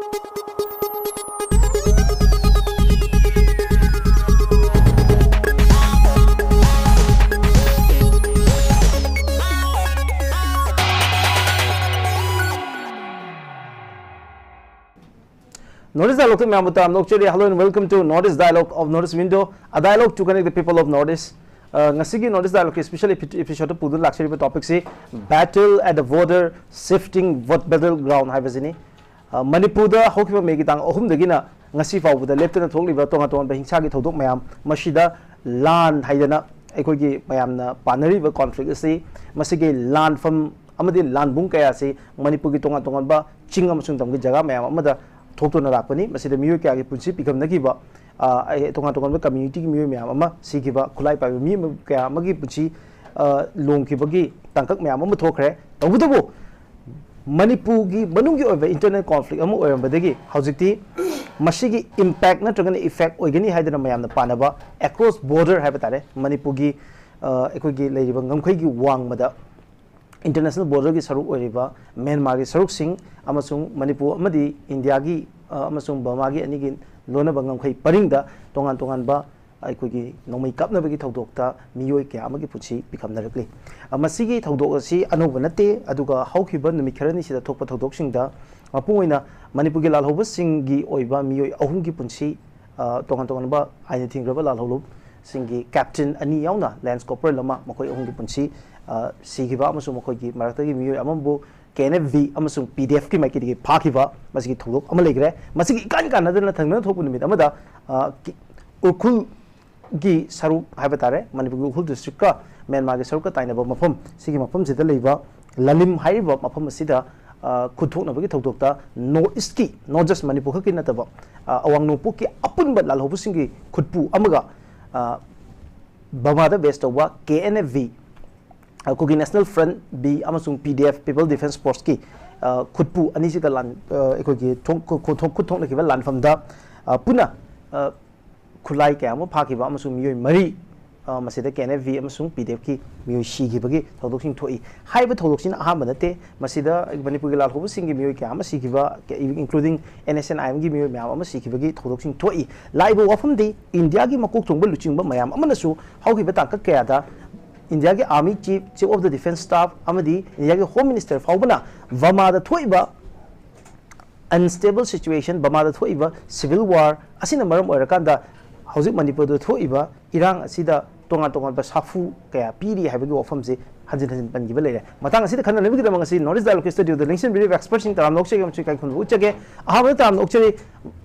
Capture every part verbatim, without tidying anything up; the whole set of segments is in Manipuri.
North East Dialogue ꯇ ꯃꯌꯥꯝꯕꯨ ꯇꯔꯥꯝꯅ ꯑꯣꯛꯆꯔꯤ꯫ Hello and welcome to North East Dialogue of North East Window, a dialogue to connect the people of North East. ꯑ, ꯉꯁꯤꯒꯤ North East Dialogue ꯀꯤ special epi-, episode ꯇ ꯄꯨꯗꯨꯅ ꯂꯥꯛꯆꯔꯤꯕ topic ꯁꯤ Battle at the Border, Shifting What Battleground ꯍꯥꯏꯕꯁꯤꯅꯤ꯫ ꯑ, ꯃꯅꯤꯄꯨꯔꯗ ꯍꯧꯈꯤꯕ ꯃꯦꯒꯤ ꯇꯥꯡ ꯑꯍꯨꯝꯗꯒꯤꯅ ꯉꯁꯤ ꯐꯥꯎꯕꯗ ꯂꯦꯞꯇꯅ ꯊꯣꯛꯂꯤꯕ ꯇꯣꯉꯥꯟ ꯇꯣꯉꯥꯟꯕ ꯍꯤꯡꯁꯥꯒꯤ ꯊꯧꯗꯣꯛ ꯃꯌꯥꯝ, ꯃꯁꯤꯗ ꯂꯥꯟ ꯍꯥꯏꯗꯅ ꯑꯩꯈꯣꯏꯒꯤ ꯃꯌꯥꯝꯅ ꯄꯥꯅꯔꯤꯕ conflict ꯑꯁꯤ, ꯃꯁꯤꯒꯤ ꯂꯥꯟꯐꯝ ꯑꯃꯗꯤ ꯂꯥꯟꯕꯨꯡ ꯀꯌꯥ ꯑꯁꯤ ꯃꯅꯤꯄꯨꯔꯒꯤ ꯇꯣꯉꯥꯟ ꯇꯣꯉꯥꯟꯕ ꯆꯤꯡ ꯑꯃꯁꯨꯡ ꯇꯝꯒꯤ ꯖꯒꯥ ꯃꯌꯥꯝ ꯑꯃꯗ ꯊꯣꯛꯇꯨꯅ ꯂꯥꯛꯄꯅꯤ꯫ ꯃꯁꯤꯗ ꯃꯤꯑꯣꯏ ꯀꯌꯥꯒꯤ ꯄꯨꯟꯁꯤ ꯄꯤꯈꯝꯅꯈꯤꯕ, ꯑ, ꯑꯩ, ꯇꯣꯉꯥꯟ ꯇꯣꯉꯥꯟꯕ community ꯒꯤ ꯃꯤꯑꯣꯏ ꯃꯌꯥꯝ ꯑꯃ ꯁꯤꯈꯤꯕ, ꯈꯨꯠꯂꯥꯏ ꯄꯥꯏꯕ ꯃꯤ ꯑꯃ, ꯀꯌꯥ ꯑꯃꯒꯤ ꯄꯨꯟꯁꯤ, ꯑ, ꯂꯣꯝꯈꯤꯕꯒꯤ ꯇꯥꯡꯀꯛ ꯃꯌꯥꯝ ꯑꯃ ꯊꯣꯛꯈ꯭ꯔꯦ꯫ ꯇꯧꯕꯇꯕꯨ ꯃꯅꯤꯄꯨꯔꯒꯤ ꯃꯅꯨꯡꯒꯤ ꯑꯣꯏꯕ internal conflict ꯑꯃ ꯑꯣꯏꯔꯝꯕꯗꯒꯤ ꯍꯧꯖꯤꯛꯇꯤ ꯃꯁꯤꯒꯤ impact ꯅꯠꯇ꯭ꯔꯒꯅ effect ꯑꯣꯏꯒꯅꯤ ꯍꯥꯏꯗꯅ ꯃꯌꯥꯝꯅ ꯄꯥꯅꯕ across border ꯍꯥꯏꯕ ꯇꯥꯔꯦ, ꯃꯅꯤꯄꯨꯔꯒꯤ, ꯑ, ꯑꯩꯈꯣꯏꯒꯤ ꯂꯩꯔꯤꯕ ꯉꯝꯈꯩꯒꯤ ꯋꯥꯡꯃꯗ international border ꯒꯤ ꯁꯔꯨꯛ ꯑꯣꯏꯔꯤꯕ ꯃ꯭ꯌꯥꯟꯃꯥꯔꯒꯤ ꯁꯔꯨꯛꯁꯤꯡ ꯑꯃꯁꯨꯡ ꯃꯅꯤꯄꯨꯔ ꯑꯃꯗꯤ ꯏꯟꯗꯤꯌꯥꯒꯤ, ꯑ, ꯑꯃꯁꯨꯡ ꯕꯔꯃꯥꯒꯤ ꯑꯅꯤꯒꯤ ꯂꯣꯟꯅꯕ ꯉꯝꯈꯩ ꯄꯔꯤꯡꯗ ꯇꯣꯉꯥꯟ ꯇꯣꯉꯥꯟꯕ ꯑꯩꯈꯣꯏꯒꯤ ꯅꯣꯡꯃꯩ ꯀꯥꯞꯅꯕꯒꯤ ꯊꯧꯗꯣꯛꯇ ꯃꯤꯑꯣꯏ ꯀꯌꯥ ꯑꯃꯒꯤ ꯄꯨꯟꯁꯤ ꯄꯤꯈꯝꯅꯔꯛꯂꯤ꯫ ꯑ, ꯃꯁꯤꯒꯤ ꯊꯧꯗꯣꯛ ꯑꯁꯤ ꯑꯅꯧꯕ ꯅꯠꯇꯦ, ꯑꯗꯨꯒ ꯍꯧꯈꯤꯕ ꯅꯨꯃꯤꯠ ꯈꯔꯅꯤꯁꯤꯗ ꯊꯣꯛꯄ ꯊꯧꯗꯣꯛꯁꯤꯡꯗ ꯃꯄꯨꯡ ꯑꯣꯏꯅ ꯃꯅꯤꯄꯨꯔꯒꯤ ꯂꯥꯜꯍꯧꯕꯁꯤꯡꯒꯤ ꯑꯣꯏꯕ ꯃꯤꯑꯣꯏ ꯑꯍꯨꯝꯒꯤ ꯄꯨꯟꯁꯤ, ꯑ, ꯇꯣꯉꯥꯟ ꯇꯣꯉꯥꯟꯕ ꯑꯥꯏꯟꯅ ꯊꯤꯡꯈ꯭ꯔꯕ ꯂꯥꯜꯍꯧꯕꯁꯤꯡꯒꯤ captain ꯑꯅꯤ ꯌꯥꯎꯅ lance corporal ꯑꯃ, ꯃꯈꯣꯏ ꯑꯍꯨꯝꯒꯤ ꯄꯨꯟꯁꯤ, ꯑ, ꯁꯤꯈꯤꯕ ꯑꯃꯁꯨꯡ ꯃꯈꯣꯏꯒꯤ ꯃꯔꯛꯇꯒꯤ ꯃꯤꯑꯣꯏ ꯑꯃꯕꯨ K N F V ꯑꯃꯁꯨꯡ P D F ꯀꯤ ꯃꯥꯏꯀꯩꯗꯒꯤ ꯐꯥꯈꯤꯕ, ꯃꯁꯤꯒꯤ ꯊꯧꯗꯣꯛ ꯑꯃ ꯂꯩꯈ꯭ꯔꯦ꯫ ꯃꯁꯤꯒꯤ ꯏꯀꯥꯟ ꯀꯥꯟꯅꯗꯅ ꯊꯪꯅꯅ ꯊꯣꯛꯄ ꯅꯨꯃꯤꯠ ꯑꯃꯗ, ꯑ, ꯀꯤ-, ꯎꯈ꯭ꯔꯨꯜꯒꯤ ꯁꯔꯨꯛ ꯍꯥꯏꯕ ꯇꯥꯔꯦ, ꯃꯅꯤꯄꯨꯔꯒꯤ ꯎꯈ꯭ꯔꯨꯜ district ꯀ ꯃ꯭ꯌꯥꯟꯃꯥꯔꯒꯤ ꯁꯔꯨꯛꯀ ꯇꯥꯏꯅꯕ ꯃꯐꯝ, ꯁꯤꯒꯤ ꯃꯐꯝꯁꯤꯗ ꯂꯩꯕ ꯂꯥꯂꯤꯝ ꯍꯥꯏꯔꯤꯕ ꯃꯐꯝ ꯑꯁꯤꯗ, ꯑ, ꯈꯨꯠ ꯊꯣꯛꯅꯕꯒꯤ ꯊꯧꯗꯣꯛꯇ North East ꯀꯤ, not just ꯃꯅꯤꯄꯨꯔ ꯈꯛꯀꯤ ꯅꯠꯇꯕ, ꯑ, ꯑꯋꯥꯡ ꯅꯣꯡꯄꯣꯛꯀꯤ ꯑꯄꯨꯟꯕ ꯂꯥꯜꯍꯧꯕꯁꯤꯡꯒꯤ ꯈꯨꯠꯄꯨ ꯑꯃꯒ, ꯑ, ꯕꯔꯃꯥꯗ base ꯇꯧꯕ K N F V, ꯑ, Kuki National Front B ꯑꯃꯁꯨꯡ P D F, People Defence Force ꯀꯤ, ꯑ, ꯈꯨꯠꯄꯨ ꯑꯅꯤꯁꯤꯒ ꯂꯥꯟ-, ꯑ, ꯑꯩꯈꯣꯏꯒꯤ ꯊꯣꯛ-, ꯈꯨ-, ꯈꯨ-, ꯊꯣꯛ-, ꯈꯨꯠ ꯊꯣꯛꯅꯈꯤꯕ ꯂꯥꯟꯐꯝꯗ, ꯑ, ꯄꯨꯟꯅ, ꯑ, ꯈꯨꯠꯂꯥꯏ ꯀꯌꯥ ꯑꯃ ꯐꯥꯈꯤꯕ ꯑꯃꯁꯨꯡ ꯃꯤꯑꯣꯏ ꯃꯔꯤ ꯑ, ꯃꯁꯤꯗ ꯀꯦ ꯑꯦꯟ ꯑꯦꯐ ꯕꯤ ꯑꯃꯁꯨꯡ ꯄꯤ ꯗꯤ ꯑꯦꯐꯀꯤ ꯃꯤꯑꯣꯏ ꯁꯤꯈꯤꯕꯒꯤ ꯊꯧꯗꯣꯛꯁꯤꯡ ꯊꯣꯛꯏ꯫ ꯍꯥꯏꯔꯤꯕ ꯊꯧꯗꯣꯛꯁꯤꯅ ꯑꯍꯥꯟꯕ ꯅꯠꯇꯦ꯫ ꯃꯁꯤꯗ ꯃꯅꯤꯄꯨꯔꯒꯤ ꯂꯥꯜꯍꯧꯕꯁꯤꯡꯒꯤ ꯃꯤꯑꯣꯏ ꯀꯌꯥ ꯑꯃ ꯁꯤꯈꯤꯕ, including ꯑꯦꯟ ꯑꯦꯁ ꯑꯦꯟ ꯑꯥꯏ ꯑꯦꯝꯒꯤ ꯃꯤꯑꯣꯏ ꯃꯌꯥꯝ ꯑꯃ ꯁꯤꯈꯤꯕꯒꯤ ꯊꯧꯗꯣꯛꯁꯤꯡ ꯊꯣꯛꯏ꯫ ꯂꯥꯛꯏꯕ ꯋꯥꯐꯝꯗꯤ ꯏꯟꯗꯤꯌꯥꯒꯤ ꯃꯀꯣꯛ ꯊꯣꯡꯕ ꯂꯨꯆꯤꯡꯕ ꯃꯌꯥꯝ ꯑꯃꯅꯁꯨ ꯍꯧꯈꯤꯕ ꯇꯥꯡꯀꯛ ꯀꯌꯥꯗ ꯏꯟꯗꯤꯌꯥꯒꯤ Army Chief, Chief of the Defence Staff ꯑꯃꯗꯤ ꯏꯟꯗꯤꯌꯥꯒꯤ Home Minister ꯐꯥꯎꯕꯅ ꯕꯔꯃꯥꯗ ꯊꯣꯛꯏꯕ unstable situation, ꯕꯔꯃꯥꯗ ꯊꯣꯛꯏꯕ civil war ꯑꯁꯤꯅ ꯃꯔꯝ ꯑꯣꯏꯔꯀꯥꯟꯗ ꯍꯧꯖꯤꯛ ꯃꯅꯤꯄꯨꯔꯗ ꯊꯣꯛꯏꯕ ꯏꯔꯥꯡ ꯑꯁꯤꯗ ꯇꯣꯉꯥꯟ ꯇꯣꯉꯥꯟꯕ ꯁꯥꯐꯨ ꯀꯌꯥ ꯄꯤꯔꯤ ꯍꯥꯏꯕꯒꯤ ꯋꯥꯐꯝꯁꯤ ꯍꯟꯖꯤꯟ ꯍꯟꯖꯤꯟ ꯄꯟꯈꯤꯕ ꯂꯩꯔꯦ꯫ ꯃꯇꯥꯡ ꯑꯁꯤꯗ ꯈꯟꯅꯅꯕꯒꯤꯗꯃꯛ ꯉꯁꯤ North East Dialogue Studioꯗ ꯂꯦꯡꯁꯤꯟꯕꯤꯔꯤꯕ expertꯁꯤꯡ ꯇꯔꯥꯝꯅ ꯑꯣꯛꯆꯒꯦ ꯑꯃꯁꯨꯡ ꯏꯀꯥꯏ ꯈꯨꯝꯅꯕ ꯎꯠꯆꯒꯦ꯫ ꯑꯍꯥꯟꯕꯗ ꯇꯔꯥꯝꯅ ꯑꯣꯛꯆꯔꯤ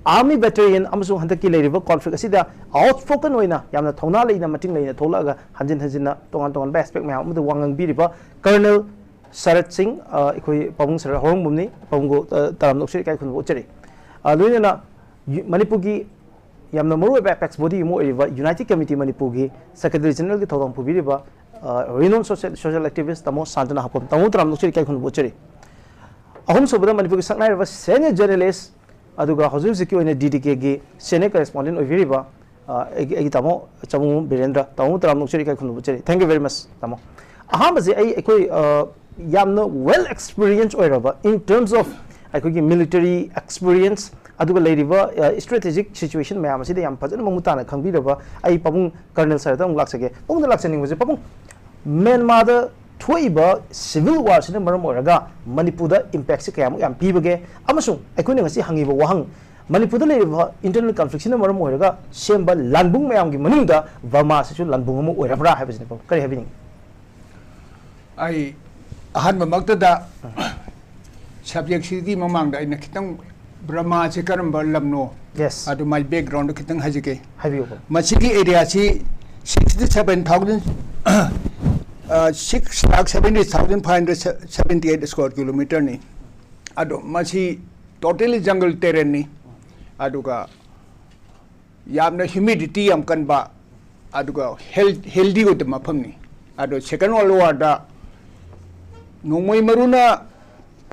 Army veteran ꯑꯃꯁꯨꯡ ꯍꯟꯗꯛꯀꯤ ꯂꯩꯔꯤꯕ conflict ꯑꯁꯤꯗ outspoken ꯑꯣꯏꯅ ꯌꯥꯝꯅ ꯊꯧꯅꯥ ꯂꯩꯅ, ꯃꯇꯤꯡ ꯂꯩꯅ ꯊꯣꯛꯂꯛꯑꯒ ꯍꯟꯖꯤꯟ ꯍꯟꯖꯤꯟꯅ ꯇꯣꯉꯥꯟ ꯇꯣꯉꯥꯟꯕ aspect ꯃꯌꯥꯝ ꯑꯃꯗ ꯋꯥ ꯉꯥꯡꯕꯤꯔꯤꯕ Colonel ꯁꯔꯠ ꯁꯤꯡ, ꯑ, ꯑꯩꯈꯣꯏ ꯄꯥꯕꯨꯡ ꯁꯔꯠ ꯍꯧꯔꯝꯕꯝꯅꯤ꯫ ꯄꯥꯕꯨꯡꯕꯨ, ꯑ, ꯇꯔꯥꯝꯅ ꯑꯣꯛꯆꯔꯤ, ꯏꯀꯥꯏ ꯈꯨꯝꯅꯕ ꯎꯠꯆꯔꯤ꯫ ꯑ, ꯂꯣꯏꯅꯅ ꯌꯨ-, ꯃꯅꯤꯄꯨꯔꯒꯤ ꯌꯥꯝꯅ ꯃꯔꯨꯑꯣꯏꯕ apex body ꯑꯃ ꯑꯣꯏꯔꯤꯕ United Committee ꯃꯅꯤꯄꯨꯔꯒꯤ Secretary Generalꯒꯤ ꯊꯧꯗꯥꯡ ꯄꯨꯕꯤꯔꯤꯕ, ꯑ, renowned social, social activist ꯇꯥꯃꯣ ꯁꯥꯟꯇꯅ ꯍꯥꯄꯝ꯫ ꯇꯥꯃꯣ ꯇꯔꯥꯝꯅ ꯑꯣꯛꯆꯔꯤ, ꯏꯀꯥꯏ ꯈꯨꯝꯅꯕ ꯎꯠꯆꯔꯤ꯫ ꯑꯍꯨꯝꯁꯨꯕꯗ ꯃꯅꯤꯄꯨꯔꯒꯤ ꯁꯛꯅꯥꯏꯔꯕ senior journalist ꯑꯗꯨꯒ ꯍꯧꯖꯤꯛ ꯍꯧꯖꯤꯛꯀꯤ ꯑꯣꯏꯅ D D Kꯒꯤ senior correspondent ꯑꯣꯏꯕꯤꯔꯤꯕ, ꯑ, ꯑꯩꯒꯤ, ꯑꯩꯒꯤ ꯇꯥꯃꯣ ꯆꯃꯨ ꯕꯤꯔꯦꯟꯗ꯭ꯔ, ꯇꯥꯃꯣ ꯇꯔꯥꯝꯅ ꯑꯣꯛꯆꯔꯤ, ꯏꯀꯥꯏ ꯈꯨꯝꯅꯕ ꯎꯠꯆꯔꯤ꯫ Thank you very much, ꯇꯥꯃꯣ꯫ ꯑꯍꯥꯟꯕꯁꯦ ꯑꯩ, ꯑꯩꯈꯣꯏ, ꯑ, ꯌꯥꯝꯅ well experience ꯑꯣꯏꯔꯕ in terms of ꯑꯩꯈꯣꯏꯒꯤ military experience, ꯑꯗꯨꯒ ꯂꯩꯔꯤꯕ, ꯑ, strategic situation ꯃꯌꯥꯝ ꯑꯁꯤꯗ ꯌꯥꯝ ꯐꯖꯅ ꯃꯃꯨꯠ ꯇꯥꯅ ꯈꯪꯕꯤꯔꯕ ꯑꯩ ꯄꯥꯕꯨꯡ Colonel ꯁꯔꯗ ꯑꯃꯨꯛ ꯂꯥꯛꯆꯒꯦ꯫ ꯄꯥꯕꯨꯡꯗ ꯂꯥꯛꯆꯅꯤꯡꯕꯁꯦ, ꯄꯥꯕꯨꯡ, ꯃ꯭ꯌꯥꯟꯃꯥꯔꯗ ꯊꯣꯛꯏꯕ civil warꯁꯤꯅ ꯃꯔꯝ ꯑꯣꯏꯔꯒ ꯃꯅꯤꯄꯨꯔꯗ impactꯁꯦ ꯀꯌꯥꯃꯨꯛ ꯌꯥꯝ ꯄꯤꯕꯒꯦ? ꯑꯃꯁꯨꯡ ꯑꯩꯈꯣꯏꯅ ꯉꯁꯤ ꯍꯪꯉꯤꯕ ꯋꯥꯍꯪ, ꯃꯅꯤꯄꯨꯔꯗ ꯂꯩꯔꯤꯕ internal conflictꯁꯤꯅ ꯃꯔꯝ ꯑꯣꯏꯔꯒ ꯁꯦꯝꯕ ꯂꯥꯟꯕꯨꯡ ꯃꯌꯥꯝꯒꯤ ꯃꯅꯨꯡꯗ ꯕꯔꯃꯥꯁꯤꯁꯨ ꯂꯥꯟꯕꯨꯡ ꯑꯃ ꯑꯣꯏꯔꯕ꯭ꯔꯥ ꯍꯥꯏꯕꯁꯤꯅꯤ꯫ ꯄꯥꯕꯨꯡ, ꯀꯔꯤ ꯍꯥꯏꯕꯤꯅꯤꯡꯉꯤ? ꯑꯩ ꯑꯍꯥꯟꯕꯃꯛꯇꯗ subjectꯁꯤꯒꯤ ꯃꯃꯥꯡꯗ ꯑꯩꯅ ꯈꯤꯇꯪ ꯕꯔꯃꯥꯁꯤ ꯀꯔꯝꯕ ꯂꯝꯅꯣ, Yes. ꯑꯗꯨ ꯃꯥꯏ background ꯈꯤꯇꯪ ꯍꯥꯏꯖꯒꯦ꯫ ꯍꯥꯏꯕꯤꯌꯨ, ꯄꯥꯕꯨꯡ꯫ ꯃꯁꯤꯒꯤ areaꯁꯤ sixty seven thousand, ꯑ, six lakh seventy thousand five hundred seventy eight square kilometerꯅꯤ꯫ ꯑꯗꯣ ꯃꯁꯤ totally jungle terrainꯅꯤ꯫ ꯑꯗꯨꯒ ꯌꯥꯝꯅ humidity ꯌꯥꯝ ꯀꯟꯕ, ꯑꯗꯨꯒ health, healthy ꯑꯣꯏꯗꯕ ꯃꯐꯝꯅꯤ꯫ ꯑꯗꯣ Second World Warꯗ ꯅꯣꯡꯃꯩ ꯃꯔꯨꯅ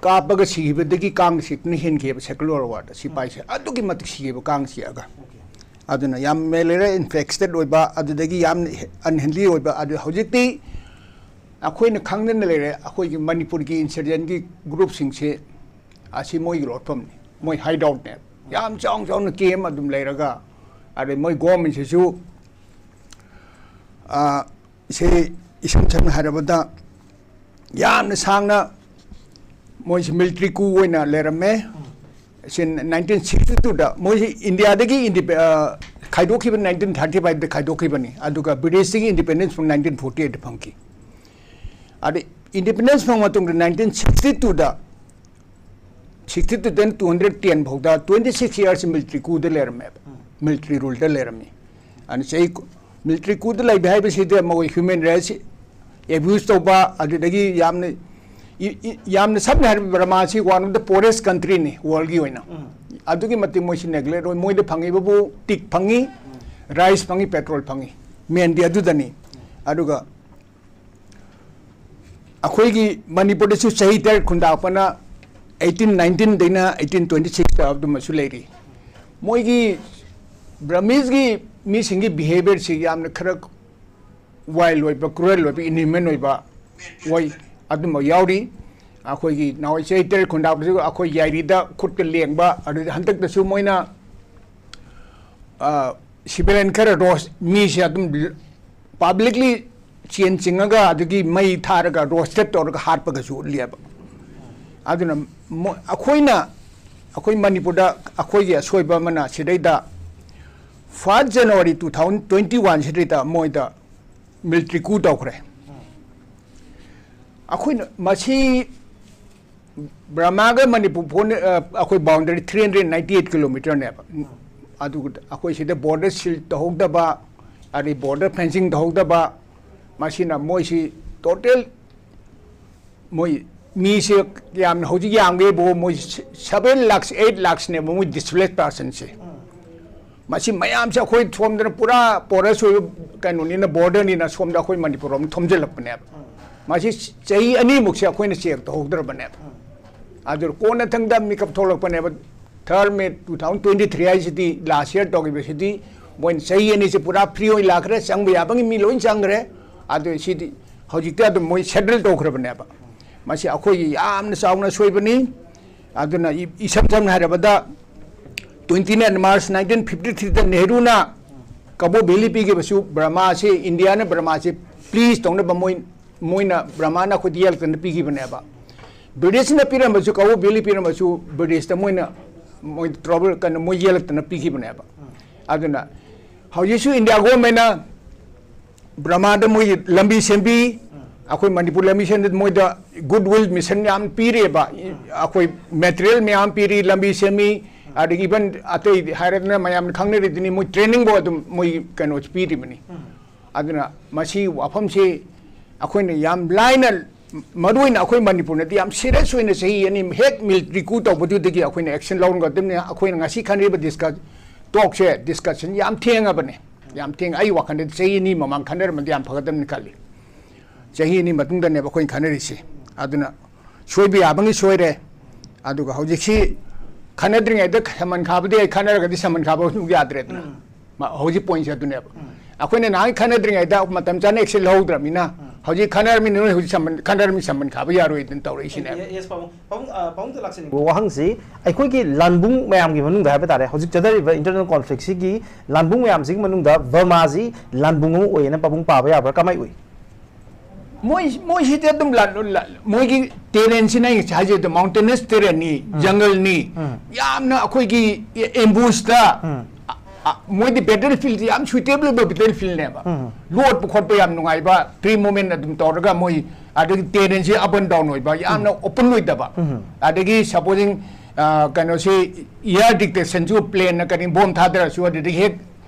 ꯀꯥꯞꯄꯒ ꯁꯤꯈꯤꯕꯗꯒꯤ ꯀꯥꯡ ꯆꯤꯛꯄꯅ ꯍꯦꯟꯈꯤꯑꯕ Second World Warꯗ ꯁꯤꯐꯥꯏꯁꯦ꯫ ꯑꯗꯨꯛꯀꯤ ꯃꯇꯤꯛ ꯁꯤꯈꯤꯕ ꯀꯥꯡ ꯆꯤꯛꯑꯒ꯫ ꯑꯗꯨꯅ ꯌꯥꯝ ꯃꯦꯂꯦꯔꯤꯌꯥ ꯏꯟꯐꯦꯛꯇꯦꯗ ꯑꯣꯏꯕ, ꯑꯗꯨꯗꯒꯤ ꯌꯥꯝ ꯑꯟꯍꯦꯜꯗꯤ ꯑꯣꯏꯕ, ꯑꯗꯨ ꯍꯧꯖꯤꯛꯇꯤ ꯑꯩꯈꯣꯏꯅ ꯈꯪꯗꯅ ꯂꯩꯔꯦ, ꯑꯩꯈꯣꯏꯒꯤ ꯃꯅꯤꯄꯨꯔꯒꯤ ꯏꯟꯁꯔꯖꯦꯟꯒꯤ ꯒ꯭ꯔꯨꯞꯁꯤꯡꯁꯦ ꯑꯁꯤ ꯃꯣꯏꯒꯤ ꯂꯣꯠꯐꯝꯅꯤ, ꯃꯣꯏ ꯍꯥꯏꯠ ꯑꯥꯎꯠꯅꯦ꯫ ꯌꯥꯝ ꯆꯥꯎꯅ ꯆꯥꯎꯅ ꯀꯦꯝ ꯑꯗꯨꯝ ꯂꯩꯔꯒ, ꯑꯗꯩ ꯃꯣꯏ ꯒꯣꯔꯃꯦꯟꯁꯤꯁꯨ, ꯑ, ꯁꯤ ꯏꯁꯝ ꯁꯝꯅ ꯍꯥꯏꯔꯕꯗ ꯌꯥꯝꯅ ꯁꯥꯡꯅ ꯃꯣꯏꯁꯤ ꯃꯤꯂꯤꯇꯔꯤ ꯀꯨ ꯑꯣꯏꯅ ꯂꯩꯔꯝꯃꯦ꯫ ꯁꯤ ꯅꯥꯏꯟꯇꯤꯟ ꯁꯤꯛꯁꯇꯤ ꯇꯨꯗ ꯃꯣꯏꯁꯤ ꯏꯟꯗꯤꯌꯥꯗꯒꯤ ꯏꯟꯗꯤꯄꯦ-, ꯑ, ꯈꯥꯏꯗꯣꯛꯈꯤꯕ ꯅꯥꯏꯟꯇꯤꯟ ꯊꯥꯔꯇꯤ ꯐꯥꯏꯚꯇ ꯈꯥꯏꯗꯣꯛꯈꯤꯕꯅꯤ, ꯑꯗꯨꯒ ꯕ꯭ꯔꯤꯇꯤꯁꯇꯒꯤ ꯏꯟꯗꯤꯄꯦꯟꯗꯦꯟꯁ ꯐꯪ ꯅꯥꯏꯟꯇꯤꯟ ꯐꯣꯔꯇꯤ ꯑꯩꯠꯇ ꯐꯪꯈꯤ꯫ ꯑꯗ ꯏꯟꯗꯤꯄꯦꯟꯗꯦꯟꯁ ꯐꯪꯕ ꯃꯇꯨꯡꯗ ꯅꯥꯏꯟꯇꯤꯟ ꯁꯤꯛꯁꯇꯤ ꯇꯨꯗ, ꯁꯤꯛꯁꯇꯤ ꯇꯨꯗꯩꯅ ꯇꯨ ꯍꯟꯗ꯭ꯔꯦꯠ ꯇꯦꯟ ꯐꯥꯎꯗ ꯇ꯭ꯋꯦꯟꯇꯤ ꯁꯤꯛꯁ ꯌꯔꯁ ꯃꯤꯂꯤꯇꯔꯤ ꯀꯨꯗ ꯂꯩꯔꯝꯃꯦꯕ, ꯃꯤꯂꯤꯇꯔꯤ ꯔꯨꯜꯗ ꯂꯩꯔꯝꯃꯤ꯫ ꯑꯗꯨꯅ ꯆꯍꯤ ꯀꯨ-, ꯃꯤꯂꯤꯇꯔꯤ ꯀꯨꯗ ꯂꯩꯕ ꯍꯥꯏꯕꯁꯤꯗ ꯃꯈꯣꯏ ꯍ꯭ꯌꯨꯃꯦꯟ ꯔꯥꯏꯠꯁ ꯑꯦꯕ꯭ꯌꯨꯁ ꯇꯧꯕ, ꯑꯗꯨꯗꯒꯤ ꯌꯥꯝꯅ ꯏ-, ꯏ-, ꯌꯥꯝꯅ ꯁꯝꯅ ꯍꯥꯏꯔꯕꯗ ꯕꯔꯃꯥꯁꯤ ꯋꯥꯟ ꯑꯣꯐ ꯗ ꯄꯣꯔꯦꯁ ꯀꯟꯇ꯭ꯔꯤꯅꯤ ꯋꯥꯔꯜꯒꯤ ꯑꯣꯏꯅ꯫ ꯑꯗꯨꯛꯀꯤ ꯃꯇꯤꯛ ꯃꯣꯏꯁꯤ ꯅꯦꯒ꯭ꯂꯦꯛ ꯑꯣꯏ꯫ ꯃꯣꯏꯗ ꯐꯪꯉꯤꯕꯕꯨ ꯇꯤꯛ ꯐꯪꯉꯤ, ꯔꯥꯏꯁ ꯐꯪꯉꯤ, ꯄꯦꯇ꯭ꯔꯣꯜ ꯐꯪꯉꯤ, ꯃꯦꯟꯗꯤ ꯑꯗꯨꯗꯅꯤ꯫ ꯑꯗꯨꯒ ꯑꯩꯈꯣꯏꯒꯤ ꯃꯅꯤꯄꯨꯔꯗꯁꯨ ꯆꯍꯤ ꯇꯔꯦꯠ ꯈꯨꯟꯗꯥꯛꯄꯅ ꯑꯩꯠꯇꯤꯟ ꯅꯥꯏꯟꯇꯤꯟꯗꯩꯅ ꯑꯩꯠꯇꯤꯟ ꯇ꯭ꯋꯦꯟꯇꯤ ꯁꯤꯛꯁꯇ ꯑꯗꯨꯃꯁꯨ ꯂꯩꯔꯤ꯫ ꯃꯣꯏꯒꯤ ꯕ꯭ꯔꯃꯤꯁꯀꯤ ꯃꯤꯁꯤꯡꯒꯤ ꯕꯤꯍꯦꯕꯤꯌꯔꯁꯤ ꯌꯥꯝꯅ ꯈꯔ ꯋꯥꯏꯜ ꯑꯣꯏꯕ, ꯀ꯭ꯔꯨꯑꯦꯜ ꯑꯣꯏꯕ, ꯏꯟꯍ꯭ꯌꯨꯃꯦꯟ ꯑꯣꯏꯕ ꯑꯣꯏ, ꯑꯗꯨꯝꯕ ꯌꯥꯎꯔꯤ꯫ ꯑꯩꯈꯣꯏꯒꯤ ꯅꯍꯥꯟꯋꯥꯏ ꯆꯍꯤ ꯇꯔꯦꯠ ꯈꯨꯟꯗꯥꯕꯗꯁꯨ ꯑꯩꯈꯣꯏ ꯌꯥꯏꯔꯤꯗ ꯈꯨꯠꯀ ꯂꯦꯡꯕ, ꯑꯗꯨꯗ ꯍꯟꯗꯛꯇꯁꯨ ꯃꯣꯏꯅ, ꯑ, ꯁꯤꯚꯤꯂꯤꯌꯟ ꯈꯔ ꯔꯣꯁ, ꯃꯤꯁꯦ ꯑꯗꯨꯝ ꯄꯕ꯭ꯂꯤꯛꯂꯤ ꯆꯦꯟ ꯆꯤꯡꯉꯒ ꯑꯗꯒꯤ ꯃꯩ ꯊꯥꯔꯒ ꯔꯣꯁꯇꯦꯠ ꯇꯧꯔꯒ ꯍꯥꯠꯄꯒꯁꯨ ꯎꯠꯂꯤꯑꯕ꯫ ꯑꯗꯨꯅ ꯃꯣ-, ꯑꯩꯈꯣꯏꯅ, ꯑꯩꯈꯣꯏ ꯃꯅꯤꯄꯨꯔꯗ ꯑꯩꯈꯣꯏꯒꯤ ꯑꯁꯣꯏꯕ ꯑꯃꯅ ꯁꯤꯗꯩꯗ first January two thousand twenty one ꯁꯤꯗꯩꯗ ꯃꯣꯏꯗ ꯃꯤꯂꯤꯇꯔꯤ ꯀꯨ ꯇꯧꯈ꯭ꯔꯦ꯫ ꯑꯩꯈꯣꯏꯅ ꯃꯁꯤ ꯕꯔꯃꯥꯒ ꯃꯅꯤꯄꯨꯔ ꯐꯣꯟ, ꯑ, ꯑꯩꯈꯣꯏ boundary three hundred ninety eight ꯀꯤꯂꯣꯃꯤꯇꯔꯅꯦꯕ꯫ ꯑꯗꯨꯒ ꯑꯩꯈꯣꯏ ꯁꯤꯗ ꯕꯣꯔꯗꯔ ꯁꯤꯜ ꯇꯧꯍꯧꯗꯕ, ꯑꯗꯩ ꯕꯣꯔꯗꯔ ꯐꯦꯟꯁꯤꯡ ꯇꯧꯍꯧꯗꯕ, ꯃꯁꯤꯅ ꯃꯣꯏꯁꯤ ꯇꯣꯇꯦꯜ ꯃꯣꯏ ꯃꯤꯁꯦ ꯌꯥꯝꯅ ꯍꯧꯖꯤꯛ ꯌꯥꯝꯈ꯭ꯔꯦꯕꯨ, ꯃꯣꯏ seven lakhs, eight lakhsꯅꯦꯕ ꯃꯣꯏ ꯗꯤꯁꯄ꯭ꯂꯦꯁ ꯄꯥꯔꯁꯟꯁꯦ꯫ ꯃꯁꯤ ꯃꯌꯥꯝꯁꯦ ꯑꯩꯈꯣꯏ ꯁꯣꯝꯗꯅ ꯄꯨꯔꯥ ꯄꯣꯔꯁ ꯑꯣꯏꯕ ꯀꯩꯅꯣꯅꯤꯅ, ꯕꯣꯔꯗꯔꯅꯤꯅ ꯁꯣꯝꯗ ꯑꯩꯈꯣꯏ ꯃꯅꯤꯄꯨꯔ ꯑꯃ ꯊꯣꯝꯖꯤꯜꯂꯛꯄꯅꯦꯕ꯫ ꯃꯁꯤ ꯆꯍꯤ ꯑꯅꯤꯃꯨꯛꯁꯦ ꯑꯩꯈꯣꯏꯅ ꯆꯦꯛ ꯇꯧꯍꯧꯗ꯭ꯔꯕꯅꯦꯕ꯫ ꯑꯗꯨ ꯀꯣꯟꯅꯊꯪꯗ ꯃꯤꯀꯞ ꯊꯣꯛꯂꯛꯄꯅꯦꯕ꯫ Third May two thousand twenty three ꯍꯥꯏꯁꯤꯗꯤ, ꯂꯥꯁ ꯌꯔ ꯇꯧꯈꯤꯕꯁꯤꯗꯤ, ꯃꯣꯏꯅ ꯆꯍꯤ ꯑꯅꯤꯁꯤ ꯄꯨꯔꯥ ꯐ꯭ꯔꯤ ꯑꯣꯏꯅ ꯂꯥꯛꯈ꯭ꯔꯦ, ꯆꯪꯕ ꯌꯥꯕꯒꯤ ꯃꯤ ꯂꯣꯏ ꯆꯪꯈ꯭ꯔꯦ꯫ ꯑꯗꯨ ꯁꯤꯗꯤ ꯍꯧꯖꯤꯛꯇꯤ ꯑꯗꯨꯝ ꯃꯣꯏ ꯁꯦꯇꯜ ꯇꯧꯈ꯭ꯔꯕꯅꯦꯕ꯫ ꯃꯁꯤ ꯑꯩꯈꯣꯏꯒꯤ ꯌꯥꯝꯅ ꯆꯥꯎꯅ ꯁꯣꯏꯕꯅꯤ꯫ ꯑꯗꯨꯅ ꯏ-, ꯏꯁꯝ ꯁꯝꯅ ꯍꯥꯏꯔꯕꯗ, twenty nine March nineteen fifty ꯊ꯭ꯔꯤꯗ ꯅꯦꯍꯔꯨꯅ ꯀꯕꯣ ꯚꯦꯂꯤ ꯄꯤꯈꯤꯕꯁꯨ ꯕꯔꯃꯥꯁꯤ, ꯏꯟꯗꯤꯌꯥꯅ ꯕꯔꯃꯥꯁꯤ ꯄ꯭ꯂꯤꯁ ꯇꯧꯅꯕ ꯃꯣꯏ, ꯃꯣꯏꯅ, ꯕꯔꯃꯥꯅ ꯑꯩꯈꯣꯏꯗ ꯌꯦꯜꯂꯛꯇꯅ ꯄꯤꯈꯤꯕꯅꯦꯕ꯫ ꯕ꯭ꯔꯤꯇꯤꯁꯅ ꯄꯤꯔꯝꯕꯁꯨ, ꯀꯕꯣ ꯚꯦꯂꯤ ꯄꯤꯔꯝꯕꯁꯨ, ꯕ꯭ꯔꯤꯇꯤꯁꯇ ꯃꯣꯏꯅ, ꯃꯣꯏ ꯇ꯭ꯔꯕꯜ, ꯀꯩꯅꯣ, ꯃꯣꯏ ꯌꯦꯜꯂꯛꯇꯅ ꯄꯤꯈꯤꯕꯅꯦꯕ꯫ ꯑꯗꯨꯅ ꯍꯧꯖꯤꯛꯁꯨ ꯏꯟꯗꯤꯌꯥ ꯒꯣꯔꯃꯦꯟꯅ ꯕꯔꯃꯥꯗ ꯃꯣꯏꯒꯤ ꯂꯝꯕꯤ ꯁꯦꯝꯕꯤ, ꯑꯩꯈꯣꯏ ꯃꯅꯤꯄꯨꯔ ꯂꯝꯕꯤ ꯁꯦꯝꯕꯗ ꯃꯣꯏꯗ ꯒꯨꯗ ꯋꯤꯜ ꯃꯤꯁꯟ ꯌꯥꯝ ꯄꯤꯔꯤꯑꯕ꯫ ꯑꯩꯈꯣꯏ ꯃꯦꯇꯔꯤꯌꯦꯜ ꯃꯌꯥꯝ ꯄꯤꯔꯤ, ꯂꯝꯕꯤ ꯁꯦꯝꯃꯤ, ꯑꯗꯒꯤ ꯏꯚꯟ ꯑꯇꯩ ꯍꯥꯏꯔꯗꯅ ꯃꯌꯥꯝꯅ ꯈꯪꯅꯔꯤꯗꯨꯅꯤ, ꯃꯣꯏ ꯇ꯭ꯔꯦꯅꯤꯡꯕꯨ ꯑꯗꯨꯝ ꯃꯣꯏ ꯀꯩꯅꯣ ꯄꯤꯔꯤꯕꯅꯤ꯫ ꯑꯗꯨꯅ ꯃꯁꯤ ꯋꯥꯐꯝꯁꯤ ꯑꯩꯈꯣꯏꯅ ꯌꯥꯝ ꯂꯥꯏꯅ, ꯃꯔꯨꯑꯣꯏꯅ ꯑꯩꯈꯣꯏ ꯃꯅꯤꯄꯨꯔꯅꯗꯤ ꯌꯥꯝ ꯁꯤꯔꯤꯌꯁ ꯑꯣꯏꯅ ꯆꯍꯤ ꯑꯅꯤ ꯍꯦꯛ ꯃꯤꯜ ꯔꯤꯀ꯭ꯔꯨꯠ ꯇꯧꯕꯗꯨꯗꯒꯤ ꯑꯩꯈꯣꯏꯅ ꯑꯦꯛꯁꯟ ꯂꯧꯔꯒꯗꯕꯅꯤ꯫ ꯑꯩꯈꯣꯏꯅ ꯉꯁꯤ ꯈꯟꯅꯔꯤꯕ ꯗꯤꯁꯀꯁ, ꯇꯣꯛꯁꯦ, ꯗꯤꯁꯀꯁꯟ ꯌꯥꯝ ꯊꯦꯡꯉꯕꯅꯦ, ꯌꯥꯝ ꯊꯦꯡꯉ꯫ ꯑꯩ ꯋꯥꯈꯜꯗꯗꯤ ꯆꯍꯤ ꯑꯅꯤ ꯃꯃꯥꯡ ꯈꯟꯅꯔꯝꯃꯗꯤ ꯌꯥꯝ ꯐꯒꯗꯕꯅꯤ ꯈꯜꯂꯤ꯫ ꯆꯍꯤ ꯑꯅꯤ ꯃꯇꯨꯡꯗꯅꯦꯕ ꯑꯩꯈꯣꯏꯅ ꯈꯟꯅꯔꯤꯁꯤ꯫ ꯑꯗꯨꯅ ꯁꯣꯏꯕ ꯌꯥꯕꯉꯩ ꯁꯣꯏꯔꯦ꯫ ꯑꯗꯨꯒ ꯍꯧꯖꯤꯛꯁꯤ ꯈꯟꯅꯗ꯭ꯔꯤꯉꯩꯗ ꯁꯃꯟ ꯈꯥꯕꯗꯤ, ꯑꯩ ꯈꯟꯅꯔꯒꯗꯤ ꯁꯃꯟ ꯈꯥꯕ ꯑꯃꯨꯛ ꯌꯥꯗ꯭ꯔꯦꯗꯅ꯫ ꯎꯝ꯫ ꯃ-, ꯍꯧꯖꯤꯛ ꯄꯣꯏꯟꯁꯦ ꯑꯗꯨꯅꯦꯕ꯫ ꯎꯝ꯫ ꯑꯩꯈꯣꯏꯅ ꯅꯍꯥꯟ ꯈꯟꯅꯗ꯭ꯔꯤꯉꯩꯗ ꯃꯇꯝ ꯆꯥꯅ ꯑꯦꯛꯁꯟ ꯂꯧꯍꯧꯗ꯭ꯔꯕꯅꯤꯅ, ꯎꯝ꯫ ꯍꯧꯖꯤꯛ ꯈꯟꯅꯔꯃꯤꯅ ꯅꯣꯏ ꯍꯧꯖꯤꯛ ꯁꯃꯟ, ꯈꯟꯅꯔꯃꯤ ꯁꯃꯟ ꯈꯥꯕ ꯌꯥꯔꯣꯏꯗꯅ ꯇꯧꯔꯛꯏꯁꯤꯅꯦꯕ꯫ ꯌꯦ-, ꯌꯦꯁ, ꯄꯥꯕꯨꯡ꯫ ꯄꯥꯕꯨꯡ, ꯑ, ꯄꯥꯕꯨꯡꯗ ꯂꯥꯛꯆꯅꯤꯡꯕ ꯋꯥꯍꯪꯁꯤ, ꯑꯩꯈꯣꯏꯒꯤ ꯂꯥꯟꯕꯨꯡ ꯃꯌꯥꯝꯒꯤ ꯃꯅꯨꯡꯗ ꯍꯥꯏꯕ ꯇꯥꯔꯦ, ꯍꯧꯖꯤꯛ ꯆꯠꯊꯔꯤꯕ ꯏꯟꯇꯔꯅꯦꯜ ꯀꯣꯟꯐ꯭ꯂꯤꯛꯁꯤꯒꯤ ꯂꯥꯟꯕꯨꯡ ꯃꯌꯥꯝꯁꯤꯒꯤ ꯃꯅꯨꯡꯗ ꯕꯔꯃꯥꯁꯤ ꯂꯥꯟꯕꯨꯡ ꯑꯃ ꯑꯣꯏꯌꯦꯅ ꯄꯥꯕꯨꯡ ꯄꯥꯕ ꯌꯥꯕ꯭ꯔꯥ? ꯀꯃꯥꯏ ꯎꯏ? ꯃꯣꯏ, ꯃꯣꯏꯁꯤꯗꯤ ꯑꯗꯨꯝ ꯂꯥꯟ-, ꯂꯥꯟ-, ꯃꯣꯏꯒꯤ ꯇꯦꯔꯦꯟꯁꯤꯅ ꯑꯩ ꯉꯁꯥꯏ ꯍꯥꯏꯖꯕꯗꯣ, ꯃꯥꯎꯟꯇꯦꯅꯁ ꯇꯦꯔꯦꯟꯅꯤ, ꯎꯝ꯫ ꯖꯪꯒꯜꯅꯤ, ꯎꯝ꯫ ꯌꯥꯝꯅ ꯑꯩꯈꯣꯏꯒꯤ ꯑꯦꯝꯕꯨꯁꯇ, ꯎꯝ꯫ ꯑ, ꯑ, ꯃꯣꯏꯗꯤ ꯕꯦꯇꯜ ꯐꯤꯜꯗ ꯌꯥꯝ ꯁꯨꯏꯇꯦꯕꯜ ꯑꯣꯏꯕ ꯕꯦꯇꯜ ꯐꯤꯜꯗꯅꯦꯕ꯫ ꯎꯝ꯫ ꯂꯣꯠꯄ ꯈꯣꯠꯄ ꯌꯥꯝ ꯅꯨꯡꯉꯥꯏꯕ, ꯐ꯭ꯔꯤ ꯃꯨꯚꯃꯦꯟ ꯑꯗꯨꯝ ꯇꯧꯔꯒ ꯃꯣꯏ, ꯑꯗꯒꯤ ꯇꯦꯔꯦꯟꯁꯤ ꯑꯞ ꯑꯦꯟ ꯗꯥꯎꯟ ꯑꯣꯏꯕ, ꯌꯥꯝꯅ ꯎꯝ꯫ ꯑꯣꯄꯟ ꯑꯣꯏꯗꯕ꯫ ꯎꯝ꯫ ꯑꯗꯒꯤ ꯁꯄꯣꯖꯤꯡ, ꯑ, ꯀꯩꯅꯣꯁꯤ, ꯏꯌꯥꯔ ꯗꯤꯇꯦꯛꯁꯟꯁꯨ, ꯄ꯭ꯂꯦꯟꯅ ꯀꯔꯤ ꯕꯣꯝ ꯊꯥꯗꯔꯁꯨ, ꯑꯗꯨꯗꯒꯤ ꯍꯦꯛ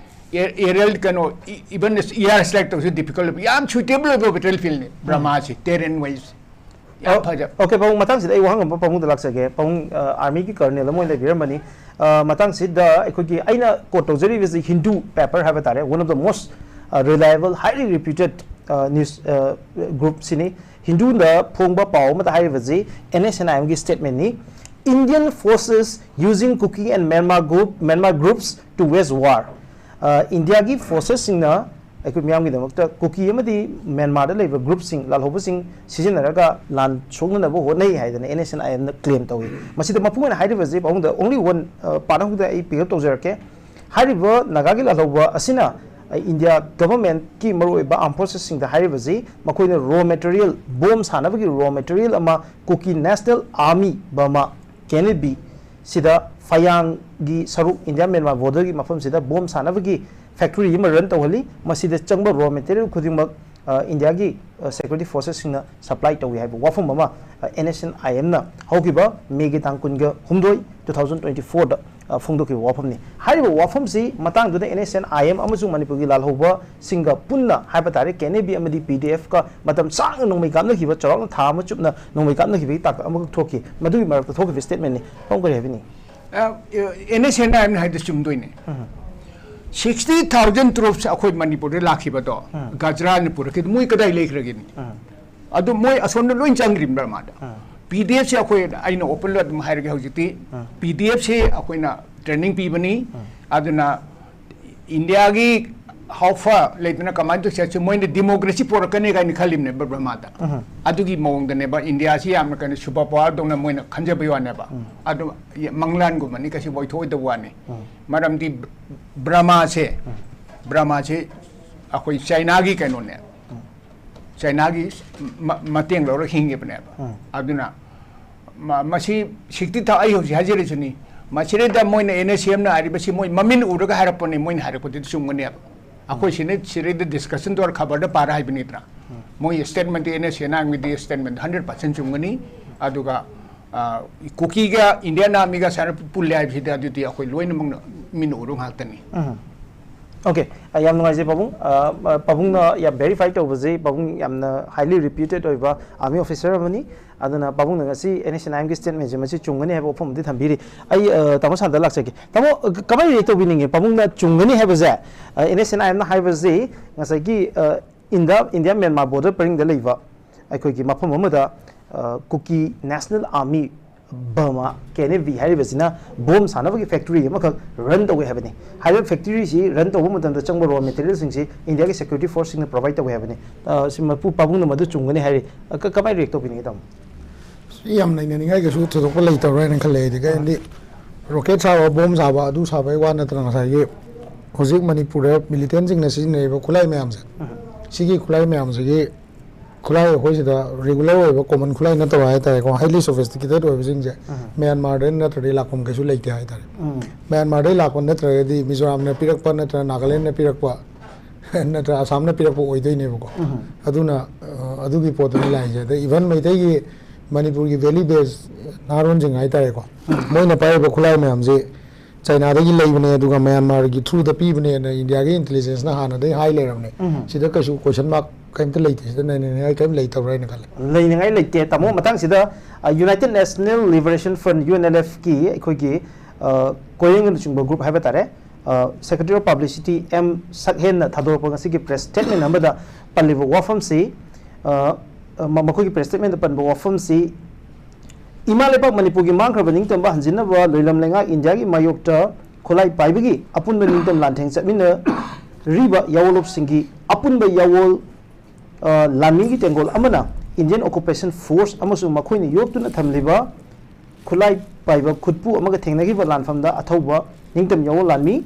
ꯑꯦ-, ꯑꯦꯔꯤꯌꯦꯜ ꯀꯩꯅꯣ, ꯏ-, ꯏꯚꯟ ꯏꯌꯥꯔ ꯁ꯭ꯇ꯭ꯔꯥꯏꯛ ꯇꯧꯕꯁꯨ ꯗꯤꯐꯤꯀꯜꯠ ꯑꯣꯏꯕ, ꯌꯥꯝ ꯁꯨꯏꯇꯦꯕꯜ ꯑꯣꯏꯕ ꯕꯦꯇꯜ ꯐꯤꯜꯗꯅꯤ ꯎꯝ꯫ ꯕꯔꯃꯥꯁꯤ, ꯇꯦꯔꯦꯟ ꯋꯥꯏꯁ꯫ ꯌꯥꯝ ꯑ, ꯐꯖꯕ꯫ ꯑꯣꯀꯦ, ꯄꯥꯕꯨꯡ, ꯃꯊꯪꯁꯤꯗ ꯑꯩ ꯋꯥꯍꯪ ꯑꯃ ꯄꯥꯕꯨꯡꯗ ꯂꯥꯛꯆꯒꯦ꯫ ꯄꯥꯕꯨꯡ, ꯑ, ꯑꯥꯔꯃꯤꯒꯤ ꯀꯔꯅꯦꯜ ꯑꯃ ꯑꯣꯏꯅ ꯂꯩꯕꯤꯔꯝꯕꯅꯤ꯫ ꯑ, ꯃꯊꯪꯁꯤꯗ ꯑꯩꯈꯣꯏꯒꯤ, ꯑꯩꯅ ꯀꯣꯠ ꯇꯧꯖꯔꯤꯕꯁꯤ ꯍꯤꯟꯗꯨ ꯄꯦꯄꯔ ꯍꯥꯏꯕ ꯇꯥꯔꯦ, one of the most, ꯑ, reliable, highly reputed, ꯑ, news, ꯑ, group ꯁꯤꯅꯤ꯫ ꯍꯤꯟꯗꯨꯗ ꯐꯣꯡꯕ ꯄꯥꯎ ꯑꯃꯗ ꯍꯥꯏꯔꯤꯕꯁꯤ ꯑꯦꯟ ꯑꯦꯁ ꯑꯦꯟ ꯑꯥꯏ ꯑꯦꯝꯒꯤ ꯁ꯭ꯇꯦꯠꯃꯦꯟꯅꯤ꯫ Indian forces using Kuki and Myanmar group, Myanmar groups to wage war. ꯑ, ꯏꯟꯗꯤꯌꯥꯒꯤ ꯐꯣꯔꯁꯦꯁꯁꯤꯡꯅ ꯑꯩꯈꯣꯏ ꯃꯤꯌꯥꯝꯒꯤꯗꯃꯛꯇ ꯀꯨꯀꯤ ꯑꯃꯗꯤ ꯃ꯭ꯌꯥꯟꯃꯥꯔꯗ ꯂꯩꯕ ꯒ꯭ꯔꯨꯞꯁꯤꯡ, ꯂꯥꯜꯍꯧꯕꯁꯤꯡ ꯁꯤꯖꯤꯟꯅꯔꯒ ꯂꯥꯟ ꯁꯣꯛꯅꯅꯕ ꯍꯣꯠꯅꯩ ꯍꯥꯏꯗꯅ NSCN-IM-ꯅ ꯀ꯭ꯂꯦꯝ ꯇꯧꯏ꯫ ꯃꯁꯤꯗ ꯃꯄꯨꯡ ꯑꯣꯏꯅ ꯍꯥꯏꯔꯤꯕꯁꯤ ꯄꯥꯕꯨꯡꯗ only one, ꯑ, part ꯑꯃꯈꯛꯇ ꯑꯩ pick up ꯇꯧꯖꯔꯛꯀꯦ꯫ ꯍꯥꯏꯔꯤꯕ ꯅꯥꯒꯥꯒꯤ ꯂꯥꯜꯍꯧꯕ ꯑꯁꯤꯅ, ꯑ, ꯏꯟꯗꯤꯌꯥ ꯒꯚꯔꯟꯃꯦꯟꯠꯀꯤ ꯃꯔꯨꯑꯣꯏꯕ ꯑꯥꯔꯝ ꯐꯣꯔꯁꯦꯁꯁꯤꯡꯗ ꯍꯥꯏꯔꯤꯕꯁꯤ ꯃꯈꯣꯏꯅ ꯔꯣ ꯃꯦꯇꯔꯤꯌꯦꯜ, ꯕꯣꯝ ꯁꯥꯅꯕꯒꯤ ꯔꯣ ꯃꯦꯇꯔꯤꯌꯦꯜ ꯑꯃ ꯀꯨꯀꯤ ꯅꯦꯁꯅꯦꯜ ꯑꯥꯔꯃꯤ, ꯕꯔꯃꯥ, KNLB, ꯁꯤꯗ ꯐꯌꯥꯡꯒꯤ ꯁꯔꯨꯛ ꯏꯟꯗꯤꯌꯥ ꯃ꯭ꯌꯥꯟꯃꯥꯔ ꯕꯣꯔꯗꯔꯒꯤ ꯃꯐꯝꯁꯤꯗ ꯕꯣꯝ ꯁꯥꯅꯕꯒꯤ ꯐꯦꯛꯇꯔꯤ ꯑꯃ ꯔꯟ ꯇꯧꯍꯜꯂꯤ꯫ ꯃꯁꯤꯗ ꯆꯪꯕ ꯔꯣ ꯃꯦꯇꯔꯤꯌꯦꯜ ꯈꯨꯗꯤꯡꯃꯛ, ꯑ, ꯏꯟꯗꯤꯌꯥꯒꯤ, ꯑ, ꯁꯦꯀ꯭ꯌꯨꯔꯤꯇꯤ ꯐꯣꯔꯁꯦꯁꯁꯤꯡꯅ ꯁꯄ꯭ꯂꯥꯏ ꯇꯧꯏ ꯍꯥꯏꯕ ꯋꯥꯐꯝ ꯑꯃ, ꯑ, NSCN-IM-ꯅ ꯍꯧꯈꯤꯕ ꯃꯦꯒꯤ ꯇꯥꯡ ꯀꯨꯟꯒ ꯍꯨꯝꯗꯣꯏ, two thousand twenty-four-ꯗ, ꯑ, ꯐꯣꯡꯗꯣꯛꯈꯤꯕ ꯋꯥꯐꯝꯅꯤ꯫ ꯍꯥꯏꯔꯤꯕ ꯋꯥꯐꯝꯁꯤ ꯃꯇꯥꯡꯗꯨꯗ NSCN-IM ꯑꯃꯁꯨꯡ ꯃꯅꯤꯄꯨꯔꯒꯤ ꯂꯥꯜꯍꯧꯕꯁꯤꯡꯒ ꯄꯨꯟꯅ ꯍꯥꯏꯕ ꯇꯥꯔꯦ, KNLB ꯑꯃꯗꯤ PDF-ꯀ ꯃꯇꯝ ꯁꯥꯡꯅ ꯅꯣꯡꯃꯩ ꯀꯥꯞꯅꯈꯤꯕ, ꯆꯥꯎꯔꯥꯛꯅ ꯊꯥ ꯑꯃ ꯆꯨꯞꯅ ꯅꯣꯡꯃꯩ ꯀꯥꯞꯅꯈꯤꯕꯒꯤ ꯇꯥꯡꯀꯛ ꯑꯃꯈꯛ ꯊꯣꯛꯈꯤ꯫ ꯃꯗꯨꯒꯤ ꯃꯔꯛꯇ ꯊꯣꯛꯈꯤꯕ statement-ꯅꯤ꯫ ꯄꯥꯕꯨꯡ ꯀꯔꯤ ꯍꯥꯏꯕꯤꯅꯤꯡꯉꯤ? ꯑ, NSCN-IM-ꯅ ꯍꯥꯏꯗꯣ ꯆꯨꯝꯗꯣꯏꯅꯦ꯫ ꯎꯝ꯫ Sixty thousand troops ꯑꯩꯈꯣꯏ ꯃꯅꯤꯄꯨꯔꯗ ꯂꯥꯛꯈꯤꯕꯗꯣ, ꯎꯝ꯫ ꯒꯖꯔꯥꯅ ꯄꯨꯔꯛꯈꯤꯕꯗꯣ, ꯃꯣꯏ ꯀꯗꯥꯏ ꯂꯩꯈ꯭ꯔꯒꯦꯅꯦ? ꯎꯝ꯫ ꯑꯗꯨ ꯃꯣꯏ ꯑꯁꯣꯝꯗ ꯂꯣꯏ ꯆꯪꯈ꯭ꯔꯤꯕ꯭ꯔꯥ ꯃꯥꯗ? ꯎꯝ꯫ PDF-ꯁꯦ ꯑꯩꯈꯣꯏ, ꯑꯩꯅ open-ꯗ ꯑꯗꯨꯝ ꯍꯥꯏꯔꯒꯦ ꯍꯧꯖꯤꯛꯇꯤ, ꯎꯝ꯫ PDF-ꯁꯦ ꯑꯩꯈꯣꯏꯅ training ꯄꯤꯕꯅꯤ꯫ ꯎꯝ꯫ ꯑꯗꯨꯅ ꯏꯟꯗꯤꯌꯥꯒꯤ how far ꯂꯩꯗꯅ ꯀꯃꯥꯏꯅ ꯇꯧꯁꯦ ꯍꯥꯏꯁꯦ ꯃꯣꯏꯅ democracy ꯄꯣꯔꯛꯀꯅꯤ ꯀꯥꯏꯅ ꯈꯜꯂꯤꯕꯅꯦꯕ ꯕꯔꯃꯥꯗ꯫ ꯎꯝ꯫ ꯑꯗꯨꯒꯤ ꯃꯑꯣꯡꯗꯅꯦꯕ ꯏꯟꯗꯤꯌꯥꯁꯤ ꯌꯥꯝꯅ ꯀꯩꯅꯣ super power-ꯗꯧꯅ ꯃꯣꯏꯅ ꯈꯟꯖꯕꯩ ꯋꯥꯅꯦꯕ꯫ ꯎꯝ꯫ ꯑꯗꯨ ꯃꯪꯂꯥꯟꯒꯨꯝꯕꯅꯤ, ꯀꯩꯁꯨ ꯑꯣꯏꯊꯣꯛꯑꯣꯏꯗꯕ ꯋꯥꯅꯤ꯫ ꯎꯝ꯫ ꯃꯔꯝꯗꯤ ꯕ꯭ꯔꯃꯥꯁꯦ, ꯎꯝ꯫ ꯕ꯭ꯔꯃꯥꯁꯦ ꯑꯩꯈꯣꯏ ꯆꯥꯏꯅꯥꯒꯤ ꯀꯩꯅꯣꯅꯦ꯫ ꯎꯝ꯫ ꯆꯥꯏꯅꯥꯒꯤ ꯃ-, ꯃꯇꯦꯡ ꯂꯧꯔꯒ ꯍꯤꯡꯉꯤꯕꯅꯦꯕ꯫ ꯎꯝ꯫ ꯑꯗꯨꯅ ꯃ-, ꯃꯁꯤ sixty thou-, ꯑꯩ ꯍꯧꯖꯤꯛ ꯍꯥꯏꯖꯔꯤꯁꯤꯅꯤ, ꯃꯁꯤꯗꯩꯗ ꯃꯣꯏꯅ NSCN-ꯅ ꯍꯥꯏꯔꯤꯕꯁꯤ ꯃꯣꯏ ꯃꯃꯤꯟ ꯎꯔꯒ ꯍꯥꯏꯔꯛꯄꯅꯤ, ꯃꯣꯏꯅ ꯍꯥꯏꯔꯛꯄꯗꯨꯗꯤ ꯆꯨꯝꯒꯅꯦꯕ꯫ ꯑꯩꯈꯣꯏ ꯁꯤꯅ ꯁꯤꯗꯩꯗ discussion ꯇꯧꯔ ꯈꯕꯔꯗ ꯄꯥꯔ ꯍꯥꯏꯕꯅꯤꯗꯅ꯫ ꯎꯝ꯫ ꯃꯣꯏ statement-ꯗꯤ, NSCN-ꯒꯤꯗꯤ statement hundred percent ꯆꯨꯝꯒꯅꯤ꯫ ꯑꯗꯨꯒ, ꯑ, ꯀꯨꯀꯤꯒ Indian Army-ꯒ ꯁꯨꯃꯥꯏꯅ ꯄꯨꯜꯂꯦ ꯍꯥꯏꯕꯁꯤꯗꯤ ꯑꯗꯨꯗꯤ ꯑꯩꯈꯣꯏ ꯂꯣꯏꯅꯃꯛꯅ ꯃꯤꯠꯅ ꯎꯔ ꯉꯥꯛꯇꯅꯤ꯫ ꯎꯝ꯫ OK, ꯑ, ꯌꯥꯝ ꯅꯨꯡꯉꯥꯏꯖꯩ ꯄꯥꯕꯨꯡ꯫ ꯑ, ꯑ, ꯄꯥꯕꯨꯡꯅ ꯌꯥꯝ verify ꯇꯧꯕꯁꯦ, ꯄꯥꯕꯨꯡ ꯌꯥꯝꯅ highly reputed ꯑꯣꯏꯕ army officer ꯑꯃꯅꯤ꯫ ꯑꯗꯨꯅ ꯄꯥꯕꯨꯡꯅ ꯉꯁꯤ NSCN-IM-ꯒꯤ statement-ꯁꯦ ꯃꯁꯤ ꯆꯨꯝꯒꯅꯤ ꯍꯥꯏꯕ ꯋꯥꯐꯝ ꯑꯃꯗꯤ ꯊꯝꯕꯤꯔꯤ꯫ ꯑꯩ, ꯑ, ꯇꯥꯃꯣ ꯁꯥꯟꯇ ꯂꯥꯛꯆꯒꯦ꯫ ꯇꯥꯃꯣ, ꯑ, ꯀꯃꯥꯏꯅ react ꯇꯧꯕꯤꯅꯤꯡꯉꯤ? ꯄꯥꯕꯨꯡꯅ ꯆꯨꯝꯒꯅꯤ ꯍꯥꯏꯕꯁꯦ, ꯑ, NSCN-IM-ꯅ ꯍꯥꯏꯕꯁꯤ ꯉꯁꯥꯏꯒꯤ, ꯑ, ꯏꯟꯗ-, ꯏꯟꯗꯤꯌꯥ ꯃ꯭ꯌꯥꯟꯃꯥꯔ border ꯄꯔꯤꯡꯗ ꯂꯩꯕ ꯑꯩꯈꯣꯏꯒꯤ ꯃꯐꯝ ꯑꯃꯗ, ꯑ, Kuki national army Burma K N A B ꯍꯥꯏꯔꯤꯕꯁꯤꯅ ꯕꯣꯝ ꯁꯥꯅꯕꯒꯤ ꯐꯦꯛꯇꯔꯤ ꯑꯃꯈꯛ ꯔꯟ ꯇꯧꯋꯦ ꯍꯥꯏꯕꯅꯤ꯫ ꯍꯥꯏꯔꯤꯕ ꯐꯦꯛꯇꯔꯤꯁꯤ ꯔꯟ ꯇꯧꯕ ꯃꯇꯝꯗ ꯆꯪꯕ ꯔꯣ ꯃꯦꯇꯔꯤꯌꯦꯜꯁꯤꯡꯁꯤ ꯏꯟꯗꯤꯌꯥꯒꯤ ꯁꯦꯀ꯭ꯌꯨꯔꯤꯇꯤ ꯐꯣꯔꯁꯁꯤꯡꯅ ꯄ꯭ꯔꯣꯚꯥꯏꯗ ꯇꯧꯋꯦ ꯍꯥꯏꯕꯅꯤ꯫ ꯑ, ꯁꯤ ꯃꯄꯨ ꯄꯥꯕꯨꯡꯅ ꯃꯗꯨ ꯆꯨꯝꯒꯅꯤ ꯍꯥꯏꯔꯤ꯫ ꯑ, ꯀ-, ꯀꯃꯥꯏꯅ ꯔꯤꯌꯦꯛ ꯇꯧꯕꯤꯅꯤꯡꯉꯤ, ꯇꯥꯃꯣ? ꯁꯤ ꯌꯥꯝ ꯅꯩꯅꯅꯤꯡꯉꯥꯏ ꯀꯩꯁꯨ ꯊꯣꯏꯗꯣꯛꯄ ꯂꯩꯇꯕ꯭ꯔꯥ ꯍꯥꯏꯅ ꯈꯜꯂꯦ ꯑꯩꯗꯤ꯫ ꯀꯩꯒꯤꯅꯣꯗꯤ ꯔꯣꯀꯦꯠ ꯁꯥꯕ, ꯕꯣꯝ ꯁꯥꯕ, ꯑꯗꯨ ꯁꯥꯕꯒꯤ ꯋꯥ ꯅꯠꯇꯅ ꯉꯁꯥꯏꯒꯤ ꯍꯧꯖꯤꯛ ꯃꯅꯤꯄꯨꯔꯗ ꯃꯤꯂꯤꯇꯦꯟꯁꯤꯡꯅ ꯁꯤꯖꯤꯟꯅꯔꯤꯕ ꯈꯨꯠꯂꯥꯏ ꯃꯌꯥꯝꯁꯦ, ꯁꯤꯒꯤ ꯈꯨꯠꯂꯥꯏ ꯃꯌꯥꯝꯁꯤꯒꯤ ꯈꯨꯠꯂꯥꯏ ꯑꯩꯈꯣꯏ ꯁꯤꯗ ꯔꯤꯒꯨꯂꯔ ꯑꯣꯏꯕ ꯀꯣꯃꯟ ꯈꯨꯠꯂꯥꯏ ꯅꯠꯇꯕ ꯍꯥꯏ ꯇꯥꯔꯦꯀꯣ, ꯍꯥꯏꯂꯤ ꯁꯣꯐꯤꯁꯇꯤꯀꯦꯇꯦꯠ ꯑꯣꯏꯕꯁꯤꯡꯁꯦ ꯃ꯭ꯌꯥꯟꯃꯥꯔꯗ ꯅꯠꯇ꯭ꯔꯗꯤ ꯂꯥꯛꯐꯝ ꯀꯩꯁꯨ ꯂꯩꯇꯦ ꯍꯥꯏ ꯇꯥꯔꯦ꯫ ꯃ꯭ꯌꯥꯟꯃꯥꯔꯗꯩ ꯂꯥꯛꯄ ꯅꯠꯇ꯭ꯔꯒꯗꯤ ꯃꯤꯖꯣꯔꯥꯝꯅ ꯄꯤꯔꯛꯄ ꯅꯠꯇ꯭ꯔꯒ ꯅꯥꯒꯥꯂꯦꯟꯗꯅ ꯄꯤꯔꯛꯄ ꯅꯠꯇ꯭ꯔꯒ ꯑꯁꯥꯝꯅ ꯄꯤꯔꯛꯄ ꯑꯣꯏꯗꯣꯏꯅꯦꯕꯀꯣ꯫ ꯑꯗꯨꯅ ꯑ, ꯑꯗꯨꯒꯤ ꯄꯣꯠꯇꯨꯅꯤ ꯂꯥꯛꯏꯁꯦ꯫ ꯑꯗꯩ ꯏꯚꯟ ꯃꯩꯇꯩꯒꯤ ꯃꯅꯤꯄꯨꯔꯒꯤ ꯚꯦꯂꯤ ꯕꯦꯁ ꯅꯍꯥꯔꯣꯟꯁꯤꯡ ꯍꯥꯏ ꯇꯥꯔꯦꯀꯣ, ꯃꯣꯏꯅ ꯄꯥꯏꯔꯤꯕ ꯈꯨꯠꯂꯥꯏ ꯃꯌꯥꯝꯁꯦ ꯆꯥꯏꯅꯥꯗꯒꯤ ꯂꯩꯕꯅꯦ, ꯑꯗꯨꯒ ꯃ꯭ꯌꯥꯟꯃꯥꯔꯒꯤ ꯊ꯭ꯔꯨꯗ ꯄꯤꯕꯅꯦꯅ ꯏꯟꯗꯤꯌꯥꯒꯤ ꯏꯟꯇꯦꯂꯤꯖꯦꯟꯁꯅ ꯍꯥꯟꯅꯗꯒꯤ ꯍꯥꯏ ꯂꯩꯔꯕꯅꯦ꯫ ꯁꯤꯗ ꯀꯩꯁꯨ ꯀꯣꯏꯁꯟ ꯃꯥꯔꯛ ꯀꯩꯝꯇ ꯂꯩꯇꯦ, ꯁꯤꯗ ꯅꯩꯅꯅꯤꯡꯉꯥꯏ ꯀꯩꯝ ꯂꯩꯇꯕ꯭ꯔꯥ ꯍꯥꯏꯅ ꯈꯜꯂꯦ꯫ ꯂꯩꯅꯤꯡꯉꯥꯏ ꯂꯩꯇꯦ, ꯇꯥꯃꯣ꯫ ꯃꯇꯥꯡꯁꯤꯗ united national liberation front, U N L ꯑꯦꯐꯀꯤ ꯑꯩꯈꯣꯏꯒꯤ, ꯑ, ꯀꯣꯏꯔꯦꯡꯅꯆꯤꯡꯕ ꯒ꯭ꯔꯨꯞ ꯍꯥꯏꯕ ꯇꯥꯔꯦ, ꯁꯦꯀ꯭ꯔꯦꯇꯔꯤ ꯑꯣꯐ ꯄꯕ꯭ꯂꯤꯁꯤꯇꯤ ꯑꯦꯝ ꯁꯛꯍꯦꯟꯅ ꯊꯥꯗꯣꯔꯛꯄ ꯉꯁꯤꯒꯤ ꯄ꯭ꯔꯦꯁ ꯁ꯭ꯇꯦꯠꯃꯦꯟ ꯑꯃꯗ ꯄꯜꯂꯤꯕ ꯋꯥꯐꯝꯁꯤ, ꯑ, ꯑ, ꯃ-, ꯃꯈꯣꯏꯒꯤ ꯄ꯭ꯔꯦꯁ ꯁ꯭ꯇꯦꯠꯃꯦꯟꯗ ꯄꯟꯕ ꯋꯥꯐꯝꯁꯤ, ꯏꯃꯥ ꯂꯩꯕꯥꯛ ꯃꯅꯤꯄꯨꯔꯒꯤ ꯃꯥꯡꯈ꯭ꯔꯕ ꯅꯤꯡꯇꯝꯕ ꯍꯟꯖꯤꯟꯅꯕ ꯂꯣꯏꯂꯝ ꯂꯩꯉꯥꯛ ꯏꯟꯗꯤꯌꯥꯒꯤ ꯃꯥꯌꯣꯛꯇ ꯈꯨꯠꯂꯥꯏ ꯄꯥꯏꯕꯒꯤ ꯑꯄꯨꯟꯕ ꯅꯤꯡꯇꯝ ꯂꯥꯟꯊꯦꯡ ꯆꯠꯃꯤꯟꯅꯔꯤꯕ ꯌꯥꯑꯣꯟꯂꯨꯞꯁꯤꯡꯒꯤ ꯑꯄꯨꯟꯕ ꯌꯥꯑꯣꯜ, ꯑ, ꯂꯥꯟꯃꯤꯒꯤ ꯇꯦꯡꯒꯣꯜ ꯑꯃꯅ ꯏꯟꯗꯤꯌꯟ ꯑꯣꯀꯨꯄꯦꯁꯟ ꯐꯣꯔꯁ ꯑꯃꯁꯨꯡ ꯃꯈꯣꯏꯅ ꯌꯣꯛꯇꯨꯅ ꯊꯝꯂꯤꯕ ꯈꯨꯠꯂꯥꯏ ꯄꯥꯏꯕ ꯈꯨꯠꯄꯨ ꯑꯃꯒ ꯊꯦꯡꯅꯈꯤꯕ ꯂꯥꯟꯐꯝꯗ ꯑꯊꯧꯕ ꯅꯤꯡꯇꯝ ꯌꯥꯑꯣꯜ ꯂꯥꯟꯃꯤ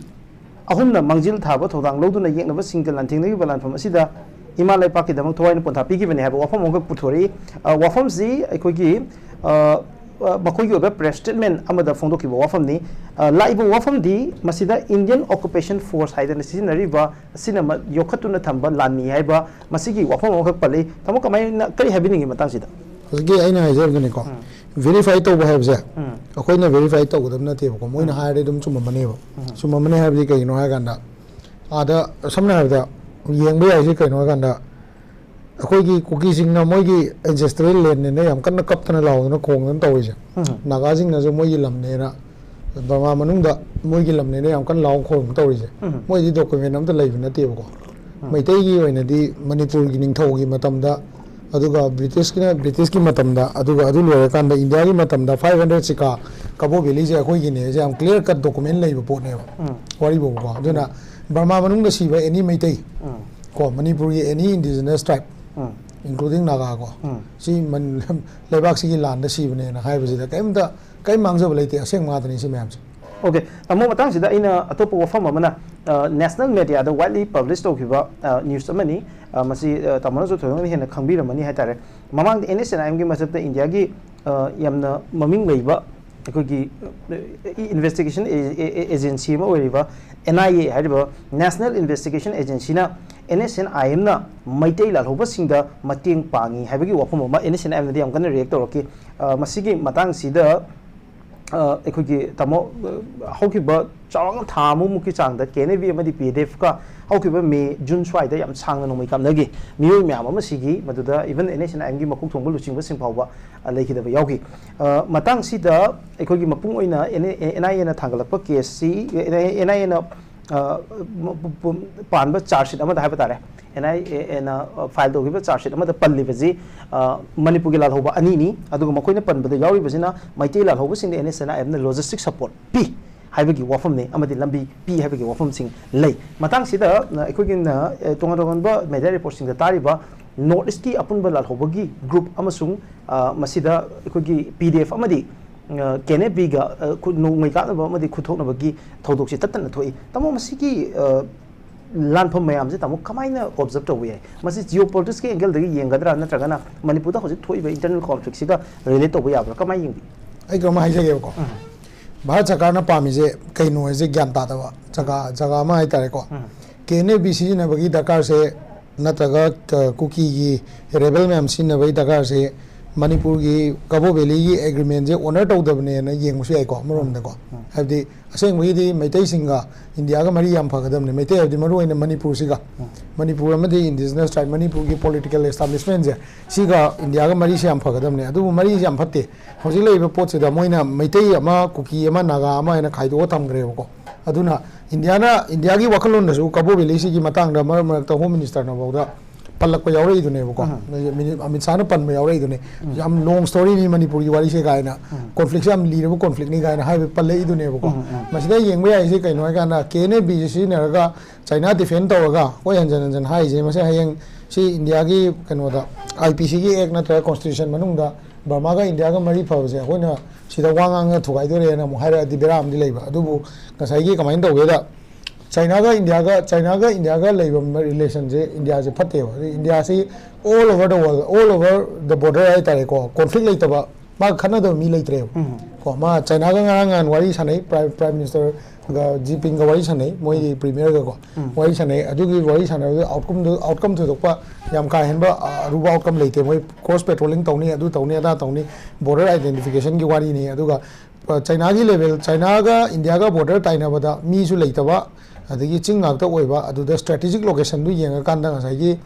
ꯑꯍꯨꯝꯅ ꯃꯥꯡꯖꯤꯜ ꯊꯥꯕ ꯊꯧꯗꯥꯡ ꯂꯧꯗꯨꯅ ꯌꯦꯛꯅꯕꯁꯤꯡꯒ ꯂꯥꯟꯊꯦꯡꯅꯈꯤꯕ ꯂꯥꯟꯐꯝ ꯑꯁꯤꯗ ꯏꯃꯥ ꯂꯩꯄꯥꯛꯀꯤꯗꯃꯛ ꯊꯋꯥꯏꯅ ꯄꯣꯟꯊꯥ ꯄꯤꯈꯤꯕꯅꯤ ꯍꯥꯏꯕ ꯋꯥꯐꯝ ꯑꯃꯈꯛ ꯄꯨꯊꯣꯔꯛꯏ꯫ ꯑ, ꯋꯥꯐꯝꯁꯤ ꯑꯩꯈꯣꯏꯒꯤ, ꯑ, ꯑ, ꯃꯈꯣꯏꯒꯤ ꯑꯣꯏꯕ ꯄ꯭ꯔꯦꯁ ꯁ꯭ꯇꯦꯠꯃꯦꯟ ꯑꯃꯗ ꯐꯣꯡꯗꯣꯛꯈꯤꯕ ꯋꯥꯐꯝꯅꯤ꯫ ꯑ, ꯂꯥꯛꯏꯕ ꯋꯥꯐꯝꯗꯤ ꯃꯁꯤꯗ ꯏꯟꯗꯤꯌꯟ ꯑꯣꯀꯨꯄꯦꯁꯟ ꯐꯣꯔꯁ ꯍꯥꯏꯗꯅ ꯁꯤꯖꯤꯟꯅꯔꯤꯕ ꯑꯁꯤꯅ ꯃ-, ꯌꯣꯛꯈꯠꯇꯨꯅ ꯊꯝꯕ ꯂꯥꯟꯃꯤ ꯍꯥꯏꯕ ꯃꯁꯤꯒꯤ ꯋꯥꯐꯝ ꯑꯃꯈꯛ ꯄꯜꯂꯤ꯫ ꯇꯥꯃꯣ, ꯀꯃꯥꯏꯅ, ꯀꯔꯤ ꯍꯥꯏꯕꯤꯅꯤꯡꯉꯤ ꯃꯇꯥꯡꯁꯤꯗ? ꯍꯧꯖꯤꯛꯀꯤ ꯑꯩꯅ ꯍꯥꯏꯖꯕꯗꯨꯅꯤꯀꯣ, ꯚꯦꯔꯤꯐꯥꯏ ꯇꯧꯕ ꯍꯥꯏꯕꯁꯦ ꯑꯩꯈꯣꯏꯅ ꯚꯦꯔꯤꯐꯥꯏ ꯇꯧꯒꯗꯕ ꯅꯠꯇꯦꯕꯀꯣ, ꯃꯣꯏꯅ ꯍꯥꯏꯔꯗꯤ ꯑꯗꯨꯝ ꯆꯨꯝꯃꯝꯃꯅꯦꯕ꯫ ꯆꯨꯝꯃꯝꯃꯅꯤ ꯍꯥꯏꯕꯗꯤ ꯀꯩꯒꯤꯅꯣ ꯍꯥꯏ ꯀꯥꯟꯗ, ꯑꯥꯗ ꯁꯝꯅ ꯍꯥꯏꯔꯕꯗ ꯌꯦꯡꯕ ꯌꯥꯏꯁꯤ ꯀꯩꯅꯣ ꯍꯥꯏ ꯀꯥꯟꯗ, ꯑꯩꯈꯣꯏꯒꯤ ꯀꯨꯀꯤꯁꯤꯡꯅ ꯃꯣꯏꯒꯤ ꯑꯦꯟꯁꯦꯁꯇ꯭ꯔꯦꯜ ꯂꯦꯟꯅꯦꯅ ꯌꯥꯝ ꯀꯟꯅ ꯀꯞꯇꯅ ꯂꯥꯎꯗꯅ ꯈꯣꯡꯗꯅ ꯇꯧꯔꯤꯁꯦ, ꯅꯥꯒꯥꯁꯤꯡꯅꯁꯨ ꯃꯣꯏꯒꯤ ꯂꯝꯅꯦꯅ, ꯕꯔꯃꯥ ꯃꯅꯨꯡꯗ ꯃꯣꯏꯒꯤ ꯂꯝꯅꯦꯅ ꯌꯥꯝ ꯀꯟꯅ ꯂꯥꯎ ꯈꯣꯡ ꯇꯧꯔꯤꯁꯦ, ꯃꯣꯏꯗꯤ ꯗꯣꯀꯨꯃꯦꯟ ꯑꯝꯇ ꯂꯩꯕ ꯅꯠꯇꯦꯕꯀꯣ꯫ ꯃꯩꯇꯩꯒꯤ ꯑꯣꯏꯅꯗꯤ ꯃꯅꯤꯄꯨꯔꯒꯤ ꯅꯤꯡꯊꯧꯒꯤ ꯃꯇꯝꯗ ꯑꯗꯨꯒ ꯕ꯭ꯔꯤꯇꯤꯁꯀꯤꯅ, ꯕ꯭ꯔꯤꯇꯤꯁꯀꯤ ꯃꯇꯝꯗ, ꯑꯗꯨꯒ ꯑꯗꯨ ꯂꯣꯏꯔꯀꯥꯟꯗ ꯏꯟꯗꯤꯌꯥꯒꯤ ꯃꯇꯝꯗ five hundred ꯁꯤꯀꯥ ꯀꯕꯣ ꯚꯦꯂꯤꯁꯦ ꯑꯩꯈꯣꯏꯒꯤꯅꯦꯁꯦ ꯌꯥꯝ clear cut document ꯂꯩꯕ ꯄꯣꯠꯅꯦꯕ꯫ ꯎꯝ꯫ ꯋꯥꯔꯤꯕꯨꯕꯀꯣ꯫ ꯑꯗꯨꯅ ꯕꯔꯃꯥ ꯃꯅꯨꯡꯗ ꯁꯤꯕ any ꯃꯩꯇꯩ, ꯎꯝ꯫ ꯀꯣ, ꯃꯅꯤꯄꯨꯔꯒꯤ any indigenous tribe, ꯎꯝ꯫ Including ꯅꯥꯒꯥ ꯀꯣ, ꯎꯝ꯫ ꯁꯤ ꯃꯟ-, ꯂꯩꯕꯥꯛꯁꯤꯒꯤ ꯂꯥꯟꯗ ꯁꯤꯕꯅꯦꯅ ꯍꯥꯏꯕꯁꯤꯗ ꯀꯔꯤꯝꯇ, ꯀꯔꯤꯝ ꯃꯥꯡꯖꯕ ꯂꯩꯇꯦ꯫ ꯑꯁꯦꯡꯕ ꯉꯥꯛꯇꯅꯤ ꯁꯤ ꯃꯌꯥꯝꯁꯦ꯫ OK, ꯇꯥꯃꯣ, ꯃꯇꯥꯡꯁꯤꯗ ꯑꯩꯅ ꯑꯇꯣꯞꯄ ꯋꯥꯐꯝ ꯑꯃꯅ, ꯑ, national media ꯗ widely publish ꯇꯧꯈꯤꯕ, ꯑ, news ꯑꯃꯅꯤ꯫ ꯑ, ꯃꯁꯤ, ꯑ, ꯇꯥꯃꯣꯅꯁꯨ ꯊꯣꯏꯗꯣꯛꯅ ꯍꯦꯟꯅ ꯈꯪꯕꯤꯔꯝꯃꯅꯤ ꯍꯥꯏꯇꯥꯔꯦ꯫ ꯃꯃꯥꯡꯗ NSCN-IM ꯒꯤ ꯃꯊꯛꯇ ꯏꯟꯗꯤꯌꯥꯒꯤ, ꯑ, ꯌꯥꯝꯅ ꯃꯃꯤꯡ ꯂꯩꯕ ꯑꯩꯈꯣꯏꯒꯤ, ꯑ, investigation a-, a-, a-, agency ꯑꯃ ꯑꯣꯏꯔꯤꯕ NIA ꯍꯥꯏꯔꯤꯕ National Investigation Agency ꯅ NSCN-IM ꯅ ꯃꯩꯇꯩ ꯂꯥꯜꯍꯧꯕꯁꯤꯡꯗ ꯃꯇꯦꯡ ꯄꯥꯡꯉꯤ ꯍꯥꯏꯕꯒꯤ ꯋꯥꯐꯝ ꯑꯃ NSCN-IM ꯅꯗꯤ ꯌꯥꯝ ꯀꯟꯅ react ꯇꯧꯔꯛꯈꯤ꯫ ꯑ, ꯃꯁꯤꯒꯤ ꯃꯇꯥꯡꯁꯤꯗ, ꯑ, ꯑꯩꯈꯣꯏꯒꯤ ꯇꯥꯃꯣ, ꯑ, ꯍꯧꯈꯤꯕ ꯆꯥꯎꯔꯥꯛꯅ ꯊꯥ ꯑꯃꯃꯨꯛꯀꯤ ꯆꯥꯡꯗ KNA-B ꯑꯃꯗꯤ PDF ꯀ ꯍꯧꯈꯤꯕ ꯃꯦ, ꯖꯨꯟ ꯁ꯭ꯋꯥꯏꯗ ꯌꯥꯝ ꯁꯥꯡꯅ ꯅꯣꯡꯃꯩ ꯀꯥꯞꯅꯈꯤ꯫ ꯃꯤꯑꯣꯏ ꯃꯌꯥꯝ ꯑꯃ ꯁꯤꯈꯤ, ꯃꯗꯨꯗ even NSCN-IM ꯒꯤ ꯃꯀꯣꯛ ꯊꯣꯡꯕ ꯂꯨꯆꯤꯡꯕꯁꯤꯡ ꯐꯥꯎꯕ, ꯑ, ꯂꯩꯈꯤꯗꯕ ꯌꯥꯎꯈꯤ꯫ ꯑ, ꯃꯇꯥꯡꯁꯤꯗ ꯑꯩꯈꯣꯏꯒꯤ ꯃꯄꯨꯡ ꯑꯣꯏꯅ NIA ꯅ ꯊꯥꯡꯒꯠꯂꯛꯄ case ꯁꯤ, NIA ꯅ, ꯑ, ꯄꯥꯟꯕ charge sheet ꯑꯃꯗ ꯍꯥꯏꯕ ꯇꯥꯔꯦ, NIA ꯅ, ꯑ, file ꯇꯧꯈꯤꯕ charge sheet ꯑꯃꯗ ꯄꯜꯂꯤꯕꯁꯤ, ꯑ, ꯃꯅꯤꯄꯨꯔꯒꯤ ꯂꯥꯜꯍꯧꯕ ꯑꯅꯤꯅꯤ, ꯑꯗꯨꯒ ꯃꯈꯣꯏꯅ ꯄꯟꯕꯗ ꯌꯥꯎꯔꯤꯕꯁꯤꯅ ꯃꯩꯇꯩ ꯂꯥꯜꯍꯧꯕꯁꯤꯡꯗ NSCN-IM ꯅ logistic support ꯄꯤ ꯍꯥꯏꯕꯒꯤ ꯋꯥꯐꯝꯅꯤ ꯑꯃꯗꯤ ꯂꯝꯕꯤ ꯄꯤ ꯍꯥꯏꯕꯒꯤ ꯋꯥꯐꯝꯁꯤꯡ ꯂꯩ꯫ ꯃꯇꯥꯡꯁꯤꯗ, ꯑ, ꯑꯩꯈꯣꯏꯒꯤꯅ, ꯑ, ꯇꯣꯉꯥꯟ ꯇꯣꯉꯥꯟꯕ media report ꯁꯤꯡꯗ ꯇꯥꯔꯤꯕ North East ꯀꯤ ꯑꯄꯨꯟꯕ ꯂꯥꯜꯍꯧꯕꯒꯤ group ꯑꯃꯁꯨꯡ, ꯑ, ꯃꯁꯤꯗ ꯑꯩꯈꯣꯏꯒꯤ PDF ꯑꯃꯗꯤ, ꯑ, KNA-B ꯒ, ꯑ, ꯈꯨ-, ꯅꯣꯡꯃꯩ ꯀꯥꯞꯅꯕ ꯑꯃꯗꯤ ꯈꯨꯠꯊꯣꯛꯅꯕꯒꯤ ꯊꯧꯗꯣꯛꯁꯤ ꯇꯠꯇꯅ ꯊꯣꯛꯏ꯫ ꯇꯥꯃꯣ, ꯃꯁꯤꯒꯤ, ꯑ, ꯂꯥꯟꯐꯝ ꯃꯌꯥꯝꯁꯦ ꯇꯥꯃꯣ ꯀꯃꯥꯏꯅ observe ꯇꯧꯕ ꯌꯥꯏ? ꯃꯁꯤ geopolitics ꯀꯤ angle ꯗꯒꯤ ꯌꯦꯡꯒꯗ꯭ꯔꯥ, ꯅꯠꯇ꯭ꯔꯒꯅ ꯃꯅꯤꯄꯨꯔꯗ ꯍꯧꯖꯤꯛ ꯊꯣꯛꯏꯕ internal conflict ꯁꯤꯒ relate ꯇꯧꯕ ꯌꯥꯕ꯭ꯔꯥ? ꯀꯃꯥꯏꯅ ꯌꯦꯡꯕꯤ? ꯑꯩ ꯀꯩꯅꯣꯝ ꯍꯥꯏꯖꯒꯦꯕꯀꯣ꯫ ꯎꯝ꯫ ꯚꯥꯔꯠ ꯁꯔꯀꯥꯔꯅ ꯄꯥꯝꯃꯤꯁꯦ ꯀꯩꯅꯣ ꯍꯥꯏꯁꯦ ꯒ꯭ꯌꯥꯟ ꯇꯥꯗꯕ ꯖꯒꯥ, ꯖꯒꯥ ꯑꯃ ꯍꯥꯏꯇꯥꯔꯦꯀꯣ꯫ ꯎꯝ꯫ KNA-B ꯁꯤꯖꯤꯟꯅꯕꯒꯤ ꯗꯔꯀꯥꯔꯁꯦ, ꯅꯠꯇ꯭ꯔꯒ, ꯑ, ꯀꯨꯀꯤꯒꯤ rebel ꯃꯌꯥꯝ ꯁꯤꯖꯤꯟꯅꯕꯒꯤ ꯗꯔꯀꯥꯔꯁꯦ ꯃꯅꯤꯄꯨꯔꯒꯤ ꯀꯕꯣ ꯚꯦꯂꯤꯒꯤ agreement ꯁꯦ honour ꯇꯧꯗꯕꯅꯦꯅ ꯌꯦꯡꯕꯁꯨ ꯌꯥꯏꯀꯣ, ꯑꯃꯔꯣꯝꯗꯀꯣ꯫ ꯎꯝ꯫ ꯍꯥꯏꯕꯗꯤ ꯑꯁꯦꯡꯕꯒꯤꯗꯤ ꯃꯩꯇꯩꯁꯤꯡꯒ ꯏꯟꯗꯤꯌꯥꯒ ꯃꯔꯤ ꯌꯥꯝ ꯐꯒꯗꯕꯅꯦ꯫ ꯃꯩꯇꯩ ꯍꯥꯏꯕꯗꯤ ꯃꯔꯨ ꯑꯣꯏꯅ ꯃꯅꯤꯄꯨꯔꯁꯤꯒ, ꯎꯝ꯫ ꯃꯅꯤꯄꯨꯔ ꯑꯃꯗꯤ indigenous tribe, ꯃꯅꯤꯄꯨꯔꯒꯤ political establishment ꯁꯦ, ꯁꯤꯒ ꯏꯟꯗꯤꯌꯥꯒ ꯃꯔꯤꯁꯦ ꯌꯥꯝ ꯐꯒꯗꯕꯅꯦ꯫ ꯑꯗꯨꯕꯨ ꯃꯔꯤꯁꯦ ꯌꯥꯝ ꯐꯠꯇꯦ꯫ ꯍꯧꯖꯤꯛ ꯂꯩꯔꯤꯕ ꯄꯣꯠꯁꯤꯗ ꯃꯣꯏꯅ ꯃꯩꯇꯩ ꯑꯃ, ꯀꯨꯀꯤ ꯑꯃ, ꯅꯥꯒꯥ ꯑꯃ ꯍꯥꯏꯅ ꯈꯥꯏꯗꯣꯛꯑ ꯊꯝꯈ꯭ꯔꯦꯕꯀꯣ꯫ ꯑꯗꯨꯅ ꯏꯟꯗꯤꯌꯥꯅ, ꯏꯟꯗꯤꯌꯥꯒꯤ ꯋꯥꯈꯜꯂꯣꯟꯗꯁꯨ ꯀꯕꯣ ꯚꯦꯂꯤꯁꯤꯒꯤ ꯃꯇꯥꯡꯗ ꯃꯔꯛ ꯃꯔꯛꯇ Home Minister ꯅꯐꯥꯎꯗ ꯄꯜꯂꯛꯄ ꯌꯥꯎꯔꯛꯏꯗꯨꯅꯦꯕꯀꯣ꯫ ꯎꯝ꯫ ꯃꯤꯅꯤꯠ ꯑꯃꯤꯠ ꯁꯥꯍꯅ ꯄꯟꯕ ꯌꯥꯎꯔꯛꯏꯗꯨꯅꯦ꯫ ꯎꯝ꯫ "ꯌꯥꯝ ꯂꯣꯡ ꯁ꯭ꯇꯣꯔꯤꯅꯤ ꯃꯅꯤꯄꯨꯔꯒꯤ ꯋꯥꯔꯤꯁꯦ" ꯀꯥꯏꯅ, ꯎꯝ꯫ "ꯀꯣꯟꯐ꯭ꯂꯤꯛꯁꯦ ꯌꯥꯝ ꯂꯤꯔꯕ ꯀꯣꯟꯐ꯭ꯂꯤꯛꯅꯤ" ꯀꯥꯏꯅ ꯍꯥꯏꯕ ꯄꯜꯂꯛꯏꯗꯨꯅꯦꯕꯀꯣ꯫ ꯎꯝ, ꯎꯝ꯫ ꯃꯁꯤꯗ ꯌꯦꯡꯕ ꯌꯥꯏꯁꯦ ꯀꯩꯅꯣ ꯍꯥꯏꯀꯥꯟꯗ, ꯀꯦ ꯑꯦꯟ ꯑꯦ ꯕꯤꯁꯦ ꯁꯤꯖꯤꯟꯅꯔꯒ ꯆꯥꯏꯅꯥ ꯗꯤꯐꯦꯟ ꯇꯧꯔꯒ ꯑꯩꯈꯣꯏ ꯍꯟꯖꯟ ꯍꯟꯖꯟ ꯍꯥꯏꯔꯤꯁꯦ, ꯃꯁꯤ ꯍꯌꯦꯡ ꯁꯤ ꯏꯟꯗꯤꯌꯥꯒꯤ ꯀꯩꯅꯣꯗ, ꯑꯥꯏ ꯄꯤ ꯁꯤꯒꯤ ꯑꯦꯛ ꯅꯠꯇ꯭ꯔꯒ ꯀꯣꯟꯁꯇꯤꯇ꯭ꯌꯨꯁꯟ ꯃꯅꯨꯡꯗ ꯕꯔꯃꯥꯒ ꯏꯟꯗꯤꯌꯥꯒ ꯃꯔꯤ ꯐꯕꯁꯦ ꯑꯩꯈꯣꯏꯅ ꯁꯤꯗ ꯋꯥ ꯉꯥꯡꯉꯒ ꯊꯨꯒꯥꯏꯗꯣꯔꯦꯅ ꯑꯃꯨꯛ ꯍꯥꯏꯔꯛꯑꯗꯤ ꯕꯦꯔꯥ ꯑꯃꯗꯤ ꯂꯩꯕ꯫ ꯑꯗꯨꯕꯨ ꯉꯁꯥꯏꯒꯤ ꯀꯃꯥꯏꯅ ꯇꯧꯒꯦꯗ, ꯆꯥꯏꯅꯥꯒ ꯏꯟꯗꯤꯌꯥꯒ, ꯆꯥꯏꯅꯥꯒ ꯏꯟꯗꯤꯌꯥꯒ ꯂꯩꯕ ꯔꯤꯂꯦꯁꯟꯁꯦ ꯏꯟꯗꯤꯌꯥꯁꯦ ꯐꯠꯇꯦꯕ꯫ ꯑꯗꯩ ꯏꯟꯗꯤꯌꯥꯁꯤ all over the world, all over the border ꯍꯥꯏꯇꯥꯔꯦꯀꯣ, ꯀꯣꯟꯐ꯭ꯂꯤꯛ ꯂꯩꯇꯕ, ꯃꯥꯒ ꯈꯠꯅꯗꯕ ꯃꯤ ꯂꯩꯇ꯭ꯔꯦꯕ꯫ ꯎꯝ꯫ ꯀꯣ, ꯃꯥ ꯆꯥꯏꯅꯥꯒ ꯉꯔꯥꯡ ꯅꯍꯥꯟ ꯋꯥꯔꯤ ꯁꯥꯟꯅꯩ, ꯄ꯭ꯔꯥꯏꯝ, ꯄ꯭ꯔꯥꯏꯝ ꯃꯤꯅꯤꯁꯇꯔꯒ ꯖꯤꯄꯤꯡꯒ ꯋꯥꯔꯤ ꯁꯥꯟꯅꯩ, ꯃꯣꯏꯒꯤ ꯄ꯭ꯔꯤꯃꯤꯌꯔꯒꯀꯣ ꯎꯝ꯫ ꯋꯥꯔꯤ ꯁꯥꯟꯅꯩ꯫ ꯑꯗꯨꯒꯤ ꯋꯥꯔꯤ ꯁꯥꯟꯅꯕꯗ ꯑꯥꯎꯠꯀꯝꯗꯨ, ꯑꯥꯎꯠꯀꯝ ꯊꯣꯏꯗꯣꯛꯄ ꯌꯥꯝ ꯀꯥ ꯍꯦꯟꯕ, ꯑ, ꯑꯔꯨꯕ ꯑꯥꯎꯠꯀꯝ ꯂꯩꯇꯦ꯫ ꯃꯣꯏ ꯀ꯭ꯔꯣꯁ ꯄꯦꯇ꯭ꯔꯣꯂꯤꯡ ꯇꯧꯅꯤ, ꯑꯗꯨ ꯇꯧꯅꯤ, ꯑꯗꯥ ꯇꯧꯅꯤ, ꯕꯣꯔꯗꯔ ꯑꯥꯏꯗꯦꯟꯇꯤꯐꯤꯀꯦꯁꯟꯒꯤ ꯋꯥꯔꯤꯅꯤ꯫ ꯑꯗꯨꯒ, ꯑ, ꯆꯥꯏꯅꯥꯒꯤ ꯂꯦꯚꯦꯜ, ꯆꯥꯏꯅꯥꯒ ꯏꯟꯗꯤꯌꯥꯒ ꯕꯣꯔꯗꯔ ꯇꯥꯏꯅꯕꯗ ꯃꯤꯁꯨ ꯂꯩꯇꯕ, ꯑꯗꯒꯤ ꯆꯤꯡ ꯉꯥꯛꯇ ꯑꯣꯏꯕ, ꯑꯗꯨꯗ ꯁ꯭ꯇ꯭ꯔꯦꯇꯦꯖꯤꯛ ꯂꯣꯀꯦꯁꯟꯗꯨ ꯌꯦꯡꯉꯀꯥꯟꯗ ꯉꯁꯥꯏꯒꯤ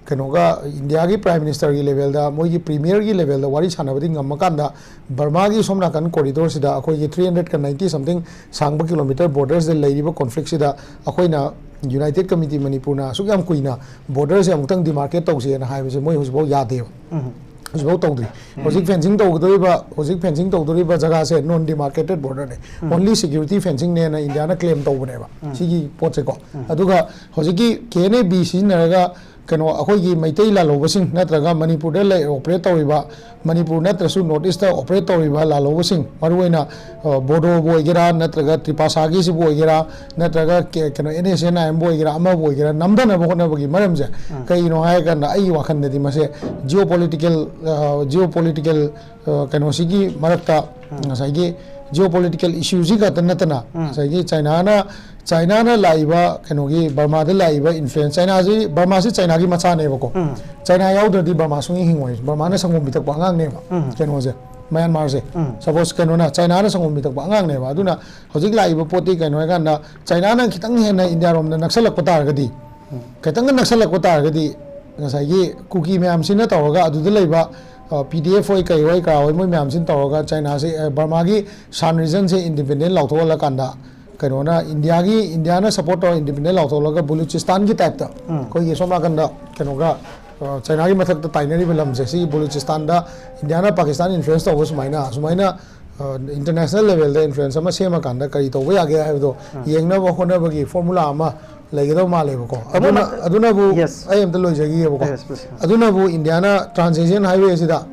ꯀꯩꯅꯣꯒ ꯏꯟꯗꯤꯌꯥꯒꯤ ꯄ꯭ꯔꯥꯏꯝ ꯃꯤꯅꯤꯁꯇꯔꯒꯤ ꯂꯦꯚꯦꯜꯗ, ꯃꯣꯏꯒꯤ ꯄ꯭ꯔꯤꯃꯤꯌꯔꯒꯤ ꯂꯦꯚꯦꯜꯗ ꯋꯥꯔꯤ ꯁꯥꯟꯅꯕꯗꯤ ꯉꯝꯃꯀꯥꯟꯗ, ꯕꯔꯃꯥꯒꯤ ꯁꯣꯝ ꯅꯥꯀꯟ ꯀꯣꯔꯤꯗꯣꯔꯁꯤꯗ ꯑꯩꯈꯣꯏꯒꯤ three hundred ninety something ꯁꯥꯡꯕ ꯀꯤꯂꯣꯃꯤꯇꯔ ꯕꯣꯔꯗꯔꯁꯤꯗ ꯂꯩꯔꯤꯕ ꯀꯣꯟꯐ꯭ꯂꯤꯛꯁꯤꯗ ꯑꯩꯈꯣꯏꯅ ꯌꯨꯅꯥꯏꯇꯦꯗ ꯀꯃꯤꯇꯤ ꯃꯅꯤꯄꯨꯔꯅ ꯑꯁꯨꯛ ꯌꯥꯝ ꯀꯨꯏꯅ ꯕꯣꯔꯗꯔꯁꯦ ꯑꯃꯨꯛꯇꯪ ꯗꯤꯃꯥꯔꯀꯦꯠ ꯇꯧꯁꯦꯅ ꯍꯥꯏꯕꯁꯦ ꯃꯣꯏ ꯍꯧꯖꯤꯛꯐꯥꯎ ꯌꯥꯗꯦꯕ꯫ ꯎꯝ꯫ ꯍꯧꯖꯤꯛꯐꯥꯎ ꯇꯧꯗ꯭ꯔꯤ꯫ ꯎꯝ꯫ ꯍꯧꯖꯤꯛ ꯐꯦꯟꯁꯤꯡ ꯇꯧꯒꯗꯧꯔꯤꯕ, ꯍꯧꯖꯤꯛ ꯐꯦꯟꯁꯤꯡ ꯇꯧꯗꯧꯔꯤꯕ ꯖꯒꯥꯁꯦ ꯅꯣꯟ ꯗꯤꯃꯥꯔꯀꯦꯇꯦꯗ ꯕꯣꯔꯗꯔꯅꯦ꯫ ꯎꯝ꯫ ꯑꯣꯟꯂꯤ ꯁꯦꯀ꯭ꯌꯨꯔꯤꯇꯤ ꯐꯦꯟꯁꯤꯡꯅꯦꯅ ꯏꯟꯗꯤꯌꯥꯅ ꯀ꯭ꯂꯦꯝ ꯇꯧꯕꯅꯦꯕ ꯎꯝ꯫ ꯁꯤꯒꯤ ꯄꯣꯠꯁꯦꯀꯣ꯫ ꯎꯝ꯫ ꯑꯗꯨꯒ ꯍꯧꯖꯤꯛꯀꯤ ꯀꯦ ꯑꯦꯟ ꯑꯦ ꯕꯤ ꯁꯤꯖꯤꯟꯅꯔꯒ ꯀꯩꯅꯣ ꯑꯩꯈꯣꯏꯒꯤ ꯃꯩꯇꯩ ꯂꯥꯜꯍꯧꯕꯁꯤꯡ ꯅꯠꯇ꯭ꯔꯒ ꯃꯅꯤꯄꯨꯔꯗ ꯂꯩ, ꯑꯣꯄꯔꯦꯠ ꯇꯧꯔꯤꯕ, ꯃꯅꯤꯄꯨꯔ ꯅꯠꯇ꯭ꯔꯁꯨ ꯅꯣꯔꯠ ꯏꯁꯇ ꯑꯣꯄꯔꯦꯠ ꯇꯧꯔꯤꯕ ꯂꯥꯜꯍꯧꯕꯁꯤꯡ, ꯃꯔꯨꯑꯣꯏꯅ, ꯑ, ꯕꯣꯗꯣꯕꯨ ꯑꯣꯏꯒꯦꯔꯥ, ꯅꯠꯇ꯭ꯔꯒ ꯇ꯭ꯔꯤꯄꯥꯁꯥꯒꯤꯁꯤꯕꯨ ꯑꯣꯏꯒꯦꯔꯥ, ꯅꯠꯇ꯭ꯔꯒ ꯀꯦ-, ꯀꯩꯅꯣ, ꯑꯦꯟ ꯑꯦꯁ ꯑꯦꯟ ꯑꯥꯏ ꯑꯦꯝꯕꯨ ꯑꯣꯏꯒꯦꯔꯥ, ꯑꯃꯕꯨ ꯑꯣꯏꯒꯦꯔꯥ, ꯅꯝꯊꯅꯕ ꯍꯣꯠꯅꯕꯒꯤ ꯃꯔꯝꯁꯦ ꯎꯝ꯫ ꯀꯩꯒꯤꯅꯣ ꯍꯥꯏꯔꯀꯥꯟꯗ, ꯑꯩꯒꯤ ꯋꯥꯈꯜꯗꯗꯤ ꯃꯁꯦ ꯖꯤꯑꯣ ꯄꯣꯂꯤꯇꯤꯀꯦꯜ, ꯑ, ꯖꯤꯑꯣ ꯄꯣꯂꯤꯇꯤꯀꯦꯜ, ꯑ, ꯀꯩꯅꯣꯁꯤꯒꯤ ꯃꯔꯛꯇ ꯎꯝ꯫ ꯉꯁꯥꯏꯒꯤ ꯖꯤꯑꯣ ꯄꯣꯂꯤꯇꯤꯀꯦꯜ ꯏꯁꯨꯁꯤ ꯈꯛꯇ ꯅꯠꯇꯅ ꯎꯝ꯫ ꯉꯁꯥꯏꯒꯤ ꯆꯥꯏꯅꯥꯅ, ꯆꯥꯏꯅꯥꯅ ꯂꯥꯛꯏꯕ ꯀꯩꯅꯣꯒꯤ ꯕꯔꯃꯥꯗ ꯂꯥꯛꯏꯕ ꯏꯟꯐ꯭ꯂꯨꯌꯦꯟꯁ, ꯆꯥꯏꯅꯥꯁꯤ, ꯕꯔꯃꯥꯁꯤ ꯆꯥꯏꯅꯥꯒꯤ ꯃꯆꯥꯅꯦꯕꯀꯣ꯫ ꯎꯝ꯫ ꯆꯥꯏꯅꯥ ꯌꯥꯎꯗ꯭ꯔꯗꯤ ꯕꯔꯃꯥ ꯁꯨꯡꯍꯤꯡ ꯍꯤꯡꯉꯣꯏ꯫ ꯕꯔꯃꯥꯅ ꯁꯪꯒꯣꯝ ꯄꯤꯊꯛꯄ ꯑꯉꯥꯡꯅꯦꯕ ꯎꯝ꯫ ꯀꯩꯅꯣꯁꯦ, ꯃꯌꯥꯟꯃꯥꯔꯁꯦ꯫ ꯎꯝ꯫ ꯁꯄꯣꯁ ꯀꯩꯅꯣꯅ, ꯆꯥꯏꯅꯥꯅ ꯁꯪꯒꯣꯝ ꯄꯤꯊꯛꯄ ꯑꯉꯥꯡꯅꯦꯕ꯫ ꯑꯗꯨꯅ ꯍꯧꯖꯤꯛ ꯂꯥꯛꯏꯕ ꯄꯣꯠꯇꯤ ꯀꯩꯅꯣ ꯍꯥꯏꯀꯥꯟꯗ, ꯆꯥꯏꯅꯥꯅ ꯈꯤꯇꯪ ꯍꯦꯟꯅ ꯏꯟꯗꯤꯌꯥꯔꯣꯝꯗ ꯅꯛꯁꯜꯂꯛꯄ ꯇꯥꯔꯒꯗꯤ, ꯎꯝ꯫ ꯈꯤꯇꯪꯒ ꯅꯛꯁꯜꯂꯛꯄ ꯇꯥꯔꯒꯗꯤ, ꯉꯁꯥꯏꯒꯤ ꯀꯨꯀꯤ ꯃꯌꯥꯝꯁꯤꯅ ꯇꯧꯔꯒ ꯑꯗꯨꯗ ꯂꯩꯕ, ꯑ, ꯄꯤ ꯗꯤ ꯑꯦꯐ ꯍꯣꯏ, ꯀꯩ ꯍꯣꯏ, ꯀꯔꯥ ꯍꯣꯏ, ꯃꯣꯏ ꯃꯌꯥꯝꯁꯤꯅ ꯇꯧꯔꯒ ꯆꯥꯏꯅꯥꯁꯦ, ꯑ, ꯕꯔꯃꯥꯒꯤ ꯁꯥꯟ ꯔꯤꯖꯟꯁꯦ ꯏꯟꯗꯤꯄꯦꯟꯗꯦꯟ ꯂꯥꯎꯊꯣꯛꯍꯜꯂꯀꯥꯟꯗ, ꯀꯩꯅꯣꯅ, ꯏꯟꯗꯤꯌꯥꯒꯤ, ꯏꯟꯗꯤꯌꯥꯅ ꯁꯄꯣꯔꯠ ꯇꯧꯔ ꯏꯟꯗꯤꯄꯦꯟꯗꯦꯟ ꯂꯥꯎꯊꯣꯛꯂꯒ ꯕꯂꯨꯆꯤꯁꯇꯥꯟꯒꯤ ꯇꯥꯏꯞꯇ, ꯑꯩꯈꯣꯏꯒꯤ ꯁꯣꯝ ꯅꯥꯀꯟꯗ ꯀꯩꯅꯣꯒ, ꯑ, ꯆꯥꯏꯅꯥꯒꯤ ꯃꯊꯛꯇ ꯇꯥꯏꯅꯔꯤꯕ ꯂꯝꯁꯦ, ꯁꯤꯒꯤ ꯕꯂꯨꯆꯤꯁꯇꯥꯟꯗ ꯏꯟꯗꯤꯌꯥꯅ ꯄꯥꯀꯤꯁꯇꯥꯟ ꯏꯟꯐ꯭ꯂꯨꯌꯦꯟꯁ ꯇꯧꯕ ꯁꯨꯃꯥꯏꯅ, ꯁꯨꯃꯥꯏꯅ, ꯑ, ꯏꯟꯇꯔꯅꯦꯁꯅꯦꯜ ꯂꯦꯚꯦꯜꯗ ꯏꯟꯐ꯭ꯂꯨꯌꯦꯟꯁ ꯑꯃ ꯁꯦꯝꯃꯀꯥꯟꯗ ꯀꯔꯤ ꯇꯧꯕ ꯌꯥꯒꯦ ꯍꯥꯏꯕꯗꯣ ꯌꯦꯡꯅꯕ ꯍꯣꯠꯅꯕꯒꯤ ꯐꯣꯔꯃꯨꯂꯥ ꯑꯃ ꯂꯩꯒꯗꯧ ꯃꯥꯜꯂꯦꯕꯀꯣ꯫ ꯑꯗꯨꯅ, ꯃ-, ꯑꯗꯨꯅꯕꯨ, yes, ꯑꯩ ꯑꯝꯇ ꯂꯣꯏꯖꯈꯤꯒꯦꯕꯀꯣ꯫ Yes, please. ꯑꯗꯨꯅꯕꯨ ꯏꯟꯗꯤꯌꯥꯅ ꯇ꯭ꯔꯥꯟꯁ ꯑꯦꯁꯤꯌꯥꯟ ꯍꯥꯏꯋꯦꯁꯤꯗ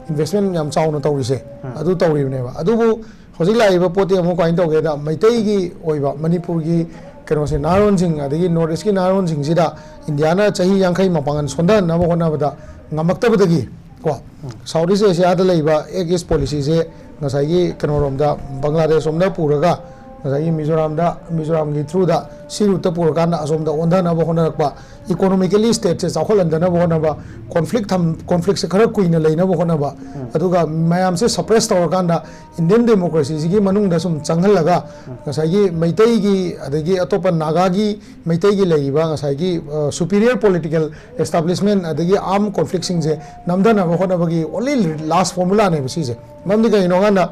ꯏꯟꯚꯦꯁꯃꯦꯟ ꯌꯥꯝ ꯆꯥꯎꯅ ꯇꯧꯔꯤꯁꯦ, ꯑꯗꯨ ꯇꯧꯔꯤꯕꯅꯦꯕ꯫ ꯑꯗꯨꯕꯨ ꯍꯧꯖꯤꯛ ꯂꯥꯛꯏꯕ ꯄꯣꯠꯇꯤ ꯑꯃꯨꯛ ꯀꯃꯥꯏꯅ ꯇꯧꯒꯦꯗ, ꯃꯩꯇꯩꯒꯤ ꯑꯣꯏꯕ ꯃꯅꯤꯄꯨꯔꯒꯤ ꯀꯩꯅꯣꯁꯦ, ꯅꯍꯥꯔꯣꯟꯁꯤꯡ, ꯑꯗꯒꯤ ꯅꯣꯔꯠ ꯏꯁꯀꯤ ꯅꯍꯥꯔꯣꯟꯁꯤꯡꯁꯤꯗ ꯏꯟꯗꯤꯌꯥꯅ ꯆꯍꯤ ꯌꯥꯡꯈꯩ ꯃꯄꯥꯡꯒꯜ ꯁꯣꯟꯊꯍꯟꯅꯕ ꯍꯣꯠꯅꯕꯗ ꯉꯝꯃꯛꯇꯕꯗꯒꯤ ꯀꯣ, ꯁꯥꯎꯠ ꯏꯁ ꯑꯦꯁꯤꯌꯥꯗ ꯂꯩꯕ ꯑꯦꯛ ꯏꯁ ꯄꯣꯂꯤꯁꯤꯁꯦ ꯉꯁꯥꯏꯒꯤ ꯀꯩꯅꯣꯔꯣꯝꯗ, ꯕꯪꯒ꯭ꯂꯥꯗꯦꯁ ꯔꯣꯝꯗ ꯄꯨꯔꯒ, ꯉꯁꯥꯏꯒꯤ ꯃꯤꯖꯣꯔꯥꯝꯗ, ꯃꯤꯖꯣꯔꯥꯝꯒꯤ ꯊ꯭ꯔꯨꯗ ꯁꯤ ꯔꯨꯠꯇ ꯄꯨꯔꯀꯥꯟꯗ ꯑꯁꯣꯝꯗ ꯑꯣꯟꯊꯅꯕ ꯍꯣꯠꯅꯔꯛꯄ, ꯏꯀꯣꯅꯣꯃꯤꯀꯦꯂꯤ ꯁ꯭ꯇꯦꯠꯁꯦ ꯆꯥꯎꯈꯠꯍꯟꯗꯅꯕ ꯍꯣꯠꯅꯕ, ꯀꯣꯟꯐ꯭ꯂꯤꯛ ꯊꯝ-, ꯀꯣꯟꯐ꯭ꯂꯤꯛꯁꯦ ꯈꯔ ꯀꯨꯏꯅ ꯂꯩꯅꯕ ꯍꯣꯠꯅꯕ, ꯑꯗꯨꯒ ꯃꯌꯥꯝꯁꯦ ꯁꯄ꯭ꯔꯦꯁ ꯇꯧꯔꯀꯥꯟꯗ ꯏꯟꯗꯤꯌꯟ ꯗꯦꯃꯣꯀ꯭ꯔꯦꯁꯤꯁꯤꯒꯤ ꯃꯅꯨꯡꯗ ꯁꯨꯝ ꯆꯪꯍꯜꯂꯒ ꯉꯁꯥꯏꯒꯤ ꯃꯩꯇꯩꯒꯤ, ꯑꯗꯒꯤ ꯑꯇꯣꯞꯄ ꯅꯥꯒꯥꯒꯤ, ꯃꯩꯇꯩꯒꯤ ꯂꯩꯔꯤꯕ ꯉꯁꯥꯏꯒꯤ, ꯑ, superior political establishment ꯑꯗꯒꯤ ꯑꯥꯔꯝ ꯀꯣꯟꯐ꯭ꯂꯤꯛꯁꯤꯡꯁꯦ ꯅꯝꯊꯅꯕ ꯍꯣꯠꯅꯕꯒꯤ only last formulaꯅꯦꯕ ꯁꯤꯁꯦ꯫ ꯃꯔꯝꯗꯤ ꯀꯩꯒꯤꯅꯣ ꯍꯥꯏꯀꯥꯟꯗ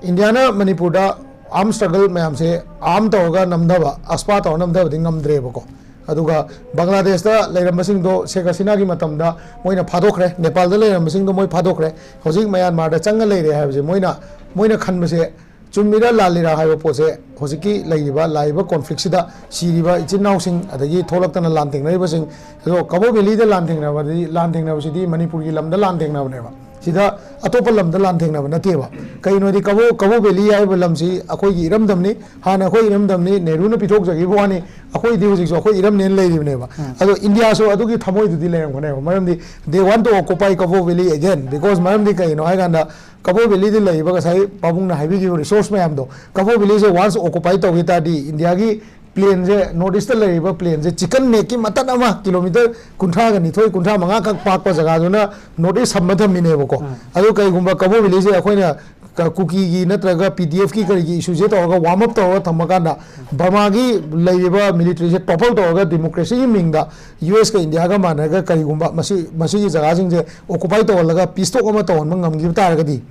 ꯏꯟꯗꯤꯌꯥꯅ ꯃꯅꯤꯄꯨꯔꯗ ꯑꯥꯔꯝ ꯁ꯭ꯇ꯭ꯔꯒꯜ ꯃꯌꯥꯝꯁꯦ ꯑꯥꯔꯝ ꯇꯧꯔꯒ ꯅꯝꯊꯕ, ꯑꯁꯄꯥ ꯇꯧꯔꯒ ꯅꯝꯊꯕꯗꯤ ꯉꯝꯗ꯭ꯔꯦꯕꯀꯣ꯫ ꯑꯗꯨꯒ ꯕꯪꯒ꯭ꯂꯥꯗꯦꯁꯇ ꯂꯩꯔꯝꯕꯁꯤꯡꯗꯣ ꯁꯦꯈ ꯍꯁꯤꯅꯥꯒꯤ ꯃꯇꯝꯗ ꯃꯣꯏꯅ ꯐꯥꯗꯣꯛꯈ꯭ꯔꯦ, ꯅꯦꯄꯥꯜꯗ ꯂꯩꯔꯝꯕꯁꯤꯡꯗꯣ ꯃꯣꯏ ꯐꯥꯗꯣꯛꯈ꯭ꯔꯦ, ꯍꯧꯖꯤꯛ ꯃꯌꯥꯟꯃꯥꯔꯗ ꯆꯪꯉ ꯂꯩꯔꯦ ꯍꯥꯏꯕꯁꯦ ꯃꯣꯏꯅ, ꯃꯣꯏꯅ ꯈꯟꯕꯁꯦ ꯆꯨꯝꯃꯤꯔꯥ ꯂꯥꯜꯂꯤꯔꯥ ꯍꯥꯏꯕ ꯄꯣꯠꯁꯦ ꯍꯧꯖꯤꯛꯀꯤ ꯂꯩꯔꯤꯕ, ꯂꯥꯛꯏꯕ ꯀꯣꯟꯐ꯭ꯂꯤꯛꯁꯤꯗ ꯁꯤꯔꯤꯕ ꯏꯆꯤꯟ ꯏꯅꯥꯎꯁꯤꯡ, ꯑꯗꯒꯤ ꯊꯣꯛꯂꯛꯇꯅ ꯂꯥꯟ ꯊꯦꯡꯅꯔꯤꯕꯁꯤꯡ, ꯑꯗꯣ ꯀꯕꯣ ꯚꯦꯂꯤꯗ ꯂꯥꯟ ꯊꯦꯡꯅꯕꯗꯤ, ꯂꯥꯟ ꯊꯦꯡꯅꯕꯁꯤꯗꯤ ꯃꯅꯤꯄꯨꯔꯒꯤ ꯂꯝꯗ ꯂꯥꯟ ꯊꯦꯡꯅꯕꯅꯦꯕ꯫ ꯁꯤꯗ ꯑꯇꯣꯞꯄ ꯂꯝꯗ ꯂꯥꯟ ꯊꯦꯡꯅꯕ ꯅꯠꯇꯦꯕ꯫ ꯀꯩꯅꯣꯗꯤ ꯀꯕꯣ, ꯀꯕꯣ ꯚꯦꯂꯤ ꯍꯥꯏꯔꯤꯕ ꯂꯝꯁꯤ ꯑꯩꯈꯣꯏꯒꯤ ꯏꯔꯝꯗꯝꯅꯤ, ꯍꯥꯟꯅ ꯑꯩꯈꯣꯏ ꯏꯔꯝꯗꯝꯅꯤ, ꯅꯦꯍꯔꯨꯅ ꯄꯤꯊꯣꯛꯆꯈꯤꯕ ꯋꯥꯅꯤ, ꯑꯩꯈꯣꯏꯗꯤ ꯍꯧꯖꯤꯛꯁꯨ ꯑꯩꯈꯣꯏ ꯏꯔꯝꯅꯦꯅ ꯂꯩꯔꯤꯕꯅꯦꯕ꯫ ꯑꯗꯣ ꯏꯟꯗꯤꯌꯥꯁꯨ ꯑꯗꯨꯒꯤ ꯊꯃꯣꯏꯗꯨꯗꯤ ꯂꯩꯔꯝꯒꯅꯦꯕ, ꯃꯔꯝꯗꯤ they want to occupy Kabo Valley again, because ꯃꯔꯝꯗꯤ ꯀꯩꯒꯤꯅꯣ ꯍꯥꯏ ꯀꯥꯟꯗ ꯀꯕꯣ ꯚꯦꯂꯤꯗ ꯂꯩꯔꯤꯕ ꯉꯁꯥꯏ ꯄꯥꯕꯨꯡꯅ ꯍꯥꯏꯕꯤꯈꯤꯕ ꯔꯤꯁꯣꯔꯁ ꯃꯌꯥꯝꯗꯣ, ꯀꯕꯣ ꯚꯦꯂꯤꯁꯦ ꯋꯥꯟꯁ ꯑꯣꯀꯨꯄꯥꯏ ꯇꯧꯈꯤ ꯇꯥꯔꯗꯤ ꯏꯟꯗꯤꯌꯥꯒꯤ ꯄ꯭ꯂꯦꯟꯁꯦ, ꯅꯣꯔꯠ ꯏꯁꯇ ꯂꯩꯔꯤꯕ ꯄ꯭ꯂꯦꯟꯁꯦ ꯆꯤꯀꯟ ꯅꯦꯛꯀꯤ ꯃꯇꯠ ꯑꯃ, ꯀꯤꯂꯣꯃꯤꯇꯔ ꯀꯨꯟꯊ꯭ꯔꯥꯒ ꯅꯤꯊꯣꯏ, ꯀꯨꯟꯊ꯭ꯔꯥ ꯃꯉꯥ ꯈꯛ ꯄꯥꯛꯄ ꯖꯒꯥꯗꯨꯅ ꯅꯣꯔꯠ ꯏꯁ ꯁꯝꯕ ꯊꯝꯃꯤꯅꯦꯕꯀꯣ꯫ ꯑꯗꯣ ꯀꯩꯒꯨꯝꯕ ꯀꯕꯣ ꯚꯦꯂꯤꯁꯦ ꯑꯩꯈꯣꯏꯅ ꯀ-, ꯀꯨꯀꯤꯒꯤ ꯅꯠꯇ꯭ꯔꯒ ꯄꯤ ꯗꯤ ꯑꯦꯐꯀꯤ ꯀꯔꯤꯒꯤ ꯏꯁꯨꯁꯦ ꯇꯧꯔꯒ ꯋꯥꯔꯝ ꯑꯞ ꯇꯧꯔꯒ ꯊꯝꯃꯀꯥꯟꯗ ꯕꯔꯃꯥꯒꯤ ꯂꯩꯔꯤꯕ ꯃꯤꯂꯤꯇꯔꯤꯁꯦ ꯇꯣꯄꯜ ꯇꯧꯔꯒ ꯗꯦꯃꯣꯀ꯭ꯔꯦꯁꯤꯒꯤ ꯃꯤꯡꯗ ꯌꯨ ꯑꯦꯁꯀ ꯏꯟꯗꯤꯌꯥꯒ ꯃꯥꯟꯅꯔꯒ ꯀꯔꯤꯒꯨꯝꯕ ꯃꯁꯤ, ꯃꯁꯤꯒꯤ ꯖꯒꯥꯁꯤꯡꯁꯦ ꯑꯣꯀꯨꯄꯥꯏ ꯇꯧꯍꯜꯂꯒ ꯄꯤꯁ ꯇꯣꯛ ꯑꯃ ꯇꯧꯍꯟꯕ ꯉꯝꯈꯤꯕ ꯇꯥꯔꯒꯗꯤ,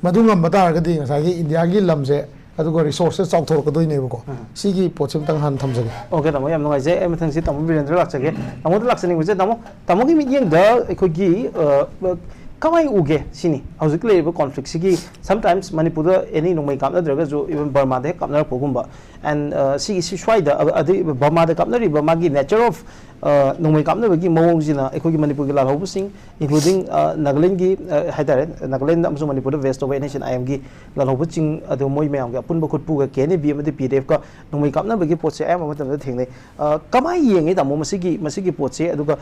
ꯃꯗꯨ ꯉꯝꯕ ꯇꯥꯔꯒꯗꯤ ꯉꯁꯥꯏꯒꯤ ꯏꯟꯗꯤꯌꯥꯒꯤ ꯂꯝꯁꯦ ꯑꯗꯨꯒ ꯔꯤꯁꯣꯔꯁꯁꯦ ꯆꯥꯎꯊꯣꯔꯛꯀꯗꯣꯏꯅꯦꯕꯀꯣ꯫ ꯁꯤꯒꯤ ꯄꯣꯠꯁꯤꯃꯇꯪ ꯍꯥꯟꯅ ꯊꯝꯖꯒꯦ꯫ ꯑꯣꯀꯦ ꯇꯥꯃꯣ, ꯌꯥꯝ ꯅꯨꯡꯉꯥꯏꯖꯩ꯫ ꯑꯩ ꯃꯊꯪꯁꯤ ꯇꯥꯃꯣ ꯕꯤꯔꯦꯟꯗ꯭ꯔ ꯂꯥꯛꯆꯒꯦ꯫ ꯇꯥꯃꯣꯗ ꯂꯥꯛꯆꯅꯤꯡꯕꯁꯦ, ꯇꯥꯃꯣ, ꯇꯥꯃꯣꯒꯤ ꯃꯤꯠꯌꯦꯡꯗ ꯑꯩꯈꯣꯏꯒꯤ, ꯑ, ꯀꯃꯥꯏꯅ ꯎꯒꯦ ꯁꯤꯅꯤ ꯍꯧꯖꯤꯛ ꯂꯩꯔꯤꯕ ꯀꯣꯟꯐ꯭ꯂꯤꯛꯁꯤꯒꯤ? Sometimes ꯃꯅꯤꯄꯨꯔꯗ ꯑꯦꯅꯤ ꯅꯣꯡꯃꯩ ꯀꯥꯞꯅꯗ꯭ꯔꯒꯁꯨ even ꯕꯔꯃꯥꯗ ꯍꯦꯛ ꯀꯥꯞꯅꯔꯛꯄꯒꯨꯝꯕ, and, ꯑ, ꯁꯤꯒꯤ ꯁꯤ ꯁ꯭ꯋꯥꯏꯗ, ꯑ, ꯑꯗꯩ ꯕꯔꯃꯥꯗ ꯀꯥꯞꯅꯔꯤꯕ ꯃꯥꯒꯤ nature of, ꯑ, ꯅꯣꯡꯃꯩ ꯀꯥꯞꯅꯕꯒꯤ ꯃꯑꯣꯡꯁꯤꯅ ꯑꯩꯈꯣꯏꯒꯤ ꯃꯅꯤꯄꯨꯔꯒꯤ ꯂꯥꯜꯍꯧꯕꯁꯤꯡ, including, ꯑ, ꯅꯥꯒꯥꯂꯦꯟꯒꯤ, ꯑ, ꯍꯥꯏꯇꯥꯔꯦ, ꯅꯥꯒꯥꯂꯦꯟꯗ ꯑꯃꯁꯨꯡ ꯃꯅꯤꯄꯨꯔꯗ ꯋꯦꯁ ꯇꯧꯕ NSCN-IM-ꯒꯤ ꯂꯥꯜꯍꯧꯕꯁꯤꯡ, ꯑꯗꯨ ꯃꯣꯏ ꯃꯌꯥꯝꯒꯤ ꯑꯄꯨꯟꯕ ꯈꯨꯠꯄꯨꯒ KNA-B ꯑꯃꯗꯤ PDF-ꯀ ꯅꯣꯡꯃꯩ ꯀꯥꯞꯅꯕꯒꯤ ꯄꯣꯠꯁꯦ ꯑꯌꯥꯝꯕ ꯃꯇꯝꯗ ꯊꯦꯡꯅꯩ꯫ ꯑ, ꯀꯃꯥꯏꯅ ꯌꯦꯡꯉꯤ ꯇꯥꯃꯣ ꯃꯁꯤꯒꯤ, ꯃꯁꯤꯒꯤ ꯄꯣꯠꯁꯦ? ꯑꯗꯨꯒ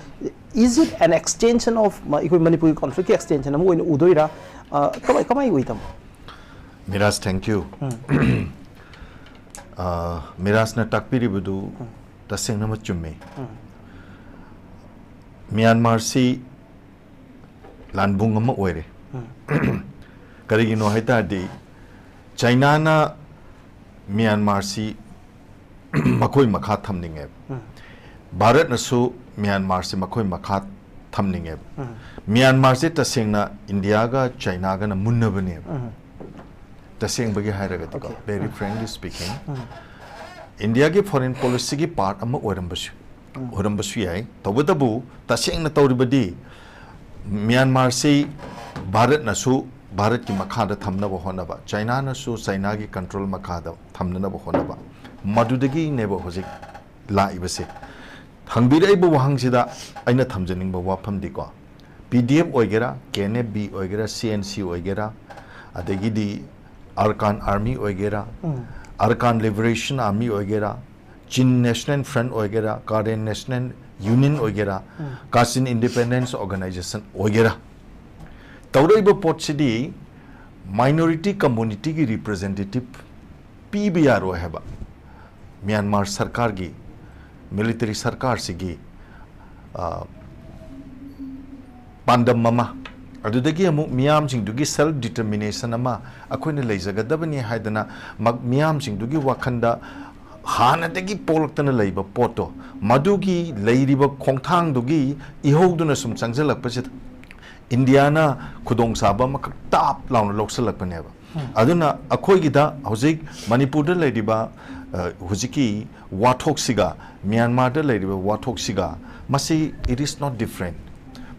is it an extension of ꯃ-, ꯑꯩꯈꯣꯏ ꯃꯅꯤꯄꯨꯔꯒꯤ ꯀꯣꯟꯐ꯭ꯂꯤꯛꯀꯤ extension ꯑꯃ ꯑꯣꯏꯅ ꯎꯗꯣꯏꯔꯥ? ꯑ, ꯀꯃꯥꯏ, ꯀꯃꯥꯏ ꯎꯏ ꯇꯥꯃꯣ? Miraj, thank you꯫ ꯑ, ꯃꯤꯔꯥꯖꯅ ꯇꯥꯛꯄꯤꯔꯤꯕꯗꯨ ꯇꯁꯦꯡꯅꯃꯛ ꯆꯨꯝꯃꯤ꯫ ꯃ꯭ꯌꯥꯟꯃꯥꯔꯁꯤ ꯂꯥꯟꯕꯨꯡ ꯑꯃ ꯑꯣꯏꯔꯦ꯫ ꯀꯔꯤꯒꯤꯅꯣ ꯍꯥꯏ ꯇꯥꯔꯗꯤ, ꯆꯥꯏꯅꯥꯅ ꯃ꯭ꯌꯥꯟꯃꯥꯔꯁꯤ ꯃꯈꯣꯏ ꯃꯈꯥ ꯊꯝꯅꯤꯡꯉꯦꯕ꯫ ꯚꯥꯔꯠꯅꯁꯨ ꯃ꯭ꯌꯥꯟꯃꯥꯔꯁꯤ ꯃꯈꯣꯏ ꯃꯈꯥ ꯊꯝꯅꯤꯡꯉꯦꯕ꯫ ꯃ꯭ꯌꯥꯟꯃꯥꯔꯁꯦ ꯇꯁꯦꯡꯅ ꯏꯟꯗꯤꯌꯥꯒ ꯆꯥꯏꯅꯥꯒꯅ ꯃꯨꯟꯅꯕꯅꯦꯕ꯫ ꯇꯁꯦꯡꯕꯒꯤ ꯍꯥꯏꯔꯒꯗꯤꯀꯣ, very frankly speaking, ꯏꯟꯗꯤꯌꯥꯒꯤ foreign policy-ꯒꯤ part ꯑꯃ ꯑꯣꯏꯔꯝꯕꯁꯨ, ꯑꯣꯏꯔꯝꯕꯁꯨ ꯌꯥꯏ꯫ ꯇꯧꯕꯇꯕꯨ ꯇꯁꯦꯡꯅ ꯇꯧꯔꯤꯕꯗꯤ ꯃ꯭ꯌꯥꯟꯃꯥꯔꯁꯤ ꯚꯥꯔꯠꯅꯁꯨ ꯚꯥꯔꯠꯀꯤ ꯃꯈꯥꯗ ꯊꯝꯅꯕ ꯍꯣꯠꯅꯕ, ꯆꯥꯏꯅꯥꯅꯁꯨ ꯆꯥꯏꯅꯥꯒꯤ control ꯃꯈꯥꯗ ꯊꯝꯅꯅꯕ ꯍꯣꯠꯅꯕ, ꯃꯗꯨꯗꯒꯤꯅꯦꯕ ꯍꯧꯖꯤꯛ ꯂꯥꯛꯏꯕꯁꯦ꯫ ꯍꯪꯕꯤꯔꯛꯏꯕ ꯋꯥꯍꯪꯁꯤꯗ ꯑꯩꯅ ꯊꯝꯖꯅꯤꯡꯕ ꯋꯥꯐꯝꯗꯤꯀꯣ, PDF ꯑꯣꯏꯒꯦꯔꯥ, KNA-B ꯑꯣꯏꯒꯦꯔꯥ, CNC ꯑꯣꯏꯒꯦꯔꯥ, ꯑꯗꯒꯤꯗꯤ Arakan Army ꯑꯣꯏꯒꯦꯔꯥ, Arakan Liberation Army ꯑꯣꯏꯒꯦꯔꯥ, Chin National Front ꯑꯣꯏꯒꯦꯔꯥ, Karen National Union ꯑꯣꯏꯒꯦꯔꯥ, Kachin Independence Organization ꯑꯣꯏꯒꯦꯔꯥ, ꯇꯧꯔꯛꯏꯕ ꯄꯣꯠꯁꯤꯗꯤ minority community-ꯒꯤ representative ꯄꯤꯕ ꯌꯥꯔꯣꯏ ꯍꯥꯏꯕ ꯃ꯭ꯌꯥꯟꯃꯥꯔ ꯁꯔꯀꯥꯔꯒꯤ, military ꯁꯔꯀꯥꯔꯁꯤꯒꯤ, ꯑ, ꯄꯥꯟꯗꯝ ꯑꯃ, ꯑꯗꯨꯗꯒꯤ ꯑꯃꯨꯛ ꯃꯤꯌꯥꯝꯁꯤꯡꯗꯨꯒꯤ self determination ꯑꯃ ꯑꯩꯈꯣꯏꯅ ꯂꯩꯖꯒꯗꯕꯅꯤ ꯍꯥꯏꯗꯅ ꯃ-, ꯃꯤꯌꯥꯝꯁꯤꯡꯗꯨꯒꯤ ꯋꯥꯈꯜꯗ ꯍꯥꯟꯅꯗꯒꯤ ꯄꯣꯛꯂꯛꯇꯅ ꯂꯩꯕ ꯄꯣꯠꯇꯣ, ꯃꯗꯨꯒꯤ ꯂꯩꯔꯤꯕ ꯈꯣꯡꯊꯥꯡꯗꯨꯒꯤ ꯏꯍꯧꯗꯨꯅ ꯁꯨꯝ ꯆꯪꯁꯤꯜꯂꯛꯄꯁꯤꯗ ꯏꯟꯗꯤꯌꯥꯅ ꯈꯨꯗꯣꯡꯆꯥꯕ ꯑꯃꯈꯛ ꯇꯥꯞ ꯂꯥꯎꯅ ꯂꯧꯁꯤꯜꯂꯛꯄꯅꯦꯕ꯫ ꯑꯗꯨꯅ ꯑꯩꯈꯣꯏꯒꯤꯗ ꯍꯧꯖꯤꯛ ꯃꯅꯤꯄꯨꯔꯗ ꯂꯩꯔꯤꯕ, ꯑ, ꯍꯧꯖꯤꯛꯀꯤ ꯋꯥꯊꯣꯛꯁꯤꯒ ꯃ꯭ꯌꯥꯟꯃꯥꯔꯗ ꯂꯩꯔꯤꯕ ꯋꯥꯊꯣꯛꯁꯤꯒ, ꯃꯁꯤ, it is not different꯫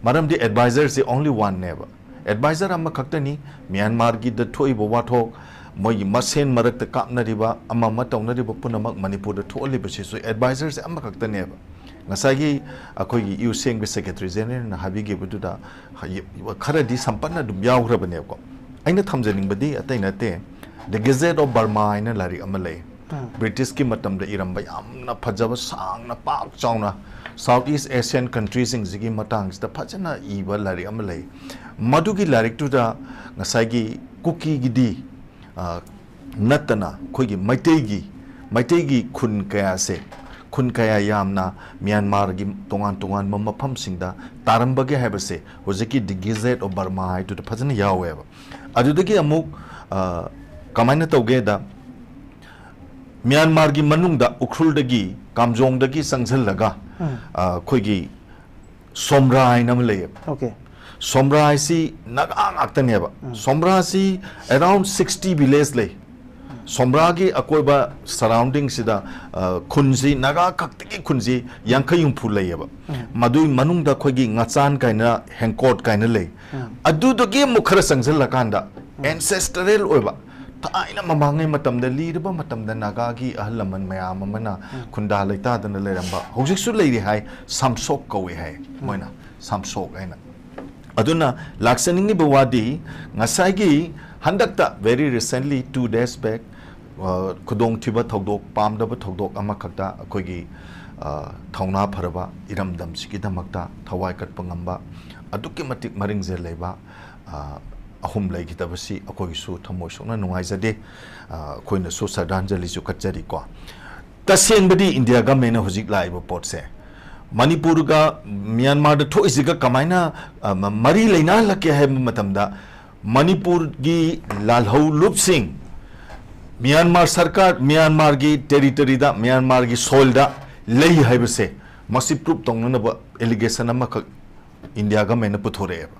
ꯃꯔꯝꯗꯤ ꯑꯦꯗꯚꯥꯏꯖꯔꯁꯤ only one ꯅꯦꯕ꯫ ꯑꯦꯗꯚꯥꯏꯖꯔ ꯑꯃꯈꯛꯇꯅꯤ꯫ ꯃ꯭ꯌꯥꯟꯃꯥꯔꯒꯤꯗ ꯊꯣꯛꯏꯕ ꯋꯥꯊꯣꯛ, ꯃꯣꯏꯒꯤ ꯃꯁꯦꯟ ꯃꯔꯛꯇ ꯀꯥꯞꯅꯔꯤꯕ, ꯑꯃ ꯑꯃ ꯇꯧꯅꯔꯤꯕ ꯄꯨꯝꯅꯃꯛ ꯃꯅꯤꯄꯨꯔꯗ ꯊꯣꯛꯍꯜꯂꯤꯕꯁꯤꯁꯨ ꯑꯦꯗꯚꯥꯏꯖꯔꯁꯦ ꯑꯃꯈꯛꯇꯅꯦꯕ꯫ ꯉꯁꯥꯏꯒꯤ ꯑꯩꯈꯣꯏꯒꯤ ꯌꯨ ꯁꯦꯡꯒꯤ ꯁꯦꯀ꯭ꯔꯦꯇꯔꯤ ꯖꯦꯅꯔꯦꯜꯅ ꯍꯥꯏꯕꯤꯈꯤꯕꯗꯨꯗ ꯍꯥꯏ-, ꯈꯔꯗꯤ ꯁꯝꯄꯠꯅ ꯑꯗꯨꯝ ꯌꯥꯎꯈ꯭ꯔꯕꯅꯦꯕꯀꯣ꯫ ꯑꯩꯅ ꯊꯝꯖꯅꯤꯡꯕꯗꯤ ꯑꯇꯩ ꯅꯠꯇꯦ, The Gazette of Burma ꯍꯥꯏꯅ ꯂꯥꯏꯔꯤꯛ ꯑꯃ ꯂꯩ꯫ ꯎꯝ꯫ ꯕ꯭ꯔꯤꯇꯤꯁꯀꯤ ꯃꯇꯝꯗ ꯏꯔꯝꯕ ꯌꯥꯝꯅ ꯐꯖꯕ, ꯁꯥꯡꯅ, ꯄꯥꯛ ꯆꯥꯎꯅ South East Asian countryꯁꯤꯡꯁꯤꯒꯤ ꯃꯇꯥꯡꯁꯤꯗ ꯐꯖꯅ ꯏꯕ ꯂꯥꯏꯔꯤꯛ ꯑꯃ ꯂꯩ꯫ ꯃꯗꯨꯒꯤ ꯂꯥꯏꯔꯤꯛꯇꯨꯗ ꯉꯁꯥꯏꯒꯤ ꯀꯨꯀꯤꯒꯤꯗꯤ, ꯑ, ꯅꯠꯇꯅ ꯑꯩꯈꯣꯏꯒꯤ ꯃꯩꯇꯩꯒꯤ, ꯃꯩꯇꯩꯒꯤ ꯈꯨꯟ ꯀꯌꯥꯁꯦ, ꯈꯨꯟ ꯀꯌꯥ ꯌꯥꯝꯅ ꯃ꯭ꯌꯥꯟꯃꯥꯔꯒꯤ ꯇꯣꯉꯥꯟ ꯇꯣꯉꯥꯟꯕ ꯃꯐꯝꯁꯤꯡꯗ ꯇꯥꯔꯝꯕꯒꯦ ꯍꯥꯏꯕꯁꯦ ꯍꯧꯖꯤꯛꯀꯤ The Gazette of Burma ꯍꯥꯏꯗꯨꯗ ꯐꯖꯅ ꯌꯥꯎꯋꯦꯕ꯫ ꯑꯗꯨꯗꯒꯤ ꯑꯃꯨꯛ, ꯑ, ꯀꯃꯥꯏꯅ ꯇꯧꯒꯦꯗ, ꯃ꯭ꯌꯥꯟꯃꯥꯔꯒꯤ ꯃꯅꯨꯡꯗ ꯎꯈ꯭ꯔꯨꯜꯗꯒꯤ, ꯀꯥꯝꯖꯣꯡꯗꯒꯤ ꯆꯪꯁꯤꯜꯂꯒ, ꯎꯝ꯫ ꯑ, ꯑꯩꯈꯣꯏꯒꯤ ꯁꯣꯝꯕ꯭ꯔꯥ ꯍꯥꯏꯅ ꯑꯃ ꯂꯩꯌꯦꯕ꯫ Okay꯫ ꯁꯣꯝꯕ꯭ꯔꯥ ꯍꯥꯏꯁꯤ ꯅꯥꯒꯥ ꯉꯥꯛꯇꯅꯦꯕ꯫ ꯎꯝ꯫ ꯁꯣꯝꯕ꯭ꯔꯥꯁꯤ around sixty village ꯂꯩ꯫ ꯁꯣꯝꯕ꯭ꯔꯥꯒꯤ ꯑꯀꯣꯏꯕ surroundingꯁꯤꯗ, ꯑ, ꯈꯨꯟꯁꯤ, ꯅꯥꯒꯥ ꯈꯛꯇꯒꯤ ꯈꯨꯟꯁꯤ ꯌꯥꯡꯈꯩ ꯍꯨꯝꯐꯨ ꯂꯩꯌꯦꯕ꯫ ꯎꯝ꯫ ꯃꯗꯨꯒꯤ ꯃꯅꯨꯡꯗ ꯑꯩꯈꯣꯏꯒꯤ ꯉꯥꯆꯥꯟ ꯀꯥꯏꯅ, ꯍꯦꯡꯀꯣꯠ ꯀꯥꯏꯅ ꯂꯩ꯫ ꯎꯝ꯫ ꯑꯗꯨꯗꯒꯤ ꯑꯃꯨꯛ ꯈꯔ ꯆꯪꯁꯤꯜꯂꯀꯥꯟꯗ, ꯎꯝ꯫ Ancestral ꯑꯣꯏꯕ, ꯊꯥꯏꯅ ꯃꯃꯥꯡꯉꯩ ꯃꯇꯝꯗ, ꯂꯤꯔꯕ ꯃꯇꯝꯗ ꯅꯥꯒꯥꯒꯤ ꯑꯍꯜ ꯂꯃꯟ ꯃꯌꯥꯝ ꯑꯃꯅ ꯎꯝ꯫ ꯈꯨꯟꯗꯥ ꯂꯩꯇꯥꯗꯅ ꯂꯩꯔꯝꯕ, ꯍꯧꯖꯤꯛꯁꯨ ꯂꯩꯔꯤ ꯍꯥꯏ, ꯁꯥꯝꯁꯣꯛ ꯀꯧꯏ ꯍꯥꯏ ꯎꯝ꯫ ꯃꯣꯏꯅ꯫ ꯁꯥꯝꯁꯣꯛ ꯍꯥꯏꯅ꯫ ꯑꯗꯨꯅ ꯂꯥꯛꯆꯅꯤꯡꯉꯤꯕ ꯋꯥꯗꯤ, ꯉꯁꯥꯏꯒꯤ ꯍꯟꯗꯛꯇ, very recently, two days back, ꯑ, ꯈꯨꯗꯣꯡꯊꯤꯕ ꯊꯧꯗꯣꯛ, ꯄꯥꯝꯗꯕ ꯊꯧꯗꯣꯛ ꯑꯃꯈꯛꯇ ꯑꯩꯈꯣꯏꯒꯤ, ꯑ, ꯊꯧꯅꯥ ꯐꯔꯕ ꯏꯔꯝꯗꯝꯁꯤꯒꯤꯗꯃꯛꯇ ꯊꯋꯥꯏ ꯀꯠꯄ ꯉꯝꯕ, ꯑꯗꯨꯛꯀꯤ ꯃꯇꯤꯛ ꯃꯔꯤꯡꯖꯦꯜ ꯂꯩꯕ, ꯑ, ꯑꯍꯨꯝ ꯂꯩꯈꯤꯗꯕꯁꯤ ꯑꯩꯈꯣꯏꯒꯤꯁꯨ ꯊꯃꯣꯏ ꯁꯣꯛꯅ ꯅꯨꯡꯉꯥꯏꯖꯗꯦ꯫ ꯑ, ꯑꯩꯈꯣꯏꯅꯁꯨ ꯁ꯭ꯔꯗꯥꯟꯖꯂꯤꯁꯨ ꯀꯠꯆꯔꯤꯀꯣ꯫ ꯇꯁꯦꯡꯕꯗꯤ ꯏꯟꯗꯤꯌꯥ ꯒꯃꯦꯟꯅ ꯍꯧꯖꯤꯛ ꯂꯥꯛꯏꯕ ꯄꯣꯠꯁꯦ, ꯃꯅꯤꯄꯨꯔꯒ ꯃ꯭ꯌꯥꯟꯃꯥꯔꯗ ꯊꯣꯛꯏꯁꯤꯒ ꯀꯃꯥꯏꯅ, ꯑ, ꯃ-, ꯃꯔꯤ ꯂꯩꯅꯍꯜꯂꯛꯀꯦ ꯍꯥꯏꯕ ꯃꯇꯝꯗ, ꯃꯅꯤꯄꯨꯔꯒꯤ ꯂꯥꯜꯍꯧꯂꯨꯞꯁꯤꯡ ꯃ꯭ꯌꯥꯟꯃꯥꯔ ꯁꯔꯀꯥꯔ, ꯃ꯭ꯌꯥꯟꯃꯥꯔꯒꯤ territoryꯗ, ꯃ꯭ꯌꯥꯟꯃꯥꯔꯒꯤ soilꯗ ꯂꯩ ꯍꯥꯏꯕꯁꯦ, ꯃꯁꯤ prove ꯇꯧꯅꯅꯕ allegation ꯑꯃꯈꯛ ꯏꯟꯗꯤꯌꯥ ꯒꯃꯦꯟꯅ ꯄꯨꯊꯣꯔꯛꯑꯦꯕ꯫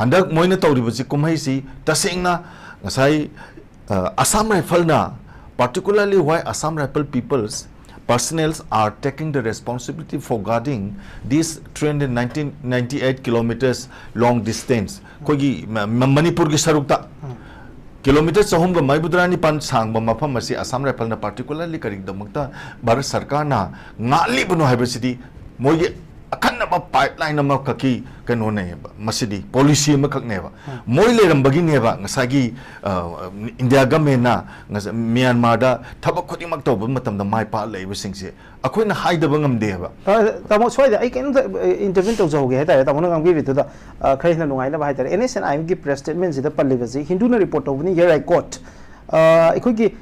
ꯍꯟꯗꯛ ꯃꯣꯏꯅ ꯇꯧꯔꯤꯕꯁꯤ, ꯀꯨꯝꯍꯩꯁꯤ ꯇꯁꯦꯡꯅ ꯉꯁꯥꯏ, ꯑ, Assam Rifle-ꯅ, particularly why Assam Rifle people's personnels are taking the responsibility for guarding this three hundred ninety, ninety-eight kilometers long distance, ꯑꯩꯈꯣꯏꯒꯤ ꯃ-, ꯃ-, ꯃꯅꯤꯄꯨꯔꯒꯤ ꯁꯔꯨꯛꯇ ꯀꯤꯂꯣꯃꯤꯇꯔ ꯆꯍꯨꯝꯒ ꯃꯔꯤꯐꯨꯇꯔꯥ ꯅꯤꯄꯥꯟ ꯁꯥꯡꯕ ꯃꯐꯝ ꯑꯁꯤ Assam Rifle-ꯅ particularly ꯀꯔꯤꯒꯤꯗꯃꯛꯇ ꯚꯥꯔꯠ ꯁꯔꯀꯥꯔꯅ ꯉꯥꯛꯂꯤꯕꯅꯣ ꯍꯥꯏꯕꯁꯤꯗꯤ ꯃꯣꯏꯒꯤ ꯑꯈꯟꯅꯕ pipeline ꯑꯃꯈꯛꯀꯤ ꯀꯩꯅꯣꯅꯦꯕ, ꯃꯁꯤꯗꯤ policy ꯑꯃꯈꯛꯅꯦꯕ꯫ ꯃꯣꯏ ꯂꯩꯔꯝꯕꯒꯤꯅꯦꯕ ꯉꯁꯥꯏꯒꯤ, ꯑ, India government-ꯅ ꯉꯁꯥꯏ ꯃ꯭ꯌꯥꯟꯃꯥꯔꯗ ꯊꯕꯛ ꯈꯨꯗꯤꯡꯃꯛ ꯇꯧꯕ ꯃꯇꯝꯗ ꯃꯥꯏ ꯄꯥꯛꯂꯛꯏꯕꯁꯤꯡꯁꯦ꯫ ꯑꯩꯈꯣꯏꯅ ꯍꯥꯏꯗꯕ ꯉꯝꯗꯦꯕ꯫ ꯑ, ꯇꯥꯃꯣ, ꯁ꯭ꯋꯥꯏꯗ ꯑꯩ ꯀꯩꯅꯣꯝꯇ, ꯑ, intervene ꯇꯧꯖꯍꯧꯒꯦ ꯍꯥꯏꯇꯥꯔꯦ, ꯇꯥꯃꯣꯅ ꯉꯥꯡꯕꯤꯔꯤꯗꯨꯗ, ꯑ, ꯈꯔ ꯍꯦꯟꯅ ꯅꯨꯡꯉꯥꯏꯅꯕ ꯍꯥꯏꯇꯥꯔꯦ꯫ N S N I M-ꯒꯤ press statement-ꯁꯤꯗ ꯄꯜꯂꯤꯕꯁꯤ, ꯍꯤꯟꯗꯨꯅ report ꯇꯧꯕꯅꯤ, here I quote, ꯑ, ꯑꯩꯈꯣꯏꯒꯤ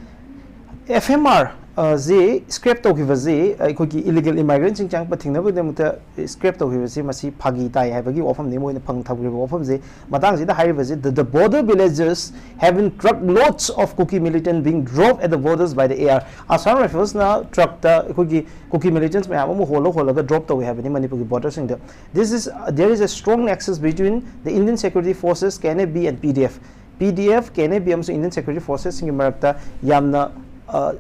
F M R, ꯑ, ꯁꯤ scrap ꯇꯧꯈꯤꯕꯁꯤ, ꯑꯩꯈꯣꯏꯒꯤ illegal immigrant-ꯁꯤꯡ ꯆꯪꯉꯛꯄ ꯊꯤꯡꯅꯕꯒꯤꯗꯃꯛꯇ scrap ꯇꯧꯈꯤꯕꯁꯤ, ꯃꯁꯤ ꯐꯥꯒꯤ ꯇꯥꯏ ꯍꯥꯏꯕꯒꯤ ꯋꯥꯐꯝꯅꯤ ꯃꯣꯏꯅ ꯐꯪ ꯊꯝꯈ꯭ꯔꯤꯕ ꯋꯥꯐꯝꯁꯤ꯫ ꯃꯇꯥꯡꯁꯤꯗ ꯍꯥꯏꯔꯤꯕꯁꯤ, "The, the border villagers having truck loads of Kuki militant being dropped at the borders by the A R." Assam Rifles-ꯅ truck-ꯇ ꯑꯩꯈꯣꯏꯒꯤ ꯀꯨꯀꯤ militants ꯃꯌꯥꯝ ꯑꯃ ꯍꯣꯜꯂ ꯍꯣꯜꯂꯒ drop ꯇꯧꯏ ꯍꯥꯏꯕꯅꯤ ꯃꯅꯤꯄꯨꯔꯒꯤ border-ꯁꯤꯡꯗ꯫ This is, there is a strong nexus between the Indian security forces, K N A B and P D F꯫ P D F, K N A B ꯑꯃꯁꯨꯡ Indian security forces-ꯁꯤꯡꯒꯤ ꯃꯔꯛꯇ ꯌꯥꯝꯅ, ꯑ,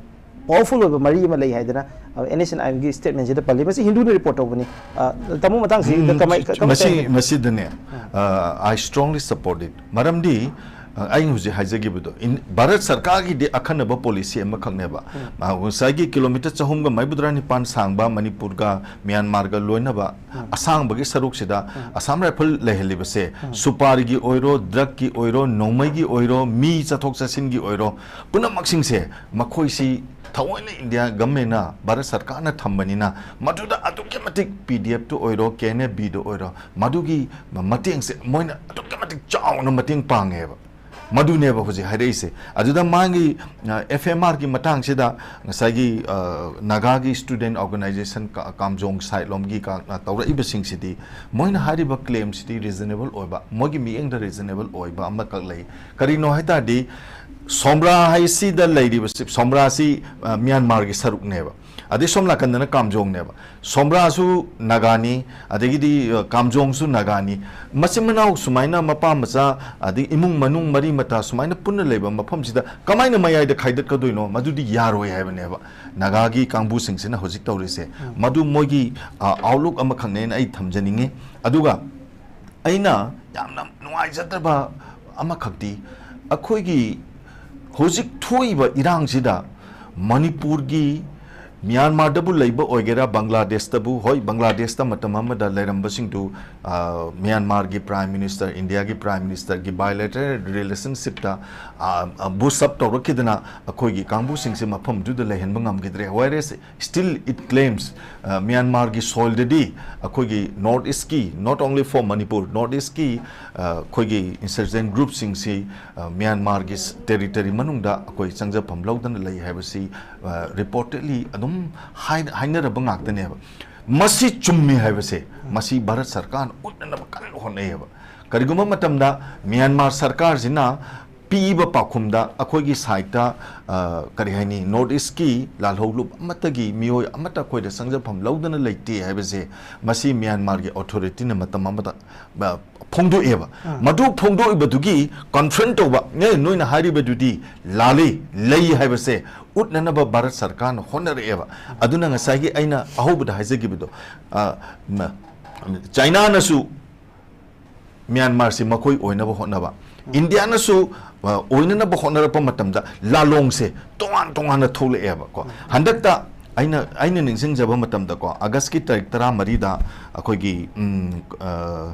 powerful ꯑꯣꯏꯕ ꯃꯔꯤ ꯑꯃ ꯂꯩ ꯍꯥꯏꯗꯅ, ꯑ, N S N I M-ꯒꯤ statement-ꯁꯤꯗ ꯄꯜꯂꯤ꯫ ꯃꯁꯤ ꯍꯤꯟꯗꯨꯅ report ꯇꯧꯕꯅꯤ꯫ ꯑ, ꯇꯥꯃꯣ, ꯃꯇꯥꯡꯁꯤ ꯎꯝ, ꯀꯃꯥꯏ-, ꯀꯃꯥꯏ ꯃꯁꯤ, ꯇꯧꯒꯅꯤ? ꯃꯁꯤꯗꯅꯦ, ꯑ, I strongly support it. ꯃꯔꯝꯗꯤ, ꯑ, ꯑꯩꯅ ꯍꯧꯖꯤꯛ ꯍꯥꯏꯖꯈꯤꯕꯗꯣ, ꯏꯟ-, ꯚꯥꯔꯠ ꯁꯔꯀꯥꯔꯒꯤꯗꯤ ꯑꯈꯟꯅꯕ policy ꯑꯃꯈꯛꯅꯦꯕ꯫ ꯎꯝ꯫ ꯑ, ꯉꯁꯥꯏꯒꯤ ꯀꯤꯂꯣꯃꯤꯇꯔ ꯆꯍꯨꯝꯒ ꯃꯔꯤꯐꯨꯇꯔꯥ ꯅꯤꯄꯥꯟ ꯁꯥꯡꯕ ꯃꯅꯤꯄꯨꯔꯒ ꯃ꯭ꯌꯥꯟꯃꯥꯔꯒ ꯂꯣꯏꯅꯕ ꯎꯝ꯫ ꯑꯁꯥꯡꯕꯒꯤ ꯁꯔꯨꯛꯁꯤꯗ ꯎꯝ꯫ ꯑꯁꯥꯝ ꯔꯥꯏꯐꯜ ꯂꯩꯍꯜꯂꯤꯕꯁꯦ, ꯎꯝ꯫ ꯁꯨꯄꯥꯔꯤꯒꯤ ꯑꯣꯏꯔꯣ, drug-ꯀꯤ ꯑꯣꯏꯔꯣ, ꯅꯣꯡꯃꯩꯒꯤ ꯑꯣꯏꯔꯣ, ꯃꯤ ꯆꯠꯊꯣꯛ ꯆꯠꯁꯤꯟꯒꯤ ꯑꯣꯏꯔꯣ, ꯄꯨꯝꯅꯃꯛꯁꯤꯡꯁꯦ ꯃꯈꯣꯏꯁꯤ ꯊꯑꯣꯏꯅ ꯏꯟꯗꯤꯌꯥ government-ꯅ, ꯚꯥꯔꯠ ꯁꯔꯀꯥꯔꯅ ꯊꯝꯕꯅꯤꯅ, ꯃꯗꯨꯗ ꯑꯗꯨꯛꯀꯤ ꯃꯇꯤꯛ P D F-ꯇꯨ ꯑꯣꯏꯔꯣ, K N A B-ꯗꯨ ꯑꯣꯏꯔꯣ, ꯃꯗꯨꯒꯤ ꯃ-, ꯃꯇꯦꯡꯁꯦ ꯃꯣꯏꯅ ꯑꯗꯨꯛꯀꯤ ꯃꯇꯤꯛ ꯆꯥꯎꯅ ꯃꯇꯦꯡ ꯄꯥꯡꯉꯦꯕ꯫ ꯃꯗꯨꯅꯦꯕ ꯍꯧꯖꯤꯛ ꯍꯥꯏꯔꯛꯏꯁꯦ꯫ ꯑꯗꯨꯗ ꯃꯥꯒꯤ, ꯑ, F M R-ꯒꯤ ꯃꯇꯥꯡꯁꯤꯗ ꯉꯁꯥꯏꯒꯤ, ꯑ, ꯅꯥꯒꯥꯒꯤ student organization ꯀꯥ-, ꯀꯥꯝꯖꯣꯡ side ꯂꯣꯝꯒꯤ ꯀꯥ-, ꯇꯧꯔꯛꯏꯕꯁꯤꯡꯁꯤꯗꯤ, ꯃꯣꯏꯅ ꯍꯥꯏꯔꯤꯕ claim-ꯁꯤꯗꯤ reasonable ꯑꯣꯏꯕ, ꯃꯣꯏꯒꯤ ꯃꯤꯠꯌꯦꯡꯗ reasonable ꯑꯣꯏꯕ ꯑꯃꯈꯛ ꯂꯩ꯫ ꯀꯔꯤꯅꯣ ꯍꯥꯏ ꯇꯥꯔꯗꯤ, ꯁꯣꯝꯕ꯭ꯔꯥ ꯍꯥꯏꯁꯤꯗ ꯂꯩꯔꯤꯕꯁꯤ, ꯁꯣꯝꯕ꯭ꯔꯥꯁꯤ, ꯑ, ꯃ꯭ꯌꯥꯟꯃꯥꯔꯒꯤ ꯁꯔꯨꯛꯅꯦꯕ꯫ ꯑꯗꯩ ꯁꯣꯝ ꯅꯥꯀꯟꯗꯅ ꯀꯥꯝꯖꯣꯡꯅꯦꯕ꯫ ꯁꯣꯝꯕ꯭ꯔꯥꯁꯨ ꯅꯥꯒꯥꯅꯤ, ꯑꯗꯒꯤꯗꯤ, ꯑ, ꯀꯥꯝꯖꯣꯡꯁꯨ ꯅꯥꯒꯥꯅꯤ꯫ ꯃꯆꯤꯟ ꯃꯅꯥꯎ ꯁꯨꯃꯥꯏꯅ ꯃꯄꯥ ꯃꯆꯥ, ꯑꯗꯩ ꯏꯃꯨꯡ ꯃꯅꯨꯡ ꯃꯔꯤ ꯃꯇꯥ ꯁꯨꯃꯥꯏꯅ ꯄꯨꯟꯅ ꯂꯩꯕ ꯃꯐꯝꯁꯤꯗ ꯀꯃꯥꯏꯅ ꯃꯌꯥꯏꯗ ꯈꯥꯏꯗꯠꯀꯗꯣꯏꯅꯣ? ꯃꯗꯨꯗꯤ ꯌꯥꯔꯣꯏ ꯍꯥꯏꯕꯅꯦꯕ ꯅꯥꯒꯥꯒꯤ ꯀꯥꯡꯕꯨꯁꯤꯡꯁꯤꯅ ꯍꯧꯖꯤꯛ ꯇꯧꯔꯤꯁꯦ꯫ ꯎꯝ꯫ ꯃꯗꯨ ꯃꯣꯏꯒꯤ, ꯑ, outlook ꯑꯃꯈꯛꯅꯦꯅ ꯑꯩ ꯊꯝꯖꯅꯤꯡꯉꯤ꯫ ꯑꯗꯨꯒ ꯑꯩꯅ ꯌꯥꯝꯅ ꯅꯨꯡꯉꯥꯏꯖꯗꯕ ꯑꯃꯈꯛꯇꯤ, ꯑꯩꯈꯣꯏꯒꯤ ꯍꯧꯖꯤꯛ ꯊꯣꯛꯏꯕ ꯏꯔꯥꯡꯁꯤꯗ ꯃꯅꯤꯄꯨꯔꯒꯤ, ꯃ꯭ꯌꯥꯟꯃꯥꯔꯗꯕꯨ ꯂꯩꯕ ꯑꯣꯏꯒꯦꯔꯥ, ꯕꯪꯒ꯭ꯂꯥꯗꯦꯁꯇꯕꯨ, ꯍꯣꯏ, ꯕꯪꯒ꯭ꯂꯥꯗꯦꯁꯇ ꯃꯇꯝ ꯑꯃꯗ ꯂꯩꯔꯝꯕꯁꯤꯡꯗꯨ, ꯑ, ꯃ꯭ꯌꯥꯟꯃꯥꯔꯒꯤ Prime Minister, ꯏꯟꯗꯤꯌꯥꯒꯤ Prime Ministerꯒꯤ bilateral relationshipꯇ, ꯑ, ꯑ, boost up ꯇꯧꯔꯛꯈꯤꯗꯅ ꯑꯩꯈꯣꯏꯒꯤ ꯀꯥꯡꯕꯨꯁꯤꯡꯁꯦ ꯃꯐꯝꯗꯨꯗ ꯂꯩꯍꯟꯕ ꯉꯝꯈꯤꯗ꯭ꯔꯦ꯫ Whereas still it claims, ꯑ, ꯃ꯭ꯌꯥꯟꯃꯥꯔꯒꯤ soilꯗꯗꯤ ꯑꯩꯈꯣꯏꯒꯤ North Eastꯀꯤ, not only for Manipur, North Eastꯀꯤ, ꯑ, ꯑꯩꯈꯣꯏꯒꯤ insurgent groupꯁꯤꯡꯁꯤ, ꯑ, ꯃ꯭ꯌꯥꯟꯃꯥꯔꯒꯤ ꯁ-, territory ꯃꯅꯨꯡꯗ ꯑꯩꯈꯣꯏ ꯆꯪꯖꯐꯝ ꯂꯧꯗꯅ ꯂꯩ ꯍꯥꯏꯕꯁꯤ, ꯑ, reportedly ꯑꯗꯨꯝ ꯍꯥꯏ-, ꯍꯥꯏꯅꯔꯕ ꯉꯥꯛꯇꯅꯦꯕ꯫ ꯃꯁꯤ ꯆꯨꯝꯃꯤ ꯍꯥꯏꯕꯁꯦ, ꯃꯁꯤ ꯚꯥꯔꯠ ꯁꯔꯀꯥꯔꯅ ꯎꯠꯅꯅꯕ ꯀꯟꯅ ꯍꯣꯠꯅꯩꯌꯦꯕ꯫ ꯀꯔꯤꯒꯨꯝꯕ ꯃꯇꯝꯗ ꯃ꯭ꯌꯥꯟꯃꯥꯔ ꯁꯔꯀꯥꯔꯁꯤꯅ ꯄꯤꯕ ꯄꯥꯎꯈꯨꯝꯗ ꯑꯩꯈꯣꯏꯒꯤ sideꯇ, ꯑ, ꯀꯔꯤ ꯍꯥꯏꯅꯤ, North Eastꯀꯤ ꯂꯥꯜꯍꯧꯂꯨꯞ ꯑꯃꯠꯇꯒꯤ ꯃꯤꯑꯣꯏ ꯑꯃꯠꯇ ꯑꯩꯈꯣꯏꯗ ꯆꯪꯖꯐꯝ ꯂꯧꯗꯅ ꯂꯩꯇꯦ ꯍꯥꯏꯕꯁꯦ, ꯃꯁꯤ ꯃ꯭ꯌꯥꯟꯃꯥꯔꯒꯤ authorityꯅ ꯃꯇꯝ ꯑꯃꯗ, ꯑ, ꯐꯣꯡꯗꯣꯛꯑꯦꯕ꯫ ꯑꯥ꯫ ꯃꯗꯨ ꯐꯣꯡꯗꯣꯛꯏꯕꯗꯨꯒꯤ confront ꯇꯧꯕ, "ꯑꯦ, ꯅꯣꯏꯅ ꯍꯥꯏꯔꯤꯕꯗꯨꯗꯤ ꯂꯥꯜꯂꯤ, ꯂꯩ" ꯍꯥꯏꯕꯁꯦ ꯎꯠꯅꯅꯕ ꯚꯥꯔꯠ ꯁꯔꯀꯥꯔꯅ ꯍꯣꯠꯅꯔꯛꯑꯦꯕ꯫ ꯑꯗꯨꯅ ꯉꯁꯥꯏꯒꯤ ꯑꯩꯅ ꯑꯍꯧꯕꯗ ꯍꯥꯏꯖꯈꯤꯕꯗꯣ, ꯑ, ꯃ-, ꯆꯥꯏꯅꯥꯅꯁꯨ ꯃ꯭ꯌꯥꯟꯃꯥꯔꯁꯤ ꯃꯈꯣꯏ ꯑꯣꯏꯅꯕ ꯍꯣꯠꯅꯕ, ꯎꯝ꯫ ꯏꯟꯗꯤꯌꯥꯅꯁꯨ, ꯑ, ꯑꯣꯏꯅꯅꯕ ꯍꯣꯠꯅꯔꯛꯄ ꯃꯇꯝꯗ ꯂꯥꯂꯣꯡꯁꯦ ꯇꯣꯉꯥꯟ ꯇꯣꯉꯥꯟꯅ ꯊꯣꯛꯂꯛꯑꯦꯕꯀꯣ꯫ ꯎꯝ꯫ ꯍꯟꯗꯛꯇ ꯑꯩꯅ, ꯑꯩꯅ ꯅꯤꯡꯁꯤꯡꯖꯕ ꯃꯇꯝꯗꯀꯣ, ꯑꯥꯒꯁꯀꯤ ꯇꯥꯔꯤꯛ ꯇꯔꯥꯃꯔꯤꯗ ꯑꯩꯈꯣꯏꯒꯤ, ꯎꯝ, ꯑ,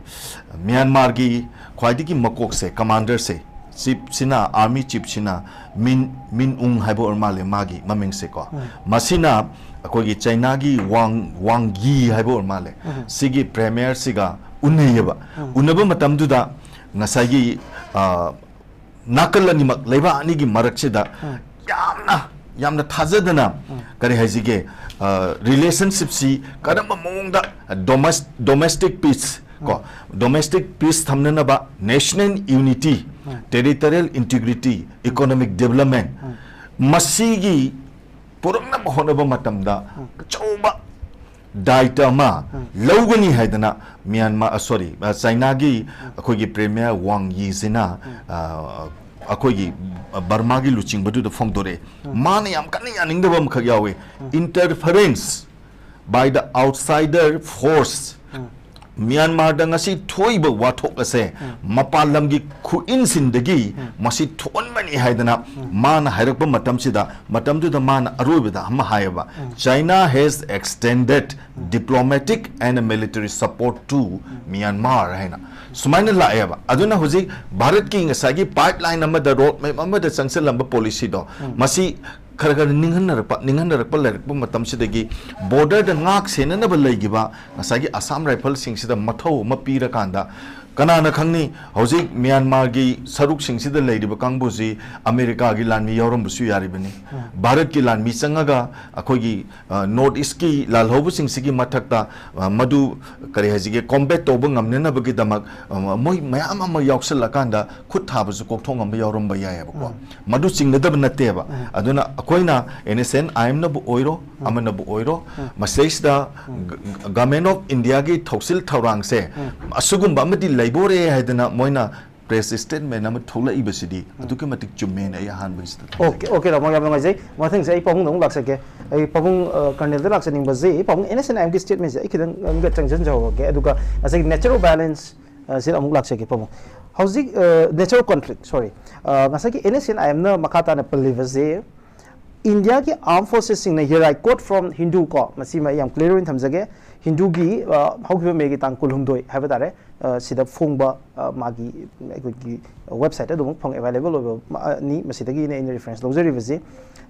ꯃ꯭ꯌꯥꯟꯃꯥꯔꯒꯤ ꯈ꯭ꯋꯥꯏꯗꯒꯤ ꯃꯀꯣꯛꯁꯦ, commanderꯁꯦ, chiefꯁꯤꯅ, army chiefꯁꯤꯅ ꯃꯤꯟ, ꯃꯤꯟ ꯎꯡ ꯍꯥꯏꯕ ꯑꯣꯏꯔ ꯃꯥꯜꯂꯦ ꯃꯥꯒꯤ ꯃꯃꯤꯡꯁꯦꯀꯣ꯫ ꯎꯝ꯫ ꯃꯁꯤꯅ ꯑꯩꯈꯣꯏꯒꯤ ꯆꯩꯅꯥꯒꯤ ꯋꯥꯡ, ꯋꯥꯡ ꯌꯤ ꯍꯥꯏꯕ ꯑꯣꯏꯔ ꯃꯥꯜꯂꯦ꯫ ꯎꯝ꯫ ꯁꯤꯒꯤ premierꯁꯤꯒ ꯎꯅꯩꯌꯦꯕ꯫ ꯎꯝ꯫ ꯎꯅꯕ ꯃꯇꯝꯗꯨꯗ ꯉꯁꯥꯏꯒꯤ, ꯑ, ꯅꯥꯀꯜ ꯑꯅꯤꯃꯛ, ꯂꯩꯕꯥꯛ ꯑꯅꯤꯒꯤ ꯃꯔꯛꯁꯤꯗ ꯎꯝ꯫ ꯌꯥꯝꯅ, ꯌꯥꯝꯅ ꯊꯥꯖꯗꯅ, ꯎꯝ꯫ ꯀꯔꯤ ꯍꯥꯏꯁꯤꯒꯦ, ꯑ, relationshipꯁꯤ ꯀꯔꯝꯕ ꯃꯑꯣꯡꯗ domes-, domestic peace ꯀꯣ, ꯎꯝ꯫ Domestic peace ꯊꯝꯅꯅꯕ, national unity, ꯎꯝ꯫ Territorial integrity, economic development, ꯎꯝ꯫ ꯃꯁꯤꯒꯤ ꯄꯨꯔꯛꯅꯕ ꯍꯣꯠꯅꯕ ꯃꯇꯝꯗ ꯑꯆꯧꯕ ꯗꯥꯏꯇ ꯑꯃ ꯂꯧꯒꯅꯤ ꯍꯥꯏꯗꯅ ꯃ꯭ꯌꯥꯟꯃꯥꯔ, ꯁꯣꯔꯤ, ꯆꯥꯏꯅꯥꯒꯤ ꯑꯩꯈꯣꯏꯒꯤ ꯄ꯭ꯔꯦꯃꯤꯌꯔ ꯋꯥꯡ ꯌꯤꯁꯤꯅ ꯑ, ꯑꯩꯈꯣꯏꯒꯤ ꯕꯔꯃꯥꯒꯤ ꯂꯨꯆꯤꯡꯕꯗꯨꯗ ꯐꯣꯡꯗꯣꯔꯛꯑꯦ꯫ ꯃꯥꯅ ꯌꯥꯝ ꯀꯟꯅ ꯌꯥꯅꯤꯡꯗꯕ ꯑꯃꯈꯛ ꯌꯥꯎꯋꯦ, interference by the outsider force꯫ ꯃ꯭ꯌꯥꯟꯃꯥꯔꯗ ꯉꯁꯤ ꯊꯣꯛꯏꯕ ꯋꯥꯊꯣꯛ ꯑꯁꯦ ꯃꯄꯥꯟ ꯂꯝꯒꯤ ꯈꯨꯠꯏꯟꯁꯤꯟꯗꯒꯤ ꯃꯁꯤ ꯊꯣꯛꯍꯟꯕꯅꯤ ꯍꯥꯏꯗꯅ ꯃꯥꯅ ꯍꯥꯏꯔꯛꯄ ꯃꯇꯝꯁꯤꯗ, ꯃꯇꯝꯗꯨꯗ ꯃꯥꯅ ꯑꯔꯣꯏꯕꯗ ꯑꯃ ꯍꯥꯏꯌꯦꯕ, "China has extended diplomatic and military support to Myanmar" ꯍꯥꯏꯅ ꯁꯨꯃꯥꯏꯅ ꯂꯥꯛꯑꯦꯕ꯫ ꯑꯗꯨꯅ ꯍꯧꯖꯤꯛ ꯚꯥꯔꯠꯀꯤ ꯉꯁꯥꯏꯒꯤ ꯄꯥꯏꯞ ꯂꯥꯏꯟ ꯑꯃꯗ, ꯔꯣꯗ ꯃꯦꯞ ꯑꯃꯗ ꯆꯪꯁꯤꯜꯂꯝꯕ ꯄꯣꯂꯤꯁꯤꯗꯣ, ꯃꯁꯤ ꯈꯔ ꯈꯔ ꯅꯤꯡꯍꯟꯅꯔꯛꯄ, ꯅꯤꯡꯍꯟꯅꯔꯛꯄ ꯂꯩꯔꯛꯄ ꯃꯇꯝꯁꯤꯗꯒꯤ ꯕꯣꯔꯗꯔꯗ ꯉꯥꯛ ꯁꯦꯟꯅꯅꯕ ꯂꯩꯈꯤꯕ ꯉꯁꯥꯏꯒꯤ ꯑꯁꯥꯝ ꯔꯥꯏꯐꯜꯁꯤꯡꯁꯤꯗ ꯃꯊꯧ ꯑꯃ ꯄꯤꯔꯀꯥꯟꯗ, ꯀꯅꯥꯅ ꯈꯪꯅꯤ, ꯍꯧꯖꯤꯛ ꯃ꯭ꯌꯥꯟꯃꯥꯔꯒꯤ ꯁꯔꯨꯛꯁꯤꯡꯁꯤꯗ ꯂꯩꯔꯤꯕ ꯀꯥꯡꯕꯨꯁꯤ ꯑꯃꯦꯔꯤꯀꯥꯒꯤ ꯂꯥꯟꯃꯤ ꯌꯥꯎꯔꯝꯕꯁꯨ ꯌꯥꯔꯤꯕꯅꯤ꯫ ꯚꯥꯔꯠꯀꯤ ꯂꯥꯟꯃꯤ ꯆꯪꯉꯒ ꯑꯩꯈꯣꯏꯒꯤ, ꯑ, ꯅꯣꯔꯠ ꯏꯁꯀꯤ ꯂꯥꯜꯍꯧꯕꯁꯤꯡꯁꯤꯒꯤ ꯃꯊꯛꯇ, ꯑ, ꯃꯗꯨ, ꯀꯔꯤ ꯍꯥꯏꯁꯤꯒꯦ, ꯀꯣꯝꯕꯦꯠ ꯇꯧꯕ ꯉꯝꯅꯅꯕꯒꯤꯗꯃꯛ, ꯑ, ꯃꯣꯏ ꯃꯌꯥꯝ ꯑꯃ ꯌꯥꯎꯁꯜꯂꯀꯥꯟꯗ ꯈꯨꯠ ꯊꯥꯕꯁꯨ ꯀꯣꯛꯊꯣꯛ ꯉꯝꯕ ꯌꯥꯎꯔꯝꯕ ꯌꯥꯏꯑꯕꯀꯣ꯫ ꯃꯗꯨ ꯆꯤꯡꯅꯗꯕ ꯅꯠꯇꯦꯕ꯫ ꯑꯗꯨꯅ ꯑꯩꯈꯣꯏꯅ NSCN-IM-ꯅꯕꯨ ꯑꯣꯏꯔꯣ, ꯑꯃꯅꯕꯨ ꯑꯣꯏꯔꯣ, ꯃꯁꯤꯗꯩꯁꯤꯗ ꯒ-, Government of India-ꯒꯤ ꯊꯧꯁꯤꯜ ꯊꯧꯔꯥꯡꯁꯦ ꯑꯁꯤꯒꯨꯝꯕ ꯑꯃꯗꯤ ꯂꯩꯕꯣꯔꯦ ꯍꯥꯏꯗꯅ ꯃꯣꯏꯅ ꯄ꯭ꯔꯦꯁ ꯁ꯭ꯇꯦꯠꯃꯦꯟ ꯑꯃ ꯊꯣꯛꯂꯛꯏꯕꯁꯤꯗꯤ ꯑꯗꯨꯛꯀꯤ ꯃꯇꯤꯛ ꯆꯨꯝꯃꯦꯅ ꯑꯩ ꯑꯍꯥꯟꯕꯒꯤꯁꯤꯗ ꯊꯝꯖꯒꯦ꯫ ꯑꯣꯀꯦ, ꯑꯣꯀꯦ, ꯇꯥꯃꯣ, ꯌꯥꯝ ꯅꯨꯡꯉꯥꯏꯖꯩ꯫ ꯃꯊꯪꯁꯦ ꯑꯩ ꯄꯥꯕꯨꯡꯗ ꯑꯃꯨꯛ ꯂꯥꯛꯆꯒꯦ꯫ ꯑꯩ ꯄꯥꯕꯨꯡ, ꯑ, ꯀꯔꯅꯦꯜꯗ ꯂꯥꯛꯆꯅꯤꯡꯕꯁꯦ, ꯄꯥꯕꯨꯡ, NSCN-IM-ꯒꯤ ꯁ꯭ꯇꯦꯠꯃꯦꯟꯁꯦ ꯑꯩ ꯈꯤꯇꯪ ꯑꯃꯨꯛꯀ ꯆꯪꯁꯤꯟꯖꯍꯧꯔꯒꯦ, ꯑꯗꯨꯒ ꯉꯁꯥꯏꯒꯤ natural balance, ꯑ, ꯁꯤꯗ ꯑꯃꯨꯛ ꯂꯥꯛꯆꯒꯦ, ꯄꯥꯕꯨꯡ꯫ ꯍꯧꯖꯤꯛ, ꯑ, natural conflict, sorry, ꯑ, ꯉꯁꯥꯏꯒꯤ NSCN-IM-ꯅ ꯃꯈꯥ ꯇꯥꯅ ꯄꯜꯂꯤꯕꯁꯦ, ꯏꯟꯗꯤꯌꯥꯒꯤ armed forces-ꯁꯤꯡꯅ, here I quote from Hindu ꯀꯣ, ꯃꯁꯤꯃ ꯑꯩ ꯌꯥꯝ clear ꯑꯣꯏꯅ ꯊꯝꯖꯒꯦ, ꯍꯤꯟꯗꯨꯒꯤ, ꯑ, ꯍꯧꯈꯤꯕ ꯃꯦꯒꯤ ꯇꯥꯡ ꯀꯨꯟꯍꯨꯝꯗꯣꯏ ꯍꯥꯏꯕ ꯇꯥꯔꯦ, ꯑ, ꯁꯤꯗ ꯐꯣꯡꯕ, ꯑ, ꯃꯥꯒꯤ ꯑꯩꯈꯣꯏꯒꯤ website ꯑꯗꯨꯃꯛ ꯐꯪ, available ꯑꯣꯏꯕ ꯃ-, ꯑ, ꯅꯤ꯫ ꯃꯁꯤꯗꯒꯤꯅꯦ ꯑꯩꯅ reference ꯂꯧꯖꯔꯤꯕꯁꯤ꯫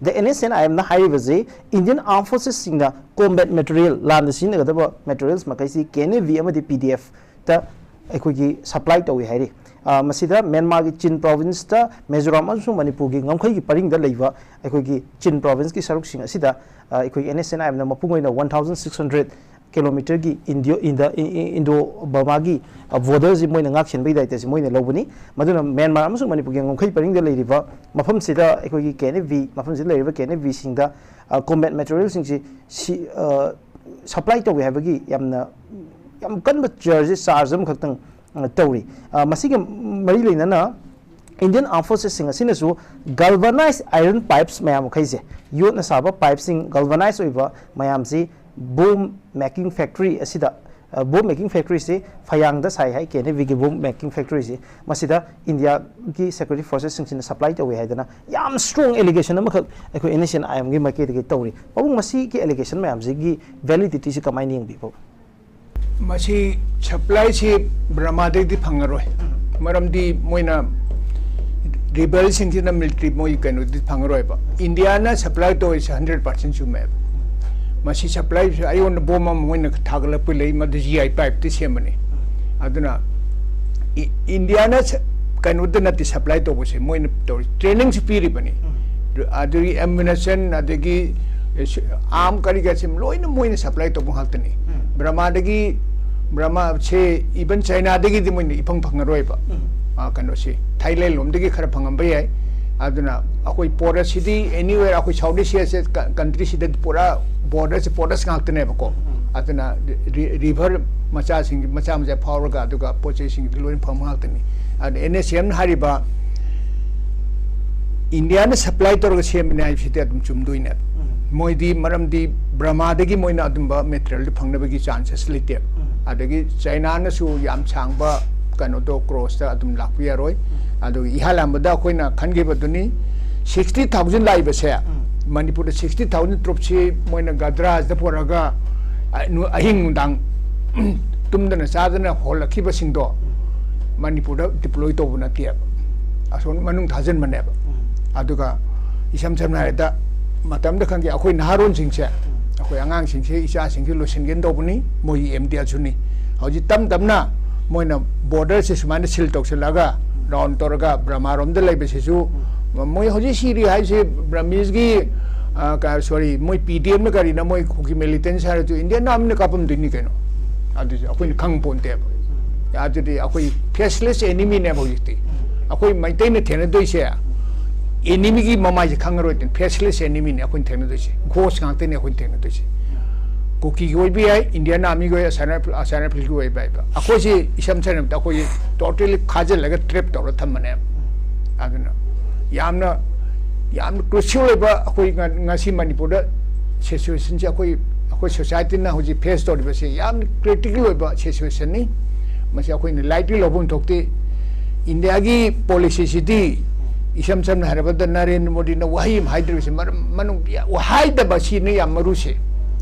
The NSCN-IM-ꯅ ꯍꯥꯏꯔꯤꯕꯁꯤ, Indian armed forces-ꯁꯤꯡꯅ combat material, ꯂꯥꯟꯗ ꯁꯤꯖꯤꯟꯅꯒꯗꯕ materials ꯃꯈꯩꯁꯤ KNA-V ꯑꯃꯗꯤ PDF-ꯇ ꯑꯩꯈꯣꯏꯒꯤ supply ꯇꯧꯏ ꯍꯥꯏꯔꯤ꯫ ꯑ, ꯃꯁꯤꯗ ꯃ꯭ꯌꯥꯟꯃꯥꯔꯒꯤ ꯆꯤꯟ province-ꯇ ꯃꯤꯖꯣꯔꯥꯝ ꯑꯃꯁꯨꯡ ꯃꯅꯤꯄꯨꯔꯒꯤ ꯉꯝꯈꯩꯒꯤ ꯄꯔꯤꯡꯗ ꯂꯩꯕ ꯑꯩꯈꯣꯏꯒꯤ ꯆꯤꯟ province-ꯀꯤ ꯁꯔꯨꯛꯁꯤꯡ ꯑꯁꯤꯗ, ꯑ, ꯑꯩꯈꯣꯏꯒꯤ NSCN-IM-ꯅ ꯃꯄꯨꯡ ꯑꯣꯏꯅ one thousand six hundred kilometer-ꯒꯤ Indo-, Indo-, I-, I-, Indo-Burma-ꯒꯤ, ꯑ, border-ꯁꯤ ꯃꯣꯏꯅ ꯉꯥꯛ ꯁꯦꯟꯕꯒꯤ ꯗꯥꯏꯇꯁꯤ ꯃꯣꯏꯅ ꯂꯧꯕꯅꯤ꯫ ꯃꯗꯨꯅ ꯃ꯭ꯌꯥꯟꯃꯥꯔ ꯑꯃꯁꯨꯡ ꯃꯅꯤꯄꯨꯔꯒꯤ ꯉꯝꯈꯩ ꯄꯔꯤꯡꯗ ꯂꯩꯔꯤꯕ ꯃꯐꯝꯁꯤꯗ ꯑꯩꯈꯣꯏꯒꯤ KNA-V, ꯃꯐꯝꯁꯤꯗ ꯂꯩꯔꯤꯕ KNA-V-ꯁꯤꯡꯗ ꯀꯣꯝꯕꯦꯠ ꯃꯦꯇꯔꯤꯌꯦꯜꯁꯤꯡꯁꯤ ꯁꯤ ꯁꯄ꯭ꯂꯥꯏ ꯇꯧꯏ ꯍꯥꯏꯕꯒꯤ ꯌꯥꯝꯅ ꯌꯥꯝ ꯀꯟꯕ ꯆꯥꯔꯖ ꯆꯥꯔꯖ ꯑꯃꯈꯛꯇꯪ ꯑ, ꯇꯧꯔꯤ꯫ ꯑ, ꯃꯁꯤꯒ ꯃꯔꯤ ꯂꯩꯅꯅ ꯏꯟꯗꯤꯌꯟ ꯑꯥꯔꯝ ꯐꯣꯔꯁꯦꯁꯁꯤꯡ ꯑꯁꯤꯅꯁꯨ ꯒꯜꯚꯅꯥꯏꯖ ꯑꯥꯏꯔꯟ ꯄꯥꯏꯞꯁ ꯃꯌꯥꯝ ꯃꯈꯩꯁꯦ, ꯌꯣꯠꯅ ꯁꯥꯕ ꯄꯥꯏꯞꯁꯤꯡ, ꯒꯜꯚꯅꯥꯏꯖ ꯑꯣꯏꯕ ꯃꯌꯥꯝꯁꯤ ꯕꯣꯝ ꯃꯦꯀꯤꯡ ꯐꯦꯛꯇ꯭ꯔꯤ ꯑꯁꯤꯗ, ꯑ, ꯕꯣꯝ ꯃꯦꯀꯤꯡ ꯐꯦꯛꯇ꯭ꯔꯤꯁꯤ ꯐꯌꯥꯡꯗ ꯁꯥꯏ ꯍꯥꯏ, ꯀꯦ ꯑꯦꯟ ꯑꯦ ꯕꯤꯒꯤ ꯕꯣꯝ ꯃꯦꯀꯤꯡ ꯐꯦꯛꯇ꯭ꯔꯤꯁꯤ꯫ ꯃꯁꯤꯗ ꯏꯟꯗꯤꯌꯥꯒꯤ ꯁꯦꯀ꯭ꯌꯨꯔꯤꯇꯤ ꯐꯣꯔꯁꯦꯁꯁꯤꯡꯁꯤꯅ ꯁꯄ꯭ꯂꯥꯏ ꯇꯧꯏ ꯍꯥꯏꯗꯅ ꯌꯥꯝ ꯁ꯭ꯇꯔꯣꯡ ꯑꯦꯂꯤꯒꯦꯁꯟ ꯑꯃꯈꯛ ꯑꯩꯈꯣꯏ ꯑꯦꯟ ꯑꯦꯁ ꯑꯦꯟ ꯑꯥꯏ ꯑꯦꯝꯒꯤ ꯃꯥꯏꯀꯩꯗꯒꯤ ꯇꯧꯔꯤ꯫ ꯄꯥꯕꯨꯡ, ꯃꯁꯤꯒꯤ ꯑꯦꯂꯤꯒꯦꯁꯟ ꯃꯌꯥꯝꯁꯤꯒꯤ ꯚꯦꯂꯤꯗꯤꯇꯤꯁꯤ ꯀꯃꯥꯏꯅ ꯌꯦꯡꯕꯤꯕ? ꯃꯁꯤ ꯁꯄ꯭ꯂꯥꯏꯁꯤ ꯕꯔꯃꯥꯗꯩꯗꯤ ꯐꯪꯉꯔꯣꯏ꯫ ꯃꯔꯝꯗꯤ ꯃꯣꯏꯅ ꯔꯤꯕꯦꯜꯁꯤꯡꯁꯤꯅ ꯃꯤꯂꯤꯇꯔꯤ ꯃꯣꯏ ꯀꯩꯅꯣꯗꯤ ꯐꯪꯉꯔꯣꯏꯕ꯫ ꯏꯟꯗꯤꯌꯥꯅ ꯁꯄ꯭ꯂꯥꯏ ꯇꯧꯔꯤꯁꯦ ꯍꯟꯗ꯭ꯔꯦꯠ ꯄꯥꯔꯁꯦꯟ ꯆꯨꯝꯃꯦꯕ꯫ ꯃꯁꯤ ꯁꯄ꯭ꯂꯥꯏꯁꯤ ꯑꯩꯉꯣꯟꯗ ꯕꯣꯝ ꯑꯃ ꯃꯣꯏꯅ ꯊꯥꯒꯠꯂꯛꯄ ꯂꯩ, ꯃꯗꯨ ꯖꯤ ꯑꯥꯏ ꯄꯥꯏꯞꯇꯤ ꯁꯦꯝꯕꯅꯤ꯫ ꯑꯗꯨꯅ ꯏ-, ꯏꯟꯗꯤꯌꯥꯅ ꯁ-, ꯀꯩꯅꯣꯗ ꯅꯠꯇꯦ ꯁꯄ꯭ꯂꯥꯏ ꯇꯧꯕꯁꯦ, ꯃꯣꯏꯅ ꯇꯧꯔꯤ ꯇ꯭ꯔꯦꯅꯤꯡꯁꯨ ꯄꯤꯔꯤꯕꯅꯤ꯫ ꯑꯗꯨꯒꯤ ꯑꯦꯝꯌꯨꯅꯤꯁꯟ, ꯑꯗꯒꯤ ꯑꯥꯔꯝ ꯀꯔꯤ ꯀꯔꯥꯁꯦ ꯂꯣꯏꯅ ꯃꯣꯏꯅ ꯁꯄ꯭ꯂꯥꯏ ꯇꯧꯕ ꯉꯥꯛꯇꯅꯤ꯫ ꯕꯔꯃꯥꯗꯒꯤ, ꯕꯔꯃꯥꯁꯦ ꯏꯚꯟ ꯆꯥꯏꯅꯥꯗꯒꯤꯗꯤ ꯃꯣꯏꯅ ꯏꯐꯪ ꯐꯪꯉꯔꯣꯏꯕ꯫ ꯑ, ꯀꯩꯅꯣꯁꯤ ꯊꯥꯏꯂꯦꯟ ꯂꯣꯝꯗꯒꯤ ꯈꯔ ꯐꯪꯉꯝꯕ ꯌꯥꯏ꯫ ꯑꯗꯨꯅ ꯑꯩꯈꯣꯏ ꯄꯣꯔꯠ ꯑꯁꯤꯗꯤ ꯑꯦꯅꯤꯋꯦꯔ ꯑꯩꯈꯣꯏ ꯁꯥꯎꯠ ꯏꯁ ꯑꯦꯁꯤꯌꯥꯁꯦ ꯀ-, ꯀꯟꯇ꯭ꯔꯤꯁꯤꯗ ꯄꯨꯔꯥ ꯕꯣꯔꯗꯔꯁꯦ ꯄꯣꯔꯠꯁ ꯉꯥꯛꯇꯅꯦꯕꯀꯣ꯫ ꯑꯗꯨꯅ ꯔꯤ-, ꯔꯤ-, ꯔꯤꯚꯔ ꯃꯆꯥꯁꯤꯡ, ꯃꯆꯥ ꯃꯆꯥ ꯐꯥꯎꯔꯒ ꯑꯗꯨꯒ ꯄꯣꯠ ꯆꯩꯁꯤꯡꯗꯤ ꯂꯣꯏꯅ ꯐꯪꯕ ꯉꯥꯛꯇꯅꯤ꯫ ꯑꯗꯨꯅ ꯑꯦꯟ ꯑꯦꯁ ꯑꯦꯝꯅ ꯍꯥꯏꯔꯤꯕ ꯏꯟꯗꯤꯌꯥꯅ ꯁꯄ꯭ꯂꯥꯏ ꯇꯧꯔꯒ ꯁꯦꯝꯕꯅꯦ ꯍꯥꯏꯕꯁꯤꯗꯤ ꯑꯗꯨꯝ ꯆꯨꯝꯗꯣꯏꯅꯦ꯫ ꯃꯣꯏꯗꯤ ꯃꯔꯝꯗꯤ ꯕꯔꯃꯥꯗꯒꯤ ꯃꯣꯏꯅ ꯑꯗꯨꯝꯕ ꯃꯦꯇꯔꯤꯌꯦꯜꯗꯤ ꯐꯪꯅꯕꯒꯤ ꯆꯥꯟꯁꯦꯁ ꯂꯩꯇꯦ꯫ ꯑꯗꯒꯤ ꯆꯥꯏꯅꯥꯅꯁꯨ ꯌꯥꯝ ꯁꯥꯡꯕ ꯀꯩꯅꯣꯗꯣ ꯀ꯭ꯔꯣꯁꯇ ꯑꯗꯨꯝ ꯂꯥꯛꯄ ꯌꯥꯔꯣꯏ꯫ ꯑꯗꯨꯒ ꯏꯍꯥꯟ ꯍꯥꯟꯕꯗ ꯑꯩꯈꯣꯏꯅ ꯈꯟꯈꯤꯕꯗꯨꯅꯤ, ꯁꯤꯛꯁꯇꯤ ꯊꯥꯎꯖꯟ ꯂꯥꯛꯏꯕꯁꯦ, ꯃꯅꯤꯄꯨꯔꯗ ꯁꯤꯛꯁꯇꯤ ꯊꯥꯎꯖꯟ ꯇ꯭ꯔꯨꯞꯁꯤ ꯃꯣꯏꯅ ꯒꯗ꯭ꯔꯥꯁꯤꯗ ꯄꯨꯔꯛꯑꯒ, ꯑ, ꯅꯨ-, ꯑꯍꯤꯡ ꯅꯨꯡꯗꯥꯡ ꯇꯨꯝꯗꯅ ꯆꯥꯗꯅ ꯍꯣꯜꯂꯛꯈꯤꯕꯁꯤꯡꯗꯣ ꯃꯅꯤꯄꯨꯔꯗ ꯗꯤꯄ꯭ꯂꯣꯏ ꯇꯧꯕ ꯅꯠꯇꯦꯕ, ꯑꯁꯣꯝ ꯃꯅꯨꯡ ꯊꯥꯖꯤꯟꯕꯅꯦꯕ꯫ ꯑꯗꯨꯒ ꯏꯁꯝ ꯁꯝꯅ ꯍꯥꯏꯔꯕꯗ ꯃꯇꯝꯗ ꯈꯪꯒꯦ ꯑꯩꯈꯣꯏ ꯅꯍꯥꯔꯣꯟꯁꯤꯡꯁꯦ, ꯑꯩꯈꯣꯏ ꯑꯉꯥꯡꯁꯤꯡꯁꯦ, ꯏꯆꯥꯁꯤꯡꯁꯦ ꯂꯣꯏꯁꯤꯟꯒꯦꯅ ꯇꯧꯕꯅꯤ, ꯃꯣꯏꯒꯤ ꯑꯦꯝ ꯗꯤ ꯑꯦꯜꯁꯨꯅꯤ꯫ ꯍꯧꯖꯤꯛ ꯇꯞ ꯇꯞꯅ ꯃꯣꯏꯅ ꯕꯣꯔꯗꯔꯁꯦ ꯁꯨꯃꯥꯏꯅ ꯁꯤꯜ ꯇꯧꯁꯤꯜꯂꯒ ꯔꯥꯎꯟ ꯇꯧꯔꯒ ꯕ꯭ꯔꯃꯥꯔꯣꯝꯗ ꯂꯩꯕꯁꯤꯁꯨ, ꯃꯣꯏ ꯍꯧꯖꯤꯛ ꯁꯤꯔꯤ ꯍꯥꯏꯁꯦ ꯕ꯭ꯔꯃꯤꯁꯀꯤ, ꯑ, ꯀ-, ꯁꯣꯔꯤ, ꯃꯣꯏ ꯄꯤ ꯗꯤ ꯑꯦꯝꯅ ꯀꯔꯤꯅ ꯃꯣꯏ ꯀꯨꯀꯤ ꯃꯤꯂꯤꯇꯦꯟꯁ ꯍꯥꯏꯔꯁꯨ ꯏꯟꯗꯤꯌꯥꯟ ꯑꯥꯔꯃꯤꯅ ꯀꯥꯞꯄꯝꯗꯣꯏꯅꯤ ꯀꯩꯅꯣ꯫ ꯑꯗꯨꯁꯨ ꯑꯩꯈꯣꯏꯅ ꯈꯪ ꯄꯣꯟꯇꯦꯕ꯫ ꯑꯗꯨꯗꯤ ꯑꯩꯈꯣꯏ ꯐꯦꯁꯂꯦꯁ ꯑꯦꯅꯤꯃꯤꯅꯦꯕ ꯍꯧꯖꯤꯛꯇꯤ꯫ ꯑꯩꯈꯣꯏ ꯃꯩꯇꯩꯅ ꯊꯦꯡꯅꯗꯣꯏꯁꯦ ꯑꯦꯅꯤꯃꯤꯒꯤ ꯃꯃꯥꯏꯁꯦ ꯈꯪꯉꯔꯣꯏꯗꯣꯏꯅꯤ꯫ ꯐꯦꯁꯂꯦꯁ ꯑꯦꯅꯤꯃꯤꯅꯤ ꯑꯩꯈꯣꯏꯅ ꯊꯦꯡꯅꯗꯣꯏꯁꯦ꯫ ꯒꯣꯁ ꯉꯥꯛꯇꯅꯤ ꯑꯩꯈꯣꯏꯅ ꯊꯦꯡꯅꯗꯣꯏꯁꯦ꯫ ꯀꯨꯀꯤꯒꯤ ꯑꯣꯏꯕ ꯌꯥꯏ, ꯏꯟꯗꯤꯌꯥꯟ ꯑꯥꯔꯃꯤꯒꯤ ꯑꯣꯏ, ꯑꯁꯥꯝ ꯔꯥꯏꯐꯜ, ꯑꯁꯥꯝ ꯔꯥꯏꯐꯜꯒꯤ ꯑꯣꯏꯕ ꯍꯥꯏꯕ꯫ ꯑꯩꯈꯣꯏꯁꯦ ꯏꯁꯝ ꯁꯝꯅ ꯍꯥꯏꯔꯕꯗ ꯑꯩꯈꯣꯏꯁꯦ ꯇꯣꯇꯦꯜꯂꯤ ꯈꯥꯖꯤꯜꯂꯒ ꯇ꯭ꯔꯦꯞ ꯇꯧꯔ ꯊꯝꯕꯅꯦꯕ꯫ ꯑꯗꯨꯅ ꯌꯥꯝꯅ, ꯌꯥꯝꯅ ꯀ꯭ꯔꯨꯁꯤꯌꯦꯜ ꯑꯣꯏꯕ ꯑꯩꯈꯣꯏ ꯉ-, ꯉꯁꯤ ꯃꯅꯤꯄꯨꯔꯗ ꯁꯤꯆꯨꯋꯦꯁꯟꯁꯦ ꯑꯩꯈꯣꯏ, ꯑꯩꯈꯣꯏ ꯁꯣꯁꯥꯏꯇꯤꯅ ꯍꯧꯖꯤꯛ ꯐꯦꯁ ꯇꯧꯔꯤꯕꯁꯦ ꯌꯥꯝꯅ ꯀ꯭ꯔꯤꯇꯤꯀꯦꯜ ꯑꯣꯏꯕ ꯁꯤꯆꯨꯋꯦꯁꯟꯅꯤ꯫ ꯃꯁꯤ ꯑꯩꯈꯣꯏꯅ ꯂꯥꯏꯠꯂꯤ ꯂꯧꯐꯝ ꯊꯣꯛꯇꯦ꯫ ꯏꯟꯗꯤꯌꯥꯒꯤ ꯄꯣꯂꯤꯁꯤꯁꯤꯗꯤ ꯏꯁꯝ ꯁꯝꯅ ꯍꯥꯏꯔꯕꯗ ꯅꯔꯦꯟꯗ꯭ꯔ ꯃꯣꯗꯤꯅ ꯋꯥꯍꯩ ꯑꯃ ꯍꯥꯏꯗ꯭ꯔꯤꯕꯁꯦ ꯃꯔꯝ, ꯃꯅꯨꯡ, ꯍꯥꯏꯗꯕ ꯁꯤꯅ ꯌꯥꯝ ꯃꯔꯨꯁꯦ,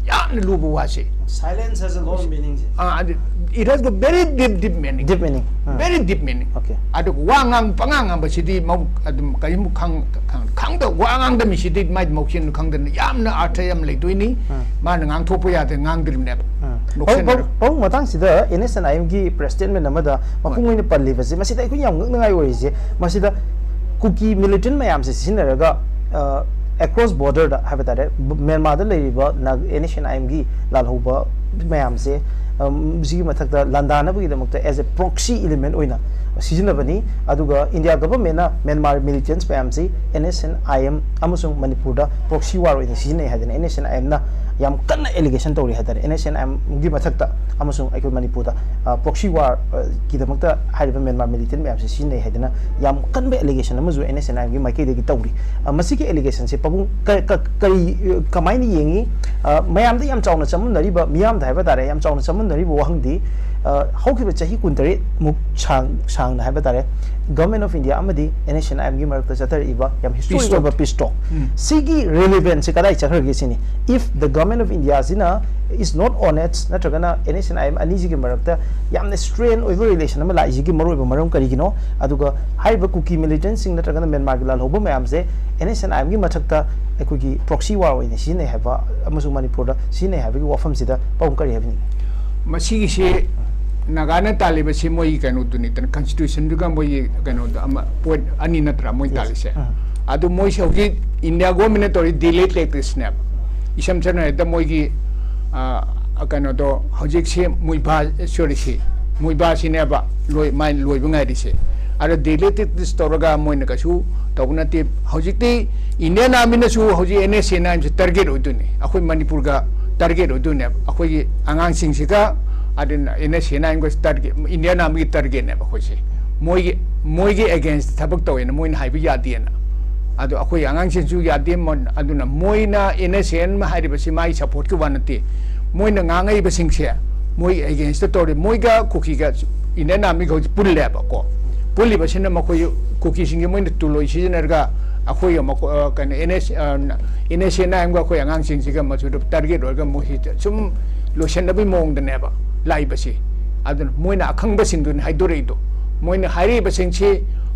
ꯌꯥꯝꯅ ꯂꯨꯕ ꯋꯥꯁꯦ꯫ Silence has a lot of meaning ꯁꯦ꯫ ꯑꯥ, ꯑꯗꯨ, it has got very deep, deep meaning. Deep meaning. Ah. Very deep meaning. Okay. ꯑꯗꯨꯒ ꯋꯥ ꯉꯥꯡ, ꯄꯉꯥꯡ ꯉꯥꯡꯕꯁꯤꯗꯤ ꯃꯧ-, ꯑꯗꯨꯝ ꯀꯔꯤꯝ ꯈꯪ-, ꯈꯪ-, ꯈꯪꯗ-, ꯋꯥ ꯉꯥꯡꯗꯕ ꯃꯤꯁꯤꯗꯤ ꯃꯥꯏ ꯃꯧꯁꯤꯟ ꯈꯪꯗꯅ ꯌꯥꯝꯅ ꯑꯔꯊ ꯌꯥꯝ ꯂꯩꯗꯣꯏꯅꯤ꯫ ꯑꯥ. ꯃꯥꯅ ꯉꯥꯡꯊꯣꯛꯄ ꯌꯥꯗꯦ, ꯉꯥꯡꯗ꯭ꯔꯤꯕꯅꯦꯕ꯫ ꯑꯥ. ꯅꯣꯛꯁꯟꯅꯔ- ꯄꯥꯕꯨꯡ, ꯄꯥꯕꯨꯡ, ꯃꯇꯥꯡꯁꯤꯗ ꯑꯦꯟ ꯑꯦꯁ ꯑꯦꯟ ꯑꯥꯏ ꯑꯦꯝꯒꯤ ꯄ꯭ꯔꯦꯁꯤꯗꯦꯟ ꯑꯃꯗ ꯃꯄꯨꯡ ꯑꯣꯏꯅ ꯄꯜꯂꯤꯕꯁꯦ, ꯃꯁꯤꯗ ꯑꯩꯈꯣꯏ ꯌꯥꯝ ꯉꯛꯅꯤꯡꯉꯥꯏ ꯑꯣꯏꯔꯤꯁꯦ, ꯃꯁꯤꯗ ꯀꯨꯀꯤ ꯃꯤꯂꯤꯇꯦꯟ ꯃꯌꯥꯝꯁꯦ ꯁꯤꯖꯤꯟꯅꯔꯒ, ꯑ, ꯑꯦꯀ꯭ꯔꯣꯁ ꯕꯣꯔꯗꯔꯗ ꯍꯥꯏꯕ ꯇꯥꯔꯦ, ꯕ-, ꯃ꯭ꯌꯥꯟꯃꯥꯔꯗ ꯂꯩꯔꯤꯕ ꯅꯥꯒ-, ꯑꯦꯟ ꯑꯦꯁ ꯑꯦꯟ ꯑꯥꯏ ꯑꯦꯝꯒꯤ ꯂꯥꯜꯍꯧꯕ ꯃꯌꯥꯝꯁꯦ, ꯑꯝ, ꯁꯤꯒꯤ ꯃꯊꯛꯇ ꯂꯥꯟꯗꯥꯅꯕꯒꯤꯗꯃꯛꯇ as a proxy element ꯑꯣꯏꯅ ꯁꯤꯖꯤꯟꯅꯕꯅꯤ꯫ ꯑꯗꯨꯒ ꯏꯟꯗꯤꯌꯥ ꯒꯚꯔꯟꯃꯦꯟꯠꯅ ꯃ꯭ꯌꯥꯟꯃꯥꯔ ꯃꯤꯂꯤꯇꯦꯟꯠꯁ ꯃꯌꯥꯝꯁꯤ N S and I M ꯑꯃꯁꯨꯡ ꯃꯅꯤꯄꯨꯔꯗ ꯄ꯭ꯔꯣꯛꯁꯤ ꯋꯥꯔ ꯑꯣꯏꯅ ꯁꯤꯖꯤꯟꯅꯩ ꯍꯥꯏꯗꯅ ꯑꯦꯟ ꯑꯦꯁ ꯑꯦꯟ ꯑꯥꯏ ꯑꯦꯝꯅ ꯌꯥꯝ ꯀꯟꯅ ꯑꯦꯂꯤꯒꯦꯁꯟ ꯇꯧꯔꯤ ꯍꯥꯏꯇꯥꯔꯦ꯫ ꯑꯦꯟ ꯑꯦꯁ ꯑꯦꯟ ꯑꯥꯏ ꯑꯦꯝꯒꯤ ꯃꯊꯛꯇ ꯑꯃꯁꯨꯡ ꯑꯩꯈꯣꯏ ꯃꯅꯤꯄꯨꯔꯗ, ꯑ, ꯄ꯭ꯔꯣꯛꯁꯤ ꯋꯥꯔ, ꯑ, ꯒꯤꯗꯃꯛꯇ ꯍꯥꯏꯔꯤꯕ ꯃ꯭ꯌꯥꯟꯃꯥꯔ ꯃꯤꯂꯤꯇꯦꯟꯠ ꯃꯌꯥꯝꯁꯦ ꯁꯤꯖꯤꯟꯅꯩ ꯍꯥꯏꯗꯅ ꯌꯥꯝ ꯀꯟꯕ ꯑꯦꯂꯤꯒꯦꯁꯟ ꯑꯃꯁꯨ ꯑꯦꯟ ꯑꯦꯁ ꯑꯦꯟ ꯑꯥꯏ ꯑꯦꯝꯒꯤ ꯃꯥꯏꯀꯩꯗꯒꯤ ꯇꯧꯔꯤ꯫ ꯑ, ꯃꯁꯤꯒꯤ ꯑꯦꯂꯤꯒꯦꯁꯟꯁꯦ ꯄꯥꯕꯨꯡ ꯀ-, ꯀ-, ꯀꯔꯤ, ꯑ, ꯀꯃꯥꯏꯅ ꯌꯦꯡꯉꯤ? ꯑ, ꯃꯌꯥꯝꯗ ꯌꯥꯝ ꯆꯥꯎꯅ ꯆꯃꯝꯅꯔꯤꯕ, ꯃꯤꯌꯥꯝꯗ ꯍꯥꯏꯕ ꯇꯥꯔꯦ, ꯌꯥꯝ ꯆꯥꯎꯅ ꯆꯃꯝꯅꯔꯤꯕ ꯋꯥꯍꯪꯗꯤ, ꯑ, ꯍꯧꯈꯤꯕ ꯆꯍꯤ ꯀꯨꯟꯇꯔꯦꯠ ꯃꯨꯛ ꯁꯥꯡ-, ꯁꯥꯡꯅ ꯍꯥꯏꯕ ꯇꯥꯔꯦ, ꯒꯚꯔꯟꯃꯦꯟꯠ ꯑꯣꯐ ꯏꯟꯗꯤꯌꯥ ꯑꯃꯗꯤ ꯑꯦꯟ ꯑꯦꯁ ꯑꯦꯟ ꯑꯥꯏ ꯑꯦꯝꯒꯤ ꯃꯔꯛꯇ ꯆꯠꯊꯔꯛꯏꯕ ꯌꯥꯝ ꯍꯤꯁꯇꯣꯔꯤꯛ Peace talk. ꯑꯣꯏꯕ ꯄꯤꯁ ꯇꯣꯛ꯫ ꯎꯝ. ꯁꯤꯒꯤ ꯔꯤꯂꯤꯚꯦꯟꯁꯁꯦ ꯀꯗꯥꯏ ꯆꯠꯈ꯭ꯔꯒꯦ ꯁꯤꯅꯤ? If the government of India ꯁꯤꯅ is not on its, ꯅꯠꯇ꯭ꯔꯒꯅ N S and I I ꯑꯅꯤꯁꯤꯒꯤ ꯃꯔꯛꯇ ꯌꯥꯝꯅ ꯁ꯭ꯇ꯭ꯔꯦꯟ ꯑꯣꯏꯕ ꯔꯤꯂꯦꯁꯟ ꯑꯃ ꯂꯥꯛꯏꯁꯤꯒꯤ ꯃꯔꯨꯑꯣꯏꯕ ꯃꯔꯝ ꯀꯔꯤꯒꯤꯅꯣ? ꯑꯗꯨꯒ ꯍꯥꯏꯔꯤꯕ ꯀꯨꯀꯤ ꯃꯤꯂꯤꯇꯦꯟꯠꯁꯤꯡ ꯅꯠꯇ꯭ꯔꯒꯅ ꯃ꯭ꯌꯥꯟꯃꯥꯔꯒꯤ ꯂꯥꯜꯍꯧꯕ ꯃꯌꯥꯝꯁꯦ ꯑꯦꯟ ꯑꯦꯁ ꯑꯦꯟ ꯑꯥꯏ ꯑꯦꯝꯒꯤ ꯃꯊꯛꯇ ꯑꯩꯈꯣꯏꯒꯤ ꯄ꯭ꯔꯣꯛꯁꯤ ꯋꯥꯔ ꯑꯣꯏꯅ ꯁꯤꯖꯤꯟꯅꯩ ꯍꯥꯏꯕ ꯑꯃꯁꯨꯡ ꯃꯅꯤꯄꯨꯔꯗ ꯁꯤꯖꯤꯟꯅꯩ ꯍꯥꯏꯕꯒꯤ ꯋꯥꯐꯝꯁꯤꯗ ꯄꯥꯕꯨꯡ ꯀꯔꯤ ꯍꯥꯏꯕꯤꯅꯤꯡꯉꯤ? ꯃꯁꯤꯒꯤꯁꯤ ꯅꯥꯒꯥꯅ ꯇꯥꯜꯂꯤꯕꯁꯤ ꯃꯣꯏꯒꯤ ꯀꯩꯅꯣꯗꯨꯅꯤꯗꯅ, ꯀꯟꯁꯇꯤꯇ꯭ꯌꯨꯁꯟꯗꯨꯒ ꯃꯣꯏꯒꯤ ꯀꯩꯅꯣꯗ ꯑꯃ ꯄꯣꯏꯟꯠ ꯑꯅꯤ ꯅꯠꯇ꯭ꯔꯥ ꯃꯣꯏ ꯇꯥꯜꯂꯤꯁꯦ? ꯑꯥ. ꯑꯗꯨ ꯃꯣꯏꯁꯦ ꯍꯧꯖꯤꯛ ꯏꯟꯗꯤꯌꯥ ꯒꯣꯔꯃꯦꯟꯠꯅ ꯇꯧꯔꯤ ꯗꯤꯂꯦ ꯇꯦꯛꯇꯤꯛꯁꯅꯦꯕ꯫ ꯏꯁꯝ ꯁꯝꯅ ꯍꯥꯏꯔꯕꯗ ꯃꯣꯏꯒꯤ, ꯑ, ꯀꯩꯅꯣꯗꯣ ꯍꯧꯖꯤꯛꯁꯦ ꯃꯨꯏꯕꯥ, ꯁꯣꯔꯤ, ꯁꯤ ꯃꯨꯏꯕꯥꯁꯤꯅꯦꯕ ꯂꯣꯏ-, ꯃꯥꯏ ꯂꯣꯏꯕ ꯉꯥꯏꯔꯤꯁꯦ꯫ ꯑꯗ ꯗꯤꯂꯤꯇꯦꯠ ꯇꯧꯔꯒ ꯃꯣꯏꯅ ꯀꯩꯁꯨ ꯇꯧꯕ ꯅꯠꯇꯦ꯫ ꯍꯧꯖꯤꯛꯇꯤ ꯏꯟꯗꯤꯌꯥꯟ ꯑꯥꯔꯃꯤꯅꯁꯨ ꯍꯧꯖꯤꯛ ꯑꯦꯟ ꯑꯦꯁ ꯑꯦꯟ ꯑꯥꯏ ꯑꯦꯝꯁꯤ ꯇꯥꯔꯒꯦꯠ ꯑꯣꯏꯗꯣꯏꯅꯤ, ꯑꯩꯈꯣꯏ ꯃꯅꯤꯄꯨꯔꯒ ꯇꯥꯔꯒꯦꯠ ꯑꯣꯏꯗꯣꯏꯅꯦꯕ꯫ ꯑꯩꯈꯣꯏꯒꯤ ꯑꯉꯥꯡꯁꯤꯡꯁꯤꯒ ꯑꯗꯨꯅ ꯑꯦꯟ ꯑꯦꯁ ꯑꯦꯟ ꯑꯥꯏ ꯑꯦꯝꯒ ꯇꯥꯔꯒꯦꯠ, ꯏꯟꯗꯤꯌꯥꯟ ꯑꯥꯔꯃꯤꯒꯤ ꯇꯥꯔꯒꯦꯠꯅꯦꯕ ꯑꯩꯈꯣꯏꯁꯦ꯫ ꯃꯣꯏꯒꯤ ꯃꯣꯏꯒꯤ ꯑꯦꯒꯦꯟꯁꯇ ꯊꯕꯛ ꯇꯧꯋꯦꯅ ꯃꯣꯏꯅ ꯍꯥꯏꯕ ꯌꯥꯗꯦꯅ꯫ ꯑꯗꯣ ꯑꯩꯈꯣꯏ ꯑꯉꯥꯡꯁꯤꯡꯁꯨ ꯌꯥꯗꯦ꯫ ꯃꯣꯟ-, ꯑꯗꯨꯅ ꯃꯣꯏꯅ ꯑꯦꯟ ꯑꯦꯁ ꯑꯦꯟ ꯍꯥꯏꯔꯤꯕꯁꯤ ꯃꯥꯒꯤ ꯁꯄꯣꯔꯠꯀꯤ ꯋꯥ ꯅꯠꯇꯦ꯫ ꯃꯣꯏꯅ ꯉꯥꯡꯉꯛꯏꯕꯁꯤꯡꯁꯦ ꯃꯣꯏ ꯑꯦꯒꯦꯟꯁꯇ ꯇꯧꯔꯤ꯫ ꯃꯣꯏꯒ ꯀꯨꯀꯤꯒ ꯏꯟꯗꯤꯌꯥꯟ ꯑꯥꯔꯃꯤꯒ ꯍꯧꯖꯤꯛ ꯄꯨꯜꯂꯦꯕꯀꯣ꯫ ꯄꯨꯜꯂꯤꯕꯁꯤꯅ ꯃꯈꯣꯏ ꯀꯨꯀꯤꯁꯤꯡꯒꯤ ꯃꯣꯏꯅ ꯇꯨꯂꯣꯏ ꯁꯤꯖꯤꯟꯅꯔꯒ ꯑꯩꯈꯣꯏꯒ ꯃꯈꯣ-, ꯑ, ꯀꯩꯅꯣ, ꯑꯦꯟ ꯑꯦꯁ, ꯑ, ꯑꯦꯟ ꯑꯦꯁ ꯑꯦꯟ ꯑꯥꯏ ꯑꯦꯝꯒ ꯑꯩꯈꯣꯏ ꯑꯉꯥꯡꯁꯤꯡꯁꯤꯒ ꯃꯗꯨꯗ ꯇꯥꯔꯒꯦꯠ ꯑꯣꯏꯔꯒ ꯃꯣꯏꯁꯤ ꯁꯨꯝ ꯂꯣꯏꯁꯤꯟꯅꯕꯒꯤ ꯃꯑꯣꯡꯗꯅꯦꯕ ꯂꯥꯛꯏꯕꯁꯤ꯫ ꯑꯗꯨꯅ ꯃꯣꯏꯅ ꯑꯈꯪꯕꯁꯤꯡꯗꯨꯅꯤ ꯍꯥꯏꯗꯣꯔꯛꯏꯗꯣ꯫ ꯃꯣꯏꯅ ꯍꯥꯏꯔꯛꯏꯕꯁꯤꯡꯁꯤ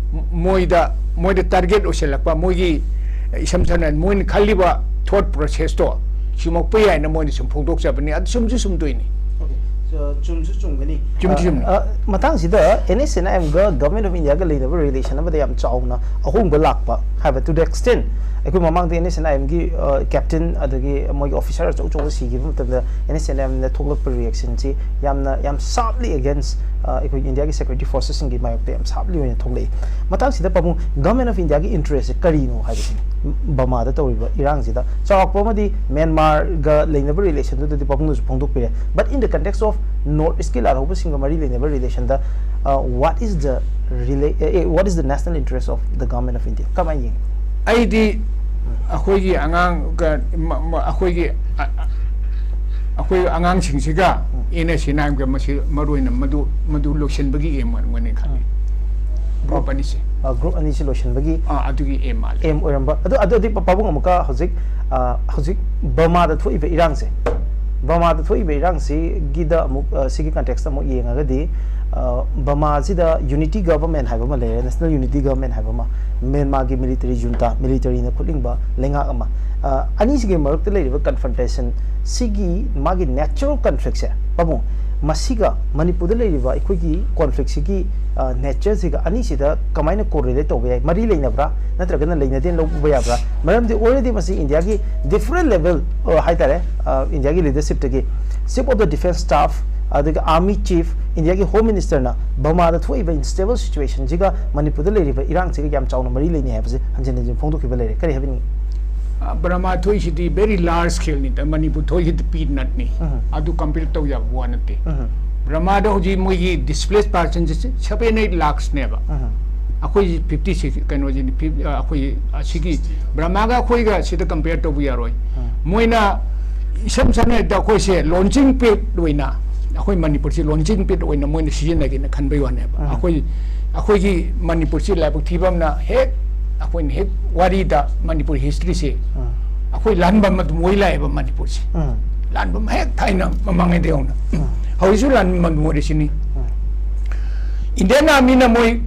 ꯃꯣꯏꯗ, ꯃꯣꯏꯗ ꯇꯥꯔꯒꯦꯠ ꯑꯣꯏꯁꯤꯜꯂꯛꯄ, ꯃꯣꯏꯒꯤ, ꯏꯁꯝ ꯁꯝꯅ ꯃꯣꯏꯅ ꯈꯜꯂꯤꯕ ꯊꯣꯠ ꯄ꯭ꯔꯣꯁꯦꯁꯇꯣ ꯆꯨꯝꯃꯛꯄ ꯌꯥꯏꯅ ꯃꯣꯏꯅ ꯁꯨꯝ ꯐꯣꯡꯗꯣꯛꯆꯕꯅꯤ꯫ ꯑꯗꯨ ꯆꯨꯝꯁꯨ ꯆꯨꯝꯗꯣꯏꯅꯤ꯫ Okay. So, ꯆꯨꯝꯁꯨ ꯆꯨꯝꯒꯅꯤ꯫ ꯆꯨꯝꯁꯨ ꯑ, ꯆꯨꯝꯅꯤ꯫ ꯑ, ꯃꯇꯥꯡꯁꯤꯗ ꯑꯦꯟ ꯑꯦꯁ ꯑꯦꯟ ꯑꯥꯏ ꯑꯦꯝꯒ ꯒꯚꯔꯟꯃꯦꯟ ꯑꯣꯐ ꯏꯟꯗꯤꯌꯥꯒ ꯂꯩꯅꯕ ꯔꯤꯂꯦꯁꯟ ꯑꯃꯗ ꯌꯥꯝ ꯆꯥꯎꯅ ꯑꯍꯣꯡꯕ ꯂꯥꯛꯄ ꯍꯥꯏꯕ, to the extent ꯑꯩꯈꯣꯏ ꯃꯃꯥꯡꯗ ꯑꯦꯟ ꯑꯦꯁ ꯑꯦꯟ ꯑꯥꯏ ꯑꯦꯝꯒꯤ ꯀꯦꯞꯇꯦꯟ ꯑꯗꯒꯤ ꯃꯣꯏꯒꯤ ꯑꯣꯐꯤꯁꯥꯔ ꯑꯆꯧ ꯑꯆꯧꯕ ꯁꯤꯈꯤꯕ ꯃꯇꯝꯗ ꯑꯦꯟ ꯑꯦꯁ ꯑꯦꯟ ꯑꯥꯏ ꯑꯦꯝꯅ ꯊꯣꯛꯂꯛꯄ ꯔꯤꯌꯦꯛꯁꯟꯁꯤ ꯌꯥꯝꯅ, ꯌꯥꯝ ꯁꯥꯔꯞꯂꯤ ꯑꯦꯒꯦꯟꯁ ꯑꯩꯈꯣꯏ ꯏꯟꯗꯤꯌꯥꯒꯤ ꯁꯦꯀ꯭ꯌꯨꯔꯤꯇꯤ ꯐꯣꯔꯁꯦꯁꯁꯤꯡꯒꯤ ꯃꯥꯌꯣꯛꯇ ꯌꯥꯝ ꯁꯥꯔꯞꯂꯤ ꯑꯣꯏꯅ ꯊꯣꯛꯂꯛꯏ꯫ ꯃꯇꯥꯡꯁꯤꯗ ꯄꯥꯕꯨꯡ, ꯒꯚꯔꯟꯃꯦꯟ ꯑꯣꯐ ꯏꯟꯗꯤꯌꯥꯒꯤ ꯏꯟꯇꯔꯦꯁꯁꯦ ꯀꯔꯤꯅꯣ ꯍꯥꯏꯕꯁꯤꯅꯤ꯫ ꯕꯃꯥꯗ ꯇꯧꯔꯤꯕ ꯏꯔꯥꯡꯁꯤꯗ ꯆꯥꯎꯔꯥꯛꯄ ꯑꯃꯗꯤ ꯃ꯭ꯌꯥꯟꯃꯥꯔꯒ ꯂꯩꯅꯕ ꯔꯤꯂꯦꯁꯟꯗꯨꯗꯗꯤ ꯄꯥꯕꯨꯡꯅꯁꯨ ꯐꯣꯡꯗꯣꯛꯄꯤꯔꯦ꯫ But in the context of North Eastꯀꯤ ꯂꯥꯜꯍꯧꯕꯁꯤꯡꯒ ꯃꯔꯤ ꯂꯩꯅꯕ ꯔꯤꯂꯦꯁꯟꯗ, uh, what is the rela-, eh, eh, what is the national interest of the government of India? ꯀꯃꯥꯏꯅ ꯌꯦꯡꯉꯤ? ꯑꯩꯗꯤ ꯑꯩꯈꯣꯏꯒꯤ ꯑꯉꯥꯡꯒ, ꯃ-, ꯃ-, ꯑꯩꯈꯣꯏꯒꯤ, ꯑ-, ꯑ-, ꯑꯩꯈꯣꯏ ꯑꯉꯥꯡꯁꯤꯡꯁꯤꯒ ꯑꯦꯟ ꯑꯦꯁ ꯑꯦꯟ ꯑꯥꯏ ꯑꯦꯝꯒ ꯃꯁꯤ ꯃꯔꯨ ꯑꯣꯏꯅ ꯃꯗꯨ, ꯃꯗꯨ ꯂꯣꯏꯁꯤꯟꯕꯒꯤ ꯑꯦꯝ ꯑꯣꯏꯔꯝꯒꯅꯤ ꯈꯜꯂꯤ꯫ ꯒ꯭ꯔꯨꯞ ꯑꯅꯤꯁꯦ꯫ ꯑ, ꯒ꯭ꯔꯨꯞ ꯑꯅꯤꯁꯤ ꯂꯣꯏꯁꯤꯟꯕꯒꯤ ꯑꯥ, ꯑꯗꯨꯒꯤ ꯑꯦꯝ ꯃꯥꯜꯂꯦ꯫ ꯑꯦꯝ ꯑꯣꯏꯔꯝꯕ꯫ ꯑꯗꯨ, ꯑꯗꯨꯗꯤ ꯄꯥꯕꯨꯡ ꯑꯃꯨꯛꯀ ꯍꯧꯖꯤꯛ, ꯑ, ꯍꯧꯖꯤꯛ ꯕꯔꯃꯥꯗ ꯊꯣꯛꯏꯕ ꯏꯔꯥꯡꯁꯦ, ꯕꯔꯃꯥꯗ ꯊꯣꯛꯏꯕ ꯏꯔꯥꯡꯁꯤꯒꯤꯗ ꯑꯃꯨꯛ, ꯑ, ꯁꯤꯒꯤ ꯀꯟꯇꯦꯛꯁꯇ ꯑꯃꯨꯛ ꯌꯦꯡꯉꯒꯗꯤ, ꯑ, ꯕꯔꯃꯥꯁꯤꯗ ꯌꯨꯅꯤꯇꯤ ꯒꯚꯔꯟꯃꯦꯟ ꯍꯥꯏꯕ ꯑꯃ ꯂꯩꯔꯦ, ꯅꯦꯁꯅꯦꯜ ꯌꯨꯅꯤꯇꯤ ꯒꯚꯔꯟꯃꯦꯟ ꯍꯥꯏꯕ ꯑꯃ, ꯃ꯭ꯌꯥꯟꯃꯥꯔꯒꯤ ꯃꯤꯂꯤꯇꯔꯤ ꯖꯨꯟꯇꯥ, ꯃꯤꯂꯤꯇꯔꯤꯅ ꯈꯨꯠꯂꯤꯡꯕ ꯂꯩꯉꯥꯛ ꯑꯃ꯫ ꯑ, ꯑꯅꯤꯁꯤꯒꯤ ꯃꯔꯛꯇ ꯂꯩꯔꯤꯕ ꯀꯟꯐ꯭ꯔꯟꯇꯦꯁꯟ ꯁꯤꯒꯤ ꯃꯥꯒꯤ ꯅꯦꯆꯔꯦꯜ ꯀꯟꯐ꯭ꯂꯤꯛꯁꯦ, ꯄꯥꯕꯨꯡ, ꯃꯁꯤꯒ ꯃꯅꯤꯄꯨꯔꯗ ꯂꯩꯔꯤꯕ ꯑꯩꯈꯣꯏꯒꯤ ꯀꯣꯟꯐ꯭ꯂꯤꯛꯁꯤꯒꯤ, ꯑ, ꯅꯦꯆꯔꯁꯤꯒ ꯑꯅꯤꯁꯤꯗ ꯀꯃꯥꯏꯅ ꯀꯣꯔꯤꯂꯦꯠ ꯇꯧꯕ ꯌꯥꯏ? ꯃꯔꯤ ꯂꯩꯅꯕ꯭ꯔꯥ, ꯅꯠꯇ꯭ꯔꯒꯅ ꯂꯩꯅꯗꯦꯅ ꯂꯧꯕ ꯌꯥꯕ꯭ꯔꯥ? ꯃꯔꯝꯗꯤ ꯑꯣꯜꯔꯦꯗꯤ ꯃꯁꯤ ꯏꯟꯗꯤꯌꯥꯒꯤ ꯗꯤꯐ꯭ꯔꯦꯟ ꯂꯦꯚꯦꯜ, ꯑ, ꯍꯥꯏꯇꯥꯔꯦ, ꯑ, ꯏꯟꯗꯤꯌꯥꯒꯤ ꯂꯤꯗꯔꯁꯤꯞꯇꯒꯤ, chief of the defence staff, ꯑꯗꯨꯒ ꯑꯥꯔꯃꯤ ꯆꯤꯐ, ꯏꯟꯗꯤꯌꯥꯒꯤ ꯍꯣꯝ ꯃꯤꯅꯤꯁꯇꯔꯅ ꯕꯔꯃꯥꯗ ꯊꯣꯛꯏꯕ ꯑꯟꯁꯇꯦꯕꯜ ꯁꯤꯆꯨꯋꯦꯁꯟꯁꯤꯒ ꯃꯅꯤꯄꯨꯔꯗ ꯂꯩꯔꯤꯕ ꯏꯔꯥꯡꯁꯤꯒ ꯌꯥꯝ ꯆꯥꯎꯅ ꯃꯔꯤ ꯂꯩꯅꯩ ꯍꯥꯏꯕꯁꯦ ꯍꯟꯖꯤꯟ ꯍꯟꯖꯤꯟ ꯐꯣꯡꯗꯣꯛꯈꯤꯕ ꯂꯩꯔꯦ꯫ ꯀꯔꯤ ꯍꯥꯏꯕꯤꯅꯤꯡꯉꯤ? ꯑ, ꯕꯔꯃꯥ ꯊꯣꯛꯏꯁꯤꯗꯤ very large scale ꯅꯤꯗ, ꯃꯅꯤꯄꯨꯔ ꯊꯣꯛꯏꯁꯤꯗꯤ peanut ꯅꯤ꯫ ꯎꯝ꯫ ꯑꯗꯨ compare ꯇꯧ ꯌꯥꯕ ꯋꯥ ꯅꯠꯇꯦ꯫ ꯎꯝ꯫ ꯕꯔꯃꯥꯗ ꯍꯧꯖꯤꯛ ꯃꯣꯏꯒꯤ displaced person ꯁꯦ seven eight lakhs ꯅꯦꯕ꯫ ꯎꯝ꯫ ꯑꯩꯈꯣꯏ fifty six ꯀꯩꯅꯣꯁꯤꯗꯤ, fif-, ꯑ, ꯑꯩꯈꯣꯏ ꯑꯁꯤꯒꯤ ꯕꯔꯃꯥꯒ ꯑꯩꯈꯣꯏꯒ ꯁꯤꯗ compare ꯇꯧꯕ ꯌꯥꯔꯣꯏ꯫ ꯃꯣꯏꯅ ꯏꯁꯝ ꯁꯝꯅ ꯍꯦꯛꯇ ꯑꯩꯈꯣꯏꯁꯦ launching pad ꯑꯣꯏꯅ, ꯑꯩꯈꯣꯏ ꯃꯅꯤꯄꯨꯔꯁꯤ launching pad ꯑꯣꯏꯅ ꯃꯣꯏꯅ ꯁꯤꯖꯤꯟꯅꯒꯦꯅ ꯈꯟꯕꯩ ꯋꯥꯅꯦꯕ꯫ ꯎꯝ꯫ ꯑꯩꯈꯣꯏ, ꯑꯩꯈꯣꯏꯒꯤ ꯃꯅꯤꯄꯨꯔꯁꯤ ꯂꯥꯏꯕꯛ ꯊꯤꯕ ꯑꯃꯅ, ꯍꯦꯛ ꯑꯩꯈꯣꯏꯅ ꯍꯦꯛ ꯋꯥꯔꯤꯗ ꯃꯅꯤꯄꯨꯔ history ꯁꯦ ꯎꯝ꯫ ꯑꯩꯈꯣꯏ ꯂꯥꯟꯕꯝ ꯑꯗꯨꯝ ꯑꯣꯏ ꯂꯥꯛꯑꯦꯕ ꯃꯅꯤꯄꯨꯔꯁꯦ꯫ ꯎꯝ꯫ ꯂꯥꯟꯕꯝ ꯍꯦꯛ ꯊꯥꯏꯅ ꯃꯃꯥꯡꯉꯩꯗ ꯍꯧꯅ ꯎꯝ꯫ ꯍꯧꯖꯤꯛꯁꯨ ꯂꯥꯟꯕꯝ ꯑꯗꯨꯝ ꯑꯣꯏꯔꯤꯁꯤꯅꯤ꯫ ꯎꯝ꯫ Indian Army ꯅ ꯃꯣꯏ,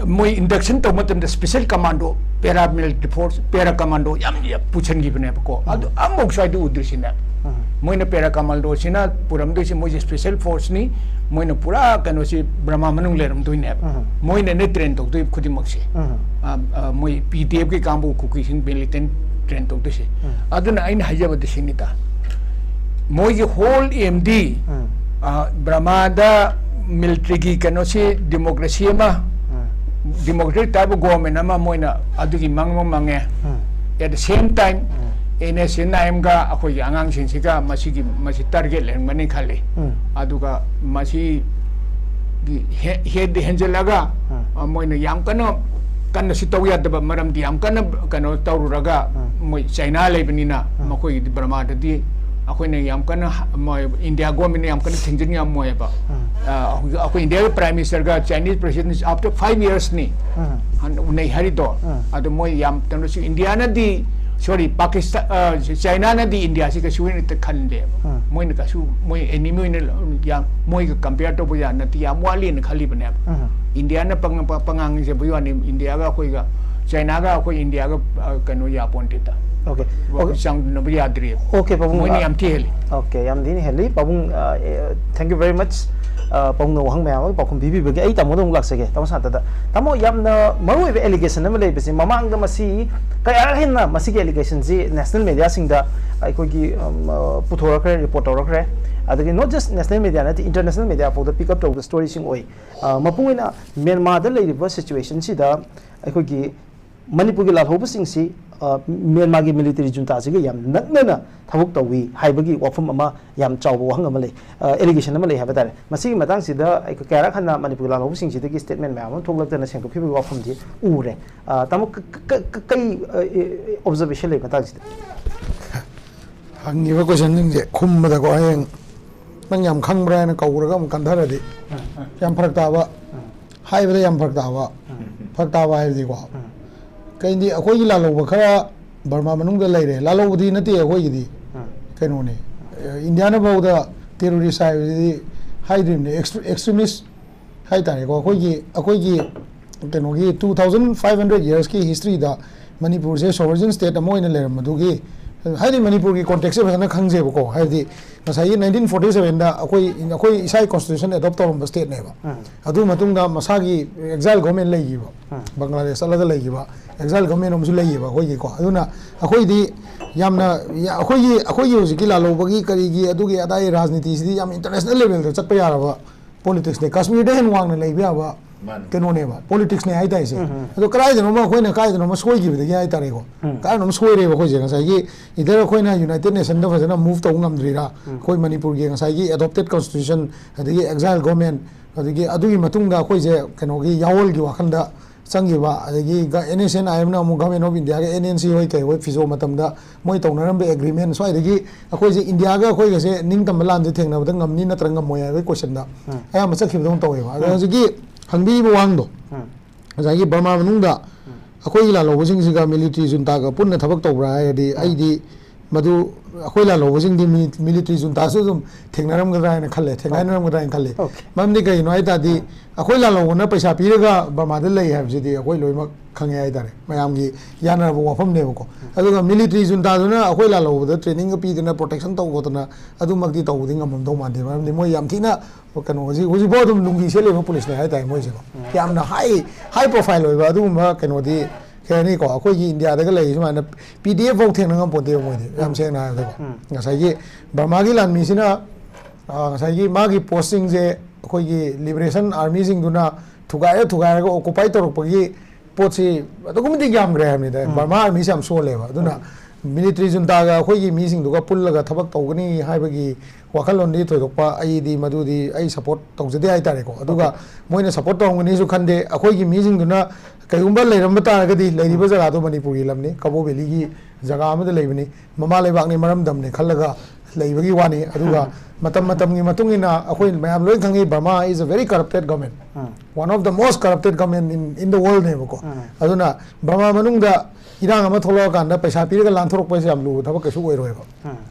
ꯃꯣꯏ induction ꯇꯧꯕ ꯃꯇꯝꯗ special commando, paramilitary force, para commando ꯌꯥꯝ, ꯌꯥꯝ ꯄꯨꯁꯟꯈꯤꯕꯅꯦꯕꯀꯣ꯫ ꯑꯗꯨ ꯑꯃꯐꯥꯎ ꯁ꯭ꯋꯥꯏꯗ ꯎꯗ꯭ꯔꯤꯁꯤꯅꯦ꯫ ꯎꯝ꯫ ꯃꯣꯏꯅ para commando ꯁꯤꯅ ꯄꯨꯔꯝꯗꯣꯏꯁꯦ, ꯃꯣꯏꯁꯦ special force ꯅꯤ꯫ ꯃꯣꯏꯅ ꯄꯨꯔꯥ ꯀꯩꯅꯣꯁꯤ ꯕꯔꯃꯥ ꯃꯅꯨꯡ ꯂꯩꯔꯝꯗꯣꯏꯅꯦꯕ꯫ ꯎꯝ꯫ ꯃꯣꯏꯅꯅꯦ train ꯇꯧꯗꯣꯏ ꯈꯨꯗꯤꯡꯃꯛꯁꯦ꯫ ꯎꯝ꯫ ꯑ, ꯑ, ꯃꯣꯏ P D F ꯀꯤ ꯀꯥꯡꯕꯨ, ꯀꯨꯀꯤꯁꯤꯡ militant train ꯇꯧꯗꯣꯏꯁꯦ꯫ ꯎꯝ꯫ ꯑꯗꯨꯅ ꯑꯩꯅ ꯍꯥꯏꯖꯕꯗꯤ ꯁꯤꯅꯤꯗ, ꯃꯣꯏꯒꯤ whole aim ꯗꯤ, ꯎꯝ꯫ ꯑ, ꯕꯔꯃꯥꯗ military ꯒꯤ ꯀꯩꯅꯣꯁꯤ democracy ꯑꯃ, ꯎꯝ꯫ democratic type of government ꯑꯃ ꯃꯣꯏꯅ ꯑꯗꯨꯒꯤ ꯃꯪ ꯑꯃ ꯃꯪꯉꯦ꯫ ꯎꯝ꯫ At the same time, um. N S C N I M ꯒ ꯑꯩꯈꯣꯏꯒꯤ ꯑꯉꯥꯡꯁꯤꯡꯁꯤꯒ ꯃꯁꯤꯒꯤ, ꯃꯁꯤ target ꯂꯩꯔꯝꯒꯅꯤ ꯈꯜꯂꯤ꯫ ꯎꯝ꯫ ꯑꯗꯨꯒ ꯃꯁꯤꯒꯤ ꯍꯦ-, ꯍꯦꯟꯗꯤ ꯍꯦꯟꯖꯜꯂꯒ, ꯎꯝ꯫ ꯑ, ꯃꯣꯏꯅ ꯌꯥꯝ ꯀꯟꯅ, ꯀꯟꯅꯁꯨ ꯇꯧ ꯌꯥꯗꯕ, ꯃꯔꯝꯗꯤ ꯌꯥꯝ ꯀꯟꯅ ꯀꯩꯅꯣ ꯇꯧꯔꯨꯔꯒ ꯎꯝ꯫ ꯃꯣꯏ ꯆꯥꯏꯅꯥ ꯂꯩꯕꯅꯤꯅ, ꯎꯝ꯫ ꯃꯈꯣꯏꯒꯤꯗꯤ ꯕꯔꯃꯥꯗꯗꯤ ꯑꯩꯈꯣꯏꯅ ꯌꯥꯝ ꯀꯟꯅ ꯍ-, ꯃꯣꯏ ꯏꯟꯗꯤꯌꯥ government ꯅ ꯌꯥꯝ ꯀꯟꯅ ꯊꯤꯡꯖꯤꯟ ꯉꯝꯃꯣꯏꯕ꯫ ꯎꯝ꯫ ꯑ, ꯍꯧꯖꯤꯛ ꯑꯩꯈꯣꯏ ꯏꯟꯗꯤꯌꯥꯒꯤ Prime Minister ꯒ Chinese President after five years ꯅꯤ ꯎꯝ꯫ ꯍꯟ-, ꯎꯅꯩ ꯍꯥꯏꯔꯤꯗꯣ꯫ ꯎꯝ꯫ ꯑꯗꯣ ꯃꯣꯏ ꯌꯥꯝ ꯇꯧꯅꯁꯨ ꯏꯟꯗꯤꯌꯥꯅꯗꯤ, sorry, ꯄꯥꯀꯤꯁꯇꯥꯟ, ꯑ, ꯆꯥꯏꯅꯥꯅꯗꯤ ꯏꯟꯗꯤꯌꯥꯁꯤ ꯀꯩꯁꯨ ꯍꯦꯟꯅ ꯈꯟꯗꯦꯕ꯫ ꯎꯝ꯫ ꯃꯣꯏꯅ ꯀꯩꯁꯨ, ꯃꯣꯏ enemy ꯑꯣꯏꯅ ꯌꯥꯝ, ꯃꯣꯏꯒ compare ꯇꯧꯕ ꯌꯥ ꯅꯠꯇꯦ, ꯌꯥꯝ ꯋꯥꯠꯂꯤꯅ ꯈꯜꯂꯤꯕꯅꯦꯕ꯫ ꯎꯝ꯫ ꯏꯟꯗꯤꯌꯥꯅ ꯄꯪ-, ꯄ-, ꯄꯉꯥꯡ ꯆꯦꯟꯕꯩ ꯋꯥꯅꯤ, ꯏꯟꯗꯤꯌꯥꯒ ꯑꯩꯈꯣꯏꯒ, ꯆꯥꯏꯅꯥꯒ ꯑꯩꯈꯣꯏ ꯏꯟꯗꯤꯌꯥꯒ, ꯑ, ꯀꯩꯅꯣ ꯌꯥꯄꯣꯟꯇꯦꯗ꯫ Okay꯫ ꯋꯥꯈꯜ ꯆꯥꯡꯗꯝꯅꯕ ꯌꯥꯗ꯭ꯔꯤ꯫ Okay, ꯄꯥꯕꯨꯡ, ꯃꯣꯏꯅ ꯑ, ꯌꯥꯝ ꯊꯤ ꯍꯦꯜꯂꯤ꯫ Okay, ꯌꯥꯝ ꯊꯤꯅ ꯍꯦꯜꯂꯤ꯫ ꯄꯥꯕꯨꯡ, ꯑ, ꯑꯦ, thank you very much꯫ ꯑ, ꯄꯥꯎꯅ ꯋꯥꯍꯪ ꯃꯌꯥꯝ ꯑꯃꯒꯤ ꯄꯥꯎꯈꯨꯝ ꯄꯤꯕꯤꯕꯒꯤ ꯑꯩ ꯇꯥꯃꯣꯗ ꯑꯃꯨꯛ ꯂꯥꯛꯆꯒꯦ꯫ ꯇꯥꯃꯣ ꯁꯥꯟꯇꯗ, ꯇꯥꯃꯣ, ꯌꯥꯝꯅ ꯃꯔꯨꯑꯣꯏꯕ allegation ꯑꯃ ꯂꯩꯕꯁꯤ, ꯃꯃꯥꯡꯗ ꯃꯁꯤ ꯀꯌꯥꯔꯛ ꯍꯦꯟꯅ ꯃꯁꯤꯒꯤ allegation ꯁꯤ national media ꯁꯤꯡꯗ ꯑꯩꯈꯣꯏꯒꯤ, ꯑꯝ, ꯑ, ꯄꯨꯊꯣꯔꯛꯈ꯭ꯔꯦ, report ꯇꯧꯔꯛꯈ꯭ꯔꯦ꯫ ꯑꯗꯒꯤ not just national media ꯅꯠꯇꯦ, international media ꯐꯥꯎꯗ pick up ꯇꯧꯕ story ꯁꯤꯡ ꯑꯣꯏ꯫ ꯑ, ꯃꯄꯨꯡ ꯑꯣꯏꯅ ꯃ꯭ꯌꯥꯟꯃꯥꯔꯗ ꯂꯩꯔꯤꯕ situation ꯁꯤꯗ ꯑꯩꯈꯣꯏꯒꯤ ꯃꯅꯤꯄꯨꯔꯒꯤ ꯂꯥꯜꯍꯧꯕꯁꯤꯡꯁꯤ, ꯑ, ꯃ꯭ꯌꯥꯟꯃꯥꯔꯒꯤ military junta ꯁꯤꯒ ꯌꯥꯝ ꯅꯛꯅꯅ ꯊꯕꯛ ꯇꯧꯏ ꯍꯥꯏꯕꯒꯤ ꯋꯥꯐꯝ ꯑꯃ, ꯌꯥꯝ ꯆꯥꯎꯕ ꯋꯥꯍꯪ ꯑꯃ ꯂꯩ, ꯑ, allegation ꯑꯃ ꯂꯩ ꯍꯥꯏꯕ ꯇꯥꯔꯦ꯫ ꯃꯁꯤꯒꯤ ꯃꯇꯥꯡꯁꯤꯗ ꯑꯩꯈꯣꯏ ꯀꯌꯥꯔꯛ ꯍꯟꯅ ꯃꯅꯤꯄꯨꯔꯒꯤ ꯂꯥꯜꯍꯧꯕꯁꯤꯡꯁꯤꯗꯒꯤ statement ꯃꯌꯥꯝ ꯑꯃ ꯊꯣꯛꯂꯛꯇꯅ ꯁꯦꯡꯗꯣꯛꯈꯤꯕꯒꯤ ꯋꯥꯐꯝꯁꯤ ꯎꯔꯦ꯫ ꯑ, ꯇꯥꯃꯣ, ꯀ-, ꯀ-, ꯀ-, ꯀ-, ꯀꯩ, ꯑ, ꯑ, observation ꯂꯩ ꯃꯇꯥꯡꯁꯤꯗ? ꯍꯪꯉꯤꯕ question ꯁꯤꯡꯁꯦ ꯈꯨꯝꯕꯗꯀꯣ, ꯍꯌꯦꯡ ꯅꯪ ꯌꯥꯝ ꯈꯪꯕ꯭ꯔꯥ ꯍꯥꯏꯅ ꯀꯧꯔꯒ ꯑꯃꯨꯛ ꯀꯟꯊꯔꯗꯤ ꯌꯥꯝ ꯐꯔꯛ ꯇꯥꯕ, ꯍꯥꯏꯕꯗ ꯌꯥꯝ ꯐꯔꯛ ꯇꯥꯕ, ꯐꯔꯛ ꯇꯥꯕ ꯍꯥꯏꯕꯗꯤꯀꯣ, ꯀꯩꯗꯤ ꯑꯩꯈꯣꯏꯒꯤ ꯂꯥꯜꯍꯧꯕ ꯈꯔ ꯕꯔꯃꯥ ꯃꯅꯨꯡꯗ ꯂꯩꯔꯦ꯫ ꯂꯥꯜꯍꯧꯕꯗꯤ ꯅꯠꯇꯦ ꯑꯩꯈꯣꯏꯒꯤꯗꯤ, ꯀꯩꯅꯣꯅꯦ, ꯏꯟꯗꯤꯌꯥꯅ ꯐꯥꯎꯗ terrorist ꯍꯥꯏꯕꯁꯤꯗꯤ ꯍꯥꯏꯗ꯭ꯔꯤꯕꯅꯦ, extremist ꯍꯥꯏꯇꯥꯔꯦꯀꯣ꯫ ꯑꯩꯈꯣꯏꯒꯤ, ꯑꯩꯈꯣꯏꯒꯤ ꯀꯩꯅꯣꯒꯤ two thousand five hundred years ꯀꯤ history ꯗ ꯃꯅꯤꯄꯨꯔꯁꯦ sovereign state ꯑꯃ ꯑꯣꯏꯅ ꯂꯩꯔꯝꯕꯗꯨꯒꯤ, ꯍꯥꯏꯗꯤ ꯃꯅꯤꯄꯨꯔꯒꯤ context ꯁꯦ ꯐꯖꯅ ꯈꯪꯖꯩꯕꯀꯣ꯫ ꯍꯥꯏꯗꯤ ꯉꯁꯥꯏꯒꯤ nineteen forty seven ꯗ ꯑꯩꯈꯣꯏ, ꯑꯩꯈꯣꯏ ꯏꯁꯥꯒꯤ constitution adopt ꯇꯧꯔꯝꯕ state ꯅꯦꯕ꯫ ꯑꯗꯨ ꯃꯇꯨꯡꯗ ꯃꯁꯥꯒꯤ exile government ꯂꯩꯈꯤꯕ, ꯕꯪꯒ꯭ꯂꯥꯗꯦꯁ ꯆꯠꯂꯒ ꯂꯩꯈꯤꯕ exile government ꯑꯃꯁꯨ ꯂꯩꯌꯦꯕ ꯑꯩꯈꯣꯏꯒꯤꯀꯣ꯫ ꯑꯗꯨꯅ ꯑꯩꯈꯣꯏꯗꯤ ꯌꯥꯝꯅ, ꯑꯩꯈꯣꯏꯒꯤ, ꯑꯩꯈꯣꯏꯒꯤ ꯍꯧꯖꯤꯛꯀꯤ ꯂꯥꯜꯍꯧꯕꯒꯤ ꯀꯔꯤꯒꯤ ꯑꯗꯨꯒꯤ ꯑꯗꯥꯒꯤ ꯔꯥꯖꯅꯤꯇꯤꯁꯤꯗꯤ ꯌꯥꯝ international level ꯗ ꯆꯠꯄ ꯌꯥꯔꯕ politics ꯅꯦ꯫ ꯀꯥꯁꯃꯤꯔꯗ ꯍꯦꯟꯅ ꯋꯥꯡꯅ ꯂꯩꯕ ꯌꯥꯕ ꯀꯩꯅꯣꯅꯦꯕ, politics ꯅꯦ ꯍꯥꯏꯇꯥꯔꯦ ꯁꯦ꯫ ꯑꯗꯣ ꯀꯗꯥꯏꯗꯅꯣꯃ ꯑꯩꯈꯣꯏꯅ, ꯀꯗꯥꯏꯗꯅꯣꯃ ꯁꯣꯏꯈꯤꯕꯗꯒꯤ ꯍꯥꯏꯇꯥꯔꯦꯀꯣ, ꯀꯗꯥꯏꯗꯅꯣꯃ ꯁꯣꯏꯔꯦꯕ ꯑꯩꯈꯣꯏꯁꯦ꯫ ꯉꯁꯥꯏꯒꯤ either ꯑꯩꯈꯣꯏꯅ United Nation ꯗ ꯐꯖꯅ move ꯇꯧꯕ ꯉꯝꯗ꯭ꯔꯤꯔꯥ, ꯑꯩꯈꯣꯏ ꯃꯅꯤꯄꯨꯔꯒꯤ ꯉꯁꯥꯏꯒꯤ adopted constitution, ꯑꯗꯒꯤ exile government, ꯑꯗꯒꯤ ꯑꯗꯨꯒꯤ ꯃꯇꯨꯡꯗ ꯑꯩꯈꯣꯏꯁꯦ ꯀꯩꯅꯣꯒꯤ ꯌꯥꯑꯣꯜꯒꯤ ꯋꯥꯈꯜꯗ ꯆꯪꯈꯤꯕ, ꯑꯗꯒꯤ ꯒ-, NSCN-IM ꯅ ꯑꯃꯨꯛ Government of India ꯒ NNC ꯍꯣꯏ ꯀꯩ ꯍꯣꯏ ꯐꯤꯖꯣ ꯃꯇꯝꯗ ꯃꯣꯏ ꯇꯧꯅꯔꯝꯕ agreement, ꯁ꯭ꯋꯥꯏꯗꯒꯤ ꯑꯩꯈꯣꯏꯁꯦ ꯏꯟꯗꯤꯌꯥꯒ ꯑꯩꯈꯣꯏꯒꯁꯦ ꯅꯤꯡꯇꯝꯕ ꯂꯥꯟꯁꯦ ꯊꯦꯡꯅꯕꯗ ꯉꯝꯅꯤ ꯅꯠꯇ꯭ꯔꯒ ꯉꯝꯃꯣꯏ ꯍꯥꯏꯕꯒꯤ question ꯗ ꯑꯌꯥꯝꯕ ꯆꯠꯈꯤꯕꯗꯧꯅ ꯇꯧꯋꯦꯕ꯫ ꯑꯗꯣ ꯍꯧꯖꯤꯛꯀꯤ ꯍꯪꯕꯤꯔꯤꯕ ꯋꯥꯍꯪꯗꯣ, ꯉꯁꯥꯏꯒꯤ ꯕꯔꯃꯥ ꯃꯅꯨꯡꯗ ꯑꯩꯈꯣꯏꯒꯤ ꯂꯥꯜꯍꯧꯕꯁꯤꯡꯁꯤꯒ military junta ꯒ ꯄꯨꯟꯅ ꯊꯕꯛ ꯇꯧꯕ꯭ꯔꯥ ꯍꯥꯏꯔꯗꯤ, ꯑꯩꯗꯤ ꯃꯗꯨ ꯑꯩꯈꯣꯏ ꯂꯥꯜꯍꯧꯕꯁꯤꯡꯗꯤ ꯃꯤ-, ꯃꯤꯂꯤꯇꯔꯤ ꯖꯨꯟꯇꯥꯁꯨ ꯑꯗꯨꯝ ꯊꯦꯡꯅꯔꯝꯒꯗ꯭ꯔꯥ ꯍꯥꯏꯅ ꯈꯜꯂꯦ, ꯊꯦꯡꯅꯔꯝꯒꯗ꯭ꯔꯥ ꯍꯥꯏꯅ ꯈꯜꯂꯦ꯫ Okay. ꯃꯔꯝꯗꯤ ꯀꯩꯒꯤꯅꯣ ꯍꯥꯏ ꯇꯥꯔꯗꯤ, ꯑꯩꯈꯣꯏ ꯂꯥꯜꯍꯧꯕꯅ ꯄꯩꯁꯥ ꯄꯤꯔꯒ ꯕꯔꯃꯥꯗ ꯂꯩ ꯍꯥꯏꯕꯁꯤꯗꯤ ꯑꯩꯈꯣꯏ ꯂꯣꯏꯅꯃꯛ ꯈꯪꯉꯦ ꯍꯥꯏ ꯇꯥꯔꯦ, ꯃꯌꯥꯝꯒꯤ ꯌꯥꯅꯔꯕ ꯋꯥꯐꯝꯅꯦꯕꯀꯣ꯫ ꯑꯗꯨꯒ ꯃꯤꯂꯤꯇꯔꯤ ꯖꯨꯟꯇꯥꯗꯨꯅ ꯑꯩꯈꯣꯏ ꯂꯥꯜꯍꯧꯕꯗ ꯇ꯭ꯔꯦꯅꯤꯡꯒ ꯄꯤꯗꯅ, ꯄ꯭ꯔꯣꯇꯦꯛꯁꯟ ꯇꯧꯕ ꯈꯣꯠꯇꯅ ꯑꯗꯨꯃꯛꯇꯤ ꯇꯧꯕꯗꯤ ꯉꯝꯃꯝꯗꯧ ꯃꯥꯟꯗꯦ꯫ ꯃꯔꯝꯗꯤ ꯃꯣꯏ ꯌꯥꯝ ꯊꯤꯅ ꯀꯩꯅꯣ, ꯍꯧꯖꯤꯛ, ꯍꯧꯖꯤꯛꯐꯥꯎ ꯑꯗꯨꯝ ꯂꯨꯡꯒꯤ ꯁꯦꯠꯂꯤꯕ ꯄꯨꯂꯤꯁꯅꯦ ꯍꯥꯏ ꯇꯥꯔꯦ ꯃꯣꯏꯁꯦꯀꯣ꯫ ꯌꯥꯝꯅ ꯍꯥꯏ, ꯍꯥꯏ ꯄ꯭ꯔꯣꯐꯥꯏꯜ ꯑꯣꯏꯕ ꯑꯗꯨꯒꯨꯝꯕ ꯀꯩꯅꯣꯗꯤ, ꯀꯩ ꯍꯥꯏꯅꯤꯀꯣ, ꯑꯩꯈꯣꯏꯒꯤ ꯏꯟꯗꯤꯌꯥꯗꯒ ꯂꯩꯔꯤ ꯁꯨꯃꯥꯏꯅ ꯄꯤ ꯗꯤ ꯑꯦꯐ ꯐꯥꯎ ꯊꯦꯡꯅ ꯉꯝꯄꯣꯟꯇꯦꯕ ꯃꯣꯏꯗꯤ, ꯌꯥꯝ ꯁꯦꯡꯅ ꯍꯥꯏꯔꯕꯗꯀꯣ꯫ ꯉꯁꯥꯏꯒꯤ ꯕꯔꯃꯥꯒꯤ ꯂꯥꯟꯃꯤꯁꯤꯅ, ꯑ, ꯉꯁꯥꯏꯒꯤ ꯃꯥꯒꯤ ꯄꯣꯁꯁꯤꯡꯁꯦ ꯑꯩꯈꯣꯏꯒꯤ ꯂꯤꯕꯔꯦꯁꯟ ꯑꯥꯔꯃꯤꯁꯤꯡꯗꯨꯅ ꯊꯨꯒꯥꯏꯔ ꯊꯨꯒꯥꯏꯔꯒ ꯑꯣꯀꯨꯄꯥꯏ ꯇꯧꯔꯛꯄꯒꯤ ꯄꯣꯠꯁꯤ ꯑꯗꯨꯛꯀꯤ ꯃꯇꯤꯛ ꯌꯥꯝꯈ꯭ꯔꯦ ꯍꯥꯏꯕꯅꯤꯗ꯫ ꯕꯔꯃꯥ ꯑꯥꯔꯃꯤꯁꯤ ꯌꯥꯝ ꯁꯣꯜꯂꯦꯕ꯫ ꯑꯗꯨꯅ ꯃꯤꯂꯤꯇꯔꯤ ꯖꯨꯟꯇꯥꯒ ꯑꯩꯈꯣꯏꯒꯤ ꯃꯤꯁꯤꯡꯗꯨꯒ ꯄꯨꯜꯂꯒ ꯊꯕꯛ ꯇꯧꯒꯅꯤ ꯍꯥꯏꯕꯒꯤ ꯋꯥꯈꯜꯂꯣꯟꯗꯤ ꯊꯣꯏꯗꯣꯛꯄ ꯑꯩꯗꯤ ꯃꯗꯨꯗꯤ ꯑꯩ ꯁꯄꯣꯔꯠ ꯇꯧꯖꯗꯦ ꯍꯥꯏꯇꯥꯔꯦꯀꯣ꯫ ꯑꯗꯨꯒ ꯃꯣꯏꯅ ꯁꯄꯣꯔꯠ ꯇꯧꯔꯝꯒꯅꯤꯁꯨ ꯈꯟꯗꯦ꯫ ꯑꯩꯈꯣꯏꯒꯤ ꯃꯤꯁꯤꯡꯗꯨꯅ ꯀꯩꯒꯨꯝꯕ ꯂꯩꯔꯝꯕ ꯇꯥꯔꯒꯗꯤ, ꯂꯩꯔꯤꯕ ꯖꯒꯥꯗꯣ ꯃꯅꯤꯄꯨꯔꯒꯤ ꯂꯝꯅꯤ, ꯀꯕꯣ ꯚꯦꯂꯤꯒꯤ ꯖꯒꯥ ꯑꯃꯗ ꯂꯩꯕꯅꯤ, ꯃꯃꯥ ꯂꯩꯕꯥꯛꯅꯤ, ꯃꯔꯝꯗꯝꯅꯤ ꯈꯜꯂꯒ ꯂꯩꯕꯒꯤ ꯋꯥꯅꯤ꯫ ꯑꯗꯨꯒ ꯃꯇꯝ ꯃꯇꯝꯒꯤ ꯃꯇꯨꯡ ꯏꯟꯅ ꯑꯩꯈꯣꯏ ꯃꯌꯥꯝ ꯂꯣꯏ ꯈꯪꯉꯤ, Burma is a very corrupted government, one of the most corrupted government in, in the world ꯅꯦꯕꯀꯣ꯫ ꯑꯗꯨꯅ ꯕꯔꯃꯥ ꯃꯅꯨꯡꯗ ꯏꯔꯥꯡ ꯑꯃ ꯊꯣꯛꯂꯛꯑꯀꯥꯟꯗ ꯄꯩꯁꯥ ꯄꯤꯔꯒ ꯂꯥꯟꯊꯣꯔꯛꯄꯁꯦ ꯌꯥꯝ ꯂꯨꯕ ꯊꯕꯛ ꯀꯩꯁꯨ ꯑꯣꯏꯔꯣꯏꯕ꯫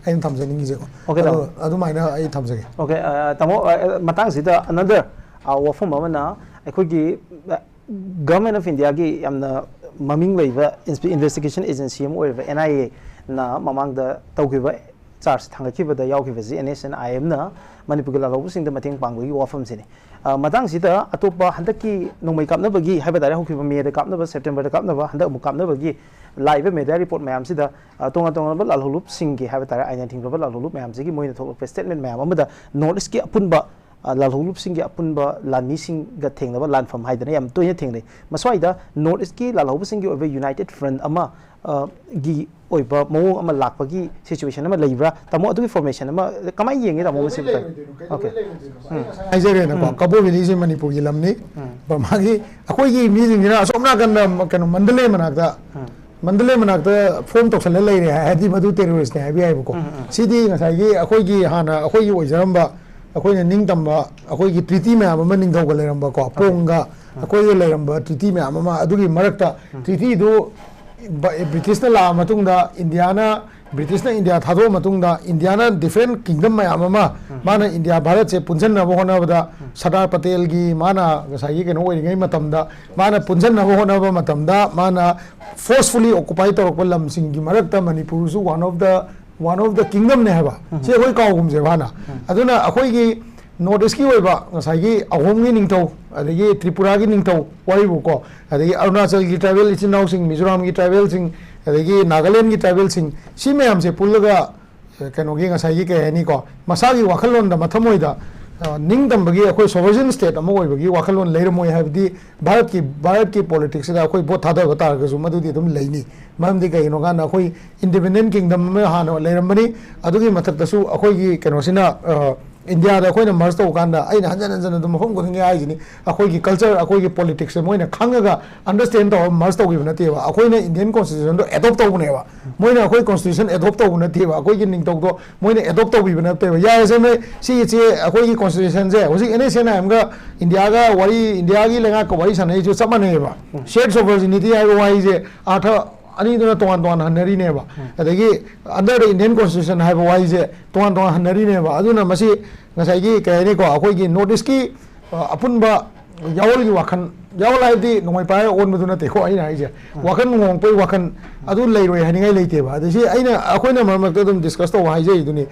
ꯑꯩꯅ ꯊꯝꯖꯅꯤꯡꯉꯤꯁꯦꯀꯣ꯫ Okay, ꯇꯥꯃꯣ꯫ ꯑꯗꯣ ꯑꯗꯨꯃꯥꯏꯅ ꯑꯩ ꯊꯝꯖꯒꯦ꯫ Okay, ꯑ, ꯇꯥꯃꯣ, ꯑ, ꯃꯇꯥꯡꯁꯤꯗ another, ꯑ, ꯋꯥꯐꯝ ꯑꯃꯅ, ꯑꯩꯈꯣꯏꯒꯤ, ꯑ, Government of Indiaꯒꯤ ꯌꯥꯝꯅ ꯃꯃꯤꯡ ꯂꯩꯕ ꯏꯟꯁꯄꯤ-, investigation agency ꯑꯃ ꯑꯣꯏꯔꯤꯕ N I Aꯅ ꯃꯃꯥꯡꯗ ꯇꯧꯈꯤꯕ charge ꯊꯥꯡꯒꯠꯈꯤꯕꯗ ꯌꯥꯎꯈꯤꯕꯁꯤ N S and I Mꯅ ꯃꯅꯤꯄꯨꯔꯒꯤ ꯂꯥꯜꯍꯧꯕꯁꯤꯡꯗ ꯃꯇꯦꯡ ꯄꯥꯡꯕꯒꯤ ꯋꯥꯐꯝꯁꯤꯅꯤ꯫ ꯑ, ꯃꯇꯥꯡꯁꯤꯗ ꯑꯇꯣꯞꯄ ꯍꯟꯗꯛꯀꯤ ꯅꯣꯡꯃꯩ ꯀꯥꯞꯅꯕꯒꯤ ꯍꯥꯏꯕ ꯇꯥꯔꯦ, ꯍꯧꯈꯤꯕ Mayꯗ ꯀꯥꯞꯅꯕ, Septemberꯗ ꯀꯥꯞꯅꯕ, ꯍꯟꯗꯛ ꯑꯃꯨꯛ ꯀꯥꯞꯅꯕꯒꯤ ꯂꯥꯛꯏꯕ media report ꯃꯌꯥꯝꯁꯤꯗ, ꯑ, ꯇꯣꯉꯥꯟ ꯇꯣꯉꯥꯟꯕ ꯂꯥꯜꯍꯧꯂꯨꯞꯁꯤꯡꯒꯤ ꯍꯥꯏꯕ ꯇꯥꯔꯦ, ꯑꯥꯏꯟꯅ ꯊꯤꯡꯈ꯭ꯔꯕ ꯂꯥꯜꯍꯧꯂꯨꯞ ꯃꯌꯥꯝꯁꯤꯒꯤ ꯃꯣꯏꯅ ꯊꯣꯛꯂꯛꯄ statement ꯃꯌꯥꯝ ꯑꯃꯗ North Eastꯀꯤ ꯑꯄꯨꯟꯕ, ꯑ, ꯂꯥꯜꯍꯧꯂꯨꯞꯁꯤꯡꯒꯤ ꯑꯄꯨꯟꯕ ꯂꯥꯟꯃꯤꯁꯤꯡꯒ ꯊꯦꯡꯅꯕ ꯂꯥꯟꯐꯝ ꯍꯥꯏꯗꯅ ꯌꯥꯝ ꯇꯣꯏꯅ ꯊꯦꯡꯅꯩ꯫ ꯃꯁ꯭ꯋꯥꯏꯗ North Eastꯀꯤ ꯂꯥꯜꯍꯧꯕꯁꯤꯡꯒꯤ ꯑꯣꯏꯕ united front ꯑꯃ, ꯑ, ꯒꯤ ꯑꯣꯏꯕ ꯃꯑꯣꯡ ꯑꯃ ꯂꯥꯛꯄꯒꯤ situation ꯑꯃ ꯂꯩꯕ꯭ꯔꯥ? ꯇꯥꯃꯣ, ꯑꯗꯨꯒꯤ formation ꯑꯃ ꯀꯃꯥꯏꯅ ꯌꯦꯡꯉꯦ, ꯇꯥꯃꯣ, ꯃꯁꯤ? Okay. ꯍꯥꯏꯖꯔꯦꯅꯀꯣ, ꯀꯕꯣ ꯚꯦꯂꯤꯁꯦ ꯃꯅꯤꯄꯨꯔꯒꯤ ꯂꯝꯅꯤ꯫ ꯕꯔꯃꯥꯒꯤ, ꯑꯩꯈꯣꯏꯒꯤ ꯃꯤꯁꯤꯡꯁꯤꯅ ꯑꯁꯣꯝ ꯅꯥꯀꯟꯗ ꯀꯩꯅꯣ, ꯃꯟꯗꯂꯦ ꯃꯅꯥꯛꯇ, ꯃꯟꯗꯂꯦ ꯃꯅꯥꯛꯇ form ꯇꯧꯁꯜꯂ ꯂꯩꯔꯦ ꯍꯥꯏꯔꯗꯤ ꯃꯗꯨ terroristꯅꯦ ꯍꯥꯏꯕ ꯌꯥꯏꯕꯀꯣ꯫ ꯁꯤꯗꯤ ꯉꯁꯥꯏꯒꯤ ꯑꯩꯈꯣꯏꯒꯤ ꯍꯥꯟꯅ ꯑꯩꯈꯣꯏꯒꯤ ꯑꯣꯏꯖꯔꯝꯕ, ꯑꯩꯈꯣꯏꯅ ꯅꯤꯡꯇꯝꯕ, ꯑꯩꯈꯣꯏꯒꯤ treaty ꯃꯌꯥꯝ ꯑꯃ ꯅꯤꯡꯊꯧꯒ ꯂꯩꯔꯝꯕꯀꯣ, ꯄꯣꯡꯒ ꯑꯩꯈꯣꯏꯒ ꯂꯩꯔꯝꯕ treaty ꯃꯌꯥꯝ ꯑꯃ, ꯑꯗꯨꯒꯤ ꯃꯔꯛꯇ treatyꯗꯨ ꯕ-, ꯕ꯭ꯔꯤꯇꯤꯁꯅ ꯂꯥꯛꯑ ꯃꯇꯨꯡꯗ ꯏꯟꯗꯤꯌꯥꯅ ꯕ꯭ꯔꯤꯇꯤꯁꯅ ꯏꯟꯗꯤꯌꯥ ꯊꯥꯗꯣꯛꯑ ꯃꯇꯨꯡꯗ ꯏꯟꯗꯤꯌꯥꯅ ꯗꯤꯐ꯭ꯔꯦꯟ ꯀꯤꯡꯗꯝ ꯃꯌꯥꯝ ꯑꯃ ꯃꯥꯅ ꯏꯟꯗꯤꯌꯥ ꯚꯥꯔꯠꯁꯦ ꯄꯨꯟꯁꯤꯟꯅꯕ ꯍꯣꯠꯅꯕꯗ ꯁꯔꯗꯥꯔ ꯄꯇꯦꯜꯒꯤ ꯃꯥꯅ ꯉꯁꯥꯏꯒꯤ ꯀꯩꯅꯣ ꯑꯣꯏꯔꯤꯉꯩ ꯃꯇꯝꯗ ꯃꯥꯅ ꯄꯨꯟꯁꯤꯟꯅꯕ ꯍꯣꯠꯅꯕ ꯃꯇꯝꯗ ꯃꯥꯅ ꯐꯣꯔꯁꯐꯨꯂꯤ ꯑꯣꯀꯨꯄꯥꯏ ꯇꯧꯔꯛꯄ ꯂꯝꯁꯤꯡꯒꯤ ꯃꯔꯛꯇ ꯃꯅꯤꯄꯨꯔꯁꯨ one of the one of the kingdomꯅꯦ ꯍꯥꯏꯕ꯫ ꯁꯤ ꯑꯩꯈꯣꯏ ꯀꯥꯎꯒꯨꯝꯁꯦꯕ ꯍꯥꯟꯅ꯫ ꯑꯗꯨꯅ ꯑꯩꯈꯣꯏꯒꯤ ꯅꯣꯔꯠ ꯏꯁꯀꯤ ꯑꯣꯏꯕ ꯉꯁꯥꯏꯒꯤ ꯑꯍꯣꯝꯒꯤ ꯅꯤꯡꯊꯧ, ꯑꯗꯒꯤ ꯇ꯭ꯔꯤꯄꯨꯔꯥꯒꯤ ꯅꯤꯡꯊꯧ ꯋꯥꯔꯤꯕꯨꯀꯣ, ꯑꯗꯒꯤ ꯑꯔꯨꯅꯥꯆꯜꯒꯤ ꯇ꯭ꯔꯥꯏꯕꯦꯜ ꯏꯆꯤꯟ ꯏꯅꯥꯎꯁꯤꯡ, ꯃꯤꯖꯣꯔꯥꯝꯒꯤ ꯇ꯭ꯔꯥꯏꯕꯦꯜꯁꯤꯡ, ꯑꯗꯒꯤ ꯅꯥꯒꯥꯂꯦꯟꯒꯤ ꯇ꯭ꯔꯥꯏꯕꯦꯜꯁꯤꯡ, ꯁꯤ ꯃꯌꯥꯝꯁꯦ ꯄꯨꯜꯂꯒ, ꯑ, ꯀꯩꯅꯣꯒꯤ ꯉꯁꯥꯏꯒꯤ ꯀꯩ ꯍꯥꯏꯅꯤꯀꯣ, ꯃꯁꯥꯒꯤ ꯋꯥꯈꯜꯂꯣꯟꯗ ꯃꯊꯃꯣꯏꯗ, ꯑ, ꯅꯤꯡꯇꯝꯕꯒꯤ ꯑꯩꯈꯣꯏ sovereign state ꯑꯃ ꯑꯣꯏꯕꯒꯤ ꯋꯥꯈꯜꯂꯣꯟ ꯂꯩꯔꯝꯃꯣꯏ ꯍꯥꯏꯕꯗꯤ ꯚꯥꯔꯠꯀꯤ, ꯚꯥꯔꯠꯀꯤ politicsꯁꯤꯗ ꯑꯩꯈꯣꯏ ꯚꯣꯠ ꯊꯥꯗꯕ ꯇꯥꯔꯒꯁꯨ ꯃꯗꯨꯗꯤ ꯑꯗꯨꯝ ꯂꯩꯅꯤ꯫ ꯃꯔꯝꯗꯤ ꯀꯩꯒꯤꯅꯣ ꯀꯥꯟꯗ ꯑꯩꯈꯣꯏ independent kingdom ꯑꯃ ꯍꯥꯟꯅ ꯂꯩꯔꯝꯕꯅꯤ꯫ ꯑꯗꯨꯒꯤ ꯃꯊꯛꯇꯁꯨ ꯑꯩꯈꯣꯏꯒꯤ ꯀꯩꯅꯣꯁꯤꯅ, ꯑ, ꯏꯟꯗꯤꯌꯥꯗ ꯑꯩꯈꯣꯏꯅ merge ꯇꯧꯕ ꯀꯥꯟꯗ ꯑꯩꯅ ꯍꯟꯖꯟ ꯍꯟꯖꯟꯅ ꯑꯗꯨꯝ ꯃꯐꯝ ꯈꯨꯗꯤꯡꯒꯤ ꯍꯥꯏꯁꯤꯅꯤ, ꯑꯩꯈꯣꯏꯒꯤ culture, ꯑꯩꯈꯣꯏꯒꯤ politicsꯁꯦ ꯃꯣꯏꯅ ꯈꯪꯉꯒ understand ꯇꯧꯔꯒ merge ꯇꯧꯈꯤꯕ ꯅꯠꯇꯦꯕ꯫ ꯑꯩꯈꯣꯏꯅ Indian constitutionꯗꯣ adopt ꯇꯧꯕꯅꯦꯕ꯫ ꯃꯣꯏꯅ ꯑꯩꯈꯣꯏ constitution adopt ꯇꯧꯕ ꯅꯠꯇꯦꯕ꯫ ꯑꯩꯈꯣꯏꯒꯤ ꯅꯤꯡꯊꯧꯗꯣ ꯃꯣꯏꯅ adopt ꯇꯧꯕꯤꯕ ꯅꯠꯇꯦꯕ꯫ ꯌꯥꯔꯦꯁꯦ ꯅꯣꯏ, ꯁꯤꯒꯤꯁꯦ ꯑꯩꯈꯣꯏꯒꯤ constitutionꯁꯦ ꯍꯧꯖꯤꯛ NSCN-IMꯒ ꯏꯟꯗꯤꯌꯥꯒ ꯋꯥꯔꯤ, ꯏꯟꯗꯤꯌꯥꯒꯤ ꯂꯩꯉꯥꯛꯀ ꯋꯥꯔꯤ ꯁꯥꯟꯅꯔꯤꯁꯨ ꯆꯞ ꯃꯥꯟꯅꯩꯕ꯫ Shades of virginity ꯍꯥꯏꯕ ꯋꯥꯍꯩꯁꯦ ꯑꯥꯔꯊ ꯑꯅꯤꯗꯨꯅ ꯇꯣꯉꯥꯟ ꯇꯣꯉꯥꯟ ꯍꯟꯅꯔꯤꯅꯦꯕ꯫ ꯑꯗꯒꯤ under the Indian constitution ꯍꯥꯏꯕ ꯋꯥꯍꯩꯁꯦ ꯇꯣꯉꯥꯟ ꯇꯣꯉꯥꯟ ꯍꯟꯅꯔꯤꯅꯦꯕ꯫ ꯑꯗꯨꯅ ꯃꯁꯤ ꯉꯁꯥꯏꯒꯤ ꯀꯩ ꯍꯥꯏꯅꯤꯀꯣ, ꯑꯩꯈꯣꯏꯒꯤ North East-ꯀꯤ, ꯑ, ꯑꯄꯨꯟꯕ ꯌꯥꯑꯣꯜꯒꯤ ꯋꯥꯈꯜ, ꯌꯥꯑꯣꯜ ꯍꯥꯏꯕꯗꯤ ꯅꯣꯡꯃꯩ ꯄꯥꯏꯔꯒ ꯑꯣꯟꯕꯗꯨ ꯅꯠꯇꯦꯀꯣ ꯑꯩꯅ ꯍꯥꯏꯁꯦ, ꯋꯥꯈꯜ ꯍꯣꯡꯉꯛꯄꯒꯤ ꯋꯥꯈꯜ ꯑꯗꯨ ꯂꯩꯔꯣꯏ ꯍꯥꯏꯅꯤꯡꯉꯥꯏ ꯂꯩꯇꯦꯕ꯫ ꯑꯗ ꯁꯤ ꯑꯩꯅ, ꯑꯩꯈꯣꯏꯅ ꯃꯔꯛ ꯃꯔꯛꯇ ꯑꯗꯨꯝ discuss ꯇꯧꯕ ꯍꯥꯏꯖꯔꯤꯗꯨꯅꯤ,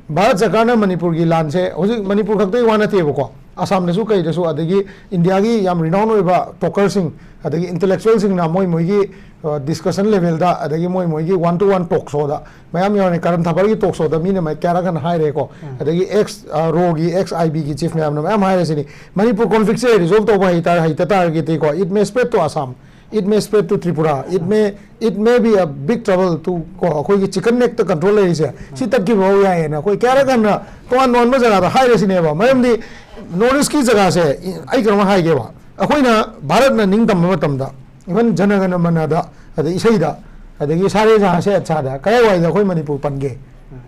ꯚꯥꯔꯠ ꯁꯔꯀꯥꯔꯅ ꯃꯅꯤꯄꯨꯔꯒꯤ ꯂꯥꯟꯁꯦ ꯍꯧꯖꯤꯛ ꯃꯅꯤꯄꯨꯔ ꯈꯛꯇꯒꯤ ꯋꯥ ꯅꯠꯇꯦꯕꯀꯣ, ꯑꯁꯥꯝꯗꯁꯨ ꯀꯩꯗꯁꯨ, ꯑꯗꯒꯤ ꯏꯟꯗꯤꯌꯥꯒꯤ ꯌꯥꯝ renown ꯑꯣꯏꯕ talkerꯁꯤꯡ, ꯑꯗꯒꯤ intellectualꯁꯤꯡꯅ ꯃꯣꯏ ꯃꯣꯏꯒꯤ, ꯑ, discussion levelꯗ, ꯑꯗꯒꯤ ꯃꯣꯏ ꯃꯣꯏꯒꯤ one to one talk showꯗ ꯃꯌꯥꯝ ꯌꯥꯎꯔꯦ꯫ ꯀꯔꯟ ꯊꯥꯄꯔꯒꯤ talk showꯗ ꯃꯤꯅ ꯃꯥꯏ ꯀꯌꯥꯔꯛ ꯍꯟꯅ ꯍꯥꯏꯔꯦꯀꯣ꯫ ꯑꯗꯒꯤ ex, ꯑ, RAWꯒꯤ, ex IBꯒꯤ chief ꯃꯌꯥꯝꯅ ꯃꯌꯥꯝ ꯍꯥꯏꯔꯁꯤꯅꯤ, ꯃꯅꯤꯄꯨꯔ conflictꯁꯦ resolve ꯇꯧꯕ ꯍꯩꯇꯥꯔ-, ꯍꯩꯇ ꯇꯥꯔꯒꯗꯤꯀꯣ, it may spread to Assam, it may spread to Tripura, it may, it may be a big trouble to ꯀꯣ, ꯑꯩꯈꯣꯏꯒꯤ chicken neckꯇ control ꯂꯩꯔꯤꯁꯦ ꯁꯤ ꯇꯠꯈꯤꯕ ꯐꯥꯎ ꯌꯥꯏꯌꯦꯅ ꯑꯩꯈꯣꯏ ꯀꯌꯥꯔꯛ ꯍꯟꯅ ꯇꯣꯉꯥꯟ ꯇꯣꯉꯥꯟꯕ ꯖꯒꯥꯗ ꯍꯥꯏꯔꯁꯤꯅꯦꯕ꯫ ꯃꯔꯝꯗꯤ North Eastꯀꯤ ꯖꯒꯥꯁꯦ ꯑꯩ ꯀꯩꯅꯣꯝ ꯍꯥꯏꯒꯦꯕ, ꯑꯩꯈꯣꯏꯅ ꯚꯥꯔꯠꯅ ꯅꯤꯡꯇꯝꯕ ꯃꯇꯝꯗ, even ꯖꯅ ꯒꯅ ꯃꯅꯗ, ꯑꯗꯩ ꯏꯁꯩꯗ, ꯑꯗꯒꯤ ꯁꯥꯔꯦ ꯖꯍꯥꯟ ꯁꯦ ꯑꯠꯁꯥꯗ ꯀꯗꯥꯏꯋꯥꯏꯗ ꯑꯩꯈꯣꯏ ꯃꯅꯤꯄꯨꯔ ꯄꯟꯒꯦ?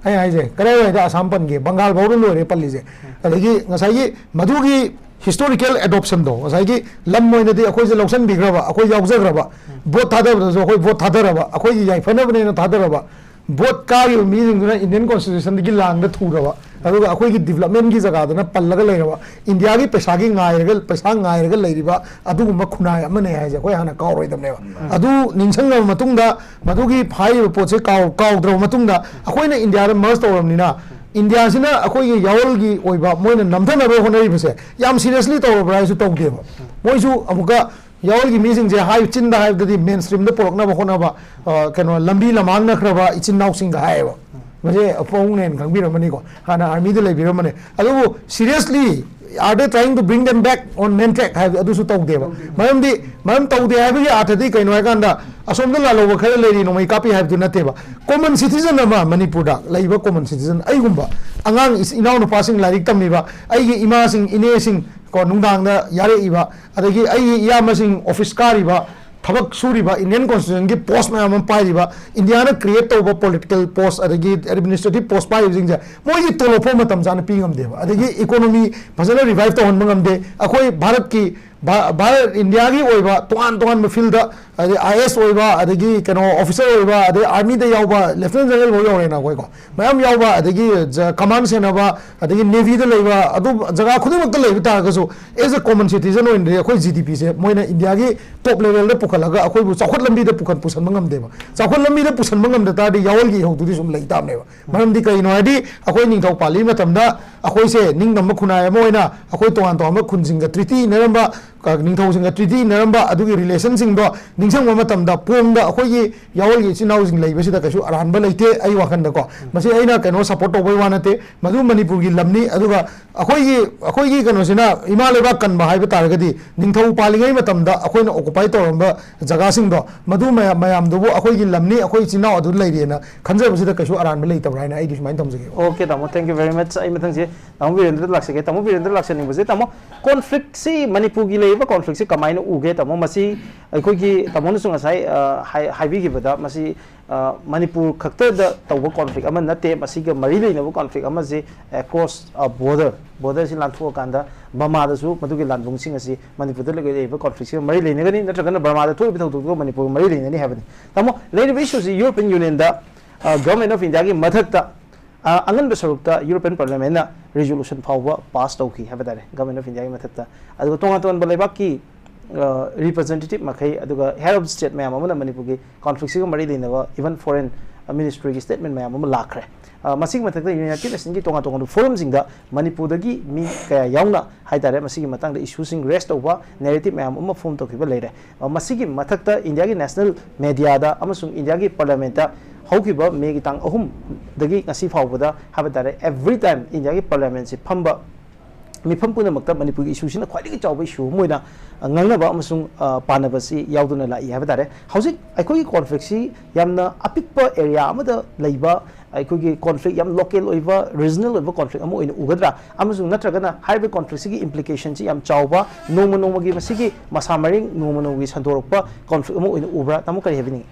ꯑꯩ ꯍꯥꯏꯁꯦ, ꯀꯗꯥꯏꯋꯥꯏꯗ ꯑꯁꯥꯝ ꯄꯟꯒꯦ? ꯕꯪꯒꯥꯜ ꯐꯥꯎꯗ ꯂꯣꯏꯔꯦ ꯄꯜꯂꯤꯁꯦ꯫ ꯑꯗꯒꯤ ꯉꯁꯥꯏꯒꯤ ꯃꯗꯨꯒꯤ historical adoptionꯗꯣ, ꯉꯁꯥꯏꯒꯤ ꯂꯝ ꯑꯣꯏꯅꯗꯤ ꯑꯩꯈꯣꯏꯁꯦ ꯂꯧꯁꯤꯟꯕꯤꯈ꯭ꯔꯕ, ꯑꯩꯈꯣꯏ ꯌꯥꯎꯖꯈ꯭ꯔꯕ, ꯚꯣꯠ ꯊꯥꯗꯕꯗꯁꯨ ꯑꯩꯈꯣꯏ ꯚꯣꯠ ꯊꯥꯗꯔꯕ, ꯑꯩꯈꯣꯏꯒꯤ ꯌꯥꯏꯐꯅꯕꯅꯦꯅ ꯊꯥꯗꯔꯕ, ꯚꯣꯠ ꯀꯥꯔꯤꯕ ꯃꯤꯁꯤꯡꯗꯨꯅ ꯏꯟꯗꯤꯌꯟ ꯀꯣꯟꯁꯇꯤꯇ꯭ꯌꯨꯁꯟꯗꯒꯤ ꯂꯥꯡꯗ ꯊꯨꯔꯕ, ꯑꯗꯨꯒ ꯑꯩꯈꯣꯏꯒꯤ ꯗꯤꯕꯂꯞꯃꯦꯟꯒꯤ ꯖꯒꯥꯗꯅ ꯄꯜꯂꯒ ꯂꯩꯔꯕ, ꯏꯟꯗꯤꯌꯥꯒꯤ ꯄꯩꯁꯥꯒꯤ ꯉꯥꯏꯔꯒ, ꯄꯩꯁꯥ ꯉꯥꯏꯔꯒ ꯂꯩꯔꯤꯕ ꯑꯗꯨꯒꯨꯝꯕ ꯈꯨꯟꯅꯥꯏ ꯑꯃꯅꯦ ꯍꯥꯏꯁꯦ ꯑꯩꯈꯣꯏ ꯍꯥꯟꯅ ꯀꯥꯎꯔꯣꯏꯗꯕꯅꯦꯕ꯫ ꯑꯗꯨ ꯅꯤꯡꯁꯤꯡꯉꯕ ꯃꯇꯨꯡꯗ, ꯃꯗꯨꯒꯤ ꯍꯥꯏꯔꯤꯕ ꯄꯣꯠꯁꯦ ꯀꯥꯎ-, ꯀꯥꯎꯗ꯭ꯔꯕ ꯃꯇꯨꯡꯗ, ꯑꯩꯈꯣꯏꯅ ꯏꯟꯗꯤꯌꯥꯗ ꯃꯔꯁ ꯇꯧꯔꯕꯅꯤꯅ, ꯏꯟꯗꯤꯌꯥꯁꯤꯅ ꯑꯩꯈꯣꯏꯒꯤ ꯌꯥꯑꯣꯜꯒꯤ ꯑꯣꯏꯕ ꯃꯣꯏꯅ ꯅꯝꯊꯅꯕ ꯍꯣꯠꯅꯔꯤꯕꯁꯦ ꯌꯥꯝ ꯁꯤꯔꯤꯌꯁꯂꯤ ꯇꯧꯔꯕ꯭ꯔꯥ ꯍꯥꯏꯁꯨ ꯇꯧꯗꯦꯕ꯫ ꯃꯣꯏꯁꯨ ꯑꯃꯨꯛꯀ ꯌꯥꯑꯣꯜꯒꯤ ꯃꯤꯁꯤꯡꯁꯦ ꯍꯥꯏ, ꯆꯤꯟꯗ ꯍꯥꯏꯕꯗꯗꯤ ꯃꯦꯟ ꯁ꯭ꯇ꯭ꯔꯤꯝꯗ ꯄꯨꯔꯛꯅꯕ ꯍꯣꯠꯅꯕ, ꯑ, ꯀꯩꯅꯣ, ꯂꯝꯕꯤ ꯂꯃꯥꯡꯅꯈ꯭ꯔꯕ ꯏꯆꯤꯟ ꯏꯅꯥꯎꯁꯤꯡꯒ ꯍꯥꯏꯌꯦꯕ꯫ ꯃꯁꯦ ꯄꯥꯕꯨꯡꯅ ꯍꯦꯟꯅ ꯈꯪꯕꯤꯔꯝꯃꯅꯤꯀꯣ, ꯍꯥꯟꯅ ꯑꯥꯔꯃꯤꯗ ꯂꯩꯕꯤꯔꯝꯕꯅꯦ꯫ ꯑꯗꯨꯕꯨ seriously, are they trying to bring them back on name tag ꯍꯥꯏꯕ ꯑꯗꯨꯁꯨ ꯇꯧꯗꯦꯕ꯫ ꯃꯔꯝꯗꯤ, ꯃꯔꯝ ꯇꯧꯗꯦ ꯍꯥꯏꯕꯒꯤ ꯑꯥꯔꯊꯗꯤ ꯀꯩꯅꯣ ꯍꯥꯏꯀꯥꯟꯗ, ꯑꯁꯣꯝꯗ ꯂꯥꯜꯍꯧꯕ ꯈꯔ ꯂꯩꯔꯤ, ꯅꯣꯡꯃꯩ ꯀꯥꯞꯄꯤ ꯍꯥꯏꯕꯗꯨ ꯅꯠꯇꯦꯕ꯫ ꯀꯣꯃꯟ ꯁꯤꯇꯤꯖꯟ ꯑꯃ, ꯃꯅꯤꯄꯨꯔꯗ ꯂꯩꯕ ꯀꯣꯃꯟ ꯁꯤꯇꯤꯖꯟ, ꯑꯩꯒꯨꯝꯕ ꯑꯉꯥꯡ ꯏꯆ-, ꯏꯅꯥꯎꯅꯨꯄꯥꯁꯤꯡ ꯂꯥꯏꯔꯤꯛ ꯇꯝꯃꯤꯕ, ꯑꯩꯒꯤ ꯏꯃꯥꯁꯤꯡ, ꯏꯅꯦꯁꯤꯡ ꯀꯣ, ꯅꯨꯡꯗꯥꯡꯗ ꯌꯥꯔꯛꯏꯕ, ꯑꯗꯒꯤ ꯑꯩꯒꯤ ꯏꯌꯥꯝꯕꯁꯤꯡ ꯑꯣꯐꯤꯁ ꯀꯥꯔꯤꯕ, ꯊꯕꯛ ꯁꯨꯔꯤꯕ, ꯏꯟꯗꯤꯌꯟ ꯀꯣꯟꯁꯇꯤꯇ꯭ꯌꯨꯁꯟꯒꯤ ꯄꯣꯁ ꯃꯌꯥꯝ ꯑꯃ ꯄꯥꯏꯔꯤꯕ, ꯏꯟꯗꯤꯌꯥꯅ ꯀ꯭ꯔꯤꯌꯦꯠ ꯇꯧꯕ ꯄꯣꯂꯤꯇꯤꯀꯦꯜ ꯄꯣꯁ ꯑꯗꯒꯤ ꯑꯦꯗꯃꯤꯅꯤꯁꯇ꯭ꯔꯦꯇꯤꯚ ꯄꯣꯁ ꯄꯥꯏꯔꯤꯕꯁꯤꯡꯁꯦ, ꯃꯣꯏꯒꯤ ꯇꯣꯂꯣꯞ ꯐꯥꯎ ꯃꯇꯝ ꯆꯥꯅ ꯄꯤ ꯉꯝꯗꯦꯕ, ꯑꯗꯒꯤ ꯏꯀꯣꯅꯣꯃꯤ ꯐꯖꯅ ꯔꯤꯚꯥꯏꯚ ꯇꯧꯍꯟꯕ ꯉꯝꯗꯦ꯫ ꯑꯩꯈꯣꯏ ꯚꯥꯔꯠꯀꯤ, ꯚꯥ-, ꯚꯥꯔꯠ ꯏꯟꯗꯤꯌꯥꯒꯤ ꯑꯣꯏꯕ ꯇꯣꯉꯥꯟ ꯇꯣꯉꯥꯟꯕ ꯐꯤꯜꯗ, ꯑꯗꯩ ꯑꯥꯏ ꯑꯦꯁ ꯑꯣꯏꯕ, ꯑꯗꯒꯤ ꯀꯩꯅꯣ ꯑꯣꯐꯤꯁꯔ ꯑꯣꯏꯕ, ꯑꯗꯩ ꯑꯥꯔꯃꯤꯗ ꯌꯥꯎꯕ ꯂꯦꯐꯇꯤꯅꯦꯟ ꯖꯦꯅꯔꯦꯜ ꯐꯥꯎ ꯌꯧꯔꯦꯅ ꯑꯩꯈꯣꯏꯀꯣ, ꯃꯌꯥꯝ ꯌꯥꯎꯕ, ꯑꯗꯒꯤ ꯖ-, ꯀꯃꯥꯟ ꯁꯦꯟꯅꯕ, ꯑꯗꯒꯤ ꯅꯦꯚꯤꯗ ꯂꯩꯕ, ꯑꯗꯨ ꯖꯒꯥ ꯈꯨꯗꯤꯡꯃꯛꯇ ꯂꯩꯕ ꯇꯥꯔꯒꯁꯨ, ꯑꯦꯁ ꯑꯦ ꯀꯣꯃꯟ ꯁꯤꯇꯤꯖꯟ ꯑꯣꯏꯅꯗꯤ ꯑꯩꯈꯣꯏ ꯖꯤ ꯗꯤ ꯄꯤꯁꯦ ꯃꯣꯏꯅ ꯏꯟꯗꯤꯌꯥꯒꯤ ꯇꯣꯞ ꯂꯦꯚꯦꯜꯗ ꯄꯨꯈꯠꯂꯒ ꯑꯩꯈꯣꯏꯕꯨ ꯆꯥꯎꯈꯠ ꯂꯝꯕꯤꯗ ꯄꯨꯈꯠ-, ꯄꯨꯁꯟꯕ ꯉꯝꯗꯦꯕ꯫ ꯆꯥꯎꯈꯠ ꯂꯝꯕꯤꯗ ꯄꯨꯁꯟꯕ ꯉꯝꯗ ꯇꯥꯔꯗꯤ ꯌꯥꯑꯣꯜꯒꯤ ꯏꯍꯧꯗꯨꯗꯤ ꯁꯨꯝ ꯂꯩ ꯇꯥꯕꯅꯦꯕ꯫ ꯃꯔꯝꯗꯤ ꯀꯩꯒꯤꯅꯣ ꯍꯥꯏꯗꯤ, ꯑꯩꯈꯣꯏ ꯅꯤꯡꯊꯧ ꯄꯥꯜꯂꯤ ꯃꯇꯝꯗ ꯑꯩꯈꯣꯏꯁꯦ ꯅꯤꯡꯇꯝꯕ ꯈꯨꯟꯅꯥꯏ ꯑꯃ ꯑꯣꯏꯅ ꯑꯩꯈꯣꯏ ꯇꯣꯉꯥꯟ ꯇꯣꯉꯥꯟꯕ ꯈꯨꯟꯁꯤꯡꯒ ꯇ꯭ꯔꯤꯇꯤ ꯏꯟꯅꯔꯝꯕ, ꯀ-, ꯅꯤꯡꯊꯧꯁꯤꯡꯒ ꯇ꯭ꯔꯤꯇꯤ ꯏꯟꯅꯔꯝꯕ ꯑꯗꯨꯒꯤ ꯔꯤꯂꯦꯁꯟꯁꯤꯡꯗꯣ ꯅꯤꯡꯁꯤꯡꯕ ꯃꯇꯝꯗ, ꯄꯣꯡꯗ ꯑꯩꯈꯣꯏꯒꯤ ꯌꯥꯑꯣꯜꯒꯤ ꯏꯆꯤꯟ ꯏꯅꯥꯎꯁꯤꯡ ꯂꯩꯕꯁꯤꯗ ꯀꯩꯁꯨ ꯑꯔꯥꯟꯕ ꯂꯩꯇꯦ ꯑꯩ ꯋꯥꯈꯜꯗꯀꯣ꯫ ꯃꯁꯤ ꯑꯩꯅ ꯀꯩꯅꯣ ꯁꯄꯣꯔꯠ ꯇꯧꯕꯩ ꯋꯥ ꯅꯠꯇꯦ, ꯃꯗꯨ ꯃꯅꯤꯄꯨꯔꯒꯤ ꯂꯝꯅꯤ꯫ ꯑꯗꯨꯒ ꯑꯩꯈꯣꯏꯒꯤ, ꯑꯩꯈꯣꯏꯒꯤ ꯀꯩꯅꯣꯁꯤꯅ ꯏꯃꯥ ꯂꯩꯕꯥꯛ ꯀꯟꯕ ꯍꯥꯏꯕ ꯇꯥꯔꯒꯗꯤ, ꯅꯤꯡꯊꯧ ꯄꯥꯜꯂꯤꯉꯩ ꯃꯇꯝꯗ ꯑꯩꯈꯣꯏꯅ ꯑꯣꯀꯨꯄꯥꯏ ꯇꯧꯔꯝꯕ ꯖꯒꯥꯁꯤꯡꯗꯣ, ꯃꯗꯨ ꯃꯌꯥꯝ, ꯃꯌꯥꯝꯗꯨꯕꯨ ꯑꯩꯈꯣꯏꯒꯤ ꯂꯝꯅꯤ, ꯑꯩꯈꯣꯏ ꯏꯆꯤꯟ ꯏꯅꯥꯎ ꯑꯗꯨ ꯂꯩꯔꯤꯑꯅ ꯈꯟꯖꯕꯁꯤꯗ ꯀꯩꯁꯨ ꯑꯔꯥꯟꯕ ꯂꯩꯇꯕ꯭ꯔꯥ ꯍꯥꯏꯅ ꯑꯩꯗꯤ ꯁꯨꯃꯥꯏꯅ ꯊꯝꯖꯒꯦ꯫ ꯑꯣꯀꯦ ꯇꯥꯃꯣ, thank you very much꯫ ꯑꯩ ꯃꯊꯪꯁꯦ ꯇꯥꯃꯣ ꯕꯤꯔꯦꯟꯗ꯭ꯔꯗ ꯂꯥꯛꯆꯒꯦ꯫ ꯇꯥꯃꯣ ꯕꯤꯔꯦꯟꯗ꯭ꯔ ꯂꯥꯛꯆꯅꯤꯡꯕꯁꯦ, ꯇꯥꯃꯣ, ꯀꯣꯟꯐ꯭ꯂꯤꯛꯁꯤ, ꯃꯅꯤꯄꯨꯔꯒꯤ ꯂꯩꯔꯤꯕ ꯀꯣꯟꯐ꯭ꯂꯤꯛꯁꯤ ꯀꯃꯥꯏꯅ ꯎꯒꯦ? ꯇꯥꯃꯣ, ꯃꯁꯤ ꯑꯩꯈꯣꯏꯒꯤ ꯇꯥꯃꯣꯅꯁꯨ ꯉꯁꯥꯏ, ꯑ, ꯍꯥꯏ-, ꯍꯥꯏꯕꯤꯈꯤꯕꯗ, ꯃꯁꯤ, ꯑ, ꯃꯅꯤꯄꯨꯔ ꯈꯛꯇꯗ ꯇꯧꯕ ꯀꯣꯟꯐ꯭ꯂꯤꯛ ꯑꯃ ꯅꯠꯇꯦ, ꯃꯁꯤꯒ ꯃꯔꯤ ꯂꯩꯅꯕ ꯀꯣꯟꯐ꯭ꯂꯤꯛ ꯑꯃꯁꯦ across a border, ꯕꯣꯔꯗꯔꯁꯤ ꯂꯥꯟꯊꯣꯛꯑꯀꯥꯟꯗ ꯕꯔꯃꯥꯗꯁꯨ ꯃꯗꯨꯒꯤ ꯂꯥꯟꯕꯨꯡꯁꯤꯡ ꯑꯁꯤ ꯃꯅꯤꯄꯨꯔꯗ ꯂꯩꯔꯤꯕ ꯀꯣꯟꯐ꯭ꯂꯤꯛꯁꯤꯒ ꯃꯔꯤ ꯂꯩꯅꯒꯅꯤ, ꯅꯠꯇ꯭ꯔꯒꯅ ꯕꯔꯃꯥꯗ ꯊꯣꯛꯏꯕ ꯊꯧꯗꯣꯛꯇꯨꯒ ꯃꯅꯤꯄꯨꯔꯒ ꯃꯔꯤ ꯂꯩꯅꯅꯤ ꯍꯥꯏꯕꯅꯤ꯫ ꯇꯥꯃꯣ, ꯂꯩꯔꯤꯕ ꯏꯁꯨꯁꯤ ꯌꯨꯔꯣꯄꯤꯌꯟ ꯌꯨꯅꯤꯌꯟꯗ ꯒꯚꯔꯟꯃꯦꯟ ꯑꯣꯐ ꯏꯟꯗꯤꯌꯥꯒꯤ ꯃꯊꯛꯇ, ꯑ, ꯑꯉꯟꯕ ꯁꯔꯨꯛꯇ ꯌꯨꯔꯣꯄꯤꯌꯟ ꯄꯥꯔꯂꯤꯌꯥꯃꯦꯟꯅ ꯔꯤꯖꯣꯂꯨꯁꯟ ꯐꯥꯎꯕ ꯄꯥꯁ ꯇꯧꯈꯤ ꯍꯥꯏꯕ ꯇꯥꯔꯦ, ꯒꯚꯔꯟꯃꯦꯟ ꯑꯣꯐ ꯏꯟꯗꯤꯌꯥꯒꯤ ꯃꯊꯛꯇ꯫ ꯑꯗꯨꯒ ꯇꯣꯉꯥꯟ ꯇꯣꯉꯥꯟꯕ ꯂꯩꯕꯥꯛꯀꯤ ꯔꯤꯄ꯭ꯔꯖꯦꯟꯇꯦꯇꯤꯚ ꯃꯈꯩ, ꯑꯗꯨꯒ ꯍꯦꯗ ꯑꯣꯐ ꯁ꯭ꯇꯦꯠ ꯃꯌꯥꯝ ꯑꯃꯅ ꯃꯅꯤꯄꯨꯔꯒꯤ ꯀꯣꯟꯐ꯭ꯂꯤꯛꯁꯤꯒ ꯃꯔꯤ ꯂꯩꯅꯕ ꯏꯚꯟ ꯐꯣꯔꯦꯟ ꯃꯤꯅꯤꯁꯇ꯭ꯔꯤꯒꯤ ꯁ꯭ꯇꯦꯠꯃꯦꯟ ꯃꯌꯥꯝ ꯑꯃ ꯂꯥꯛꯈ꯭ꯔꯦ꯫ ꯑ, ꯃꯁꯤꯒꯤ ꯃꯊꯛꯇ ꯌꯨꯅꯥꯏꯇꯦꯗ ꯅꯦꯁꯟꯒꯤ ꯇꯣꯉꯥꯟ ꯇꯣꯉꯥꯟꯕ ꯐꯣꯔꯝꯁꯤꯡꯗ ꯃꯅꯤꯄꯨꯔꯗꯒꯤ ꯃꯤ ꯀꯌꯥ ꯌꯥꯎꯅ ꯍꯥꯏ ꯇꯥꯔꯦ, ꯃꯁꯤꯒꯤ ꯃꯇꯥꯡꯗ ꯏꯁꯨꯁꯤꯡ ꯔꯦꯁ ꯇꯧꯕ, ꯅꯦꯔꯦꯇꯤꯚ ꯃꯌꯥꯝ ꯑꯃ ꯐꯣꯔꯝ ꯇꯧꯈꯤꯕ ꯂꯩꯔꯦ꯫ ꯑ, ꯃꯁꯤꯒꯤ ꯃꯊꯛꯇ ꯏꯟꯗꯤꯌꯥꯒꯤ ꯅꯦꯁꯅꯦꯜ ꯃꯦꯗꯤꯌꯥꯗ ꯑꯃꯁꯨꯡ ꯏꯟꯗꯤꯌꯥꯒꯤ ꯄꯥꯔꯂꯤꯌꯥꯃꯦꯟꯠꯇ ꯍꯧꯈꯤꯕ ꯃꯦꯒꯤ ꯇꯥꯡ ꯑꯍꯨꯝꯗꯒꯤ ꯉꯁꯤ ꯐꯥꯎꯕꯗ ꯍꯥꯏꯕ ꯇꯥꯔꯦ, ꯑꯦꯚ꯭ꯔꯤ ꯇꯥꯏꯝ ꯏꯟꯗꯤꯌꯥꯒꯤ ꯄꯥꯔꯂꯤꯌꯥꯃꯦꯟꯠꯁꯤ ꯐꯝꯕ ꯃꯤꯐꯝ ꯄꯨꯝꯅꯃꯛꯇ ꯃꯅꯤꯄꯨꯔꯒꯤ ꯏꯁꯨꯁꯤꯅ ꯈ꯭ꯋꯥꯏꯗꯒꯤ ꯆꯥꯎꯕ ꯏꯁꯨ ꯑꯃ ꯑꯣꯏꯅ, ꯑ, ꯉꯥꯡꯅꯕ ꯑꯃꯁꯨꯡ, ꯑ, ꯄꯥꯅꯕꯁꯤ ꯌꯥꯎꯗꯨꯅ ꯂꯥꯛꯏ ꯍꯥꯏꯕ ꯇꯥꯔꯦ꯫ ꯍꯧꯖꯤꯛ ꯑꯩꯈꯣꯏꯒꯤ ꯀꯣꯟꯐ꯭ꯂꯤꯛꯁꯤ ꯌꯥꯝꯅ ꯑꯄꯤꯛꯄ ꯑꯦꯔꯤꯌꯥ ꯑꯃꯗ ꯂꯩꯕ, ꯑꯩꯈꯣꯏꯒꯤ ꯀꯣꯟꯐ꯭ꯂꯤꯛ ꯌꯥꯝ ꯂꯣꯀꯦꯜ ꯑꯣꯏꯕ, ꯔꯤꯖꯅꯦꯜ ꯑꯣꯏꯕ ꯀꯣꯟꯐ꯭ꯂꯤꯛ ꯑꯃ ꯑꯣꯏꯅ ꯎꯒꯗ꯭ꯔꯥ? ꯑꯃꯁꯨꯡ ꯅꯠꯇ꯭ꯔꯒꯅ ꯍꯥꯏꯔꯤꯕ ꯀꯣꯟꯐ꯭ꯂꯤꯛꯁꯤꯒꯤ ꯏꯝꯄ꯭ꯂꯤꯀꯦꯁꯟꯁꯤ ꯌꯥꯝ ꯆꯥꯎꯕ, ꯅꯣꯡꯃ ꯅꯣꯡꯃꯒꯤ ꯃꯁꯤꯒꯤ ꯃꯁꯥ ꯃꯔꯦꯡ ꯅꯣꯡꯃ ꯅꯣꯡꯃꯒꯤ ꯁꯟꯗꯣꯔꯛꯄ ꯀꯣꯟꯐ꯭ꯂꯤꯛ ꯑꯃ ꯑꯣꯏꯅ ꯎꯕ꯭ꯔꯥ? ꯇꯥꯃꯣ, ꯀꯔꯤ ꯍꯥꯏꯕꯤꯅꯤꯡꯉꯤ?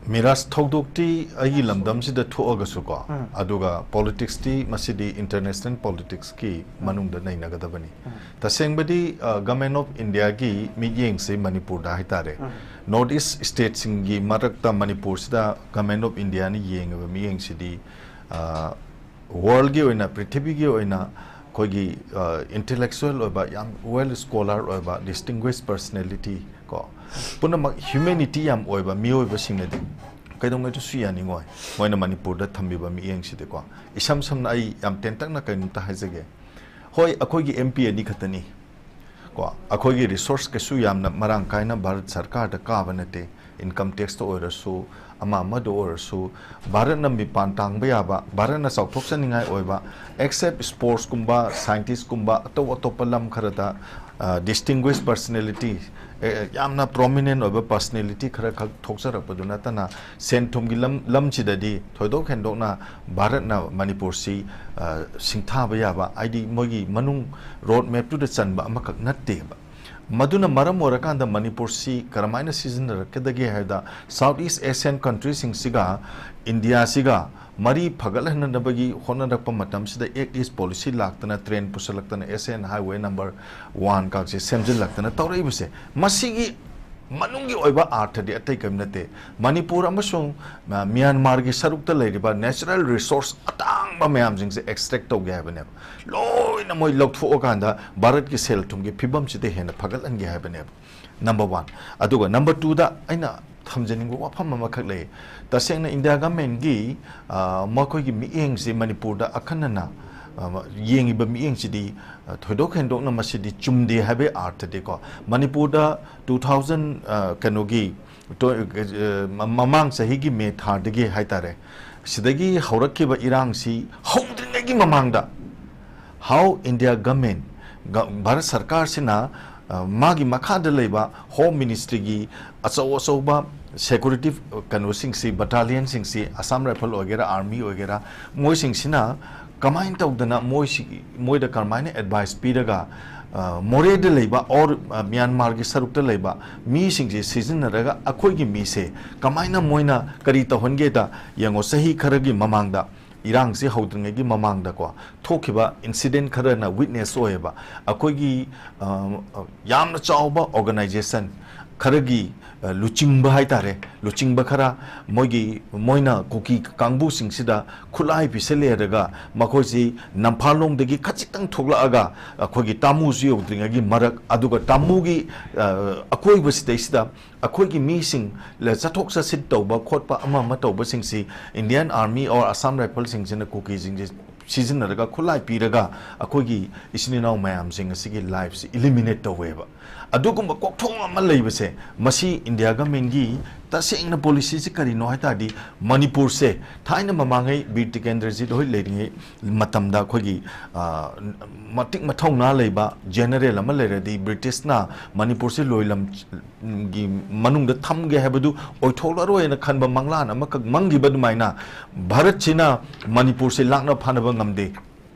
ꯃꯤꯔꯥꯖ, ꯊꯧꯗꯣꯛꯇꯤ ꯑꯩꯒꯤ ꯂꯝꯗꯝꯁꯤꯗ ꯊꯣꯛꯑꯒꯁꯨꯀꯣ, ꯎꯝ꯫ ꯑꯗꯨꯒ ꯄꯣꯂꯤꯇꯤꯛꯁꯇꯤ ꯃꯁꯤꯗꯤ ꯏꯟꯇꯔꯅꯦꯁꯅꯦꯜ ꯄꯣꯂꯤꯇꯤꯛꯁꯀꯤ ꯎꯝ꯫ ꯃꯅꯨꯡꯗ ꯅꯩꯅꯒꯗꯕꯅꯤ꯫ ꯎꯝ꯫ ꯇꯁꯦꯡꯕꯗꯤ, ꯑ, ꯒꯚꯔꯟꯃꯦꯟꯠ ꯑꯣꯐ ꯏꯟꯗꯤꯌꯥꯒꯤ ꯃꯤꯠꯌꯦꯡꯁꯤ ꯃꯅꯤꯄꯨꯔꯗ ꯍꯥꯏꯇꯥꯔꯦ꯫ ꯎꯝ꯫ ꯅꯣꯔꯠ ꯏꯁ ꯁ꯭ꯇꯦꯠꯁꯤꯡꯒꯤ ꯃꯔꯛꯇ ꯃꯅꯤꯄꯨꯔꯁꯤꯗ ꯒꯚꯔꯟꯃꯦꯟꯠ ꯑꯣꯐ ꯏꯟꯗꯤꯌꯥꯅ ꯌꯦꯡꯉꯤꯕ ꯃꯤꯠꯌꯦꯡꯁꯤꯗꯤ, ꯑ, ꯋꯥꯔꯜꯒꯤ ꯑꯣꯏꯅ, ꯄ꯭ꯔꯤꯊꯤꯕꯤꯒꯤ ꯑꯣꯏꯅ ꯑꯩꯈꯣꯏꯒꯤ, ꯑ, ꯏꯟꯇꯦꯂꯦꯛꯆꯨꯋꯦꯜ ꯑꯣꯏꯕ, ꯌꯥꯝ ꯋꯦꯜ ꯁ꯭ꯀꯣꯂꯔ ꯑꯣꯏꯕ, ꯗꯤꯁꯇꯤꯡꯒ꯭ꯋꯤꯁ ꯄꯔꯁꯅꯦꯂꯤꯇꯤ ꯀꯣ, ꯄꯨꯝꯅꯃꯛ ꯍ꯭ꯌꯨꯃꯦꯅꯤꯇꯤ ꯌꯥꯝ ꯑꯣꯏꯕ ꯃꯤꯑꯣꯏꯕꯁꯤꯡꯅꯗꯤ ꯀꯩꯗꯧꯉꯩꯗꯁꯨ ꯌꯥꯅꯤꯡꯉꯣꯏ꯫ ꯃꯣꯏꯅ ꯃꯅꯤꯄꯨꯔꯗ ꯊꯝꯕꯤꯕ ꯃꯤꯠꯌꯦꯡꯁꯤꯗꯤꯀꯣ, ꯏꯁꯝ ꯁꯝꯅ ꯑꯩ ꯌꯥꯝ ꯇꯦꯟꯇꯛꯅ ꯀꯩꯅꯣꯝꯇ ꯍꯥꯏꯖꯒꯦ꯫ ꯍꯣꯏ, ꯑꯩꯈꯣꯏꯒꯤ ꯑꯦꯝ ꯄꯤ ꯑꯅꯤ ꯈꯛꯇꯅꯤ ꯀꯣ, ꯑꯩꯈꯣꯏꯒꯤ ꯔꯤꯁꯣꯔꯁ ꯀꯩꯁꯨ ꯌꯥꯝꯅ ꯃꯔꯥꯡ ꯀꯥꯏꯅ ꯚꯥꯔꯠ ꯁꯔꯀꯥꯔꯗ ꯀꯥꯕ ꯅꯠꯇꯦ꯫ ꯏꯟꯀꯝ ꯇꯦꯛꯁꯇ ꯑꯣꯏꯔꯁꯨ, ꯑꯃ ꯑꯃꯗ ꯑꯣꯏꯔꯁꯨ, ꯚꯥꯔꯠꯅ ꯃꯤꯄꯥꯟ ꯇꯥꯡꯕ ꯌꯥꯕ, ꯚꯥꯔꯠꯅ ꯆꯥꯎꯊꯣꯛꯆꯅꯤꯡꯉꯥꯏ ꯑꯣꯏꯕ, ꯑꯦꯛꯁꯦꯞ ꯁ꯭ꯄꯣꯔꯠꯁꯀꯨꯝꯕ, ꯁꯥꯏꯟꯇꯤꯁꯀꯨꯝꯕ, ꯑꯇꯧ ꯑꯇꯣꯞꯄ ꯂꯝ ꯈꯔꯗ, ꯑ, ꯗꯤꯁꯇꯤꯡꯒ꯭ꯋꯤꯁ ꯄꯔꯁꯅꯦꯂꯤꯇꯤ, ꯑꯦ, ꯌꯥꯝꯅ ꯄ꯭ꯔꯣꯃꯤꯅꯦꯟ ꯑꯣꯏꯕ ꯄꯔꯁꯅꯦꯂꯤꯇꯤ ꯈꯔꯈꯛ ꯊꯣꯛꯆꯔꯛꯄꯗꯨ ꯅꯠꯇꯅ, ꯁꯦꯟ ꯊꯨꯝꯒꯤ ꯂꯝ, ꯂꯝꯁꯤꯗꯗꯤ ꯊꯣꯏꯗꯣꯛ ꯍꯦꯟꯗꯣꯛꯅ ꯚꯥꯔꯠꯅ ꯃꯅꯤꯄꯨꯔꯁꯤ, ꯑ, ꯁꯤꯡꯊꯥꯕ ꯌꯥꯕ, ꯍꯥꯏꯗꯤ ꯃꯣꯏꯒꯤ ꯃꯅꯨꯡ ꯔꯣꯗ ꯃꯦꯞꯇꯨꯗ ꯆꯟꯕ ꯑꯃꯈꯛ ꯅꯠꯇꯦꯕ꯫ ꯃꯗꯨꯅ ꯃꯔꯝ ꯑꯣꯏꯔꯀꯥꯟꯗ ꯃꯅꯤꯄꯨꯔꯁꯤ ꯀꯔꯝꯍꯥꯏꯅ ꯁꯤꯖꯤꯟꯅꯔꯛꯀꯗꯒꯦ ꯍꯥꯏꯕꯗ, ꯁꯥꯎꯠ ꯏꯁ ꯑꯦꯁꯤꯌꯥꯟ ꯀꯟꯇ꯭ꯔꯤꯁꯤꯡꯁꯤꯒ ꯏꯟꯗꯤꯌꯥꯁꯤꯒ ꯃꯔꯤ ꯐꯒꯠꯍꯟꯅꯕꯒꯤ ꯍꯣꯠꯅꯔꯛꯄ ꯃꯇꯝꯁꯤꯗ ꯑꯦꯛ ꯏꯁ ꯄꯣꯂꯤꯁꯤ ꯂꯥꯛꯇꯅ, ꯇ꯭ꯔꯦꯟ ꯄꯨꯁꯜꯂꯛꯇꯅ, S N highway number one ꯀꯥꯛꯁꯦ ꯁꯦꯝꯖꯤꯜꯂꯛꯇꯅ ꯇꯧꯔꯛꯏꯕꯁꯦ, ꯃꯁꯤꯒꯤ ꯃꯅꯨꯡꯒꯤ ꯑꯣꯏꯕ ꯑꯥꯔꯊꯗꯤ ꯑꯇꯩ ꯀꯔꯤꯝ ꯅꯠꯇꯦ꯫ ꯃꯅꯤꯄꯨꯔ ꯑꯃꯁꯨꯡ, ꯑ, ꯃ꯭ꯌꯥꯟꯃꯥꯔꯒꯤ ꯁꯔꯨꯛꯇ ꯂꯩꯔꯤꯕ natural resource ꯑꯇꯥꯡꯕ ꯃꯌꯥꯝꯁꯤꯡꯁꯦ extract ꯇꯧꯒꯦ ꯍꯥꯏꯕꯅꯦꯕ꯫ ꯂꯣꯏꯅ ꯃꯣꯏ ꯂꯧꯊꯣꯛꯑꯀꯥꯟꯗ ꯚꯥꯔꯠꯀꯤ ꯁꯦꯜ ꯊꯨꯝꯒꯤ ꯐꯤꯕꯝꯁꯤꯗ ꯍꯦꯟꯅ ꯐꯒꯠꯍꯟꯒꯦ ꯍꯥꯏꯕꯅꯦꯕ꯫ Number one꯫ ꯑꯗꯨꯒ number twoꯗ ꯑꯩꯅ ꯊꯝꯖꯅꯤꯡꯕ ꯋꯥꯐꯝ ꯑꯃꯈꯛ ꯂꯩ꯫ ꯇꯁꯦꯡꯅ ꯏꯟꯗꯤꯌꯥ ꯒꯃꯦꯟꯒꯤ, ꯑ, ꯃꯈꯣꯏꯒꯤ ꯃꯤꯠꯌꯦꯡꯁꯤ ꯃꯅꯤꯄꯨꯔꯗ ꯑꯈꯟꯅꯅ, ꯑ, ꯌꯦꯡꯉꯤꯕ ꯃꯤꯠꯌꯦꯡꯁꯤꯗꯤ, ꯑ, ꯊꯣꯏꯗꯣꯛ ꯍꯦꯟꯗꯣꯛꯅ ꯃꯁꯤꯗꯤ ꯆꯨꯝꯗꯦ ꯍꯥꯏꯕꯒꯤ ꯑꯥꯔꯊꯗꯤꯀꯣ꯫ ꯃꯅꯤꯄꯨꯔꯗ two thousand, ꯑ, ꯀꯩꯅꯣꯒꯤ, ꯇꯣ-, ꯑ, ꯃ-, ꯃꯃꯥꯡ ꯆꯍꯤꯒꯤ ꯃꯦ ꯊꯥꯗꯒꯤ ꯍꯥꯏꯇꯥꯔꯦ, ꯁꯤꯗꯒꯤ ꯍꯧꯔꯛꯈꯤꯕ ꯏꯔꯥꯡꯁꯤ ꯍꯧꯗ꯭ꯔꯤꯉꯩꯒꯤ ꯃꯃꯥꯡꯗ how India government, ꯒ-, ꯚꯥꯔꯠ ꯁꯔꯀꯥꯔꯁꯤꯅ, ꯑ, ꯃꯥꯒꯤ ꯃꯈꯥꯗ ꯂꯩꯕ Home Ministryꯒꯤ ꯑꯆꯧ ꯑꯆꯧꯕ security, ꯑ, ꯀꯩꯅꯣꯁꯤꯡꯁꯤ, battalionꯁꯤꯡꯁꯤ, Assam Rifle ꯑꯣꯏꯒꯦꯔꯥ, Army ꯑꯣꯏꯒꯦꯔꯥ, ꯃꯣꯏꯁꯤꯡꯁꯤꯅ ꯀꯃꯥꯏꯅ ꯇꯧꯗꯅ ꯃꯣꯏꯁꯤ, ꯃꯣꯏꯗ ꯀꯔꯝꯍꯥꯏꯅ advice ꯄꯤꯔꯒ, ꯑ, ꯃꯣꯔꯦꯗ ꯂꯩꯕ or, ꯑ, ꯃ꯭ꯌꯥꯟꯃꯥꯔꯒꯤ ꯁꯔꯨꯛꯇ ꯂꯩꯕ ꯃꯤꯁꯤꯡꯁꯦ ꯁꯤꯖꯤꯟꯅꯔꯒ ꯑꯩꯈꯣꯏꯒꯤ ꯃꯤꯁꯦ ꯀꯃꯥꯏꯅ ꯃꯣꯏꯅ ꯀꯔꯤ ꯇꯧꯍꯟꯒꯦꯗ ꯌꯦꯡꯉꯣ, ꯆꯍꯤ ꯈꯔꯒꯤ ꯃꯃꯥꯡꯗ, ꯏꯔꯥꯡꯁꯤ ꯍꯧꯗ꯭ꯔꯤꯉꯩꯒꯤ ꯃꯃꯥꯡꯗꯀꯣ, ꯊꯣꯛꯈꯤꯕ incident ꯈꯔꯅ witness ꯑꯣꯏꯌꯦꯕ꯫ ꯑꯩꯈꯣꯏꯒꯤ, ꯑ, ꯌꯥꯝꯅ ꯆꯥꯎꯕ organization ꯈꯔꯒꯤ, ꯑ, ꯂꯨꯆꯤꯡꯕ ꯍꯥꯏꯇꯥꯔꯦ, ꯂꯨꯆꯤꯡꯕ ꯈꯔ ꯃꯣꯏꯒꯤ, ꯃꯣꯏꯅ ꯀꯨꯀꯤ ꯀꯥꯡꯕꯨꯁꯤꯡꯁꯤꯗ ꯈꯨꯠꯂꯥꯏ ꯄꯤꯁꯜꯂꯦꯔꯒ ꯃꯈꯣꯏꯁꯤ ꯅꯝꯐꯥꯂꯣꯡꯗꯒꯤ ꯈꯖꯤꯛꯇꯪ ꯊꯣꯛꯂꯛꯑꯒ ꯑꯩꯈꯣꯏꯒꯤ ꯇꯥꯃꯨꯁꯨ ꯌꯧꯗ꯭ꯔꯤꯉꯩꯒꯤ ꯃꯔꯛ, ꯑꯗꯨꯒ ꯇꯥꯃꯨꯒꯤ, ꯑ, ꯑꯀꯣꯏꯕꯁꯤꯗꯩꯁꯤꯗ ꯑꯩꯈꯣꯏꯒꯤ ꯃꯤꯁꯤꯡ ꯂ-, ꯆꯠꯊꯣꯛ ꯆꯠꯁꯤꯟ ꯇꯧꯕ ꯈꯣꯠꯄ ꯑꯃ ꯑꯃ ꯇꯧꯕꯁꯤꯡꯁꯤ Indian Army or Assam Rifleꯁꯤꯡꯁꯤꯅ ꯀꯨꯀꯤꯁꯤꯡꯁꯤ ꯁꯤꯖꯤꯟꯅꯔꯒ ꯈꯨꯠꯂꯥꯏ ꯄꯤꯔꯒ ꯑꯩꯈꯣꯏꯒꯤ ꯏꯆꯤꯟ ꯏꯅꯥꯎ ꯃꯌꯥꯝꯁꯤꯡ ꯑꯁꯤꯒꯤ lifeꯁꯤ eliminate ꯇꯧꯋꯦꯕ꯫ ꯑꯗꯨꯒꯨꯝꯕ ꯀꯣꯛꯊꯣꯡ ꯑꯃ ꯂꯩꯕꯁꯦ, ꯃꯁꯤ India governmentꯒꯤ ꯇꯁꯦꯡꯅ policyꯁꯤ ꯀꯔꯤꯅꯣ ꯍꯥꯏ ꯇꯥꯔꯗꯤ, ꯃꯅꯤꯄꯨꯔꯁꯦ ꯊꯥꯏꯅ ꯃꯃꯥꯡꯉꯩ ꯕꯤꯔ ꯇꯤꯀꯦꯟꯗ꯭ꯔꯖꯤꯠ ꯍꯣꯏ ꯂꯩꯔꯤꯉꯩ ꯃꯇꯝꯗ ꯑꯩꯈꯣꯏꯒꯤ, ꯑ, ꯃꯇꯤꯛ ꯃꯊꯧꯅꯥ ꯂꯩꯕ general ꯑꯃ ꯂꯩꯔꯗꯤ ꯕ꯭ꯔꯤꯇꯤꯁꯅ ꯃꯅꯤꯄꯨꯔꯁꯦ ꯂꯣꯏꯂꯝ ꯒꯤ ꯃꯅꯨꯡꯗ ꯊꯝꯒꯦ ꯍꯥꯏꯕꯗꯨ ꯑꯣꯏꯊꯣꯛꯂꯔꯣꯏꯅ ꯈꯟꯕ ꯃꯪꯂꯥꯟ ꯑꯃꯈꯛ ꯃꯪꯈꯤꯕ ꯑꯗꯨꯃꯥꯏꯅ, ꯚꯥꯔꯠꯁꯤꯅ ꯃꯅꯤꯄꯨꯔꯁꯤ ꯂꯥꯛꯅ ꯐꯥꯅꯕ ꯉꯝꯗꯦ꯫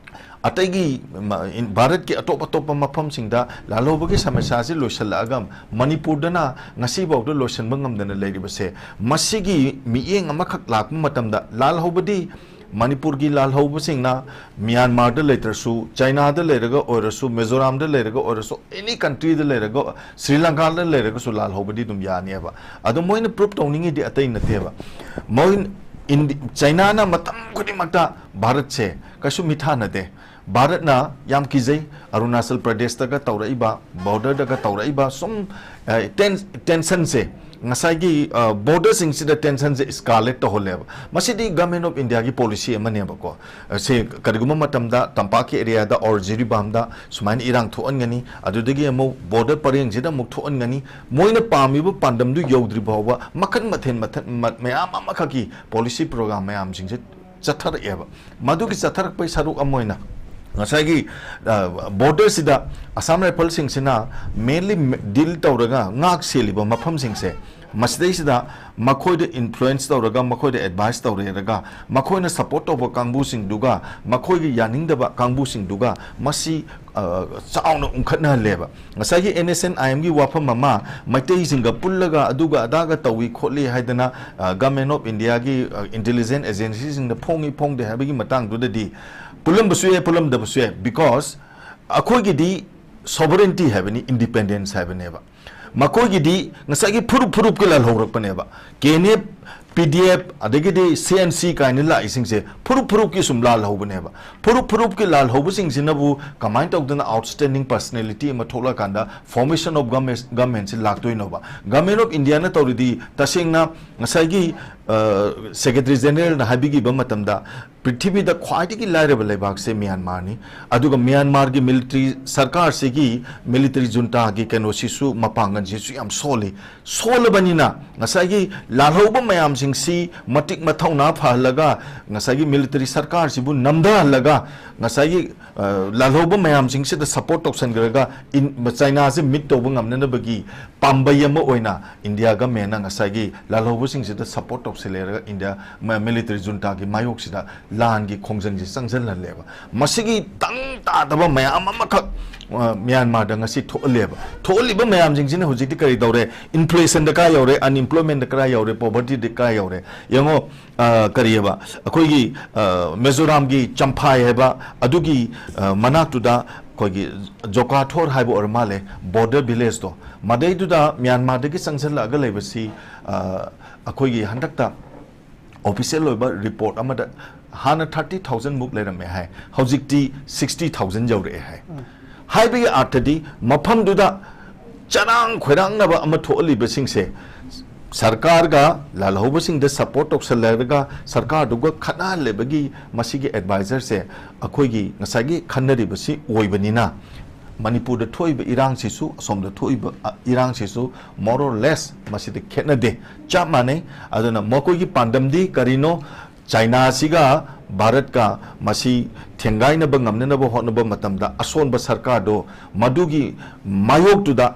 ꯑꯇꯩꯒꯤ ꯃ-, ꯏꯟ-, ꯚꯥꯔꯠꯀꯤ ꯑꯇꯣꯞ ꯑꯇꯣꯞꯄ ꯃꯐꯝꯁꯤꯡꯗ ꯂꯥꯜꯍꯧꯕꯒꯤ ꯁꯃꯁ꯭ꯌꯥꯁꯤ ꯂꯣꯏꯁꯤꯜꯂꯛꯑꯒ ꯃꯅꯤꯄꯨꯔꯗꯅ ꯉꯁꯤꯐꯥꯎꯗ ꯂꯣꯏꯁꯤꯟꯕ ꯉꯝꯗꯅ ꯂꯩꯔꯤꯕꯁꯦ, ꯃꯁꯤꯒꯤ ꯃꯤꯠꯌꯦꯡ ꯑꯃꯈꯛ ꯂꯥꯛꯄ ꯃꯇꯝꯗ ꯂꯥꯜꯍꯧꯕꯗꯤ ꯃꯅꯤꯄꯨꯔꯒꯤ ꯂꯥꯜꯍꯧꯕꯁꯤꯡꯅ ꯃ꯭ꯌꯥꯟꯃꯥꯔꯗ ꯂꯩꯇ꯭ꯔꯁꯨ, ꯆꯥꯏꯅꯥꯗ ꯂꯩꯔꯒ ꯑꯣꯏꯔꯁꯨ, ꯃꯤꯖꯣꯔꯥꯝꯗ ꯂꯩꯔꯒ ꯑꯣꯏꯔꯁꯨ, ꯑꯦꯅꯤ ꯀꯟꯇ꯭ꯔꯤꯗ ꯂꯩꯔꯒ, ꯁ꯭ꯔꯤ ꯂꯪꯀꯥꯗ ꯂꯩꯔꯒꯁꯨ ꯂꯥꯜꯍꯧꯕꯗꯤ ꯑꯗꯨꯝ ꯌꯥꯅꯤꯕ꯫ ꯑꯗꯣ ꯃꯣꯏꯅ ꯄ꯭ꯔꯨꯞ ꯇꯧꯅꯤꯡꯉꯤꯗꯤ ꯑꯇꯩ ꯅꯠꯇꯦꯕ꯫ ꯃꯣꯏ ꯏꯟꯗꯤ-, ꯆꯥꯏꯅꯥꯅ ꯃꯇꯝ ꯈꯨꯗꯤꯡꯃꯛꯇ ꯚꯥꯔꯠꯁꯦ ꯀꯩꯁꯨ ꯃꯤꯊꯥꯅꯗꯦ꯫ ꯚꯥꯔꯠꯅ ꯌꯥꯝ ꯀꯤꯖꯩ꯫ ꯑꯔꯨꯅꯥꯆꯜ ꯄ꯭ꯔꯗꯦꯁꯇꯒ ꯇꯧꯔꯛꯏꯕ, ꯕꯣꯔꯗꯔꯗꯒ ꯇꯧꯔꯛꯏꯕ ꯁꯨꯝ, ꯑ, ꯇꯦꯟ-, ꯇꯦꯟꯁꯟꯁꯦ, ꯉꯁꯥꯏꯒꯤ, ꯑ, ꯕꯣꯔꯗꯔꯁꯤꯡꯁꯤꯗ ꯇꯦꯟꯁꯟꯁꯦ ꯏꯁꯀꯥꯂꯦꯠ ꯇꯧꯍꯜꯂꯦꯕ꯫ ꯃꯁꯤꯗꯤ ꯒꯃꯦꯟ ꯑꯣꯐ ꯏꯟꯗꯤꯌꯥꯒꯤ ꯄꯣꯂꯤꯁꯤ ꯑꯃꯅꯦꯕꯀꯣ꯫ ꯑ, ꯁꯦ ꯀꯔꯤꯒꯨꯝꯕ ꯃꯇꯝꯗ ꯇꯝꯄꯥꯛꯀꯤ ꯑꯦꯔꯤꯌꯥꯗ ꯑꯣꯔ ꯖꯤꯔꯤꯕꯥꯝꯗ ꯁꯨꯃꯥꯏꯅ ꯏꯔꯥꯡ ꯊꯣꯛꯍꯟꯒꯅꯤ, ꯑꯗꯨꯗꯒꯤ ꯑꯃꯨꯛ ꯕꯣꯔꯗꯔ ꯄꯔꯦꯡꯁꯤꯗ ꯑꯃꯨꯛ ꯊꯣꯛꯍꯟꯒꯅꯤ꯫ ꯃꯣꯏꯅ ꯄꯥꯝꯃꯤꯕ ꯄꯥꯟꯗꯝꯗꯨ ꯌꯧꯗ꯭ꯔꯤ ꯐꯥꯎꯕ ꯃꯈꯟ ꯃꯊꯦꯜ ꯃꯊꯟ-, ꯃ-, ꯃꯌꯥꯝ ꯑꯃꯈꯛꯀꯤ ꯄꯣꯂꯤꯁꯤ ꯄ꯭ꯔꯣꯒ꯭ꯔꯥꯝ ꯃꯌꯥꯝꯁꯤꯡꯁꯦ ꯆꯠꯊꯔꯛꯑꯦꯕ꯫ ꯃꯗꯨꯒꯤ ꯆꯠꯊꯔꯛꯄꯒꯤ ꯁꯔꯨꯛ ꯑꯃ ꯑꯣꯏꯅ ꯉꯁꯥꯏꯒꯤ, ꯑ, ꯕꯣꯔꯗꯔꯁꯤꯗ ꯑꯁꯥꯝ ꯔꯥꯏꯐꯜꯁꯤꯡꯁꯤꯅ ꯃꯦꯟꯂꯤ ꯗꯤꯜ ꯇꯧꯔꯒ ꯉꯥꯛ ꯁꯦꯜꯂꯤꯕ ꯃꯐꯝꯁꯤꯡꯁꯦ, ꯃꯁꯤꯗꯩꯁꯤꯗ ꯃꯈꯣꯏꯗ ꯏꯟꯐ꯭ꯂꯨꯌꯦꯟꯁ ꯇꯧꯔꯒ, ꯃꯈꯣꯏꯗ ꯑꯦꯗꯚꯥꯏꯁ ꯇꯧꯔꯦꯔꯒ, ꯃꯈꯣꯏꯅ ꯁꯄꯣꯔꯠ ꯇꯧꯕ ꯀꯥꯡꯕꯨꯁꯤꯡꯗꯨꯒ ꯃꯈꯣꯏꯒꯤ ꯌꯥꯅꯤꯡꯗꯕ ꯀꯥꯡꯕꯨꯁꯤꯡꯗꯨꯒ ꯃꯁꯤ, ꯑ, ꯆꯥꯎꯅ ꯎꯪꯈꯠꯅꯍꯜꯂꯦꯕ꯫ ꯉꯁꯥꯏꯒꯤ ꯑꯦꯟ ꯑꯦꯁ ꯑꯦꯟ ꯑꯥꯏ ꯑꯦꯝꯒꯤ ꯋꯥꯐꯝ ꯑꯃ, ꯃꯩꯇꯩꯁꯤꯡꯒ ꯄꯨꯜꯂꯒ ꯑꯗꯨꯒ ꯑꯗꯥꯒ ꯇꯧꯏ ꯈꯣꯠꯂꯤ ꯍꯥꯏꯗꯅ, ꯑ, ꯒꯃꯦꯟ ꯑꯣꯐ ꯏꯟꯗꯤꯌꯥꯒꯤ, ꯑ, ꯏꯟꯇꯦꯂꯤꯖꯦꯟꯁ ꯑꯦꯖꯦꯟꯁꯤꯁꯤꯡꯗ ꯐꯣꯡꯉꯤ ꯐꯣꯡꯗꯦ ꯍꯥꯏꯕꯒꯤ ꯃꯇꯥꯡꯗꯨꯗꯗꯤ ꯄꯨꯜꯂꯝꯕꯁꯨ ꯌꯥꯏ, ꯄꯨꯜꯂꯝꯗꯕꯁꯨ ꯌꯥꯏ, ꯕꯤꯀꯣꯁ ꯑꯩꯈꯣꯏꯒꯤꯗꯤ ꯁꯣꯚꯔꯦꯟꯇꯤ ꯍꯥꯏꯕꯅꯤ, ꯏꯟꯗꯤꯄꯦꯟꯗꯦꯟꯁ ꯍꯥꯏꯕꯅꯦꯕ꯫ ꯃꯈꯣꯏꯒꯤꯗꯤ ꯉꯁꯥꯏꯒꯤ ꯐꯨꯔꯨꯞ ꯐꯨꯔꯨꯞꯀꯤ ꯂꯥꯜꯍꯧꯔꯛꯄꯅꯦꯕ꯫ K N F, P D F, ꯑꯗꯒꯤꯗꯤ ꯁꯤ ꯑꯦꯟ ꯁꯤ ꯀꯥꯏꯅ ꯂꯥꯛꯏꯁꯤꯡꯁꯦ ꯐꯨꯔꯨꯞ ꯐꯨꯔꯨꯞꯀꯤ ꯁꯨꯝ ꯂꯥꯜꯍꯧꯕꯅꯦꯕ꯫ ꯐꯨꯔꯨꯞ ꯐꯨꯔꯨꯞꯀꯤ ꯂꯥꯜꯍꯧꯕꯁꯤꯡꯁꯤꯅꯕꯨ ꯀꯃꯥꯏꯅ ꯇꯧꯗꯅ ꯑꯥꯎꯠꯁ꯭ꯇꯦꯟꯗꯤꯡ ꯄꯔꯁꯅꯦꯂꯤꯇꯤ ꯑꯃ ꯊꯣꯛꯂꯛꯑꯀꯥꯟꯗ ꯐꯣꯔꯃꯦꯁꯟ ꯑꯣꯐ ꯒꯃꯦꯟ, ꯒꯃꯦꯟꯁꯤ ꯂꯥꯛꯇꯣꯏꯅꯣꯕ? ꯒꯃꯦꯟ ꯑꯣꯐ ꯏꯟꯗꯤꯌꯥꯅ ꯇꯧꯔꯤꯗꯤ ꯇꯁꯦꯡꯅ ꯉꯁꯥꯏꯒꯤ, ꯑ, ꯁꯦꯀ꯭ꯔꯦꯇꯔꯤ ꯖꯦꯅꯔꯦꯜꯅ ꯍꯥꯏꯕꯤꯈꯤꯕ ꯃꯇꯝꯗ ꯄ꯭ꯔꯤꯊꯤꯕꯤꯗ ꯈ꯭ꯋꯥꯏꯗꯒꯤ ꯂꯥꯏꯔꯕ ꯂꯩꯕꯥꯛꯁꯦ ꯃ꯭ꯌꯥꯟꯃꯥꯔꯅꯤ꯫ ꯑꯗꯨꯒ ꯃ꯭ꯌꯥꯟꯃꯥꯔꯒꯤ ꯃꯤꯂꯤꯇꯔꯤ ꯁꯔꯀꯥꯔꯁꯤꯒꯤ, ꯃꯤꯂꯤꯇꯔꯤ ꯖꯨꯟꯇꯥꯒꯤ ꯀꯩꯅꯣꯁꯤꯁꯨ, ꯃꯄꯥꯡꯒꯜꯁꯤꯁꯨ ꯌꯥꯝ ꯁꯣꯜꯂꯤ꯫ ꯁꯣꯜꯂꯕꯅꯤꯅ ꯉꯁꯥꯏꯒꯤ ꯂꯥꯜꯍꯧꯕ ꯃꯌꯥꯝꯁꯤꯡꯁꯤ ꯃꯇꯤꯛ ꯃꯊꯧꯅꯥ ꯐꯍꯜꯂꯒ ꯉꯁꯥꯏꯒꯤ ꯃꯤꯂꯤꯇꯔꯤ ꯁꯔꯀꯥꯔꯁꯤꯕꯨ ꯅꯝꯊꯍꯜꯂꯒ ꯉꯁꯥꯏꯒꯤ, ꯑ, ꯂꯥꯜꯍꯧꯕ ꯃꯌꯥꯝꯁꯤꯡꯁꯤꯗ ꯁꯄꯣꯔꯠ ꯇꯧꯁꯟꯈ꯭ꯔꯒ ꯏꯟ-, ꯆꯥꯏꯅꯥꯁꯦ ꯃꯤꯠ ꯇꯧꯕ ꯉꯝꯅꯅꯕꯒꯤ ꯄꯥꯝꯕꯩ ꯑꯃ ꯑꯣꯏꯅ ꯏꯟꯗꯤꯌꯥ ꯒꯃꯦꯟꯅ ꯉꯁꯥꯏꯒꯤ ꯂꯥꯜꯍꯧꯕꯁꯤꯡꯁꯤꯗ ꯁꯄꯣꯔꯠ ꯇꯧꯁꯤꯜꯂꯦꯔꯒ ꯏꯟꯗꯤꯌꯥ ꯃ-, ꯃꯤꯂꯤꯇꯔꯤ ꯖꯨꯟꯇꯥꯒꯤ ꯃꯥꯌꯣꯛꯁꯤꯗ ꯂꯥꯟꯒꯤ ꯈꯣꯡꯖꯪꯁꯦ ꯆꯪꯁꯤꯜꯍꯜꯂꯦꯕ꯫ ꯃꯁꯤꯒꯤ ꯇꯪ ꯇꯥꯗꯕ ꯃꯌꯥꯝ ꯑꯃꯈꯛ, ꯑ, ꯃ꯭ꯌꯥꯟꯃꯥꯔꯗ ꯉꯁꯤ ꯊꯣꯛꯍꯜꯂꯦꯕ꯫ ꯊꯣꯛꯍꯜꯂꯤꯕ ꯃꯌꯥꯝꯁꯤꯡꯁꯤꯅ ꯍꯧꯖꯤꯛꯇꯤ ꯀꯔꯤ ꯇꯧꯔꯦ? Inflation ꯗ ꯀꯥꯏ ꯌꯧꯔꯦ, unemployment ꯗ ꯀꯥꯏ ꯌꯧꯔꯦ, poverty ꯗ ꯀꯥꯏ ꯌꯧꯔꯦ꯫ ꯌꯦꯡꯉꯣ, ꯑ, ꯀꯔꯤꯑꯕ, ꯑꯩꯈꯣꯏꯒꯤ, ꯑ, ꯃꯤꯖꯣꯔꯥꯝꯒꯤ ꯆꯝꯐꯥꯏ ꯍꯥꯏꯕ ꯑꯗꯨꯒꯤ, ꯑ, ꯃꯅꯥꯛꯇꯨꯗ ꯑꯩꯈꯣꯏꯒꯤ ꯖꯣꯀꯥꯊꯣꯔ ꯍꯥꯏꯕ ꯑꯣꯏꯔ ꯃꯥꯜꯂꯦ, border village ꯇꯣ, ꯃꯗꯩꯗꯨꯗ ꯃ꯭ꯌꯥꯟꯃꯥꯔꯗꯒꯤ ꯆꯪꯁꯤꯜꯂꯛꯑꯒ ꯂꯩꯕꯁꯤ, ꯑ, ꯑꯩꯈꯣꯏꯒꯤ ꯍꯟꯗꯛꯇ official ꯑꯣꯏꯕ report ꯑꯃꯗ ꯍꯥꯟꯅ thirty thousand ꯃꯨꯛ ꯂꯩꯔꯝꯃꯦ ꯍꯥꯏ, ꯍꯧꯖꯤꯛꯇꯤ sixty thousand ꯌꯧꯔꯛꯑꯦ ꯍꯥꯏ꯫ ꯍꯥꯏꯕꯒꯤ ꯑꯥꯔꯊꯗꯤ ꯃꯐꯝꯗꯨꯗ ꯆꯔꯥꯡ ꯈꯣꯏꯔꯥꯡꯅꯕ ꯑꯃ ꯊꯣꯛꯍꯜꯂꯤꯕꯁꯤꯡꯁꯦ ꯁꯔꯀꯥꯔꯒ ꯂꯥꯜꯍꯧꯕꯁꯤꯡꯗ support ꯇꯧꯁꯜꯂꯔꯒ ꯁꯔꯀꯥꯔꯗꯨꯒ ꯈꯠꯅꯍꯜꯂꯦꯕꯒꯤ ꯃꯁꯤꯒꯤ advisor ꯁꯦ ꯑꯩꯈꯣꯏꯒꯤ ꯉꯁꯥꯏꯒꯤ ꯈꯟꯅꯔꯤꯕꯁꯤ ꯑꯣꯏꯕꯅꯤꯅ, ꯃꯅꯤꯄꯨꯔꯗ ꯊꯣꯛꯏꯕ ꯏꯔꯥꯡꯁꯤꯁꯨ, ꯑꯁꯣꯝꯗ ꯊꯣꯛꯏꯕ, ꯑ, ꯏꯔꯥꯡꯁꯤꯁꯨ more or less ꯃꯁꯤꯗ ꯈꯦꯠꯅꯗꯦ, ꯆꯞ ꯃꯥꯟꯅꯩ꯫ ꯑꯗꯨꯅ ꯃꯈꯣꯏꯒꯤ ꯄꯥꯟꯗꯝꯗꯤ ꯀꯔꯤꯅꯣ? ꯆꯥꯏꯅꯥꯁꯤꯒ ꯚꯥꯔꯠꯀ ꯃꯁꯤ ꯊꯦꯡꯒꯥꯏꯅꯕ ꯉꯝꯅꯅꯕ ꯍꯣꯠꯅꯕ ꯃꯇꯝꯗ ꯑꯁꯣꯟꯕ ꯁꯔꯀꯥꯔꯗꯣ ꯃꯗꯨꯒꯤ ꯃꯥꯌꯣꯛꯇꯨꯗ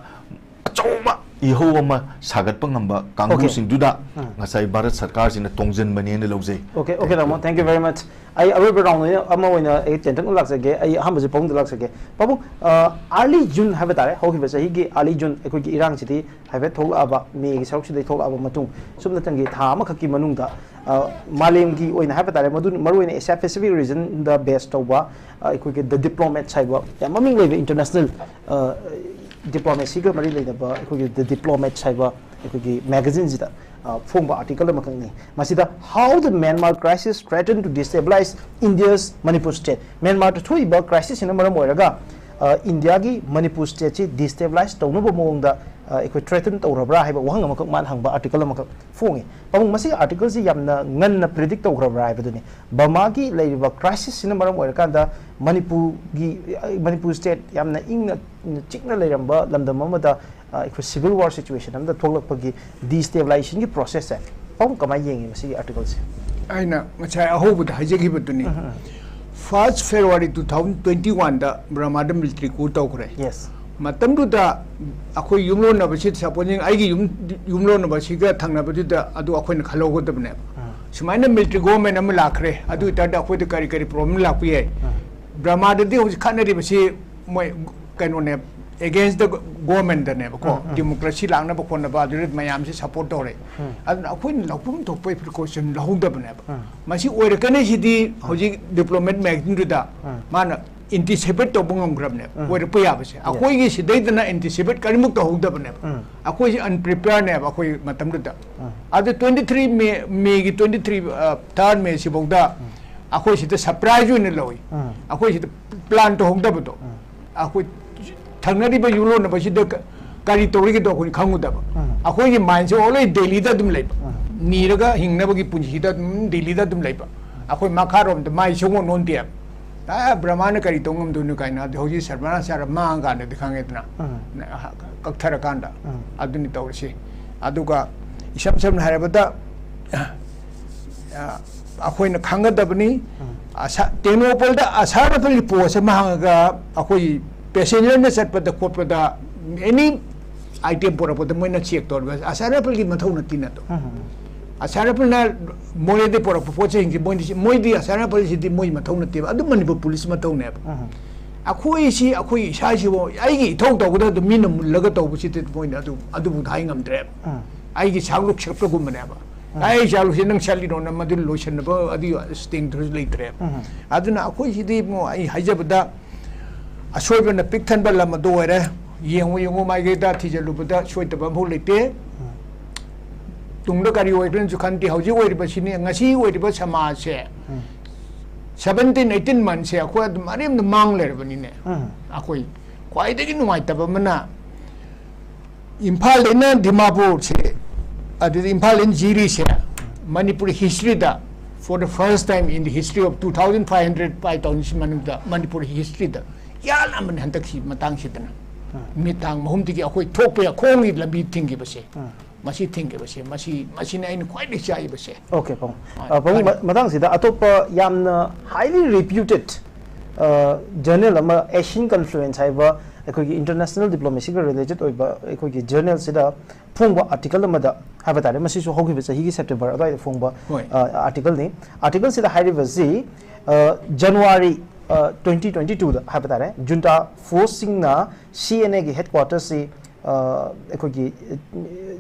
ꯑꯆꯧꯕ ꯏꯍꯧ ꯑꯃ ꯁꯥꯒꯠꯄ ꯉꯝꯕ ꯀꯥꯡꯕꯨꯁꯤꯡꯗꯨꯗ ꯎꯝ꯫ ꯉꯁꯥꯏ ꯚꯥꯔꯠ ꯁꯔꯀꯥꯔꯁꯤꯅ ꯇꯣꯡꯁꯤꯟꯕꯅꯦꯅ ꯂꯧꯖꯩ꯫ Okay, okay, ꯇꯥꯃꯣ, thank you very much꯫ ꯑꯩ ꯑꯔꯣꯏꯕ round ꯑꯣꯏꯅ, ꯑꯃ ꯑꯣꯏꯅ ꯑꯩ ꯇꯦꯟꯇꯛꯅ ꯂꯥꯛꯆꯒꯦ꯫ ꯑꯩ ꯑꯍꯥꯟꯕꯁꯦ ꯄꯥꯕꯨꯡꯗ ꯂꯥꯛꯆꯒꯦ꯫ ꯄꯥꯕꯨꯡ, ꯑ, early June ꯍꯥꯏꯕ ꯇꯥꯔꯦ, ꯍꯧꯈꯤꯕ ꯆꯍꯤꯒꯤ early June ꯑꯩꯈꯣꯏꯒꯤ ꯏꯔꯥꯡꯁꯤꯗꯤ ꯍꯥꯏꯐꯦꯠ ꯊꯣꯛꯂꯛꯑꯕ, ꯃꯦꯒꯤ ꯁꯔꯨꯛꯁꯤꯗꯒꯤ ꯊꯣꯛꯂꯛꯑꯕ ꯃꯇꯨꯡ, ꯁꯨꯞꯅꯇꯪꯒꯤ ꯊꯥ ꯑꯃꯈꯛꯀꯤ ꯃꯅꯨꯡꯗ, ꯑ, ꯃꯥꯂꯦꯝꯒꯤ ꯑꯣꯏꯅ ꯍꯥꯏꯕ ꯇꯥꯔꯦ, ꯃꯗꯨ ꯃꯔꯨꯑꯣꯏꯅ Asia Pacific region ꯗ base ꯇꯧꯕ, ꯑ, ꯑꯩꯈꯣꯏꯒꯤ The Diplomats ꯍꯥꯏꯕ ꯌꯥꯝ ꯃꯃꯤꯡ ꯂꯩꯕ international, ꯑ, diplomacy ꯒ ꯃꯔꯤ ꯂꯩꯅꯕ ꯑꯩꯈꯣꯏꯒꯤ The Diplomats ꯍꯥꯏꯕ ꯑꯩꯈꯣꯏꯒꯤ magazine ꯁꯤꯗ, ꯑ, ꯐꯣꯡꯕ article ꯑꯃꯈꯛꯅꯤ꯫ ꯃꯁꯤꯗ "How the Myanmar crisis threaten to destabilize India's Manipur state"꯫ ꯃ꯭ꯌꯥꯟꯃꯥꯔꯗ ꯊꯣꯛꯏꯕ crisis ꯁꯤꯅ ꯃꯔꯝ ꯑꯣꯏꯔꯒ, ꯑ, ꯏꯟꯗꯤꯌꯥꯒꯤ ꯃꯅꯤꯄꯨꯔ state ꯁꯤ destabilize ꯇꯧꯅꯕ ꯃꯑꯣꯡꯗ, ꯑ, ꯑꯩꯈꯣꯏ threaten ꯇꯧꯔꯕ꯭ꯔꯥ ꯍꯥꯏꯕ ꯋꯥꯍꯪ ꯑꯃꯈꯛ ꯃꯥꯅ ꯍꯪꯕ article ꯑꯃꯈꯛ ꯐꯣꯡꯉꯤ꯫ ꯄꯥꯕꯨꯡ, ꯃꯁꯤꯒꯤ article ꯁꯤ ꯌꯥꯝꯅ ꯉꯟꯅ predict ꯇꯧꯈ꯭ꯔꯕ꯭ꯔꯥ ꯍꯥꯏꯕꯗꯨꯅꯤ꯫ ꯕꯔꯃꯥꯒꯤ ꯂꯩꯔꯤꯕ crisis ꯁꯤꯅ ꯃꯔꯝ ꯑꯣꯏꯔꯀꯥꯟꯗ ꯃꯅꯤꯄꯨꯔꯒꯤ, ꯃꯅꯤꯄꯨꯔ state ꯌꯥꯝꯅ ꯏꯪꯅ ꯆꯤꯛꯅ ꯂꯩꯔꯝꯕ ꯂꯝꯗꯝ ꯑꯃꯗ, ꯑ, ꯑꯩꯈꯣꯏ civil war situation ꯑꯃꯗ ꯊꯣꯛꯂꯛꯄꯒꯤ destabilization ꯒꯤ process ꯁꯦ ꯄꯥꯕꯨꯡ ꯀꯃꯥꯏꯅ ꯌꯦꯡꯉꯤ ꯃꯁꯤꯒꯤ article ꯁꯦ? ꯑꯩꯅ ꯉꯁꯥꯏ ꯑꯍꯧꯕꯗ ꯍꯥꯏꯖꯈꯤꯕꯗꯨꯅꯤ꯫ ꯎꯝ, ꯎꯝ꯫ First February two thousand twenty one ꯗ ꯕꯔꯃꯥꯗ military coup ꯇꯧꯈ꯭ꯔꯦ꯫ Yes꯫ ꯃꯇꯝꯗꯨꯗ ꯑꯩꯈꯣꯏ ꯌꯨꯝꯂꯣꯟꯅꯕꯁꯤ, supposing ꯑꯩꯒꯤ ꯌꯨꯝ, ꯌꯨꯝꯂꯣꯟꯅꯕꯁꯤꯒ ꯊꯪꯅꯕꯗꯨꯗ ꯑꯗꯨ ꯑꯩꯈꯣꯏꯅ ꯈꯜꯍꯧꯒꯗꯕꯅꯦꯕ꯫ ꯎꯝ꯫ ꯁꯨꯃꯥꯏꯅ ꯃꯤꯂꯤꯇꯔꯤ ꯒꯣꯚꯔꯟꯃꯦꯟ ꯑꯃ ꯂꯥꯛꯈ꯭ꯔꯦ, ꯑꯗꯨ ꯑꯣꯏꯇꯥꯔꯗꯤ ꯑꯩꯈꯣꯏꯗ ꯀꯔꯤ ꯀꯔꯤ ꯄ꯭ꯔꯣꯕ꯭ꯂꯦꯝ ꯂꯥꯛꯄ ꯌꯥꯏ? ꯕꯔꯃꯥꯗꯗꯤ ꯍꯧꯖꯤꯛ ꯈꯠꯅꯔꯤꯕꯁꯤ ꯃꯣꯏ ꯀꯩꯅꯣꯅꯦ, ꯑꯦꯒꯦꯟꯁ ꯗ ꯒꯣꯚꯔꯟꯃꯦꯟꯗꯅꯦꯕꯀꯣ, ꯗꯤꯃꯣꯀ꯭ꯔꯦꯁꯤ ꯂꯥꯛꯅꯕ ꯈꯣꯠꯅꯕ ꯑꯗꯨꯗ ꯃꯌꯥꯝꯁꯤ ꯁꯄꯣꯔꯠ ꯇꯧꯔꯦ꯫ ꯑꯗꯨꯅ ꯑꯩꯈꯣꯏꯅ ꯂꯧꯐꯝ ꯊꯣꯛꯄꯒꯤ ꯄ꯭ꯔꯤꯀꯣꯁꯟ ꯂꯧꯍꯧꯗꯕꯅꯦꯕ꯫ ꯃꯁꯤ ꯑꯣꯏꯔꯛꯀꯅꯤ ꯁꯤꯗꯤ ꯍꯧꯖꯤꯛ ꯗꯤꯄ꯭ꯂꯣꯃꯦꯠ ꯃꯦꯒꯥꯖꯤꯟꯗꯨꯗ ꯃꯥꯅ ꯑꯦꯟꯇꯤꯁꯤꯄꯦꯠ ꯇꯧꯕ ꯉꯝꯈ꯭ꯔꯕꯅꯦꯕ ꯑꯣꯏꯔꯛꯄ ꯌꯥꯕꯁꯦ꯫ ꯑꯩꯈꯣꯏꯒꯤ ꯁꯤꯗꯩꯗꯅ ꯑꯦꯟꯇꯤꯁꯤꯄꯦꯠ ꯀꯔꯤꯃꯨꯛ ꯇꯧꯍꯧꯗꯕꯅꯦꯕ꯫ ꯑꯩꯈꯣꯏꯁꯦ ꯑꯟꯄ꯭ꯔꯤꯄꯦꯌꯔꯅꯦꯕ ꯑꯩꯈꯣꯏ ꯃꯇꯝꯗꯨꯗ꯫ ꯑꯗꯨ ꯇ꯭ꯋꯦꯟꯇꯤ ꯊ꯭ꯔꯤ ꯃꯦ, ꯃꯦꯒꯤ ꯇ꯭ꯋꯦꯟꯇꯤ ꯊ꯭ꯔꯤ, ꯊꯥꯔꯠ ꯃꯦ ꯁꯤꯐꯥꯎꯗ ꯑꯩꯈꯣꯏ ꯁꯤꯗ ꯁꯔꯄ꯭ꯔꯥꯏꯖ ꯑꯣꯏꯅ ꯂꯧꯏ꯫ ꯑꯩꯈꯣꯏ ꯁꯤꯗ ꯄ꯭ꯂꯥꯟ ꯇꯧꯍꯧꯗꯕꯗꯣ꯫ ꯑꯩꯈꯣꯏ ꯊꯪꯅꯔꯤꯕ ꯌꯨꯝꯂꯣꯟꯅꯕꯁꯤꯗ ꯀ-, ꯀꯔꯤ ꯇꯧꯔꯤꯒꯦꯗꯣ ꯑꯩꯈꯣꯏꯅ ꯈꯪꯉꯨꯗꯕ꯫ ꯑꯩꯈꯣꯏꯒꯤ ꯃꯥꯏꯟꯁꯦ ꯑꯣꯜꯋꯦꯖ ꯗꯦꯜꯂꯤꯗ ꯑꯗꯨꯝ ꯂꯩꯕ꯫ ꯅꯤꯔꯒ ꯍꯤꯡꯅꯕꯒꯤ ꯄꯨꯟꯁꯤꯗ ꯑꯗꯨꯝ ꯗꯦꯜꯂꯤꯗ ꯑꯗꯨꯝ ꯂꯩꯕ꯫ ꯑꯩꯈꯣꯏ ꯃꯈꯥꯔꯣꯝꯗ ꯃꯥꯏ ꯁꯨꯡꯑꯣꯟ ꯑꯣꯟꯗꯦꯕ꯫ ꯑꯥ, ꯕ꯭ꯔꯍꯃꯥꯅ ꯀꯔꯤ ꯇꯧ ꯉꯝꯗꯣꯏꯅꯣ ꯀꯥꯏꯅ, ꯑꯗꯨ ꯍꯧꯖꯤꯛ ꯁꯔꯃꯅꯥꯆꯥꯔ ꯃꯥꯡꯉꯀꯥꯟꯗꯗꯤ ꯈꯪꯉꯦꯗꯅ꯫ ꯀꯛꯊꯔꯀꯥꯟꯗ꯫ ꯑꯗꯨꯅꯤ ꯇꯧꯔꯤꯁꯤ꯫ ꯑꯗꯨꯒ ꯏꯁꯝ ꯁꯝꯅ ꯍꯥꯏꯔꯕꯗ, ꯑ, ꯑꯩꯈꯣꯏꯅ ꯈꯪꯒꯗꯕꯅꯤ, ꯑꯁꯥ-, ꯇꯦꯡꯅꯧꯄꯜꯗ ꯑꯁꯥꯔ ꯔꯐꯦꯜꯒꯤ ꯄꯣꯁ ꯑꯃ ꯍꯥꯡꯉꯒ ꯑꯩꯈꯣꯏ ꯄꯦꯁꯦꯟꯖꯔꯅ ꯆꯠꯄꯗ ꯈꯣꯠꯄꯗ ꯑꯦꯅꯤ ꯑꯥꯏꯇꯦꯝ ꯄꯨꯔꯛꯄꯗ ꯃꯣꯏꯅ ꯆꯦꯛ ꯇꯧꯔꯤꯕ ꯑꯁꯥꯔ ꯔꯐꯦꯜꯒꯤ ꯃꯊꯧ ꯅꯠꯇꯦ ꯅꯠꯇꯣ꯫ ꯑꯁꯥꯔ ꯔꯐꯦꯜꯅ ꯃꯣꯔꯦꯗꯒꯤ ꯄꯨꯔꯛꯄ ꯄꯣꯠ ꯆꯩꯁꯤꯡꯁꯦ ꯃꯣꯏꯗꯤ, ꯃꯣꯏꯗꯤ ꯑꯁꯥꯔ ꯔꯐꯦꯜꯁꯤꯗꯤ ꯃꯣꯏ ꯃꯊꯧ ꯅꯠꯇꯦꯕ, ꯑꯗꯨꯝ ꯃꯅꯤꯄꯨꯔ ꯄꯨꯂꯤꯁ ꯃꯊꯧꯅꯦꯕ꯫ ꯑꯩꯈꯣꯏꯁꯤ, ꯑꯩꯈꯣꯏ ꯏꯁꯥꯁꯤꯕꯨ ꯑꯩꯒꯤ ꯏꯊꯧ ꯇꯧꯒꯗꯕꯗꯨ ꯃꯤꯅ ꯃꯨꯜꯂꯒ ꯇꯧꯕꯁꯤꯗꯤ ꯃꯣꯏꯅ ꯑꯗꯨ, ꯑꯗꯨꯕꯨ ꯍꯥꯏ ꯉꯝꯗ꯭ꯔꯦꯕ꯫ ꯑꯩꯒꯤ ꯁꯥꯛꯂꯨꯛ ꯁꯛꯄꯒꯨꯝꯕꯅꯦꯕ꯫ ꯑꯩ ꯁꯥꯛꯂꯨꯛꯁꯦ ꯅꯪ ꯁꯠꯂꯤꯔꯣꯅ ꯃꯗꯨ ꯂꯣꯏꯁꯤꯟꯅꯕ ꯑꯗꯨꯒꯤ ꯁ꯭ꯇꯦꯡꯗꯨꯁꯨ ꯂꯩꯇ꯭ꯔꯦꯕ꯫ ꯑꯗꯨꯅ ꯑꯩꯈꯣꯏꯁꯤꯗꯤ ꯏꯕꯨꯡꯉꯣ, ꯑꯩ ꯍꯥꯏꯖꯕꯗ, ꯑꯁꯣꯏꯕꯅ ꯄꯤꯛ ꯊꯟꯕ ꯂꯝ ꯑꯗꯨ ꯑꯣꯏꯔꯦ꯫ ꯌꯦꯡꯉꯨ, ꯌꯦꯡꯉꯨ, ꯃꯥꯏꯀꯩꯗ ꯊꯤꯖꯤꯜꯂꯨꯕꯗ ꯁꯣꯏꯗꯕ ꯑꯃꯐꯥꯎ ꯂꯩꯇꯦ꯫ ꯇꯨꯡꯗ ꯀꯔꯤ ꯑꯣꯏꯒꯗ꯭ꯔꯅꯁꯨ ꯈꯟꯗꯦ꯫ ꯍꯧꯖꯤꯛ ꯑꯣꯏꯔꯤꯕꯁꯤꯅꯤ, ꯉꯁꯤ ꯑꯣꯏꯔꯤꯕ ꯁꯃꯥꯖꯁꯦ, ꯁꯚꯦꯟꯇꯤꯟ, ꯑꯩꯇꯤꯟ ꯃꯟꯁꯦ ꯑꯩꯈꯣꯏ ꯑꯗꯨꯝ ꯑꯔꯦꯝꯕꯗ ꯃꯥꯡ ꯂꯩꯔꯕꯅꯤꯅꯦ꯫ ꯑꯩꯈꯣꯏ ꯈ꯭ꯋꯥꯏꯗꯒꯤ ꯅꯨꯡꯉꯥꯏꯇꯕ ꯑꯃꯅ, ꯏꯝꯐꯥꯜꯗꯩꯅ ꯗꯤꯃꯥꯄꯨꯔꯁꯦ, ꯑꯗꯨꯗꯤ ꯏꯝꯐꯥꯜꯗꯩꯅ ꯖꯤꯔꯤꯁꯦ, Manipur ꯍꯤꯁꯇ꯭ꯔꯤꯗ, for the first time in the history of two thousand five hundred, five thousand ꯁꯤ ꯃꯅꯨꯡꯗ ꯃꯅꯤꯄꯨꯔ ꯍꯤꯁꯇ꯭ꯔꯤꯗ ꯌꯥꯜꯂꯝꯕꯅꯤ ꯍꯟꯗꯛꯁꯤ ꯃꯇꯥꯡꯁꯤꯗꯅ꯫ ꯃꯤꯠ ꯊꯥꯡ ꯃꯍꯨꯝꯗꯒꯤ ꯑꯩꯈꯣꯏ ꯊꯣꯛꯄ ꯌꯥ-, ꯈꯣꯡꯒꯤ ꯂꯝꯕꯤ ꯊꯤꯡꯈꯤꯕꯁꯦ, ꯃꯁꯤ ꯊꯤꯡꯈꯤꯕꯁꯦ, ꯃꯁꯤ, ꯃꯁꯤꯅ ꯑꯩꯅ ꯈ꯭ꯋꯥꯏꯗꯒꯤ ꯆꯥꯛꯏꯕꯁꯦ꯫ ꯑꯣꯀꯦ, ꯄꯥꯕꯨꯡ꯫ ꯑ, ꯄꯥꯕꯨꯡ, ꯃ-, ꯃꯇꯥꯡꯁꯤꯗ ꯑꯇꯣꯞꯄ ꯌꯥꯝꯅ highly reputed, ꯑ, ꯖꯔꯅꯦꯜ ꯑꯃ, Asian Confluence ꯍꯥꯏꯕ ꯑꯩꯈꯣꯏꯒꯤ ꯏꯟꯇꯔꯅꯦꯁꯅꯦꯜ ꯗꯤꯄ꯭ꯂꯣꯃꯦꯁꯤꯒ ꯔꯤꯂꯦꯇꯦꯗ ꯑꯣꯏꯕ ꯑꯩꯈꯣꯏꯒꯤ ꯖꯔꯅꯦꯜꯁꯤꯗ ꯐꯣꯡꯕ ꯑꯥꯔꯇꯤꯀꯜ ꯑꯃꯗ ꯍꯥꯏꯕ ꯇꯥꯔꯦ꯫ ꯃꯁꯤꯁꯨ ꯍꯧꯈꯤꯕ ꯆꯍꯤꯒꯤ ꯁꯦꯞꯇꯦꯝꯕꯔ ꯑꯗꯨꯋꯥꯏꯗ ꯐꯣꯡꯕ ꯍꯣꯏ꯫ ꯑꯥꯔꯇꯤꯀꯜꯅꯤ꯫ ꯑꯥꯔꯇꯤꯀꯜꯁꯤꯗ ꯍꯥꯏꯔꯤꯕꯁꯤ ꯖꯅꯋꯥꯔꯤ ꯇ꯭ꯋꯦꯟꯇꯤ ꯇ꯭ꯋꯦꯟꯇꯤ ꯇꯨꯗ ꯍꯥꯏꯕ ꯇꯥꯔꯦ, ꯖꯨꯟꯇꯥ ꯐꯣꯔꯁꯁꯤꯡꯅ ꯁꯤ ꯑꯦꯟ ꯑꯦꯒꯤ ꯍꯦꯗ ꯀ꯭ꯋꯥꯇꯔꯁꯤ, ꯑꯩꯈꯣꯏꯒꯤ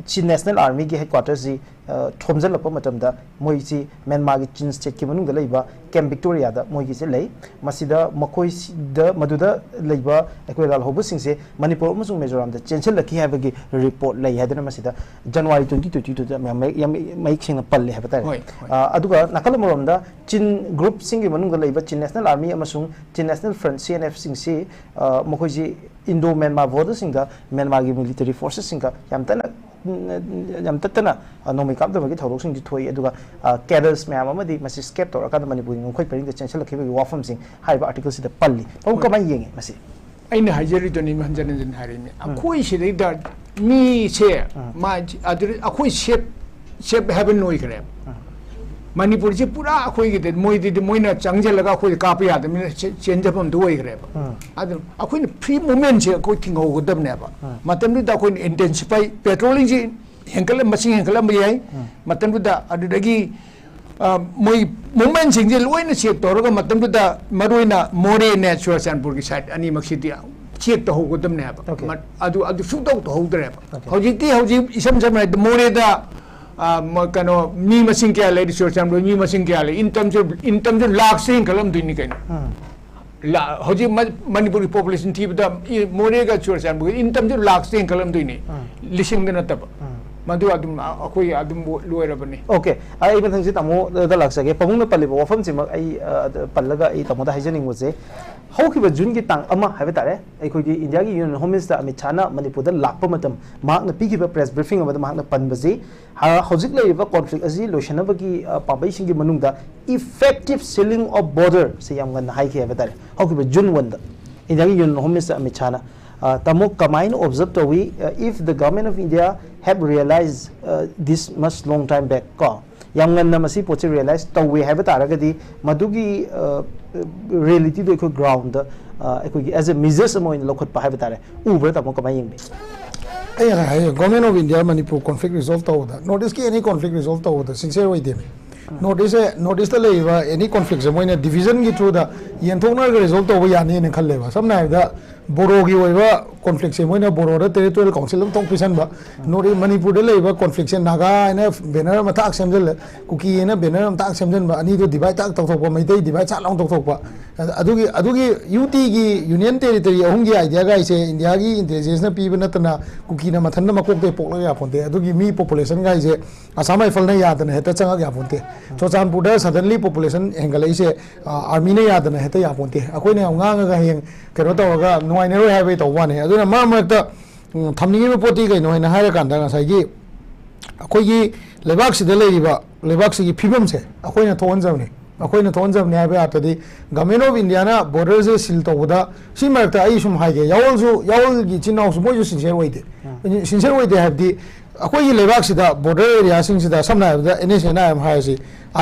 ꯆꯤꯟ ꯅꯦꯁꯅꯦꯜ ꯑꯥꯔꯃꯤꯒꯤ ꯍꯦꯗ ꯀ꯭ꯋꯥꯇꯔꯁꯤ ꯊꯣꯝꯖꯤꯜꯂꯛꯄ ꯃꯇꯝꯗ, ꯃꯣꯏꯁꯤ ꯃ꯭ꯌꯥꯟꯃꯥꯔꯒꯤ ꯆꯤꯟ ꯁ꯭ꯇꯦꯠꯀꯤ ꯃꯅꯨꯡꯗ ꯂꯩꯕ ꯀꯦꯝ ꯚꯤꯛꯇꯣꯔꯤꯌꯥꯗ ꯃꯣꯏꯒꯤꯁꯦ ꯂꯩ꯫ ꯃꯁꯤꯗ ꯃꯈꯣꯏꯁꯤꯗ, ꯃꯗꯨꯗ ꯂꯩꯕ ꯑꯩꯈꯣꯏ ꯂꯥꯜꯍꯧꯕꯁꯤꯡꯁꯦ ꯃꯅꯤꯄꯨꯔ ꯑꯃꯁꯨꯡ ꯃꯤꯖꯣꯔꯥꯝꯗ ꯆꯦꯟꯁꯤꯜꯂꯛꯈꯤ ꯍꯥꯏꯕꯒꯤ ꯔꯤꯄꯣꯔꯠ ꯂꯩ ꯍꯥꯏꯗꯅ ꯃꯁꯤꯗ ꯖꯅꯋꯥꯔꯤ ꯇ꯭ꯋꯦꯟꯇꯤ ꯇ꯭ꯋꯦꯟꯇꯤ ꯇꯨꯗ ꯌꯥꯝ ꯃꯌꯦꯛ, ꯌꯥꯝ ꯃꯌꯦꯛ ꯁꯦꯡꯅ ꯄꯜꯂꯦ ꯍꯥꯏꯕ ꯇꯥꯔꯦ꯫ ꯍꯣꯏ, ꯍꯣꯏ꯫ ꯑ, ꯑꯗꯨꯒ ꯅꯥꯀꯜ ꯑꯃꯔꯣꯝꯗ ꯆꯤꯟ ꯒ꯭ꯔꯨꯞꯁꯤꯡꯒꯤ ꯃꯅꯨꯡꯗ ꯂꯩꯕ ꯆꯤꯟ ꯅꯦꯁꯅꯦꯜ ꯑꯥꯔꯃꯤ ꯑꯃꯁꯨꯡ ꯆꯤꯟ ꯅꯦꯁꯅꯦꯜ ꯐ꯭ꯔꯟꯠ, ꯁꯤ ꯑꯦꯟ ꯑꯦꯐꯁꯤꯡꯁꯤ, ꯑ, ꯃꯈꯣꯏꯁꯤ ꯏꯟꯗꯣ ꯃ꯭ꯌꯥꯟꯃꯥꯔ ꯕꯣꯔꯗꯔꯁꯤꯡꯗ ꯃ꯭ꯌꯥꯟꯃꯥꯔꯒꯤ ꯃꯤꯂꯤꯇꯔꯤ ꯐꯣꯔꯁꯦꯁꯁꯤꯡꯒ ꯌꯥꯝ ꯇꯠꯅ, ꯌꯥꯝ ꯇꯠꯇꯅ, ꯑ, ꯅꯣꯡꯃꯩ ꯀꯥꯞꯅꯕꯒꯤ ꯊꯧꯗꯣꯛꯁꯤꯡꯁꯤ ꯊꯣꯛꯏ꯫ ꯑꯗꯨꯒ, ꯑ, ꯀꯦꯗꯔꯁ ꯃꯌꯥꯝ ꯑꯃꯗꯤ ꯃꯁꯤ ꯁ꯭ꯀꯦꯞ ꯇꯧꯔꯀꯥꯟꯗ ꯃꯅꯤꯄꯨꯔꯒꯤ ꯉꯝꯈꯩ ꯄꯔꯤꯡꯗ ꯆꯦꯟꯁꯤꯜꯂꯛꯈꯤꯕꯒꯤ ꯋꯥꯐꯝꯁꯤꯡ ꯍꯥꯏꯔꯤꯕ ꯑꯥꯔꯇꯤꯀꯜꯁꯤꯗ ꯄꯜꯂꯤ꯫ ꯄꯥꯕꯨꯡ, ꯍꯣꯏ꯫ ꯀꯃꯥꯏꯅ ꯌꯦꯡꯉꯤ ꯃꯁꯤ? ꯑꯩꯅ ꯍꯥꯏꯖꯔꯤꯗꯨꯅꯤ, ꯍꯟꯖꯟ ꯍꯟꯖꯟ ꯍꯥꯏꯔꯤꯅꯤ꯫ ꯑꯩꯈꯣꯏ ꯁꯤꯗꯩꯗ ꯃꯤꯁꯦ, ꯃꯥ-, ꯑꯗꯨꯗ ꯑꯩꯈꯣꯏ ꯁꯦꯞ, ꯁꯦꯞ ꯍꯦꯕꯟ ꯑꯣꯏꯈ꯭ꯔꯦꯕ꯫ ꯃꯅꯤꯄꯨꯔꯁꯤ ꯄꯨꯔꯥ ꯑꯩꯈꯣꯏꯒꯤꯗꯤ, ꯃꯣꯏꯗꯗꯤ, ꯃꯣꯏꯅ ꯆꯪꯁꯤꯜꯂꯒ ꯑꯩꯈꯣꯏꯗ ꯀꯥꯞꯄ ꯌꯥꯗꯕꯅꯤꯅ ꯆꯦ-, ꯆꯦꯟꯖꯐꯝꯗꯨ ꯑꯣꯏꯈ꯭ꯔꯦꯕ꯫ ꯑꯗꯨ ꯑꯩꯈꯣꯏꯅ ꯐ꯭ꯔꯤ ꯃꯨꯚꯃꯦꯟꯁꯦ ꯑꯩꯈꯣꯏ ꯊꯤꯡꯍꯧꯒꯗꯕꯅꯦꯕ꯫ ꯃꯇꯝꯗꯨꯗ ꯑꯩꯈꯣꯏꯅ ꯏꯟꯇꯦꯟꯁꯤꯐꯥꯏ, ꯄꯦꯇ꯭ꯔꯣꯂꯤꯡꯁꯤ ꯍꯦꯟꯒꯠꯂ-, ꯃꯁꯤꯡ ꯍꯦꯟꯒꯠꯂꯝꯕ ꯌꯥꯏ꯫ ꯃꯇꯝꯗꯨꯗ ꯑꯗꯨꯗꯒꯤ, ꯑ, ꯃꯣꯏ ꯃꯨꯚꯃꯦꯟꯁꯤꯡꯁꯦ ꯂꯣꯏꯅ ꯆꯦꯛ ꯇꯧꯔꯒ ꯃꯇꯝꯗꯨꯗ ꯃꯔꯨꯑꯣꯏꯅ ꯃꯣꯔꯦꯅꯦ ꯆꯨꯔꯆꯥꯟꯄꯨꯔꯒꯤ ꯁꯥꯏꯠ ꯑꯅꯤꯃꯛꯁꯤꯗꯤ ꯆꯦꯛ ꯇꯧꯍꯧꯒꯗꯕꯅꯦꯕ꯫ Okay. ꯃ-, ꯑꯗꯨ, ꯑꯗꯨ ꯁꯨꯡꯇꯧ ꯇꯧꯍꯧꯗ꯭ꯔꯦꯕ꯫ Okay. ꯍꯧꯖꯤꯛꯇꯤ, ꯍꯧꯖꯤꯛ ꯏꯁꯝ ꯁꯝꯅ ꯍꯥꯏꯔꯕꯗ ꯃꯣꯔꯦꯗ, ꯑ, ꯃ-, ꯀꯩꯅꯣ, ꯃꯤ ꯃꯁꯤꯡ ꯀꯌꯥ ꯂꯩꯔꯤ, ꯆꯨꯔꯆꯥꯟꯄꯨꯔ ꯃꯤ ꯃꯁꯤꯡ ꯀꯌꯥ ꯂꯩ? In terms of, in terms of ꯂꯥꯛꯁꯦ ꯍꯦꯟꯒꯠꯂꯝꯗꯣꯏꯅꯤ ꯀꯩꯅꯣ꯫ ꯂꯥ-, ꯍꯧꯖꯤꯛ ꯃ-, ꯃꯅꯤꯄꯨꯔꯒꯤ ꯄꯣꯄꯨꯂꯦꯁꯟ ꯊꯤꯕꯗ ꯏ-, ꯃꯣꯔꯦꯒ ꯆꯨꯔꯆꯥꯟꯄꯨꯔꯒ in terms of ꯂꯥꯛꯁꯦ ꯍꯦꯟꯒꯠꯂꯝꯗꯣꯏꯅꯤ, ꯂꯤꯁꯤꯡꯗ ꯅꯠꯇꯕ꯫ ꯃꯗꯨ ꯑꯗꯨꯝ ꯑ-, ꯑꯩꯈꯣꯏ ꯑꯗꯨꯝ ꯂꯣꯏꯔꯕꯅꯤ꯫ Okay, ꯑꯩ ꯃꯊꯪꯁꯤ ꯇꯥꯃꯣꯗ ꯂꯥꯛꯆꯒꯦ꯫ ꯄꯥꯕꯨꯡꯅ ꯄꯜꯂꯤꯕ ꯋꯥꯐꯝꯁꯤꯃꯛ ꯑꯩ, ꯑ, ꯑꯗ ꯄꯜꯂꯒ ꯑꯩ ꯇꯥꯃꯣꯗ ꯍꯥꯏꯖꯅꯤꯡꯕꯁꯦ, ꯍꯧꯈꯤꯕ ꯖꯨꯟꯒꯤ ꯇꯥꯡ ꯑꯃ ꯍꯥꯏꯕ ꯇꯥꯔꯦ, ꯑꯩꯈꯣꯏꯒꯤ ꯏꯟꯗꯤꯌꯥꯒꯤ ꯌꯨꯅꯤꯌꯟ ꯍꯣꯝ ꯃꯤꯅꯤꯁꯇꯔ ꯑꯃꯤꯠ ꯁꯥꯍꯅ ꯃꯅꯤꯄꯨꯔꯗ ꯂꯥꯛꯄ ꯃꯇꯝ ꯃꯍꯥꯛꯅ ꯄꯤꯈꯤꯕ ꯄ꯭ꯔꯦꯁ ꯕ꯭ꯔꯤꯐꯤꯡ ꯑꯃꯗ ꯃꯍꯥꯛꯅ ꯄꯟꯕꯁꯤ, ꯍ-, ꯍꯧꯖꯤꯛ ꯂꯩꯔꯤꯕ ꯀꯣꯟꯐ꯭ꯂꯤꯛ ꯑꯁꯤ ꯂꯣꯏꯁꯤꯟꯅꯕꯒꯤ, ꯑ, ꯄꯥꯝꯕꯩꯁꯤꯡꯒꯤ ꯃꯅꯨꯡꯗ effective sealing of border ꯁꯤ ꯌꯥꯝ ꯉꯟꯅ ꯍꯥꯏꯈꯤ ꯍꯥꯏꯕ ꯇꯥꯔꯦ, ꯍꯧꯈꯤꯕ ꯖꯨꯟ ꯋꯥꯟꯗ ꯏꯟꯗꯤꯌꯥꯒꯤ ꯌꯨꯅꯤꯌꯟ ꯍꯣꯝ ꯃꯤꯅꯤꯁꯇꯔ ꯑꯃꯤꯠ ꯁꯥꯍꯅ꯫ ꯑ, ꯇꯥꯃꯣ, ꯀꯃꯥꯏꯅ ꯑꯣꯕꯖꯔꯕ ꯇꯧꯏ, ꯑ, if the government of India have realized, ꯑ, this much long time back, ꯀꯣ? ꯌꯥꯝ ꯉꯟꯅ ꯃꯁꯤ ꯄꯣꯠꯁꯤ ꯔꯤꯌꯦꯂꯥꯏꯁ ꯇꯧꯏ ꯍꯥꯏꯕ ꯇꯥꯔꯒꯗꯤ, ꯃꯗꯨꯒꯤ, ꯑ, ꯔꯤꯌꯦꯂꯤꯇꯤꯗꯣ ꯑꯩꯈꯣꯏ ꯒ꯭ꯔꯥꯎꯟꯗ, ꯑ, ꯑꯩꯈꯣꯏꯒꯤ as a measures ꯑꯃ ꯑꯣꯏꯅ ꯂꯧꯈꯠꯄ ꯍꯥꯏꯕ ꯇꯥꯔꯦ꯫ ꯎꯕ꯭ꯔꯥ ꯇꯥꯃꯣ? ꯀꯃꯥꯏꯅ ꯌꯦꯡꯕꯤ? ꯑꯩ ꯉꯁꯥꯏ ꯍꯥꯏꯌꯦ, Government of India Manipur conflict resolve ꯇꯧꯕꯗ, North East ꯀꯤ any conflict resolve ꯇꯧꯕꯗ sincere ꯑꯣꯏꯗꯦꯃꯤ꯫ North East ꯁꯦ, North East ꯇ ꯂꯩꯔꯤꯕ any conflict ꯁꯦ ꯃꯣꯏꯅ division ꯒꯤ through ꯗ ꯌꯦꯟꯊꯣꯛꯅꯔꯒ resolve ꯇꯧꯕ ꯌꯥꯅꯤꯅ ꯈꯜꯂꯦꯕ꯫ ꯁꯝꯅ ꯍꯥꯏꯔꯕꯗ ꯕꯣꯔꯣꯒꯤ ꯑꯣꯏꯕ conflict ꯁꯦ ꯃꯣꯏꯅ ꯕꯣꯔꯣꯗ territorial council ꯑꯃ ꯊꯣꯛ ꯄꯤꯁꯟꯕ, North East ꯃꯅꯤꯄꯨꯔꯗ ꯂꯩꯔꯤꯕ conflict ꯁꯦ ꯅꯥꯒꯥ ꯍꯥꯏꯅ banner ꯑꯃ ꯊꯥꯛ ꯁꯦꯝꯖꯜꯂꯦ, ꯀꯨꯀꯤ ꯍꯥꯏꯅ banner ꯑꯃ ꯊꯥꯛ ꯁꯦꯝꯖꯟꯕ, ꯑꯅꯤꯗꯣ divide ꯊꯥꯛ ꯇꯧꯊꯣꯛꯄ, ꯃꯩꯇꯩ divide ꯁꯥꯠ ꯂꯥꯎꯅ ꯇꯧꯊꯣꯛꯄ꯫ ꯑꯗꯨꯒꯤ, ꯑꯗꯨꯒꯤ UT ꯒꯤ Union Territory ꯑꯍꯨꯝꯒꯤ idea ꯒꯥꯏꯁꯦ India ꯒꯤ intelligence ꯅ ꯄꯤꯕ ꯅꯠꯇꯅ ꯀꯨꯀꯤꯅ ꯃꯊꯟꯇ ꯃꯀꯣꯛꯇꯩ ꯄꯣꯛꯂꯛ ꯌꯥꯄꯣꯟꯇꯦ꯫ ꯑꯗꯨꯒꯤ ꯃꯤ population ꯒꯥꯏꯁꯦ Assam Rifle ꯅ ꯌꯥꯗꯅ ꯍꯦꯛꯇ ꯆꯪꯉꯛ ꯌꯥꯄꯣꯟꯇꯦ꯫ ꯆꯨꯔꯆꯥꯟꯄꯨꯔꯗ suddenly population ꯍꯦꯟꯒꯠꯂꯛꯏꯁꯦ, ꯑ, army ꯅ ꯌꯥꯗꯅ ꯍꯦꯛꯇ ꯌꯥꯄꯣꯟꯇꯦ꯫ ꯑꯩꯈꯣꯏꯅ ꯌꯥꯝ ꯉꯥꯡꯉꯒ ꯍꯌꯦꯡ ꯀꯩꯅꯣ ꯇꯧꯔꯒ ꯅꯨꯡꯉꯥꯏꯅꯔꯣꯏ ꯍꯥꯏꯕꯒꯤ ꯇꯧꯕ ꯋꯥꯅꯤ꯫ ꯑꯗꯨꯅ ꯃꯔꯛ ꯃꯔꯛꯇ, ꯎꯝ, ꯊꯝꯅꯤꯡꯉꯤꯕ ꯄꯣꯠꯇꯤ ꯀꯩꯅꯣ ꯍꯥꯏꯅ ꯍꯥꯏꯔꯀꯥꯟꯗ ꯉꯁꯥꯏꯒꯤ ꯑꯩꯈꯣꯏꯒꯤ ꯂꯩꯕꯥꯛꯁꯤꯗ ꯂꯩꯔꯤꯕ, ꯂꯩꯕꯥꯛꯁꯤꯒꯤ ꯐꯤꯕꯝꯁꯦ ꯑꯩꯈꯣꯏꯅ ꯊꯣꯛꯍꯟꯖꯕꯅꯤ꯫ ꯑꯩꯈꯣꯏꯅ ꯊꯣꯛꯍꯟꯖꯕꯅꯤ ꯍꯥꯏꯕ ꯌꯥꯔꯗꯤ Government of India ꯅ border ꯁꯦ seal ꯇꯧꯕꯗ, ꯁꯤ ꯃꯔꯛꯇ ꯑꯩ ꯁꯨꯝ ꯍꯥꯏꯒꯦ, ꯌꯥꯑꯣꯜꯁꯨ, ꯌꯥꯑꯣꯜꯒꯤ ꯏꯆꯤꯟ ꯏꯅꯥꯎꯁꯨ ꯃꯣꯏꯁꯨ sincere ꯑꯣꯏꯗꯦ꯫ Sincere ꯑꯣꯏꯗꯦ ꯍꯥꯏꯕꯗꯤ ꯑꯩꯈꯣꯏꯒꯤ ꯂꯩꯕꯥꯛꯁꯤꯗ border area ꯁꯤꯡꯁꯤꯗ ꯁꯝꯅ ꯍꯥꯏꯔꯕꯗ NSCN-IM ꯍꯥꯏꯔꯁꯤ,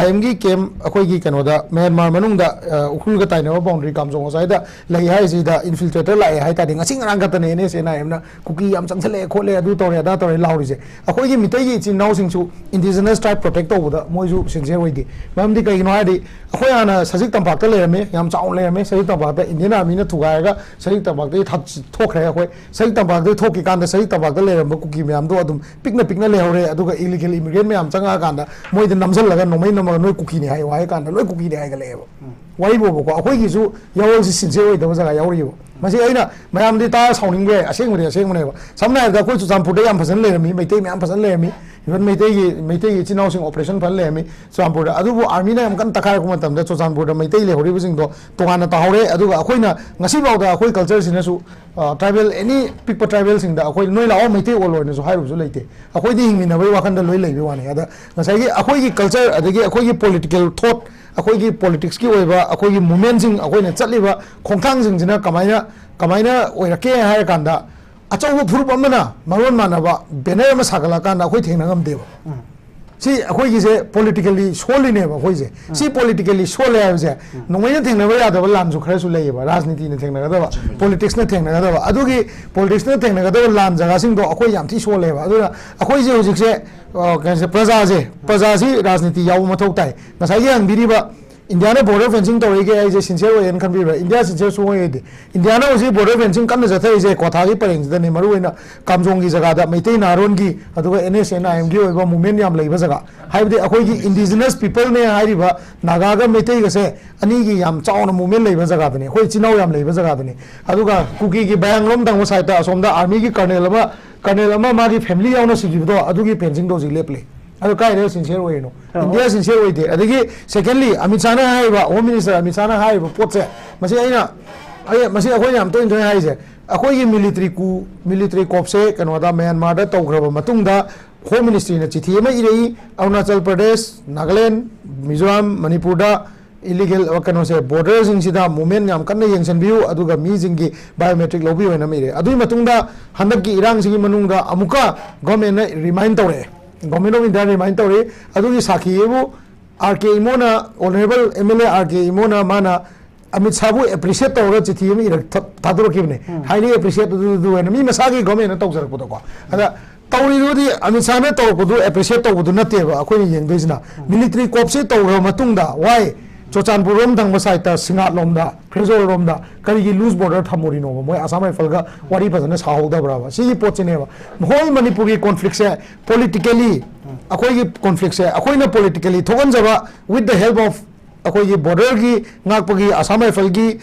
IM ꯒꯤ camp ꯑꯩꯈꯣꯏꯒꯤ ꯀꯩꯅꯣꯗ ꯃ꯭ꯌꯥꯟꯃꯥꯔ ꯃꯅꯨꯡꯗ, ꯑ, ꯎꯈ꯭ꯔꯨꯜꯒ ꯇꯥꯏꯅꯕ boundary ꯀꯥꯝꯖꯣꯡ ꯑꯁ꯭ꯋꯥꯏꯗ ꯂꯩ ꯍꯥꯏꯁꯤꯗ infiltrator ꯂꯥꯛꯑꯦ ꯍꯥꯏ ꯇꯥꯔꯗꯤ ꯉꯁꯤ ꯉꯔꯥꯡ ꯈꯛꯇꯅꯦ NSCN-IM ꯅ ꯀꯨꯀꯤ ꯌꯥꯝ ꯆꯪꯁꯜꯂꯛꯑꯦ ꯈꯣꯠꯂꯦ ꯑꯗꯨ ꯇꯧꯔꯦ ꯑꯗꯥ ꯇꯧꯔꯦ ꯂꯥꯎꯔꯤꯁꯦ꯫ ꯑꯩꯈꯣꯏꯒꯤ ꯃꯤꯇꯩꯒꯤ ꯏꯆꯤꯟ ꯏꯅꯥꯎꯁꯤꯡꯁꯨ indigenous tribe protect ꯇꯧꯕꯗ ꯃꯣꯏꯁꯨ sincere ꯑꯣꯏꯗꯦ꯫ ꯃꯔꯝꯗꯤ ꯀꯩꯒꯤꯅꯣ ꯍꯥꯏꯔꯗꯤ ꯑꯩꯈꯣꯏ ꯍꯥꯟꯅ ꯁꯖꯤꯛ ꯇꯝꯄꯥꯛꯇ ꯂꯩꯔꯝꯃꯤ, ꯌꯥꯝ ꯆꯥꯎꯅ ꯂꯩꯔꯝꯃꯤ꯫ ꯁꯖꯤꯛ ꯇꯝꯄꯥꯛꯇ Indian Army ꯅ ꯊꯨꯒꯥꯏꯔꯒ ꯁꯖꯤꯛ ꯇꯝꯄꯥꯛꯇꯒꯤ ꯊꯥ-, ꯊꯣꯛꯈ꯭ꯔꯦ ꯑꯩꯈꯣꯏ꯫ ꯁꯖꯤꯛ ꯇꯝꯄꯥꯛꯇꯒꯤ ꯊꯣꯛꯈꯤꯀꯥꯟꯗ ꯁꯖꯤꯛ ꯇꯝꯄꯥꯛꯇ ꯂꯩꯔꯝꯕ ꯀꯨꯀꯤ ꯃꯌꯥꯝꯗꯣ ꯑꯗꯨꯝ ꯄꯤꯛꯅ ꯄꯤꯛꯅ ꯂꯩꯍꯧꯔꯦ꯫ ꯑꯗꯨꯒ illegal immigrant ꯃꯌꯥꯝ ꯆꯪꯉꯛꯑꯀꯥꯟꯗ ꯃꯣꯏꯗ ꯅꯝꯁꯤꯜꯂꯒ ꯅꯣꯡꯃꯩ ꯅꯝꯃꯒ "ꯅꯣꯏ ꯀꯨꯀꯤꯅꯤ" ꯍꯥꯏꯌꯣ ꯍꯥꯏ ꯀꯥꯟꯗ ꯂꯣꯏ ꯀꯨꯀꯤꯅꯤ ꯍꯥꯏꯒꯠꯂꯛꯑꯦꯕ꯫ ꯋꯥꯔꯤꯕꯣꯕꯀꯣ, ꯑꯩꯈꯣꯏꯒꯤꯁꯨ ꯌꯥꯑꯣꯜꯁꯤ sincere ꯑꯣꯏꯗꯕ ꯖꯒꯥ ꯌꯥꯎꯔꯤꯕ꯫ ꯃꯁꯤ ꯑꯩꯅ ꯃꯌꯥꯝꯗꯤ ꯇꯥꯔ ꯁꯥꯎꯅꯤꯡꯕ ꯌꯥꯏ, ꯑꯁꯦꯡꯕꯗꯤ ꯑꯁꯦꯡꯕꯅꯦꯕ꯫ ꯁꯝꯅ ꯍꯥꯏꯔꯕꯗ ꯑꯩꯈꯣꯏ ꯆꯨꯔꯆꯥꯟꯄꯨꯔꯗ ꯌꯥꯝ ꯐꯖꯅ ꯂꯩꯔꯝꯃꯤ, ꯃꯩꯇꯩ ꯃꯌꯥꯝ ꯐꯖꯅ ꯂꯩꯔꯝꯃꯤ, even ꯃꯩꯇꯩꯒꯤ, ꯃꯩꯇꯩꯒꯤ ꯏꯆꯤꯟ ꯏꯅꯥꯎꯁꯤꯡ operation ꯐꯖꯅ ꯂꯩꯔꯝꯃꯤ ꯆꯨꯔꯆꯥꯟꯄꯨꯔꯗ꯫ ꯑꯗꯨꯕꯨ army ꯅ ꯌꯥꯝ ꯀꯟꯅ ꯇꯛꯈꯥꯏꯔꯛꯄ ꯃꯇꯝꯗ ꯆꯨꯔꯆꯥꯟꯄꯨꯔꯗ ꯃꯩꯇꯩ ꯂꯩꯍꯧꯔꯤꯕꯁꯤꯡꯗꯣ ꯇꯣꯉꯥꯟꯅ ꯇꯥꯍꯧꯔꯦ꯫ ꯑꯗꯨꯒ ꯑꯩꯈꯣꯏꯅ ꯉꯁꯤꯐꯥꯎꯗ ꯑꯩꯈꯣꯏ culture ꯁꯤꯅꯁꯨ, ꯑ, tribal any ꯄꯤꯛꯄ tribal ꯁꯤꯡꯗ ꯑꯩꯈꯣꯏ "ꯅꯣꯏ ꯂꯥꯛꯑꯣ ꯃꯩꯇꯩ ꯑꯣꯜꯂꯣ" ꯍꯥꯏꯅꯁꯨ ꯍꯥꯏꯔꯨꯕꯁꯨ ꯂꯩꯇꯦ꯫ ꯑꯩꯈꯣꯏꯗꯤ ꯍꯤꯡꯃꯤꯟꯅꯕꯒꯤ ꯋꯥꯈꯜꯗ ꯂꯣꯏ ꯂꯩꯕꯒꯤ ꯋꯥꯅꯤ꯫ ꯑꯗ ꯉꯁꯥꯏꯒꯤ ꯑꯩꯈꯣꯏꯒꯤ culture ꯑꯗꯒꯤ ꯑꯩꯈꯣꯏꯒꯤ political thought, ꯑꯩꯈꯣꯏꯒꯤ politics ꯀꯤ ꯑꯣꯏꯕ ꯑꯩꯈꯣꯏꯒꯤ movement ꯁꯤꯡ, ꯑꯩꯈꯣꯏꯅ ꯆꯠꯂꯤꯕ ꯈꯣꯡꯊꯥꯡꯁꯤꯡꯁꯤꯅ ꯀꯃꯥꯏꯅ, ꯀꯃꯥꯏꯅ ꯑꯣꯏꯔꯛꯀꯦ ꯍꯥꯏꯔ ꯀꯥꯟꯗ ꯑꯆꯧꯕ ꯐꯨꯔꯨꯞ ꯑꯃꯅ ꯃꯔꯣꯟ ꯃꯥꯟꯅꯕ banner ꯑꯃ ꯁꯥꯒꯠꯂꯛꯀꯥꯟꯗ ꯑꯩꯈꯣꯏ ꯊꯦꯡꯅ ꯉꯝꯗꯦꯕ꯫ ꯁꯤ ꯑꯩꯈꯣꯏꯒꯤꯁꯦ ꯄꯣꯂꯤꯇꯤꯀꯦꯜꯂꯤ ꯁꯣꯜꯂꯤꯅꯦꯕ ꯑꯩꯈꯣꯏꯁꯦ꯫ ꯁꯤ ꯄꯣꯂꯤꯇꯤꯀꯦꯜꯂꯤ ꯁꯣꯜꯂꯦ ꯍꯥꯏꯕꯁꯦ ꯅꯣꯡꯃꯩꯅ ꯊꯦꯡꯅꯕ ꯌꯥꯗꯕ ꯂꯥꯟꯁꯨ ꯈꯔꯁꯨ ꯂꯩꯌꯦꯕ, ꯔꯥꯖꯅꯤꯇꯤꯅ ꯊꯦꯡꯅꯒꯗꯕ, ꯄꯣꯂꯤꯇꯤꯛꯁꯅ ꯊꯦꯡꯅꯒꯗꯕ꯫ ꯑꯗꯨꯒꯤ ꯄꯣꯂꯤꯇꯤꯛꯁꯅ ꯊꯦꯡꯅꯒꯗꯕ ꯂꯥꯟ ꯖꯒꯥꯁꯤꯡꯗꯣ ꯑꯩꯈꯣꯏ ꯌꯥꯝ ꯊꯤ ꯁꯣꯜꯂꯦꯕ꯫ ꯑꯗꯨꯅ ꯑꯩꯈꯣꯏꯁꯦ ꯍꯧꯖꯤꯛꯁꯦ, ꯑ, ꯀꯩꯅꯣꯁꯦ, ꯄ꯭ꯔꯖꯥꯁꯦ, ꯄ꯭ꯔꯖꯥꯁꯤ ꯔꯥꯖꯅꯤꯇꯤ ꯌꯥꯎꯕ ꯃꯊꯧ ꯇꯥꯏ꯫ ꯉꯁꯥꯏꯒꯤ ꯍꯪꯕꯤꯔꯤꯕ ꯏꯟꯗꯤꯌꯥꯅ ꯕꯣꯔꯗꯔ ꯐꯦꯟꯁꯤꯡ ꯇꯧꯔꯛꯏꯒꯦ ꯑꯩꯁꯦ ꯁꯤꯟꯁꯤꯌꯔ ꯑꯣꯏꯌꯦꯅ ꯈꯟꯕꯤꯕ꯭ꯔꯥ? ꯏꯟꯗꯤꯌꯥ ꯁꯤꯟꯁꯤꯌꯔ ꯁꯨꯡꯑꯣꯏ ꯑꯣꯏꯗꯦ꯫ ꯏꯟꯗꯤꯌꯥꯅ ꯍꯧꯖꯤꯛ ꯕꯣꯔꯗꯔ ꯐꯦꯟꯁꯤꯡ ꯀꯟꯅ ꯆꯠꯊꯔꯤꯁꯦ ꯀ꯭ꯋꯥꯊꯥꯒꯤ ꯄꯔꯦꯡꯁꯤꯗꯅꯦ, ꯃꯔꯨꯑꯣꯏꯅ ꯀꯥꯝꯖꯣꯡꯒꯤ ꯖꯒꯥꯗ ꯃꯩꯇꯩ ꯅꯍꯥꯔꯣꯟꯒꯤ, ꯑꯗꯨꯒ ꯑꯦꯟ ꯑꯦꯁ ꯑꯦꯟ ꯑꯥꯏ ꯑꯦꯝꯒꯤ ꯑꯣꯏꯕ ꯃꯨꯞꯃꯦꯟ ꯌꯥꯝ ꯂꯩꯕ ꯖꯒꯥ, ꯍꯥꯏꯕꯗꯤ ꯑꯩꯈꯣꯏꯒꯤ ꯏꯟꯗꯤꯖꯤꯅꯁ ꯄꯤꯄꯜꯅꯦ ꯍꯥꯏꯔꯤꯕ ꯅꯥꯒꯥꯒ ꯃꯩꯇꯩꯒꯁꯦ ꯑꯅꯤꯒꯤ ꯌꯥꯝ ꯆꯥꯎꯅ ꯃꯨꯞꯃꯦꯟ ꯂꯩꯕ ꯖꯒꯥꯗꯅꯤ, ꯑꯩꯈꯣꯏ ꯏꯆꯤꯟ ꯏꯅꯥꯎ ꯌꯥꯝ ꯂꯩꯕ ꯖꯒꯥꯗꯅꯤ꯫ ꯑꯗꯨꯒ ꯀꯨꯀꯤꯒꯤ ꯚꯌꯥꯡꯂꯣꯝ ꯊꯪꯕ ꯁꯥꯏꯠꯇ ꯑꯁꯣꯝꯗ ꯑꯥꯔꯃꯤꯒꯤ ꯀꯔꯅꯦꯜ ꯑꯃ, ꯀꯔꯅꯦꯜ ꯑꯃ ꯃꯥꯒꯤ ꯐꯦꯃꯤꯂꯤ ꯌꯥꯎꯅ ꯁꯤꯈꯤꯕꯗꯣ, ꯑꯗꯨꯒꯤ ꯐꯦꯟꯁꯤꯡꯗꯣ ꯍꯧꯖꯤꯛ ꯂꯦꯞꯂꯤ꯫ ꯑꯗꯣ ꯀꯥꯏꯗ ꯁꯤꯟꯁꯤꯌꯔ ꯑꯣꯏꯔꯤꯅꯣ? ꯑꯣ꯫ ꯏꯟꯗꯤꯌꯥ ꯁꯤꯟꯁꯤꯌꯔ ꯑꯣꯏꯗꯦ꯫ ꯑꯗꯒꯤ ꯁꯦꯀꯦꯟꯂꯤ, ꯑꯃꯤꯠ ꯁꯥꯍꯅ ꯍꯥꯏꯔꯤꯕ, ꯍꯣꯝ ꯃꯤꯅꯤꯁꯇꯔ ꯑꯃꯤꯠ ꯁꯥꯍꯅ ꯍꯥꯏꯔꯤꯕ ꯄꯣꯠꯁꯦ, ꯃꯁꯤ ꯑꯩꯅ, ꯑꯩ, ꯃꯁꯤ ꯑꯩꯈꯣꯏꯅ ꯌꯥꯝ ꯇꯣꯏꯅ ꯇꯣꯏꯅ ꯍꯥꯏꯔꯤꯁꯦ, ꯑꯩꯈꯣꯏꯒꯤ ꯃꯤꯂꯤꯇꯔꯤ ꯀꯨ, ꯃꯤꯂꯤꯇꯔꯤ ꯀꯣꯞꯁꯦ ꯀꯩꯅꯣꯗ, ꯃ꯭ꯌꯥꯟꯃꯥꯔꯗ ꯇꯧꯈ꯭ꯔꯕ ꯃꯇꯨꯡꯗ, ꯍꯣꯝ ꯃꯤꯅꯤꯁꯇ꯭ꯔꯤꯅ ꯆꯤꯊꯤ ꯑꯃ ꯏꯔꯛꯏ, ꯑꯔꯨꯅꯥꯆꯜ ꯄ꯭ꯔꯗꯦꯁ, ꯅꯥꯒꯥꯂꯦꯟ, ꯃꯤꯖꯣꯔꯥꯝ, ꯃꯅꯤꯄꯨꯔꯗ ꯏꯂꯤꯒꯦꯜ, ꯑ, ꯀꯩꯅꯣꯁꯦ, ꯕꯣꯔꯗꯔꯁꯤꯡꯁꯤꯗ ꯃꯨꯞꯃꯦꯟ ꯌꯥꯝ ꯀꯟꯅ ꯌꯦꯡꯁꯤꯟꯕꯤꯌꯨ, ꯑꯗꯨꯒ ꯃꯤꯁꯤꯡꯒꯤ ꯕꯥꯏꯑꯣꯃꯦꯇ꯭ꯔꯤꯛ ꯂꯧꯕꯤꯌꯨ ꯍꯥꯏꯅ ꯑꯃ ꯏꯔꯛꯏ꯫ ꯑꯗꯨꯒꯤ ꯃꯇꯨꯡꯗ ꯍꯟꯗꯛꯀꯤ ꯏꯔꯥꯡꯁꯤꯒꯤ ꯃꯅꯨꯡꯗ ꯑꯃꯨꯛꯀ ꯒꯣꯔꯃꯦꯟꯅ ꯔꯤꯃꯥꯏꯟ ꯇꯧꯔꯛꯑꯦ, ꯒꯣꯔꯃꯦꯟ ꯑꯣꯐ ꯏꯟꯗꯤꯌꯥ ꯔꯤꯃꯥꯏꯟ ꯇꯧꯔꯛꯏ꯫ ꯑꯗꯨꯒꯤ ꯁꯥꯈꯤ ꯑꯩꯕꯨ ꯑꯥꯔ ꯀꯦ ꯏꯃꯣꯅ, honourable M L A R K ꯏꯃꯣꯅ ꯃꯥꯅ ꯑꯃꯤꯠ ꯁꯥꯍꯕꯨ ꯑꯦꯄ꯭ꯔꯤꯁꯤꯌꯦꯠ ꯇꯧꯔꯒ ꯆꯤꯊꯤ ꯑꯃ ꯏꯔꯛ ꯊ-, ꯊꯥꯗꯣꯔꯛꯈꯤꯕꯅꯦ꯫ ꯎꯝ꯫ ꯍꯥꯏꯂꯤ ꯑꯦꯄ꯭ꯔꯤꯁꯤꯌꯦꯠ ꯑꯗꯨ, ꯑꯗꯨ ꯑꯣꯏꯅ ꯃꯤ ꯃꯁꯥꯒꯤ ꯒꯣꯔꯃꯦꯟꯅ ꯇꯧꯖꯔꯛꯄꯗꯣꯀꯣ꯫ ꯑꯗ ꯇꯧꯔꯤꯗꯨꯗꯤ ꯑꯃꯤꯠ ꯁꯥꯍꯅ ꯇꯧꯔꯛꯄꯗꯨ ꯑꯦꯄ꯭ꯔꯤꯁꯤꯌꯦꯠ ꯇꯧꯕꯗꯨ ꯅꯠꯇꯦꯕ ꯑꯩꯈꯣꯏꯅ ꯌꯦꯡꯗꯣꯏꯁꯤꯅ꯫ ꯎꯝ꯫ ꯃꯤꯂꯤꯇꯔꯤ ꯀꯣꯞꯁꯦ ꯇꯧꯈ꯭ꯔ ꯃꯇꯨꯡꯗ, ꯋꯥꯏ ꯆꯨꯔꯆꯥꯟꯄꯨꯔ ꯔꯣꯝ ꯊꯪꯕ ꯁꯥꯏꯠꯇ, ꯁꯤꯡꯉꯥꯠ ꯂꯣꯝꯗ, ꯐ꯭ꯔꯦꯖꯣꯜ ꯔꯣꯝꯗ ꯀꯔꯤꯒꯤ ꯂꯨꯖ ꯕꯣꯔꯗꯔ ꯊꯝꯃꯨꯔꯤꯅꯣꯕ? ꯃꯣꯏ ꯑꯁꯥꯝ ꯔꯥꯏꯐꯜꯒ ꯋꯥꯔꯤ ꯐꯖꯅ ꯁꯥꯍꯧꯗꯕ꯭ꯔꯕ? ꯁꯤꯒꯤ ꯄꯣꯠꯁꯤꯅꯦꯕ꯫ ꯍꯣꯜ ꯃꯅꯤꯄꯨꯔꯒꯤ ꯀꯣꯟꯐ꯭ꯂꯤꯛꯁꯦ ꯄꯣꯂꯤꯇꯤꯀꯦꯂꯤ, ꯑꯩꯈꯣꯏꯒꯤ ꯀꯣꯟꯐ꯭ꯂꯤꯛꯁꯦ ꯑꯩꯈꯣꯏꯅ ꯄꯣꯂꯤꯇꯤꯀꯦꯂꯤ ꯊꯣꯛꯍꯟꯖꯕ, with the help of ꯑꯩꯈꯣꯏꯒꯤ ꯕꯣꯔꯗꯔꯒꯤ ꯉꯥꯛꯄꯒꯤ ꯑꯁꯥꯝ ꯔꯥꯏꯐꯜꯒꯤ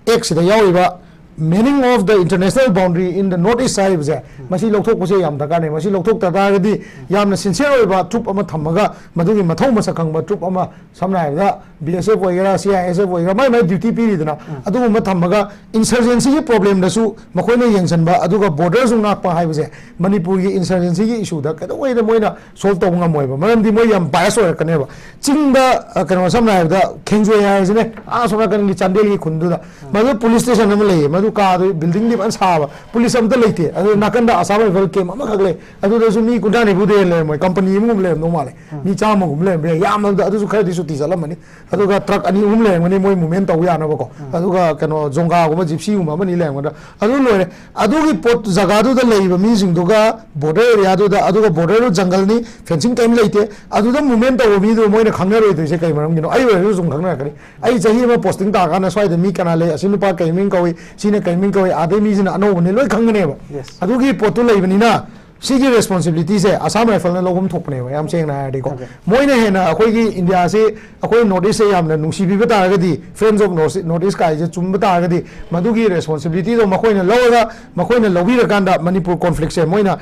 ꯑꯦꯛꯁꯤꯗ ꯌꯥꯎꯔꯤꯕ meaning of the international boundary in the North East ꯍꯥꯏꯔꯤꯕꯁꯦ, ꯃꯁꯤ ꯂꯧꯊꯣꯛꯄꯁꯦ ꯌꯥꯝ ꯗꯔꯀꯥꯔꯅꯦ꯫ ꯃꯁꯤ ꯂꯧꯊꯣꯛꯇ ꯇꯥꯔꯒꯗꯤ ꯌꯥꯝꯅ ꯁꯤꯟꯁꯤꯌꯔ ꯑꯣꯏꯕ ꯇ꯭ꯔꯨꯞ ꯑꯃ ꯊꯝꯃꯒ, ꯃꯗꯨꯒꯤ ꯃꯊꯧ ꯃꯁꯛ ꯈꯪꯕ ꯇ꯭ꯔꯨꯞ ꯑꯃ, ꯁꯝꯅ ꯍꯥꯏꯔꯕꯗ ꯕꯤ ꯑꯦꯁ ꯑꯦꯐ ꯑꯣꯏꯒꯦꯔꯥ, ꯁꯤ ꯑꯥꯏ ꯑꯦꯁ ꯑꯦꯐ ꯑꯣꯏꯒꯦꯔꯥ, ꯃꯥꯏ ꯃꯥꯏ ꯗ꯭ꯌꯨꯇꯤ ꯄꯤꯔꯤꯗꯅ, ꯑꯗꯨꯒꯨꯝꯕ ꯊꯝꯃꯒ ꯏꯟꯁꯔꯖꯦꯟꯁꯤꯒꯤ ꯄ꯭ꯔꯣꯕ꯭ꯂꯦꯝꯗꯁꯨ ꯃꯈꯣꯏꯅ ꯌꯦꯡꯁꯤꯟꯕ, ꯑꯗꯨꯒ ꯕꯣꯔꯗꯔꯁꯨ ꯉꯥꯛꯄ ꯍꯥꯏꯕꯁꯦ ꯃꯅꯤꯄꯨꯔꯒꯤ ꯏꯟꯁꯔꯖꯦꯟꯁꯤꯒꯤ ꯏꯁꯨꯗ ꯀꯩꯗꯧꯉꯩꯗ ꯃꯣꯏꯅ ꯁꯣꯜꯕ ꯇꯧꯕ ꯉꯝꯃꯣꯏꯕ꯫ ꯃꯔꯝꯗꯤ ꯃꯣꯏ ꯌꯥꯝ ꯕꯥꯏꯁ ꯑꯣꯏꯔꯛꯀꯅꯦꯕ꯫ ꯆꯤꯡꯗ, ꯑ, ꯀꯩꯅꯣ, ꯁꯝꯅ ꯍꯥꯏꯔꯕꯗ ꯈꯦꯡꯖꯣꯏ ꯍꯥꯏꯔꯁꯤꯅꯦ, ꯑꯥ ꯁꯣꯝ ꯅꯥꯀꯟꯒꯤ ꯆꯥꯟꯗꯦꯜꯒꯤ ꯈꯨꯟꯗꯨꯗ, ꯃꯗꯨ ꯄꯨꯂꯤꯁ ꯁ꯭ꯇꯦꯁꯟ ꯑꯃ ꯂꯩꯌꯦ꯫ ꯑꯗꯨ ꯀꯥꯗꯨ buildingꯗꯤ ꯐꯖꯅ ꯁꯥꯕ, police ꯑꯝꯇ ꯂꯩꯇꯦ꯫ ꯑꯗꯨ ꯅꯥꯀꯟꯗ Assam Rifle camp ꯑꯃꯈꯛ ꯂꯩ꯫ ꯑꯗꯨꯗꯁꯨ ꯃꯤ ꯀꯨꯟꯊ꯭ꯔꯥ ꯅꯤꯐꯨꯗ ꯍꯦꯟꯅ ꯂꯩꯔꯝꯃꯣꯏ, company ꯑꯃꯒꯨꯝꯕ ꯂꯩꯔꯝꯗꯧ ꯃꯥꯜꯂꯦ꯫ ꯃꯤ ꯆꯥꯝꯃꯒꯨꯝꯕ ꯂꯩꯔꯝꯕ ꯌꯥꯏ, ꯌꯥꯝꯅꯕꯗ ꯑꯗꯨꯁꯨ ꯈꯔꯗꯤ ꯁꯨꯇꯤ ꯆꯠꯂꯝꯃꯅꯤ꯫ ꯑꯗꯨꯒ truck ꯑꯅꯤ ꯑꯍꯨꯝ ꯂꯩꯔꯝꯒꯅꯤ ꯃꯣꯏ movement ꯇꯧꯕ ꯌꯥꯅꯕꯀꯣ꯫ ꯑꯗꯨꯒ ꯀꯩꯅꯣ ꯖꯣꯡꯒꯥꯒꯨꯝꯕ, ꯖꯤꯞꯁꯤꯒꯨꯝꯕ ꯑꯃꯅꯤ ꯂꯩꯔꯝꯒꯗ꯭ꯔꯥ꯫ ꯑꯗꯨ ꯂꯣꯏꯔꯦ꯫ ꯑꯗꯨꯒꯤ ꯄꯣꯠ ꯖꯒꯥꯗꯨꯗ ꯂꯩꯔꯤꯕ ꯃꯤꯁꯤꯡꯗꯨꯒ border areaꯗꯨꯗ, ꯑꯗꯨꯒ borderꯗꯨ ꯖꯪꯒꯜꯅꯤ, fencing ꯀꯔꯤꯝ ꯂꯩꯇꯦ꯫ ꯑꯗꯨꯗ movement ꯇꯧꯕ ꯃꯤꯗꯨ ꯃꯣꯏꯅ ꯈꯪꯅꯔꯣꯏꯗꯣꯏꯁꯦ ꯀꯩ ꯃꯔꯝꯒꯤꯅꯣ? ꯑꯩ ꯑꯣꯏꯔꯁꯨ ꯁꯨꯝ ꯈꯪꯅꯔꯛꯀꯅꯤ꯫ ꯑꯩ ꯆꯍꯤ ꯑꯃ posting ꯇꯥꯔꯀꯥꯟꯗ ꯁ꯭ꯋꯥꯏꯗ ꯃꯤ ꯀꯅꯥ ꯂꯩ, ꯑꯁꯤ ꯅꯨꯄꯥ ꯀꯩ ꯃꯤꯡ ꯀꯧꯏ, ꯁꯤꯅ ꯀꯩ ꯃꯤꯡ ꯀꯧꯏ, ꯑꯥꯗꯩ ꯃꯤꯁꯤꯅ ꯑꯅꯧꯕꯅꯤ, ꯂꯣꯏ ꯈꯪꯒꯅꯦꯕ꯫ Yes. ꯑꯗꯨꯒꯤ ꯄꯣꯠꯇꯨ ꯂꯩꯕꯅꯤꯅ ꯁꯤꯒꯤ responsibilityꯁꯦ Assam Rifleꯅ ꯂꯧꯐꯝ ꯊꯣꯛꯄꯅꯦꯕ, ꯌꯥꯝ ꯁꯦꯡꯅ ꯍꯥꯏꯔꯗꯤꯀꯣ꯫ Okay. ꯃꯣꯏꯅ ꯍꯦꯟꯅ ꯑꯩꯈꯣꯏꯒꯤ Indiaꯁꯤ, ꯑꯩꯈꯣꯏ North Eastꯁꯦ ꯌꯥꯝꯅ ꯅꯨꯡꯁꯤꯕꯤꯕ ꯇꯥꯔꯒꯗꯤ, Friends of North, North East ꯀꯥꯏꯁꯦ ꯆꯨꯝꯕ ꯇꯥꯔꯒꯗꯤ, ꯃꯗꯨꯒꯤ responsibilityꯗꯣ ꯃꯈꯣꯏꯅ ꯂꯧꯔꯒ, ꯃꯈꯣꯏꯅ ꯂꯧꯕꯤꯔꯀꯥꯟꯗ ꯃꯅꯤꯄꯨꯔ conflictꯁꯦ ꯃꯣꯏꯅ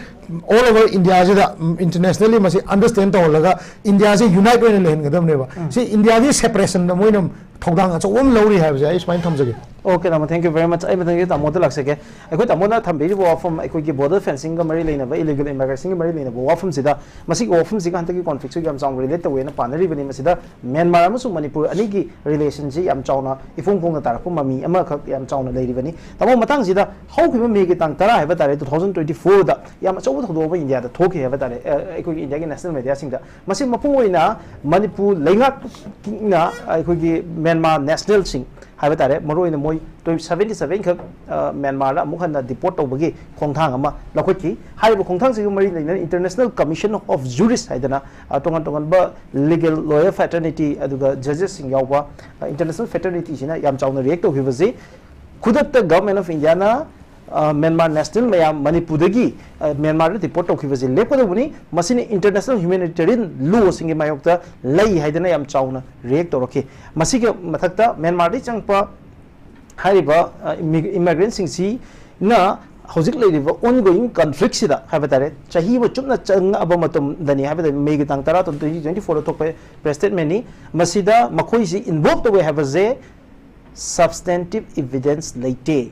all over Indiaꯁꯤꯗ, ꯎꯝ, internationally ꯃꯁꯤ understand ꯇꯧꯍꯜꯂꯒ Indiaꯁꯦ unite ꯑꯣꯏꯅ ꯂꯩꯍꯟꯒꯗꯕꯅꯦꯕ꯫ ꯁꯤ Indiaꯒꯤ separationꯗ ꯃꯣꯏꯅ ꯊꯧꯗꯥꯡ ꯑꯆꯧꯕ ꯑꯃ ꯂꯧꯔꯤ ꯍꯥꯏꯕꯁꯦ ꯑꯩ ꯁꯨꯃꯥꯏꯅ ꯊꯝꯖꯒꯦ꯫ Okay, ꯇꯥꯃꯣ, thank you very much. ꯑꯩ ꯃꯊꯪꯒꯤ ꯇꯥꯃꯣꯗ ꯂꯥꯛꯆꯒꯦ꯫ ꯑꯩꯈꯣꯏ ꯇꯥꯃꯣꯅ ꯊꯝꯕꯤꯔꯤꯕ ꯋꯥꯐꯝ, ꯑꯩꯈꯣꯏꯒꯤ border fencingꯒ ꯃꯔꯤ ꯂꯩꯅꯕ, illegal immigrationꯒ ꯃꯔꯤ ꯂꯩꯅꯕ ꯋꯥꯐꯝꯁꯤꯗ, ꯃꯁꯤꯒꯤ ꯋꯥꯐꯝꯁꯤꯒ ꯍꯟꯗꯛꯀꯤ conflictꯁꯤꯒ ꯌꯥꯝ ꯆꯥꯎꯅ relate ꯇꯧꯋꯦꯅ ꯄꯥꯅꯔꯤꯕꯅꯤ꯫ ꯃꯁꯤꯗ ꯃ꯭ꯌꯥꯟꯃꯥꯔ ꯑꯃꯁꯨꯡ ꯃꯅꯤꯄꯨꯔ ꯑꯅꯤꯒꯤ relationꯁꯤ ꯌꯥꯝ ꯆꯥꯎꯅ ꯏꯐꯣꯡ ꯐꯣꯡꯅ ꯇꯥꯔꯛꯄ ꯃꯃꯤ ꯑꯃꯈꯛ ꯌꯥꯝ ꯆꯥꯎꯅ ꯂꯩꯔꯤꯕꯅꯤ꯫ ꯇꯥꯃꯣ, ꯃꯇꯥꯡꯁꯤꯗ ꯍꯧꯈꯤꯕ Mayꯒꯤ ꯇꯥꯡ ꯇꯔꯥ ꯍꯥꯏꯕ ꯇꯥꯔꯦ, two thousand twenty fourꯗ ꯌꯥꯝ ꯑꯆꯧꯕ ꯊꯧꯗꯣꯛ ꯑꯃ ꯏꯟꯗꯤꯌꯥꯗ ꯊꯣꯛꯈꯤ ꯍꯥꯏꯕ ꯇꯥꯔꯦ, ꯑ, ꯑꯩꯈꯣꯏꯒꯤ ꯏꯟꯗꯤꯌꯥꯒꯤ national mediaꯁꯤꯡꯗ꯫ ꯃꯁꯤ ꯃꯄꯨꯡ ꯑꯣꯏꯅ ꯃꯅꯤꯄꯨꯔ ꯂꯩꯉꯥꯛꯅ ꯑꯩꯈꯣꯏꯒꯤ ꯃ꯭ꯌꯥꯟꯃꯥꯔ nationalꯁꯤꯡ ꯍꯥꯏꯕ ꯇꯥꯔꯦ, ꯃꯔꯨꯑꯣꯏꯅ ꯃꯣꯏ twenty, seventy seven ꯈꯛ, ꯑ, ꯃ꯭ꯌꯥꯟꯃꯥꯔꯗ ꯑꯃꯨꯛ ꯍꯟꯅ deport ꯇꯧꯕꯒꯤ ꯈꯣꯡꯊꯥꯡ ꯑꯃ ꯂꯧꯈꯠꯈꯤ꯫ ꯍꯥꯏꯔꯤꯕ ꯈꯣꯡꯊꯥꯡꯁꯤꯒ ꯃꯔꯤ ꯂꯩꯅꯅ International Commission of Jurists ꯍꯥꯏꯗꯅ, ꯑ, ꯇꯣꯉꯥꯟ ꯇꯣꯉꯥꯟꯕ legal lawyer fraternity ꯑꯗꯨꯒ judgesꯁꯤꯡ ꯌꯥꯎꯕ, ꯑ, international fraternityꯁꯤꯅ ꯌꯥꯝ ꯆꯥꯎꯅ react ꯇꯧꯈꯤꯕꯁꯤ, ꯈꯨꯗꯛꯇ Government of Indiaꯅ, ꯑ, ꯃ꯭ꯌꯥꯟꯃꯥꯔ national ꯃꯌꯥꯝ ꯃꯅꯤꯄꯨꯔꯗꯒꯤ, ꯑ, ꯃ꯭ꯌꯥꯟꯃꯥꯔꯗ deport ꯇꯧꯈꯤꯕꯁꯤ ꯂꯦꯞꯀꯗꯧꯕꯅꯤ, ꯃꯁꯤꯅ international humanitarian lawꯁꯤꯡꯒꯤ ꯃꯥꯌꯣꯛꯇ ꯂꯩ ꯍꯥꯏꯗꯅ ꯌꯥꯝ ꯆꯥꯎꯅ react ꯇꯧꯔꯛꯈꯤ꯫ ꯃꯁꯤꯒꯤ ꯃꯊꯛꯇ ꯃ꯭ꯌꯥꯟꯃꯥꯔꯗꯒꯤ ꯆꯪꯉꯛꯄ ꯍꯥꯏꯔꯤꯕ, ꯑ, immi-, immigrantꯁꯤꯡꯁꯤꯅ ꯍꯧꯖꯤꯛ ꯂꯩꯔꯤꯕ ongoing conflictꯁꯤꯗ ꯍꯥꯏꯕ ꯇꯥꯔꯦ, ꯆꯍꯤ ꯑꯃ ꯆꯨꯞꯅ ꯆꯪꯉꯛꯑꯕ ꯃꯇꯝꯗꯅꯤ ꯍꯥꯏꯕ ꯇꯥꯔꯦ, Mayꯒꯤ ꯇꯥꯡ ꯇꯔꯥ, twenty twenty fourꯗ ꯊꯣꯛꯄ press statementꯅꯤ꯫ ꯃꯁꯤꯗ ꯃꯈꯣꯏꯁꯤ involve ꯇꯧꯋꯦ ꯍꯥꯏꯕꯁꯦ substantive evidence ꯂꯩꯇꯦ꯫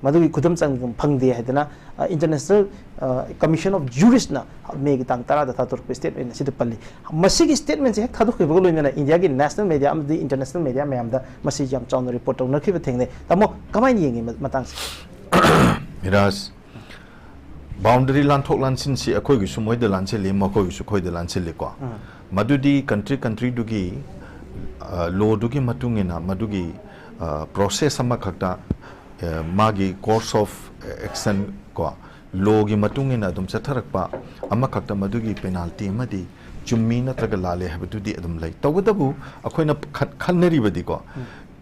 ꯃꯗꯨꯒꯤ ꯈꯨꯗꯝ ꯆꯥꯡꯗꯝ ꯐꯪꯗꯦ ꯍꯥꯏꯗꯅ, ꯑ, International, ꯑ, Commission of Juristꯅ ꯃꯦꯒꯤ ꯇꯥꯡ ꯇꯔꯥꯗ ꯊꯥꯗꯣꯔꯛꯄ statement ꯑꯁꯤꯗ ꯄꯜꯂꯤ꯫ ꯃꯁꯤꯒꯤ statementꯁꯦ ꯍꯦꯛ ꯊꯥꯗꯣꯛꯈꯤꯕꯒ ꯂꯣꯏꯅꯅ ꯏꯟꯗꯤꯌꯥꯒꯤ national media ꯑꯃꯗꯤ international media ꯃꯌꯥꯝꯗ ꯃꯁꯤ ꯌꯥꯝ ꯆꯥꯎꯅ report ꯇꯧꯅꯈꯤꯕ ꯊꯦꯡꯅꯩ꯫ ꯇꯥꯃꯣ, ꯀꯃꯥꯏꯅ ꯌꯦꯡꯉꯤ ꯃ-, ꯃꯇꯥꯡꯁꯦ? ꯃꯤꯔꯥꯖ, boundary ꯂꯥꯟꯊꯣꯛ ꯂꯥꯟꯁꯤꯟꯁꯤ ꯑꯩꯈꯣꯏꯒꯤꯁꯨ ꯃꯣꯏꯗ ꯂꯥꯟꯁꯤꯜꯂꯤ, ꯃꯈꯣꯏꯒꯤꯁꯨ ꯑꯩꯈꯣꯏꯗ ꯂꯥꯟꯁꯤꯜꯂꯤꯀꯣ꯫ ꯎꯝ꯫ ꯃꯗꯨꯗꯤ country countryꯗꯨꯒꯤ, ꯑ, lawꯗꯨꯒꯤ ꯃꯇꯨꯡ ꯏꯟꯅ ꯃꯗꯨꯒꯤ, ꯑ, process ꯑꯃꯈꯛꯇ, ꯑ, ꯃꯥꯒꯤ course of action ꯀꯣ, lawꯒꯤ ꯃꯇꯨꯡ ꯏꯟꯅ ꯑꯗꯨꯝ ꯆꯠꯊꯔꯛꯄ ꯑꯃꯈꯛꯇ, ꯃꯗꯨꯒꯤ penalty ꯑꯃꯗꯤ ꯆꯨꯝꯃꯤ ꯅꯠꯇ꯭ꯔꯒ ꯂꯥꯜꯂꯦ ꯍꯥꯏꯕꯗꯨꯗꯤ ꯑꯗꯨꯝ ꯂꯩ꯫ ꯇꯧꯕꯇꯕꯨ ꯑꯩꯈꯣꯏꯅ ꯈꯟ-, ꯈꯟꯅꯔꯤꯕꯗꯤꯀꯣ,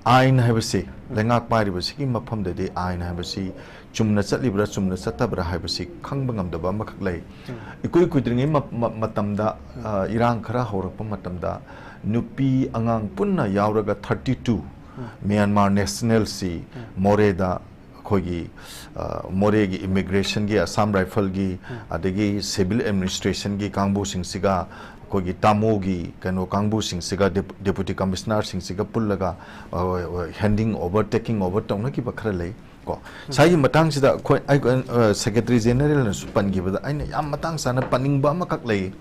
ꯑꯥꯏꯟ ꯍꯥꯏꯕꯁꯤ, ꯂꯩꯉꯥꯛ ꯄꯥꯏꯔꯤꯕꯁꯤꯒꯤ ꯃꯐꯝꯗꯗꯤ ꯑꯥꯏꯟ ꯍꯥꯏꯕꯁꯤ ꯆꯨꯝꯅ ꯆꯠꯂꯤꯕ꯭ꯔꯥ ꯆꯨꯝꯅ ꯆꯠꯇꯕ꯭ꯔꯥ ꯍꯥꯏꯕꯁꯤ ꯈꯪꯕ ꯉꯝꯗꯕ ꯑꯃꯈꯛ ꯂꯩ꯫ ꯏꯀꯨꯏ ꯀꯨꯏꯗ꯭ꯔꯤꯉꯩ ꯃ-, ꯃ-, ꯃꯇꯝꯗ, ꯑ, ꯏꯔꯥꯡ ꯈꯔ ꯍꯧꯔꯛꯄ ꯃꯇꯝꯗ ꯅꯨꯄꯤ ꯑꯉꯥꯡ ꯄꯨꯟꯅ ꯌꯥꯎꯔꯒ thirty two Myanmar nationalꯁꯤ ꯃꯣꯔꯦꯗ ꯑꯩꯈꯣꯏꯒꯤ, ꯑ, ꯃꯣꯔꯦꯒꯤ immigrationꯒꯤ, Assam Rifleꯒꯤ, ꯑꯗꯒꯤ civil administrationꯒꯤ ꯀꯥꯡꯕꯨꯁꯤꯡꯁꯤꯒ, ꯑꯩꯈꯣꯏꯒꯤ ꯇꯥꯃꯣꯒꯤ ꯀꯩꯅꯣ ꯀꯥꯡꯕꯨꯁꯤꯡꯁꯤꯒ, dep-, deputy commissionerꯁꯤꯡꯁꯤꯒ ꯄꯨꯜꯂꯒ, ꯑ, handing over, taking over ꯇꯧꯅꯈꯤꯕ ꯈꯔ ꯂꯩ ꯀꯣ꯫ ꯉꯁꯥꯏꯒꯤ ꯃꯇꯥꯡꯁꯤꯗ ꯑꯩꯈꯣꯏ, ꯑꯩ, ꯑ, Secretary Generalꯅꯁꯨ ꯄꯟꯈꯤꯕꯗ ꯑꯩꯅ ꯌꯥꯝ ꯃꯇꯥꯡ ꯆꯥꯅ ꯄꯟꯅꯤꯡꯕ ꯑꯃꯈꯛ ꯂꯩ꯫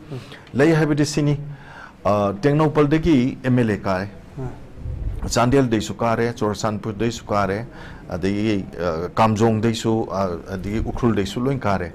ꯂꯩ ꯍꯥꯏꯕꯗꯤ ꯁꯤꯅꯤ, ꯑ, ꯇꯦꯡꯅꯧꯄꯜꯗꯒꯤ MLA ꯀꯥꯔꯦ, ꯆꯥꯟꯗꯦꯜꯗꯩꯁꯨ ꯀꯥꯔꯦ, ꯆꯨꯔꯆꯥꯟꯄꯨꯔꯗꯩꯁꯨ ꯀꯥꯔꯦ, ꯑꯗꯒꯤ, ꯑ, ꯀꯥꯝꯖꯣꯡꯗꯩꯁꯨ, ꯑ, ꯑꯗꯒꯤ ꯎꯈ꯭ꯔꯨꯜꯗꯩꯁꯨ ꯂꯣꯏ ꯀꯥꯔꯦ,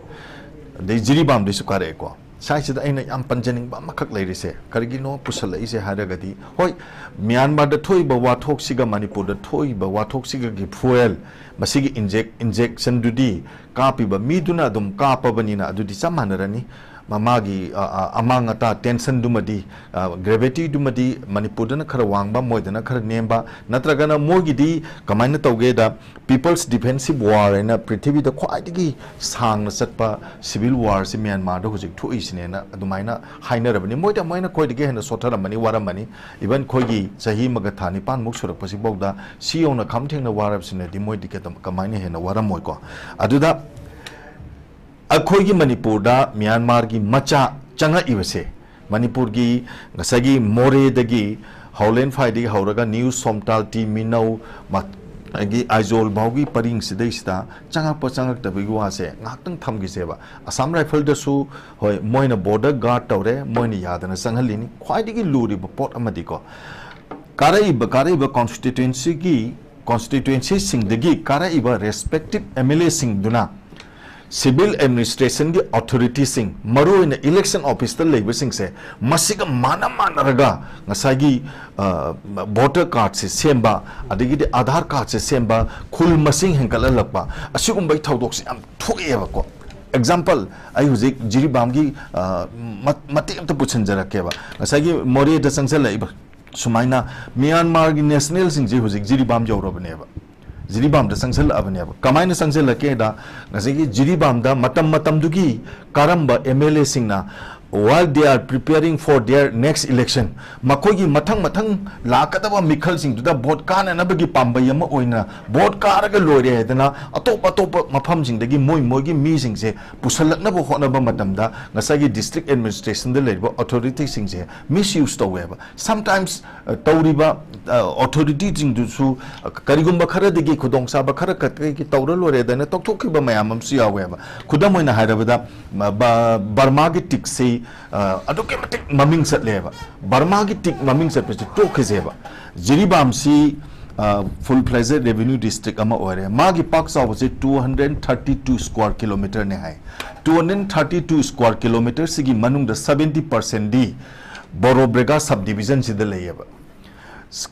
ꯑꯗꯩ ꯖꯤꯔꯤꯕꯥꯝꯗꯩꯁꯨ ꯀꯥꯔꯛꯑꯦꯀꯣ꯫ ꯁ꯭ꯋꯥꯏꯁꯤꯗ ꯑꯩꯅ ꯌꯥꯝ ꯄꯟꯖꯅꯤꯡꯕ ꯑꯃꯈꯛ ꯂꯩꯔꯤꯁꯦ, ꯀꯔꯤꯒꯤꯅꯣ ꯄꯨꯁꯜꯂꯛꯏꯁꯦ ꯍꯥꯏꯔꯒꯗꯤ, ꯍꯣꯏ, ꯃ꯭ꯌꯥꯟꯃꯥꯔꯗ ꯊꯣꯛꯏꯕ ꯋꯥꯊꯣꯛꯁꯤꯒ ꯃꯅꯤꯄꯨꯔꯗ ꯊꯣꯛꯏꯕ ꯋꯥꯊꯣꯛꯁꯤꯒꯒꯤ fuel, ꯃꯁꯤꯒꯤ inject-, injectionꯗꯨꯗꯤ ꯀꯥꯞꯄꯤꯕ ꯃꯤꯗꯨꯅ ꯑꯗꯨꯝ ꯀꯥꯞꯄꯕꯅꯤꯅ ꯑꯗꯨꯗꯤ ꯆꯞ ꯃꯥꯟꯅꯔꯅꯤ꯫ ꯃ-, ꯃꯥꯒꯤ, ꯑ, ꯑ, ꯑꯃꯥꯡ ꯑꯇꯥ tensionꯗꯨꯃꯗꯤ, ꯑ, gravityꯗꯨꯃꯗꯤ ꯃꯅꯤꯄꯨꯔꯗꯅ ꯈꯔ ꯋꯥꯡꯕ, ꯃꯣꯏꯗꯅ ꯈꯔ ꯅꯦꯝꯕ, ꯅꯠꯇ꯭ꯔꯒꯅ ꯃꯣꯏꯒꯤꯗꯤ ꯀꯃꯥꯏꯅ ꯇꯧꯒꯦꯗ, People's Defensive War ꯍꯥꯏꯅ ꯄ꯭ꯔꯤꯊꯤꯕꯤꯗ ꯈ꯭ꯋꯥꯏꯗꯒꯤ ꯁꯥꯡꯅ ꯆꯠꯄ civil warꯁꯤ ꯃ꯭ꯌꯥꯟꯃꯥꯔꯗ ꯍꯧꯖꯤꯛ ꯊꯣꯛꯏꯁꯤꯅꯦꯅ ꯑꯗꯨꯃꯥꯏꯅ ꯍꯥꯏꯅꯔꯕꯅꯤ꯫ ꯃꯣꯏꯗ, ꯃꯣꯏꯅ ꯑꯩꯈꯣꯏꯗꯒꯤ ꯍꯦꯟꯅ ꯁꯣꯠꯊꯔꯝꯃꯅꯤ, ꯋꯥꯔꯝꯃꯅꯤ꯫ Even ꯑꯩꯈꯣꯏꯒꯤ ꯆꯍꯤ ꯑꯃꯒ ꯊꯥ ꯅꯤꯄꯥꯟꯃꯨꯛ ꯁꯨꯔꯛꯄꯁꯤꯐꯥꯎꯗ ꯁꯤ ꯌꯧꯅ ꯈꯝ ꯊꯦꯡꯅ ꯋꯥꯔꯕꯁꯤꯅꯗꯤ ꯃꯣꯏꯗꯤ ꯀꯩꯗꯝ-, ꯀꯃꯥꯏꯅ ꯍꯦꯟꯅ ꯋꯥꯔꯝꯃꯣꯏꯀꯣ? ꯑꯗꯨꯗ ꯑꯩꯈꯣꯏꯒꯤ ꯃꯅꯤꯄꯨꯔꯗ ꯃ꯭ꯌꯥꯟꯃꯥꯔꯒꯤ ꯃꯆꯥ ꯆꯪꯉꯛꯏꯕꯁꯦ, ꯃꯅꯤꯄꯨꯔꯒꯤ ꯉꯁꯥꯏꯒꯤ ꯃꯣꯔꯦꯗꯒꯤ, ꯍꯥꯎꯂꯦꯟꯐꯥꯏꯗꯒꯤ ꯍꯧꯔꯒ ꯅ꯭ꯌꯨ ꯁꯣꯝꯇꯥꯜ, ꯇꯤ ꯃꯤꯅꯧ, ꯃ-, ꯑꯩꯒꯤ ꯑꯥꯏꯖꯣꯜ ꯐꯥꯎꯒꯤ ꯄꯔꯤꯡꯁꯤꯗꯩꯁꯤꯗ ꯆꯪꯉꯛꯄ ꯆꯪꯉꯛꯇꯕꯒꯤ ꯋꯥꯁꯦ ꯉꯥꯏꯍꯥꯛꯇꯪ ꯊꯝꯈꯤꯁꯦꯕ꯫ ꯑꯁꯥꯝ ꯔꯥꯏꯐꯜꯗꯁꯨ ꯍꯣꯏ, ꯃꯣꯏꯅ ꯕꯣꯔꯗꯔ ꯒꯥꯔꯗ ꯇꯧꯔꯦ, ꯃꯣꯏꯅ ꯌꯥꯗꯅ ꯆꯪꯍꯜꯂꯤꯅꯤ꯫ ꯈ꯭ꯋꯥꯏꯗꯒꯤ ꯂꯨꯔꯤꯕ ꯄꯣꯠ ꯑꯃꯗꯤꯀꯣ, ꯀꯥꯔꯛꯏꯕ ꯀꯥꯔꯛꯏꯕ ꯀꯣꯟꯁꯇꯤꯇ꯭ꯋꯦꯟꯁꯤꯒꯤ ꯀꯣꯟꯁꯇꯤꯇ꯭ꯋꯦꯟꯁꯤꯁꯤꯡꯗꯒꯤ ꯀꯥꯔꯛꯏꯕ ꯔꯦꯁꯄꯦꯛꯇꯤꯞ ꯑꯦꯝ ꯑꯦꯜ ꯑꯦꯁꯤꯡꯗꯨꯅ ꯁꯤꯚꯤꯜ ꯑꯦꯗꯃꯤꯅꯤꯁꯇ꯭ꯔꯦꯁꯟꯒꯤ ꯑꯣꯊꯣꯔꯤꯇꯤꯁꯤꯡ, ꯃꯔꯨꯑꯣꯏꯅ ꯏꯂꯦꯛꯁꯟ ꯑꯣꯐꯤꯁꯇ ꯂꯩꯕꯁꯤꯡꯁꯦ, ꯃꯁꯤꯒ ꯃꯥꯟꯅ ꯃꯥꯟꯅꯔꯒ ꯉꯁꯥꯏꯒꯤ ꯚꯣꯇꯔ ꯀꯥꯔꯗꯁꯦ ꯁꯦꯝꯕ, ꯑꯗꯒꯤꯗꯤ ꯑꯥꯙꯥꯔ ꯀꯥꯔꯗꯁꯦ ꯁꯦꯝꯕ, ꯈꯨꯜ ꯃꯁꯤꯡ ꯍꯦꯟꯒꯠꯍꯜꯂꯛꯄ, ꯑꯁꯤꯒꯨꯝꯕꯒꯤ ꯊꯧꯗꯣꯛꯁꯦ ꯌꯥꯝ ꯊꯣꯛꯑꯦꯕꯀꯣ꯫ ꯑꯦꯛꯖꯥꯝꯄꯜ, ꯑꯩ ꯍꯧꯖꯤꯛ ꯖꯤꯔꯤꯕꯥꯝꯒꯤ ꯑ, ꯃ- ꯃꯇꯦꯛ ꯑꯝꯇ ꯄꯨꯁꯤꯟꯖꯔꯛꯀꯦꯕ꯫ ꯉꯁꯥꯏꯒꯤ ꯃꯣꯔꯦꯗ ꯆꯪꯁꯤꯜꯂꯛꯏꯕ ꯁꯨꯃꯥꯏꯅ ꯃ꯭ꯌꯥꯟꯃꯥꯔꯒꯤ ꯅꯦꯁꯅꯦꯜꯁꯤꯡꯁꯦ ꯍꯧꯖꯤꯛ ꯖꯤꯔꯤꯕꯥꯝ ꯌꯧꯔꯕꯅꯦꯕ, ꯖꯤꯔꯤꯕꯥꯝꯗ ꯆꯪꯁꯤꯜꯂꯛꯑꯕꯅꯦꯕ꯫ ꯀꯃꯥꯏꯅ ꯆꯪꯁꯤꯜꯂꯛꯀꯦꯗ, ꯉꯁꯥꯏꯒꯤ ꯖꯤꯔꯤꯕꯥꯝꯗ ꯃꯇꯝ ꯃꯇꯝꯗꯨꯒꯤ ꯀꯔꯝꯕ ꯑꯦꯝ ꯑꯦꯜ ꯑꯦꯁꯤꯡꯅ, while they are preparing for their next election, ꯃꯈꯣꯏꯒꯤ ꯃꯊꯪ ꯃꯊꯪ ꯂꯥꯛꯀꯗꯕ ꯃꯤꯈꯜꯁꯤꯡꯗꯨꯗ ꯚꯣꯠ ꯀꯥꯅꯅꯕꯒꯤ ꯄꯥꯝꯕꯩ ꯑꯃ ꯑꯣꯏꯅ ꯚꯣꯠ ꯀꯥꯔꯒ ꯂꯣꯏꯔꯦ ꯍꯥꯏꯗꯅ ꯑꯇꯣꯞ ꯑꯇꯣꯞꯄ ꯃꯐꯝꯁꯤꯡꯗꯒꯤ ꯃꯣꯏ ꯃꯣꯏꯒꯤ ꯃꯤꯁꯤꯡꯁꯦ ꯄꯨꯁꯜꯂꯛꯅꯕ ꯍꯣꯠꯅꯕ ꯃꯇꯝꯗ ꯉꯁꯥꯏꯒꯤ ꯗꯤꯁꯇ꯭ꯔꯤꯛ ꯑꯦꯗꯃꯤꯅꯤꯁꯇ꯭ꯔꯦꯁꯟꯗ ꯂꯩꯔꯤꯕ ꯑꯣꯊꯣꯔꯤꯇꯤꯁꯤꯡꯁꯦ ꯃꯤꯁꯌꯨꯁ ꯇꯧꯋꯦꯕ꯫ ꯁꯝꯇꯥꯏꯝꯁ ꯇꯧꯔꯤꯕ ꯑꯣꯊꯣꯔꯤꯇꯤꯁꯤꯡꯗꯨꯁꯨ ꯀꯔꯤꯒꯨꯝꯕ ꯈꯔꯗꯒꯤ ꯈꯨꯗꯣꯡꯆꯥꯕ ꯈꯔ ꯈꯛꯇꯒꯤ ꯇꯧꯔ ꯂꯣꯏꯔꯦꯗꯅ ꯇꯧꯊꯣꯛꯈꯤꯕ ꯃꯌꯥꯝ ꯑꯃꯁꯨ ꯌꯥꯎꯋꯦꯕ꯫ ꯈꯨꯗꯝ ꯑꯣꯏꯅ ꯍꯥꯏꯔꯕꯗ, ꯃ- ꯕ- ꯕꯔꯃꯥꯒꯤ ꯇꯤꯛꯁꯤ ꯑ, ꯑꯗꯨꯛꯀꯤ ꯃꯇꯤꯛ ꯃꯃꯤꯡ ꯆꯠꯂꯦꯕ꯫ ꯕꯔꯃꯥꯒꯤ ꯇꯤꯛ ꯃꯃꯤꯡ ꯆꯠꯄꯁꯤ ꯇꯣꯛꯈꯤꯁꯦꯕ꯫ ꯖꯤꯔꯤꯕꯥꯝꯁꯤ ꯐꯨꯜ ꯐ꯭ꯂꯦꯖꯦꯗ ꯔꯦꯚꯤꯅ꯭ꯌꯨ ꯗꯤꯁꯇ꯭ꯔꯤꯛ ꯑꯃ ꯑꯣꯏꯔꯦ꯫ ꯃꯥꯒꯤ ꯄꯥꯛ ꯆꯥꯎꯕꯁꯤ two hundred thirty two square ꯀꯤꯂꯣꯃꯤꯇꯔꯅꯦ ꯍꯥꯏ꯫ Two hundred thirty two square ꯀꯤꯂꯣꯃꯤꯇꯔꯁꯤꯒꯤ ꯃꯅꯨꯡꯗ ꯁꯕꯦꯟꯇꯤ ꯄꯥꯔꯁꯦꯟꯗꯤ ꯕꯣꯔꯣꯕ꯭ꯔꯦꯒꯥ ꯁꯕ ꯗꯤꯕꯤꯖꯟꯁꯤꯗ ꯂꯩꯌꯦꯕ꯫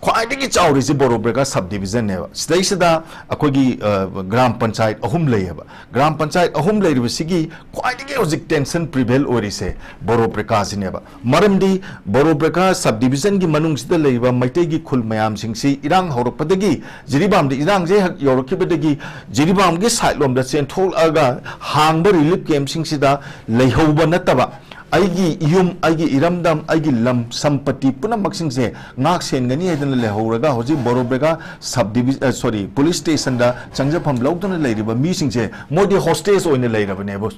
ꯈ꯭ꯋꯥꯏꯗꯒꯤ ꯆꯥꯎꯔꯤꯁꯤ ꯕꯣꯔꯣꯕ꯭ꯔꯦꯒꯥ ꯁꯕ ꯗꯤꯕꯤꯖꯟꯅꯦꯕ꯫ ꯁꯤꯗꯩꯁꯤꯗ ꯑꯩꯈꯣꯏꯒꯤ ꯑ, ꯒ꯭ꯔꯥꯝ ꯄꯟꯆꯥꯌꯠ ꯑꯍꯨꯝ ꯂꯩꯌꯦꯕ꯫ ꯒ꯭ꯔꯥꯝ ꯄꯟꯆꯥꯌꯠ ꯑꯍꯨꯝ ꯂꯩꯔꯤꯕꯁꯤꯒꯤ ꯈ꯭ꯋꯥꯏꯗꯒꯤ ꯍꯧꯖꯤꯛ ꯇꯦꯟꯁꯟ ꯄ꯭ꯔꯤꯚꯦꯜ ꯑꯣꯏꯔꯤꯁꯦ ꯕꯣꯔꯣꯕ꯭ꯔꯦꯀꯥꯁꯤꯅꯦꯕ꯫ ꯃꯔꯝꯗꯤ ꯕꯣꯔꯣꯕ꯭ꯔꯦꯀꯥ ꯁꯕ ꯗꯤꯕꯤꯖꯟꯒꯤ ꯃꯅꯨꯡꯁꯤꯗ ꯂꯩꯔꯤꯕ ꯃꯩꯇꯩꯒꯤ ꯈꯨꯜ ꯃꯌꯥꯝꯁꯤꯡꯁꯤ ꯏꯔꯥꯡ ꯍꯧꯔꯛꯄꯗꯒꯤ ꯖꯤꯔꯤꯕꯥꯝꯗ ꯏꯔꯥꯡꯁꯦ ꯍꯦꯛ ꯌꯧꯔꯛꯈꯤꯕꯗꯒꯤ ꯖꯤꯔꯤꯕꯥꯝꯒꯤ ꯁꯥꯏꯠ ꯂꯣꯝꯗ ꯆꯦꯟꯊꯣꯛꯂꯛꯑꯒ ꯍꯥꯡꯕ ꯔꯤꯂꯤꯐ ꯀꯦꯝꯞꯁꯤꯡꯁꯤꯗ ꯂꯩꯍꯧꯕ ꯅꯠꯇꯕ, ꯑꯩꯒꯤ ꯌꯨꯝ, ꯑꯩꯒꯤ ꯏꯔꯝꯗꯝ, ꯑꯩꯒꯤ ꯂꯝ ꯁꯝꯄꯇꯤ ꯄꯨꯝꯅꯃꯛꯁꯤꯡꯁꯦ ꯉꯥꯛ ꯁꯦꯟꯒꯅꯤ ꯍꯥꯏꯗꯅ ꯂꯩꯍꯧꯔꯒ ꯍꯧꯖꯤꯛ ꯕꯣꯔꯣꯕ꯭ꯔꯦꯒꯥ ꯁꯕ ꯗꯤꯕꯤ ꯑ, ꯁꯣꯔꯤ, ꯄꯨꯂꯤꯁ ꯁ꯭ꯇꯦꯁꯟꯗ ꯆꯪꯖꯐꯝ ꯂꯧꯗꯨꯅ ꯂꯩꯔꯤꯕ ꯃꯤꯁꯤꯡꯁꯦ ꯃꯣꯏꯗꯤ ꯍꯣꯁꯇꯦꯖ ꯑꯣꯏꯅ ꯂꯩꯔꯕꯅꯦꯕ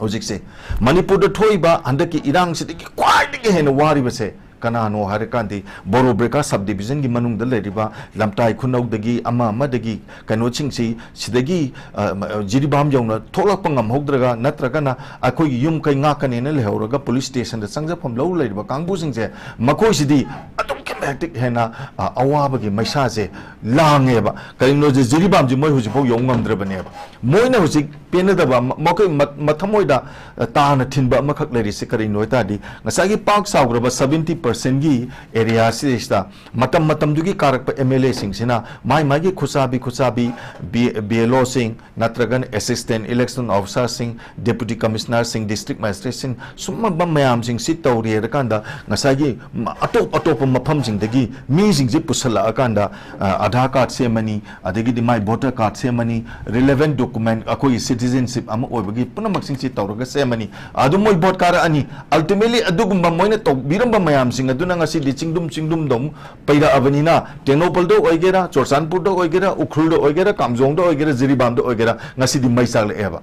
ꯍꯧꯖꯤꯛꯁꯦ꯫ ꯃꯅꯤꯄꯨꯔꯗ ꯊꯣꯛꯏꯕ ꯍꯟꯗꯛꯀꯤ ꯏꯔꯥꯡꯁꯤꯗꯒꯤ ꯈ꯭ꯋꯥꯏꯗꯒꯤ ꯍꯦꯟꯅ ꯋꯥꯔꯤꯕꯁꯦ ꯀꯅꯥꯅꯣ ꯍꯥꯏꯔꯀꯥꯟꯗꯤ ꯕꯣꯔꯣ ꯕ꯭ꯔꯦꯀꯥ ꯁꯕ ꯗꯤꯕꯤꯖꯟꯒꯤ ꯃꯅꯨꯡꯗ ꯂꯩꯔꯤꯕ ꯂꯝꯇꯥꯏ ꯈꯨꯅꯧꯗꯒꯤ ꯑꯃ ꯑꯃꯗꯒꯤ ꯀꯩꯅꯣꯁꯤꯡꯁꯤ ꯁꯤꯗꯒꯤ, ꯑ, ꯃ-, ꯖꯤꯔꯤꯕꯥꯝ ꯌꯧꯅ ꯊꯣꯛꯂꯛꯄ ꯉꯝꯍꯧꯗ꯭ꯔꯒ, ꯅꯠꯇ꯭ꯔꯒꯅ ꯑꯩꯈꯣꯏꯒꯤ ꯌꯨꯝ ꯀꯩ ꯉꯥꯛꯀꯅꯦꯅ ꯂꯩꯍꯧꯔꯒ ꯄꯨꯂꯤꯁ ꯁ꯭ꯇꯦꯁꯟꯗ ꯆꯪꯖꯐꯝ ꯂꯧ ꯂꯩꯔꯤꯕ ꯀꯥꯡꯕꯨꯁꯤꯡꯁꯦ, ꯃꯈꯣꯏꯁꯤꯗꯤ ꯑꯗꯨꯛꯀꯤ ꯃꯇꯤꯛ ꯍꯦꯟꯅ, ꯑ, ꯑꯋꯥꯕꯒꯤ ꯃꯩꯁꯥꯁꯦ ꯂꯥꯡꯉꯦꯕ꯫ ꯀꯔꯤꯒꯤꯅꯣꯁꯦ, ꯖꯤꯔꯤꯕꯥꯝꯁꯦ ꯃꯣꯏ ꯍꯧꯖꯤꯛꯐꯥꯎ ꯌꯧ ꯉꯝꯗ꯭ꯔꯕꯅꯦꯕ꯫ ꯃꯣꯏꯅ ꯍꯧꯖꯤꯛ ꯄꯦꯟꯅꯗꯕ ꯑꯃ, ꯃꯈꯣꯏ ꯃ-, ꯃꯊꯃꯣꯏꯗ, ꯑ, ꯇꯥꯅ ꯊꯤꯟꯕ ꯑꯃꯈꯛ ꯂꯩꯔꯤꯁꯦ ꯀꯔꯤꯅꯣ ꯍꯥꯏ ꯇꯥꯔꯗꯤ, ꯉꯁꯥꯏꯒꯤ ꯄꯥꯛ ꯆꯥꯎꯈ꯭ꯔꯕ ꯁꯕꯦꯟꯇꯤ ꯄꯥꯔꯁꯦꯟꯒꯤ ꯑꯦꯔꯤꯌꯥꯁꯤꯗꯩꯁꯤꯗ ꯃꯇꯝ ꯃꯇꯝꯗꯨꯒꯤ ꯀꯥꯔꯛꯄ ꯑꯦꯝ ꯑꯦꯜ ꯑꯦꯁꯤꯡꯁꯤꯅ ꯃꯥꯏ ꯃꯥꯏꯒꯤ ꯈꯨꯠꯁꯥꯕꯤ ꯈꯨꯠꯁꯥꯕꯤ ꯕꯤ-, ꯕꯤ ꯑꯦꯜ ꯑꯣꯁꯤꯡ ꯅꯠꯇ꯭ꯔꯒꯅ assistant election officerꯁꯤꯡ, deputy commissionerꯁꯤꯡ, district magistrateꯁꯤꯡ, ꯁꯨꯝꯕ ꯃꯌꯥꯝꯁꯤꯡꯁꯤ ꯇꯧꯔꯦ ꯍꯥꯏꯔꯀꯥꯟꯗ ꯉꯁꯥꯏꯒꯤ ꯃ-, ꯑꯇꯣꯞ ꯑꯇꯣꯞꯄ ꯃꯐꯝꯁꯤꯡꯗꯒꯤ ꯃꯤꯁꯤꯡꯁꯦ ꯄꯨꯁꯜꯂꯛꯑꯀꯥꯟꯗ, ꯑ, ꯑꯙꯥꯔ ꯀꯥꯔꯗ ꯁꯦꯝꯃꯅꯤ, ꯑꯗꯒꯤꯗꯤ ꯃꯥꯏ ꯚꯣꯇꯔ ꯀꯥꯔꯗ ꯁꯦꯝꯃꯅꯤ, relevant document ꯑꯩꯈꯣꯏꯒꯤ citizenship ꯑꯃ ꯑꯣꯏꯕꯒꯤ ꯄꯨꯝꯅꯃꯛꯁꯤꯡꯁꯤ ꯇꯧꯔꯒ ꯁꯦꯝꯃꯅꯤ꯫ ꯑꯗꯨ ꯃꯣꯏ ꯚꯣꯠ ꯀꯥꯔꯛꯑꯅꯤ꯫ Ultimately ꯑꯗꯨꯒꯨꯝꯕ ꯃꯣꯏꯅ ꯇꯧꯕꯤꯔꯝꯕ ꯃꯌꯥꯝꯁꯤꯡ ꯑꯗꯨꯅ ꯉꯁꯤꯗꯤ ꯆꯤꯡꯗꯨꯝ ꯆꯤꯡꯗꯨꯝꯗ ꯑꯃꯨꯛ ꯄꯩꯔꯛꯑꯕꯅꯤꯅ, ꯇꯦꯡꯅꯧꯄꯜꯗ ꯑꯣꯏꯒꯦꯔꯥ, ꯆꯨꯔꯆꯥꯟꯄꯨꯔꯗ ꯑꯣꯏꯒꯦꯔꯥ, ꯎꯈ꯭ꯔꯨꯜꯗ ꯑꯣꯏꯒꯦꯔꯥ, ꯀꯥꯝꯖꯣꯡꯗ ꯑꯣꯏꯒꯦꯔꯥ, ꯖꯤꯔꯤꯕꯥꯝꯗ ꯑꯣꯏꯒꯦꯔꯥ, ꯉꯁꯤꯗꯤ ꯃꯩ ꯆꯥꯛꯂꯛꯑꯦꯕ꯫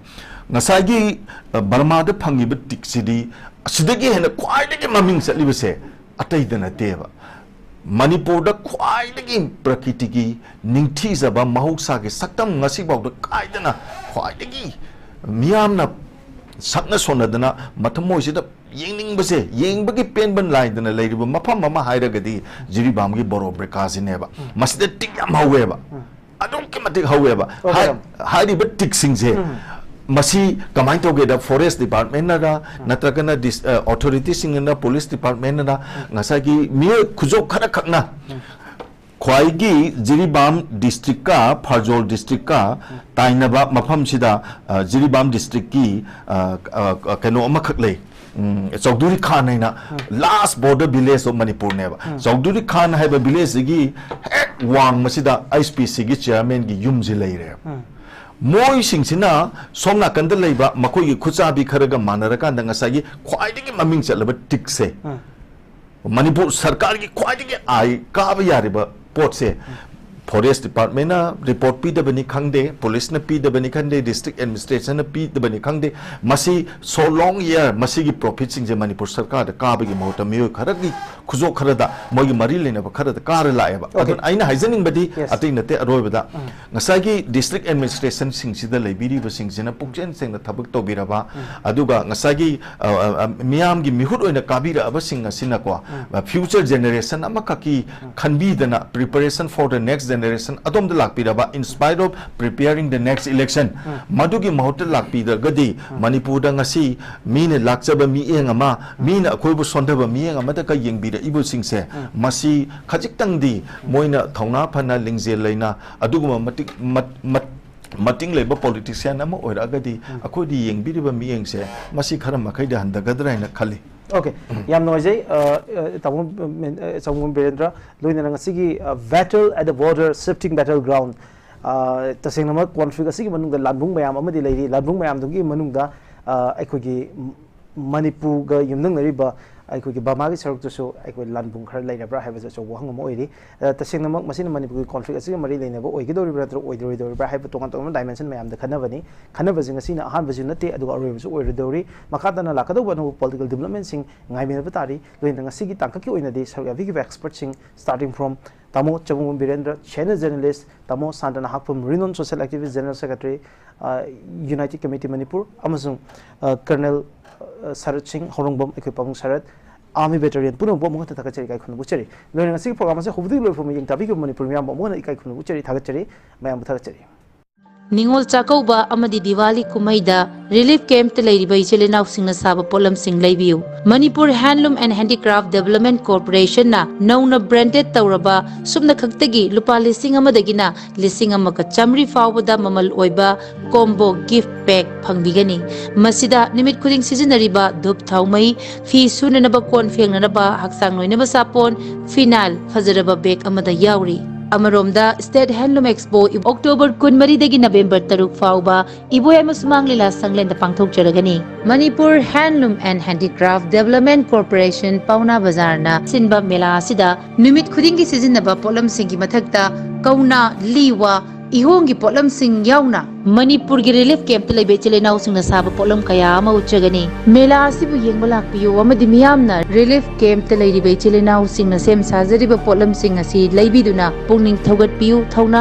ꯉꯁꯥꯏꯒꯤ, ꯑ, ꯕꯔꯃꯥꯗ ꯐꯪꯉꯤꯕ ꯇꯤꯛꯁꯤꯗꯤ ꯑꯁꯤꯗꯒꯤ ꯍꯦꯟꯅ ꯈ꯭ꯋꯥꯏꯗꯒꯤ ꯃꯃꯤꯡ ꯆꯠꯂꯤꯕꯁꯦ ꯑꯇꯩꯗ ꯅꯠꯇꯦꯕ꯫ ꯃꯅꯤꯄꯨꯔꯗ ꯈ꯭ꯋꯥꯏꯗꯒꯤ ꯄ꯭ꯔꯀꯤꯇꯤꯒꯤ ꯅꯤꯡꯊꯤꯖꯕ ꯃꯍꯧꯁꯥꯒꯤ ꯁꯛꯇꯝ ꯉꯁꯤꯐꯥꯎꯗ ꯀꯥꯏꯗꯅ ꯈ꯭ꯋꯥꯏꯗꯒꯤ ꯃꯤꯌꯥꯝꯅ ꯁꯛꯅ ꯁꯣꯟꯅꯗꯅ ꯃꯊꯃꯣꯏꯁꯤꯗ ꯌꯦꯡꯅꯤꯡꯕꯁꯦ, ꯌꯦꯡꯕꯒꯤ ꯄꯦꯟꯕ ꯅꯥꯏꯗꯅ ꯂꯩꯔꯤꯕ ꯃꯐꯝ ꯑꯃ ꯍꯥꯏꯔꯒꯗꯤ ꯖꯤꯔꯤꯕꯥꯝꯒꯤ ꯕꯣꯔꯣ ꯕ꯭ꯔꯤꯀꯥꯁꯤꯅꯦꯕ꯫ ꯎꯝ꯫ ꯃꯁꯤꯗ ꯇꯤꯛ ꯌꯥꯝ ꯍꯧꯋꯦꯕ꯫ ꯎꯝ꯫ ꯑꯗꯨꯛꯀꯤ ꯃꯇꯤꯛ ꯍꯧꯋꯦꯕ꯫ ꯍꯧꯋꯦ ꯍꯥꯏ-, ꯌꯥꯝ꯫ ꯍꯥꯏꯔꯤꯕ ꯇꯤꯛꯁꯤꯡꯁꯦ ꯎꯝ꯫ ꯃꯁꯤ ꯀꯃꯥꯏꯅ ꯇꯧꯒꯦꯗ, forest departmentꯅꯔ ꯎꯝ꯫ ꯅꯠꯇ꯭ꯔꯒꯅ ꯗꯤꯁ-, ꯑ, authorityꯁꯤꯡꯅ, police departmentꯅꯔ ꯎꯝ꯫ ꯉꯁꯥꯏꯒꯤ ꯃꯤꯑꯣꯏ ꯈꯨꯖꯣꯞ ꯈꯔ ꯈꯛꯅ ꯎꯝ꯫ ꯈ꯭ꯋꯥꯏꯒꯤ ꯖꯤꯔꯤꯕꯥꯝ districtꯀ ꯐꯥꯔꯖꯣꯜ districtꯀ ꯎꯝ꯫ ꯇꯥꯏꯅꯕ ꯃꯐꯝꯁꯤꯗ, ꯑ, ꯖꯤꯔꯤꯕꯥꯝ districtꯀꯤ, ꯑ, ꯑ, ꯑ, ꯀꯩꯅꯣ ꯑꯃꯈꯛ ꯂꯩ, ꯎꯝ, ꯆꯧꯙꯨꯔꯤ ꯈꯥꯟ ꯍꯥꯏꯅ ꯎꯝ꯫ Last border village of Manipurꯅꯦꯕ꯫ ꯎꯝ꯫ ꯆꯧꯙꯨꯔꯤ ꯈꯥꯟ ꯍꯥꯏꯕ villageꯁꯤꯒꯤ ꯍꯦꯛ ꯋꯥꯡꯃꯁꯤꯗ ꯑꯩꯆ ꯄꯤ ꯁꯤꯒꯤ chairmanꯒꯤ ꯌꯨꯝꯁꯤ ꯂꯩꯔꯦꯕ꯫ ꯎꯝ꯫ ꯃꯣꯏꯁꯤꯡꯁꯤꯅ ꯁꯣꯝ ꯅꯥꯀꯟꯗ ꯂꯩꯕ ꯃꯈꯣꯏꯒꯤ ꯈꯨꯠꯆꯥꯕꯤ ꯈꯔꯒ ꯃꯥꯟꯅꯔꯀꯥꯟꯗ ꯉꯁꯥꯏꯒꯤ ꯈ꯭ꯋꯥꯏꯗꯒꯤ ꯃꯃꯤꯡ ꯆꯠꯂꯕ ꯇꯤꯛꯁꯦ, ꯎꯝ꯫ ꯃꯅꯤꯄꯨꯔ ꯁꯔꯀꯥꯔꯒꯤ ꯈ꯭ꯋꯥꯏꯗꯒꯤ ꯑꯥꯏ ꯀꯥꯕ ꯌꯥꯔꯤꯕ ꯄꯣꯠꯁꯦ, ꯎꯝ꯫ ꯐꯣꯔꯦꯁ ꯗꯤꯄꯥꯔꯠꯃꯦꯟꯅ ꯔꯤꯄꯣꯔꯠ ꯄꯤꯗꯕꯅꯤ ꯈꯪꯗꯦ, ꯄꯨꯂꯤꯁꯅ ꯄꯤꯗꯕꯅꯤ ꯈꯪꯗꯦ, ꯗꯤꯁꯇ꯭ꯔꯤꯛ ꯑꯦꯗꯃꯤꯅꯤꯁꯇ꯭ꯔꯦꯁꯟꯅ ꯄꯤꯗꯕꯅꯤ ꯈꯪꯗꯦ, ꯃꯁꯤ so long year ꯃꯁꯤꯒꯤ ꯄ꯭ꯔꯣꯐꯤꯠꯁꯤꯡꯁꯦ ꯃꯅꯤꯄꯨꯔ ꯁꯔꯀꯥꯔꯗ ꯀꯥꯕꯒꯤ ꯃꯍꯨꯠꯇ ꯃꯤꯑꯣꯏ ꯈꯔꯒꯤ ꯈꯨꯖꯣꯛ ꯈꯔꯗ, ꯃꯣꯏꯒꯤ ꯃꯔꯤ ꯂꯩꯅꯕ ꯈꯔꯗ ꯀꯥꯔ ꯂꯥꯛꯑꯦꯕ꯫ Okay. ꯑꯗꯨꯅ ꯑꯩꯅ ꯍꯥꯏꯖꯅꯤꯡꯕꯗꯤ, yes, ꯑꯇꯩ ꯅꯠꯇꯦ, ꯑꯔꯣꯏꯕꯗ ꯎꯝ꯫ ꯉꯁꯥꯏꯒꯤ ꯗꯤꯁꯇ꯭ꯔꯤꯛ ꯑꯦꯗꯃꯤꯅꯤꯁꯇ꯭ꯔꯦꯁꯟꯁꯤꯡꯁꯤꯗ ꯂꯩꯕꯤꯔꯤꯕꯁꯤꯡꯁꯤꯅ ꯄꯨꯛꯆꯦꯜ ꯁꯦꯡꯅ ꯊꯕꯛ ꯇꯧꯕꯤꯔꯕ, ꯎꯝ꯫ ꯑꯗꯨꯒ ꯉꯁꯥꯏꯒꯤ, ꯑ, ꯑ, ꯑ, ꯃꯤꯌꯥꯝꯒꯤ ꯃꯤꯍꯨꯠ ꯑꯣꯏꯅ ꯀꯥꯕꯤꯔꯛꯑꯕꯁꯤꯡ ꯑꯁꯤꯅꯀꯣ, ꯎꯝ꯫ ꯑ, future generation ꯑꯃꯈꯛꯀꯤ um. ꯈꯟꯕꯤꯗꯅ, preparation for the next generation ꯑꯗꯣꯝꯗ ꯂꯥꯛꯄꯤꯔꯕ, in spite of preparing the next election, ꯎꯝ꯫ ꯃꯗꯨꯒꯤ ꯃꯍꯨꯠꯇ ꯂꯥꯛꯄꯤꯔꯒꯗꯤ, ꯎꯝ꯫ ꯃꯅꯤꯄꯨꯔꯗ ꯉꯁꯤ ꯃꯤꯅ ꯂꯥꯛꯆꯕ ꯃꯤꯠꯌꯦꯡ ꯑꯃ, ꯎꯝ꯫ ꯃꯤꯅ ꯑꯩꯈꯣꯏꯕꯨ ꯁꯣꯟꯊꯕ ꯃꯤꯠꯌꯦꯡ ꯑꯃꯗꯒ ꯌꯦꯡꯕꯤꯔꯛꯏꯕꯁꯤꯡꯁꯦ, ꯎꯝ꯫ ꯃꯁꯤ ꯈꯖꯤꯛꯇꯪꯗꯤ ꯎꯝ꯫ ꯃꯣꯏꯅ ꯊꯧꯅꯥ ꯐꯅ, ꯂꯤꯡꯖꯦꯜ ꯂꯩꯅ, ꯑꯗꯨꯒꯨꯝꯕ ꯃꯇꯤꯛ, ꯃꯠ-, ꯃꯠ-, ꯃꯇꯤꯡ ꯂꯩꯕ ꯄꯣꯂꯤꯇꯤꯁꯤꯌꯥꯟ ꯑꯃ ꯑꯣꯏꯔꯛꯑꯒꯗꯤ, ꯎꯝ꯫ ꯑꯩꯈꯣꯏꯗꯤ ꯌꯦꯡꯕꯤꯔꯤꯕ ꯃꯤꯠꯌꯦꯡꯁꯦ ꯃꯁꯤ ꯈꯔ ꯃꯈꯩꯗꯤ ꯍꯟꯊꯒꯗ꯭ꯔꯥ ꯍꯥꯏꯅ ꯈꯜꯂꯤ꯫ Okay, ꯎꯝ꯫ ꯌꯥꯝ ꯅꯨꯡꯉꯥꯏꯖꯩ, ꯑ, ꯑ, ꯇꯥꯃꯣ, ꯎꯝ, ꯑ, ꯆꯥꯃꯨꯡꯕꯝ ꯕꯤꯔꯦꯟꯗ꯭ꯔ, ꯂꯣꯏꯅꯅ ꯉꯁꯤꯒꯤ, ꯑ, Battle at the Border, Shifting Battleground, ꯑ, ꯇꯁꯦꯡꯅꯃꯛ conflict ꯑꯁꯤꯒꯤ ꯃꯅꯨꯡꯗ ꯂꯥꯟꯕꯨꯡ ꯃꯌꯥꯝ ꯑꯃꯗꯤ ꯂꯩꯔꯤ꯫ ꯂꯥꯟꯕꯨꯡ ꯃꯌꯥꯝꯗꯨꯒꯤ ꯃꯅꯨꯡꯗ, ꯑ, ꯑꯩꯈꯣꯏꯒꯤ ꯃꯅꯤꯄꯨꯔꯒ ꯌꯨꯝꯗꯪꯅꯔꯤꯕ ꯑꯩꯈꯣꯏꯒꯤ ꯕꯔꯃꯥꯒꯤ ꯁꯔꯨꯛꯇꯁꯨ ꯑꯩꯈꯣꯏ ꯂꯥꯟꯕꯨꯡ ꯈꯔ ꯂꯩꯔꯕ꯭ꯔꯥ ꯍꯥꯏꯕꯁꯨ ꯑꯆꯧꯕ ꯋꯥꯍꯪ ꯑꯃ ꯑꯣꯏꯔꯤ꯫ ꯑ, ꯇꯁꯦꯡꯅꯃꯛ ꯃꯁꯤꯅ ꯃꯅꯤꯄꯨꯔꯒꯤ conflict ꯑꯁꯤꯒ ꯃꯔꯤ ꯂꯩꯅꯕ ꯑꯣꯏꯒꯗꯧꯔꯤꯕ꯭ꯔꯥ ꯅꯠꯇ꯭ꯔꯒ ꯑꯣꯏꯔꯣꯏꯗꯧꯔꯤꯕ꯭ꯔꯥ ꯍꯥꯏꯕ ꯇꯣꯉꯥꯟ ꯇꯣꯉꯥꯟꯕ dimension ꯃꯌꯥꯝꯗ ꯈꯟꯅꯕꯅꯤ꯫ ꯈꯟꯅꯕꯁꯤꯡ ꯑꯁꯤꯅ ꯑꯍꯥꯟꯕꯁꯨ ꯅꯠꯇꯦ, ꯑꯗꯨꯒ ꯑꯔꯣꯏꯕꯁꯨ ꯑꯣꯏꯔꯣꯏꯗꯧꯔꯤ꯫ ꯃꯈꯥ ꯇꯥꯅ ꯂꯥꯛꯀꯗꯧꯕ ꯑꯅꯧꯕ political developmentꯁꯤꯡ ꯉꯥꯏꯃꯤꯟꯅꯕ ꯇꯥꯔꯤ꯫ ꯂꯣꯏꯅꯅ ꯉꯁꯤꯒꯤ ꯇꯥꯡꯀꯛꯀꯤ ꯑꯣꯏꯅꯗꯤ ꯁꯔꯨꯛ ꯌꯥꯕꯤꯈꯤꯕ expertꯁꯤꯡ, starting from ꯇꯥꯃꯣ ꯆꯥꯃꯨꯡꯕꯝ ꯕꯤꯔꯦꯟꯗ꯭ꯔ, senior journalist, ꯇꯥꯃꯣ ꯁꯥꯟꯇꯅ ꯍꯥꯛꯐꯝ, renowned social activist, general secretary, ꯑ, United Committee Manipur, ꯑꯃꯁꯨꯡ, ꯑ, Colonel, ꯑ, ꯁꯔꯠ ꯁꯤꯡ ꯍꯧꯔꯣꯡꯕꯝ, ꯑꯩꯈꯣꯏ ꯄꯥꯕꯨꯡ ꯁꯔꯠ, army veteran ꯄꯨꯝꯅꯃꯛꯄꯨ ꯑꯃꯨꯛ ꯍꯟꯅ ꯊꯥꯒꯠꯆꯔꯤ, ꯏꯀꯥꯏ ꯈꯨꯝꯅꯕ ꯎꯠꯆꯔꯤ꯫ ꯂꯣꯏꯅ ꯉꯁꯤꯒꯤ program ꯑꯁꯤ ꯍꯧꯕꯗꯒꯤ ꯂꯣꯏꯕ ꯐꯥꯎꯕ ꯌꯦꯡ ꯇꯥꯕꯤꯈꯤꯕ ꯃꯅꯤꯄꯨꯔ ꯃꯤꯌꯥꯝꯕꯨ ꯑꯃꯨꯛ ꯍꯟꯅ ꯏꯀꯥꯏ ꯈꯨꯝꯅꯕ ꯎꯠꯆꯔꯤ, ꯊꯥꯒꯠꯆꯔꯤ, ꯃꯌꯥꯝꯕꯨ ꯊꯥꯒꯠꯆꯔꯤ꯫ ꯅꯤꯉꯣꯜ ꯆꯥꯛꯀꯧꯕ ꯑꯃꯗꯤ ꯗꯤꯋꯥꯂꯤ ꯀꯨꯝꯍꯩꯗ relief campꯇ ꯂꯩꯔꯤꯕ ꯏꯆꯤꯜ ꯏꯅꯥꯎꯁꯤꯡꯅ ꯁꯥꯕ ꯄꯣꯠꯂꯝꯁꯤꯡ ꯂꯩꯕꯤꯌꯨ꯫ Manipur Handloom and Handicraft Development Corporationꯅ ꯅꯧꯅ branded ꯇꯧꯔꯕ ꯁꯨꯞꯅ ꯈꯛꯇꯒꯤ ꯂꯨꯄꯥ ꯂꯤꯁꯤꯡ ꯑꯃꯗꯒꯤꯅ ꯂꯤꯁꯤꯡ ꯑꯃꯒ ꯆꯥꯃꯔꯤ ꯐꯥꯎꯕꯗ ꯃꯃꯜ ꯑꯣꯏꯕ combo gift pack ꯐꯪꯕꯤꯒꯅꯤ꯫ ꯃꯁꯤꯗ ꯅꯨꯃꯤꯠ ꯈꯨꯗꯤꯡ ꯁꯤꯖꯤꯟꯅꯔꯤꯕ ꯙꯨꯞ ꯊꯥꯎꯃꯩ, ꯐꯤ ꯁꯨꯅꯅꯕ ꯀꯣꯟ ꯐꯦꯡꯅꯅꯕ ꯍꯛꯆꯥꯡ ꯅꯣꯏꯅꯕ ꯁꯥꯄꯣꯟ, phenyl ꯐꯖꯔꯕ bag ꯑꯃꯗ ꯌꯥꯎꯔꯤ꯫ ꯑꯃꯔꯣꯝꯗ State Handloom Expo October ꯀꯨꯟꯃꯔꯤꯗꯒꯤ November ꯇꯔꯨꯛ ꯐꯥꯎꯕ ꯏꯕꯣꯌꯥꯏꯃ ꯁꯨꯃꯥꯡ ꯂꯤꯂꯥ ꯁꯪꯂꯦꯟꯗ ꯄꯥꯡꯊꯣꯛꯆꯔꯒꯅꯤ꯫ Manipur Handloom and Handicraft Development Corporation ꯄꯥꯎꯅꯥ ꯕꯖꯥꯔꯅ ꯁꯤꯟꯕ ꯃꯦꯂꯥ ꯑꯁꯤꯗ ꯅꯨꯃꯤꯠ ꯈꯨꯗꯤꯡꯒꯤ ꯁꯤꯖꯤꯟꯅꯕ ꯄꯣꯠꯂꯝꯁꯤꯡꯒꯤ ꯃꯊꯛꯇ ꯀꯧꯅꯥ, ꯂꯤ ꯋꯥ, ꯏꯍꯣꯡꯒꯤ ꯄꯣꯠꯂꯝꯁꯤꯡ ꯌꯥꯎꯅ ꯃꯅꯤꯄꯨꯔꯒꯤ ꯔꯤꯂꯤꯐ ꯀꯦꯝꯞꯇ ꯂꯩꯕ ꯏꯆꯤꯜ ꯏꯅꯥꯎꯁꯤꯡꯅ ꯁꯥꯕ ꯄꯣꯠꯂꯝ ꯀꯌꯥ ꯑꯃ ꯎꯠꯆꯒꯅꯤ꯫ ꯃꯦꯂꯥ ꯑꯁꯤꯕꯨ ꯌꯦꯡꯕ ꯂꯥꯛꯄꯤꯌꯨ ꯑꯃꯗꯤ ꯃꯤꯌꯥꯝꯅ ꯔꯤꯂꯤꯐ ꯀꯦꯝꯞꯇ ꯂꯩꯔꯤꯕ ꯏꯆꯤꯜ ꯏꯅꯥꯎꯁꯤꯡꯅ ꯁꯦꯝ ꯁꯥꯖꯔꯤꯕ ꯄꯣꯠꯂꯝꯁꯤꯡ ꯑꯁꯤ ꯂꯩꯕꯤꯗꯨꯅ ꯄꯨꯛꯅꯤꯡ ꯊꯧꯒꯠꯄꯤꯌꯨ, ꯊꯧꯅꯥ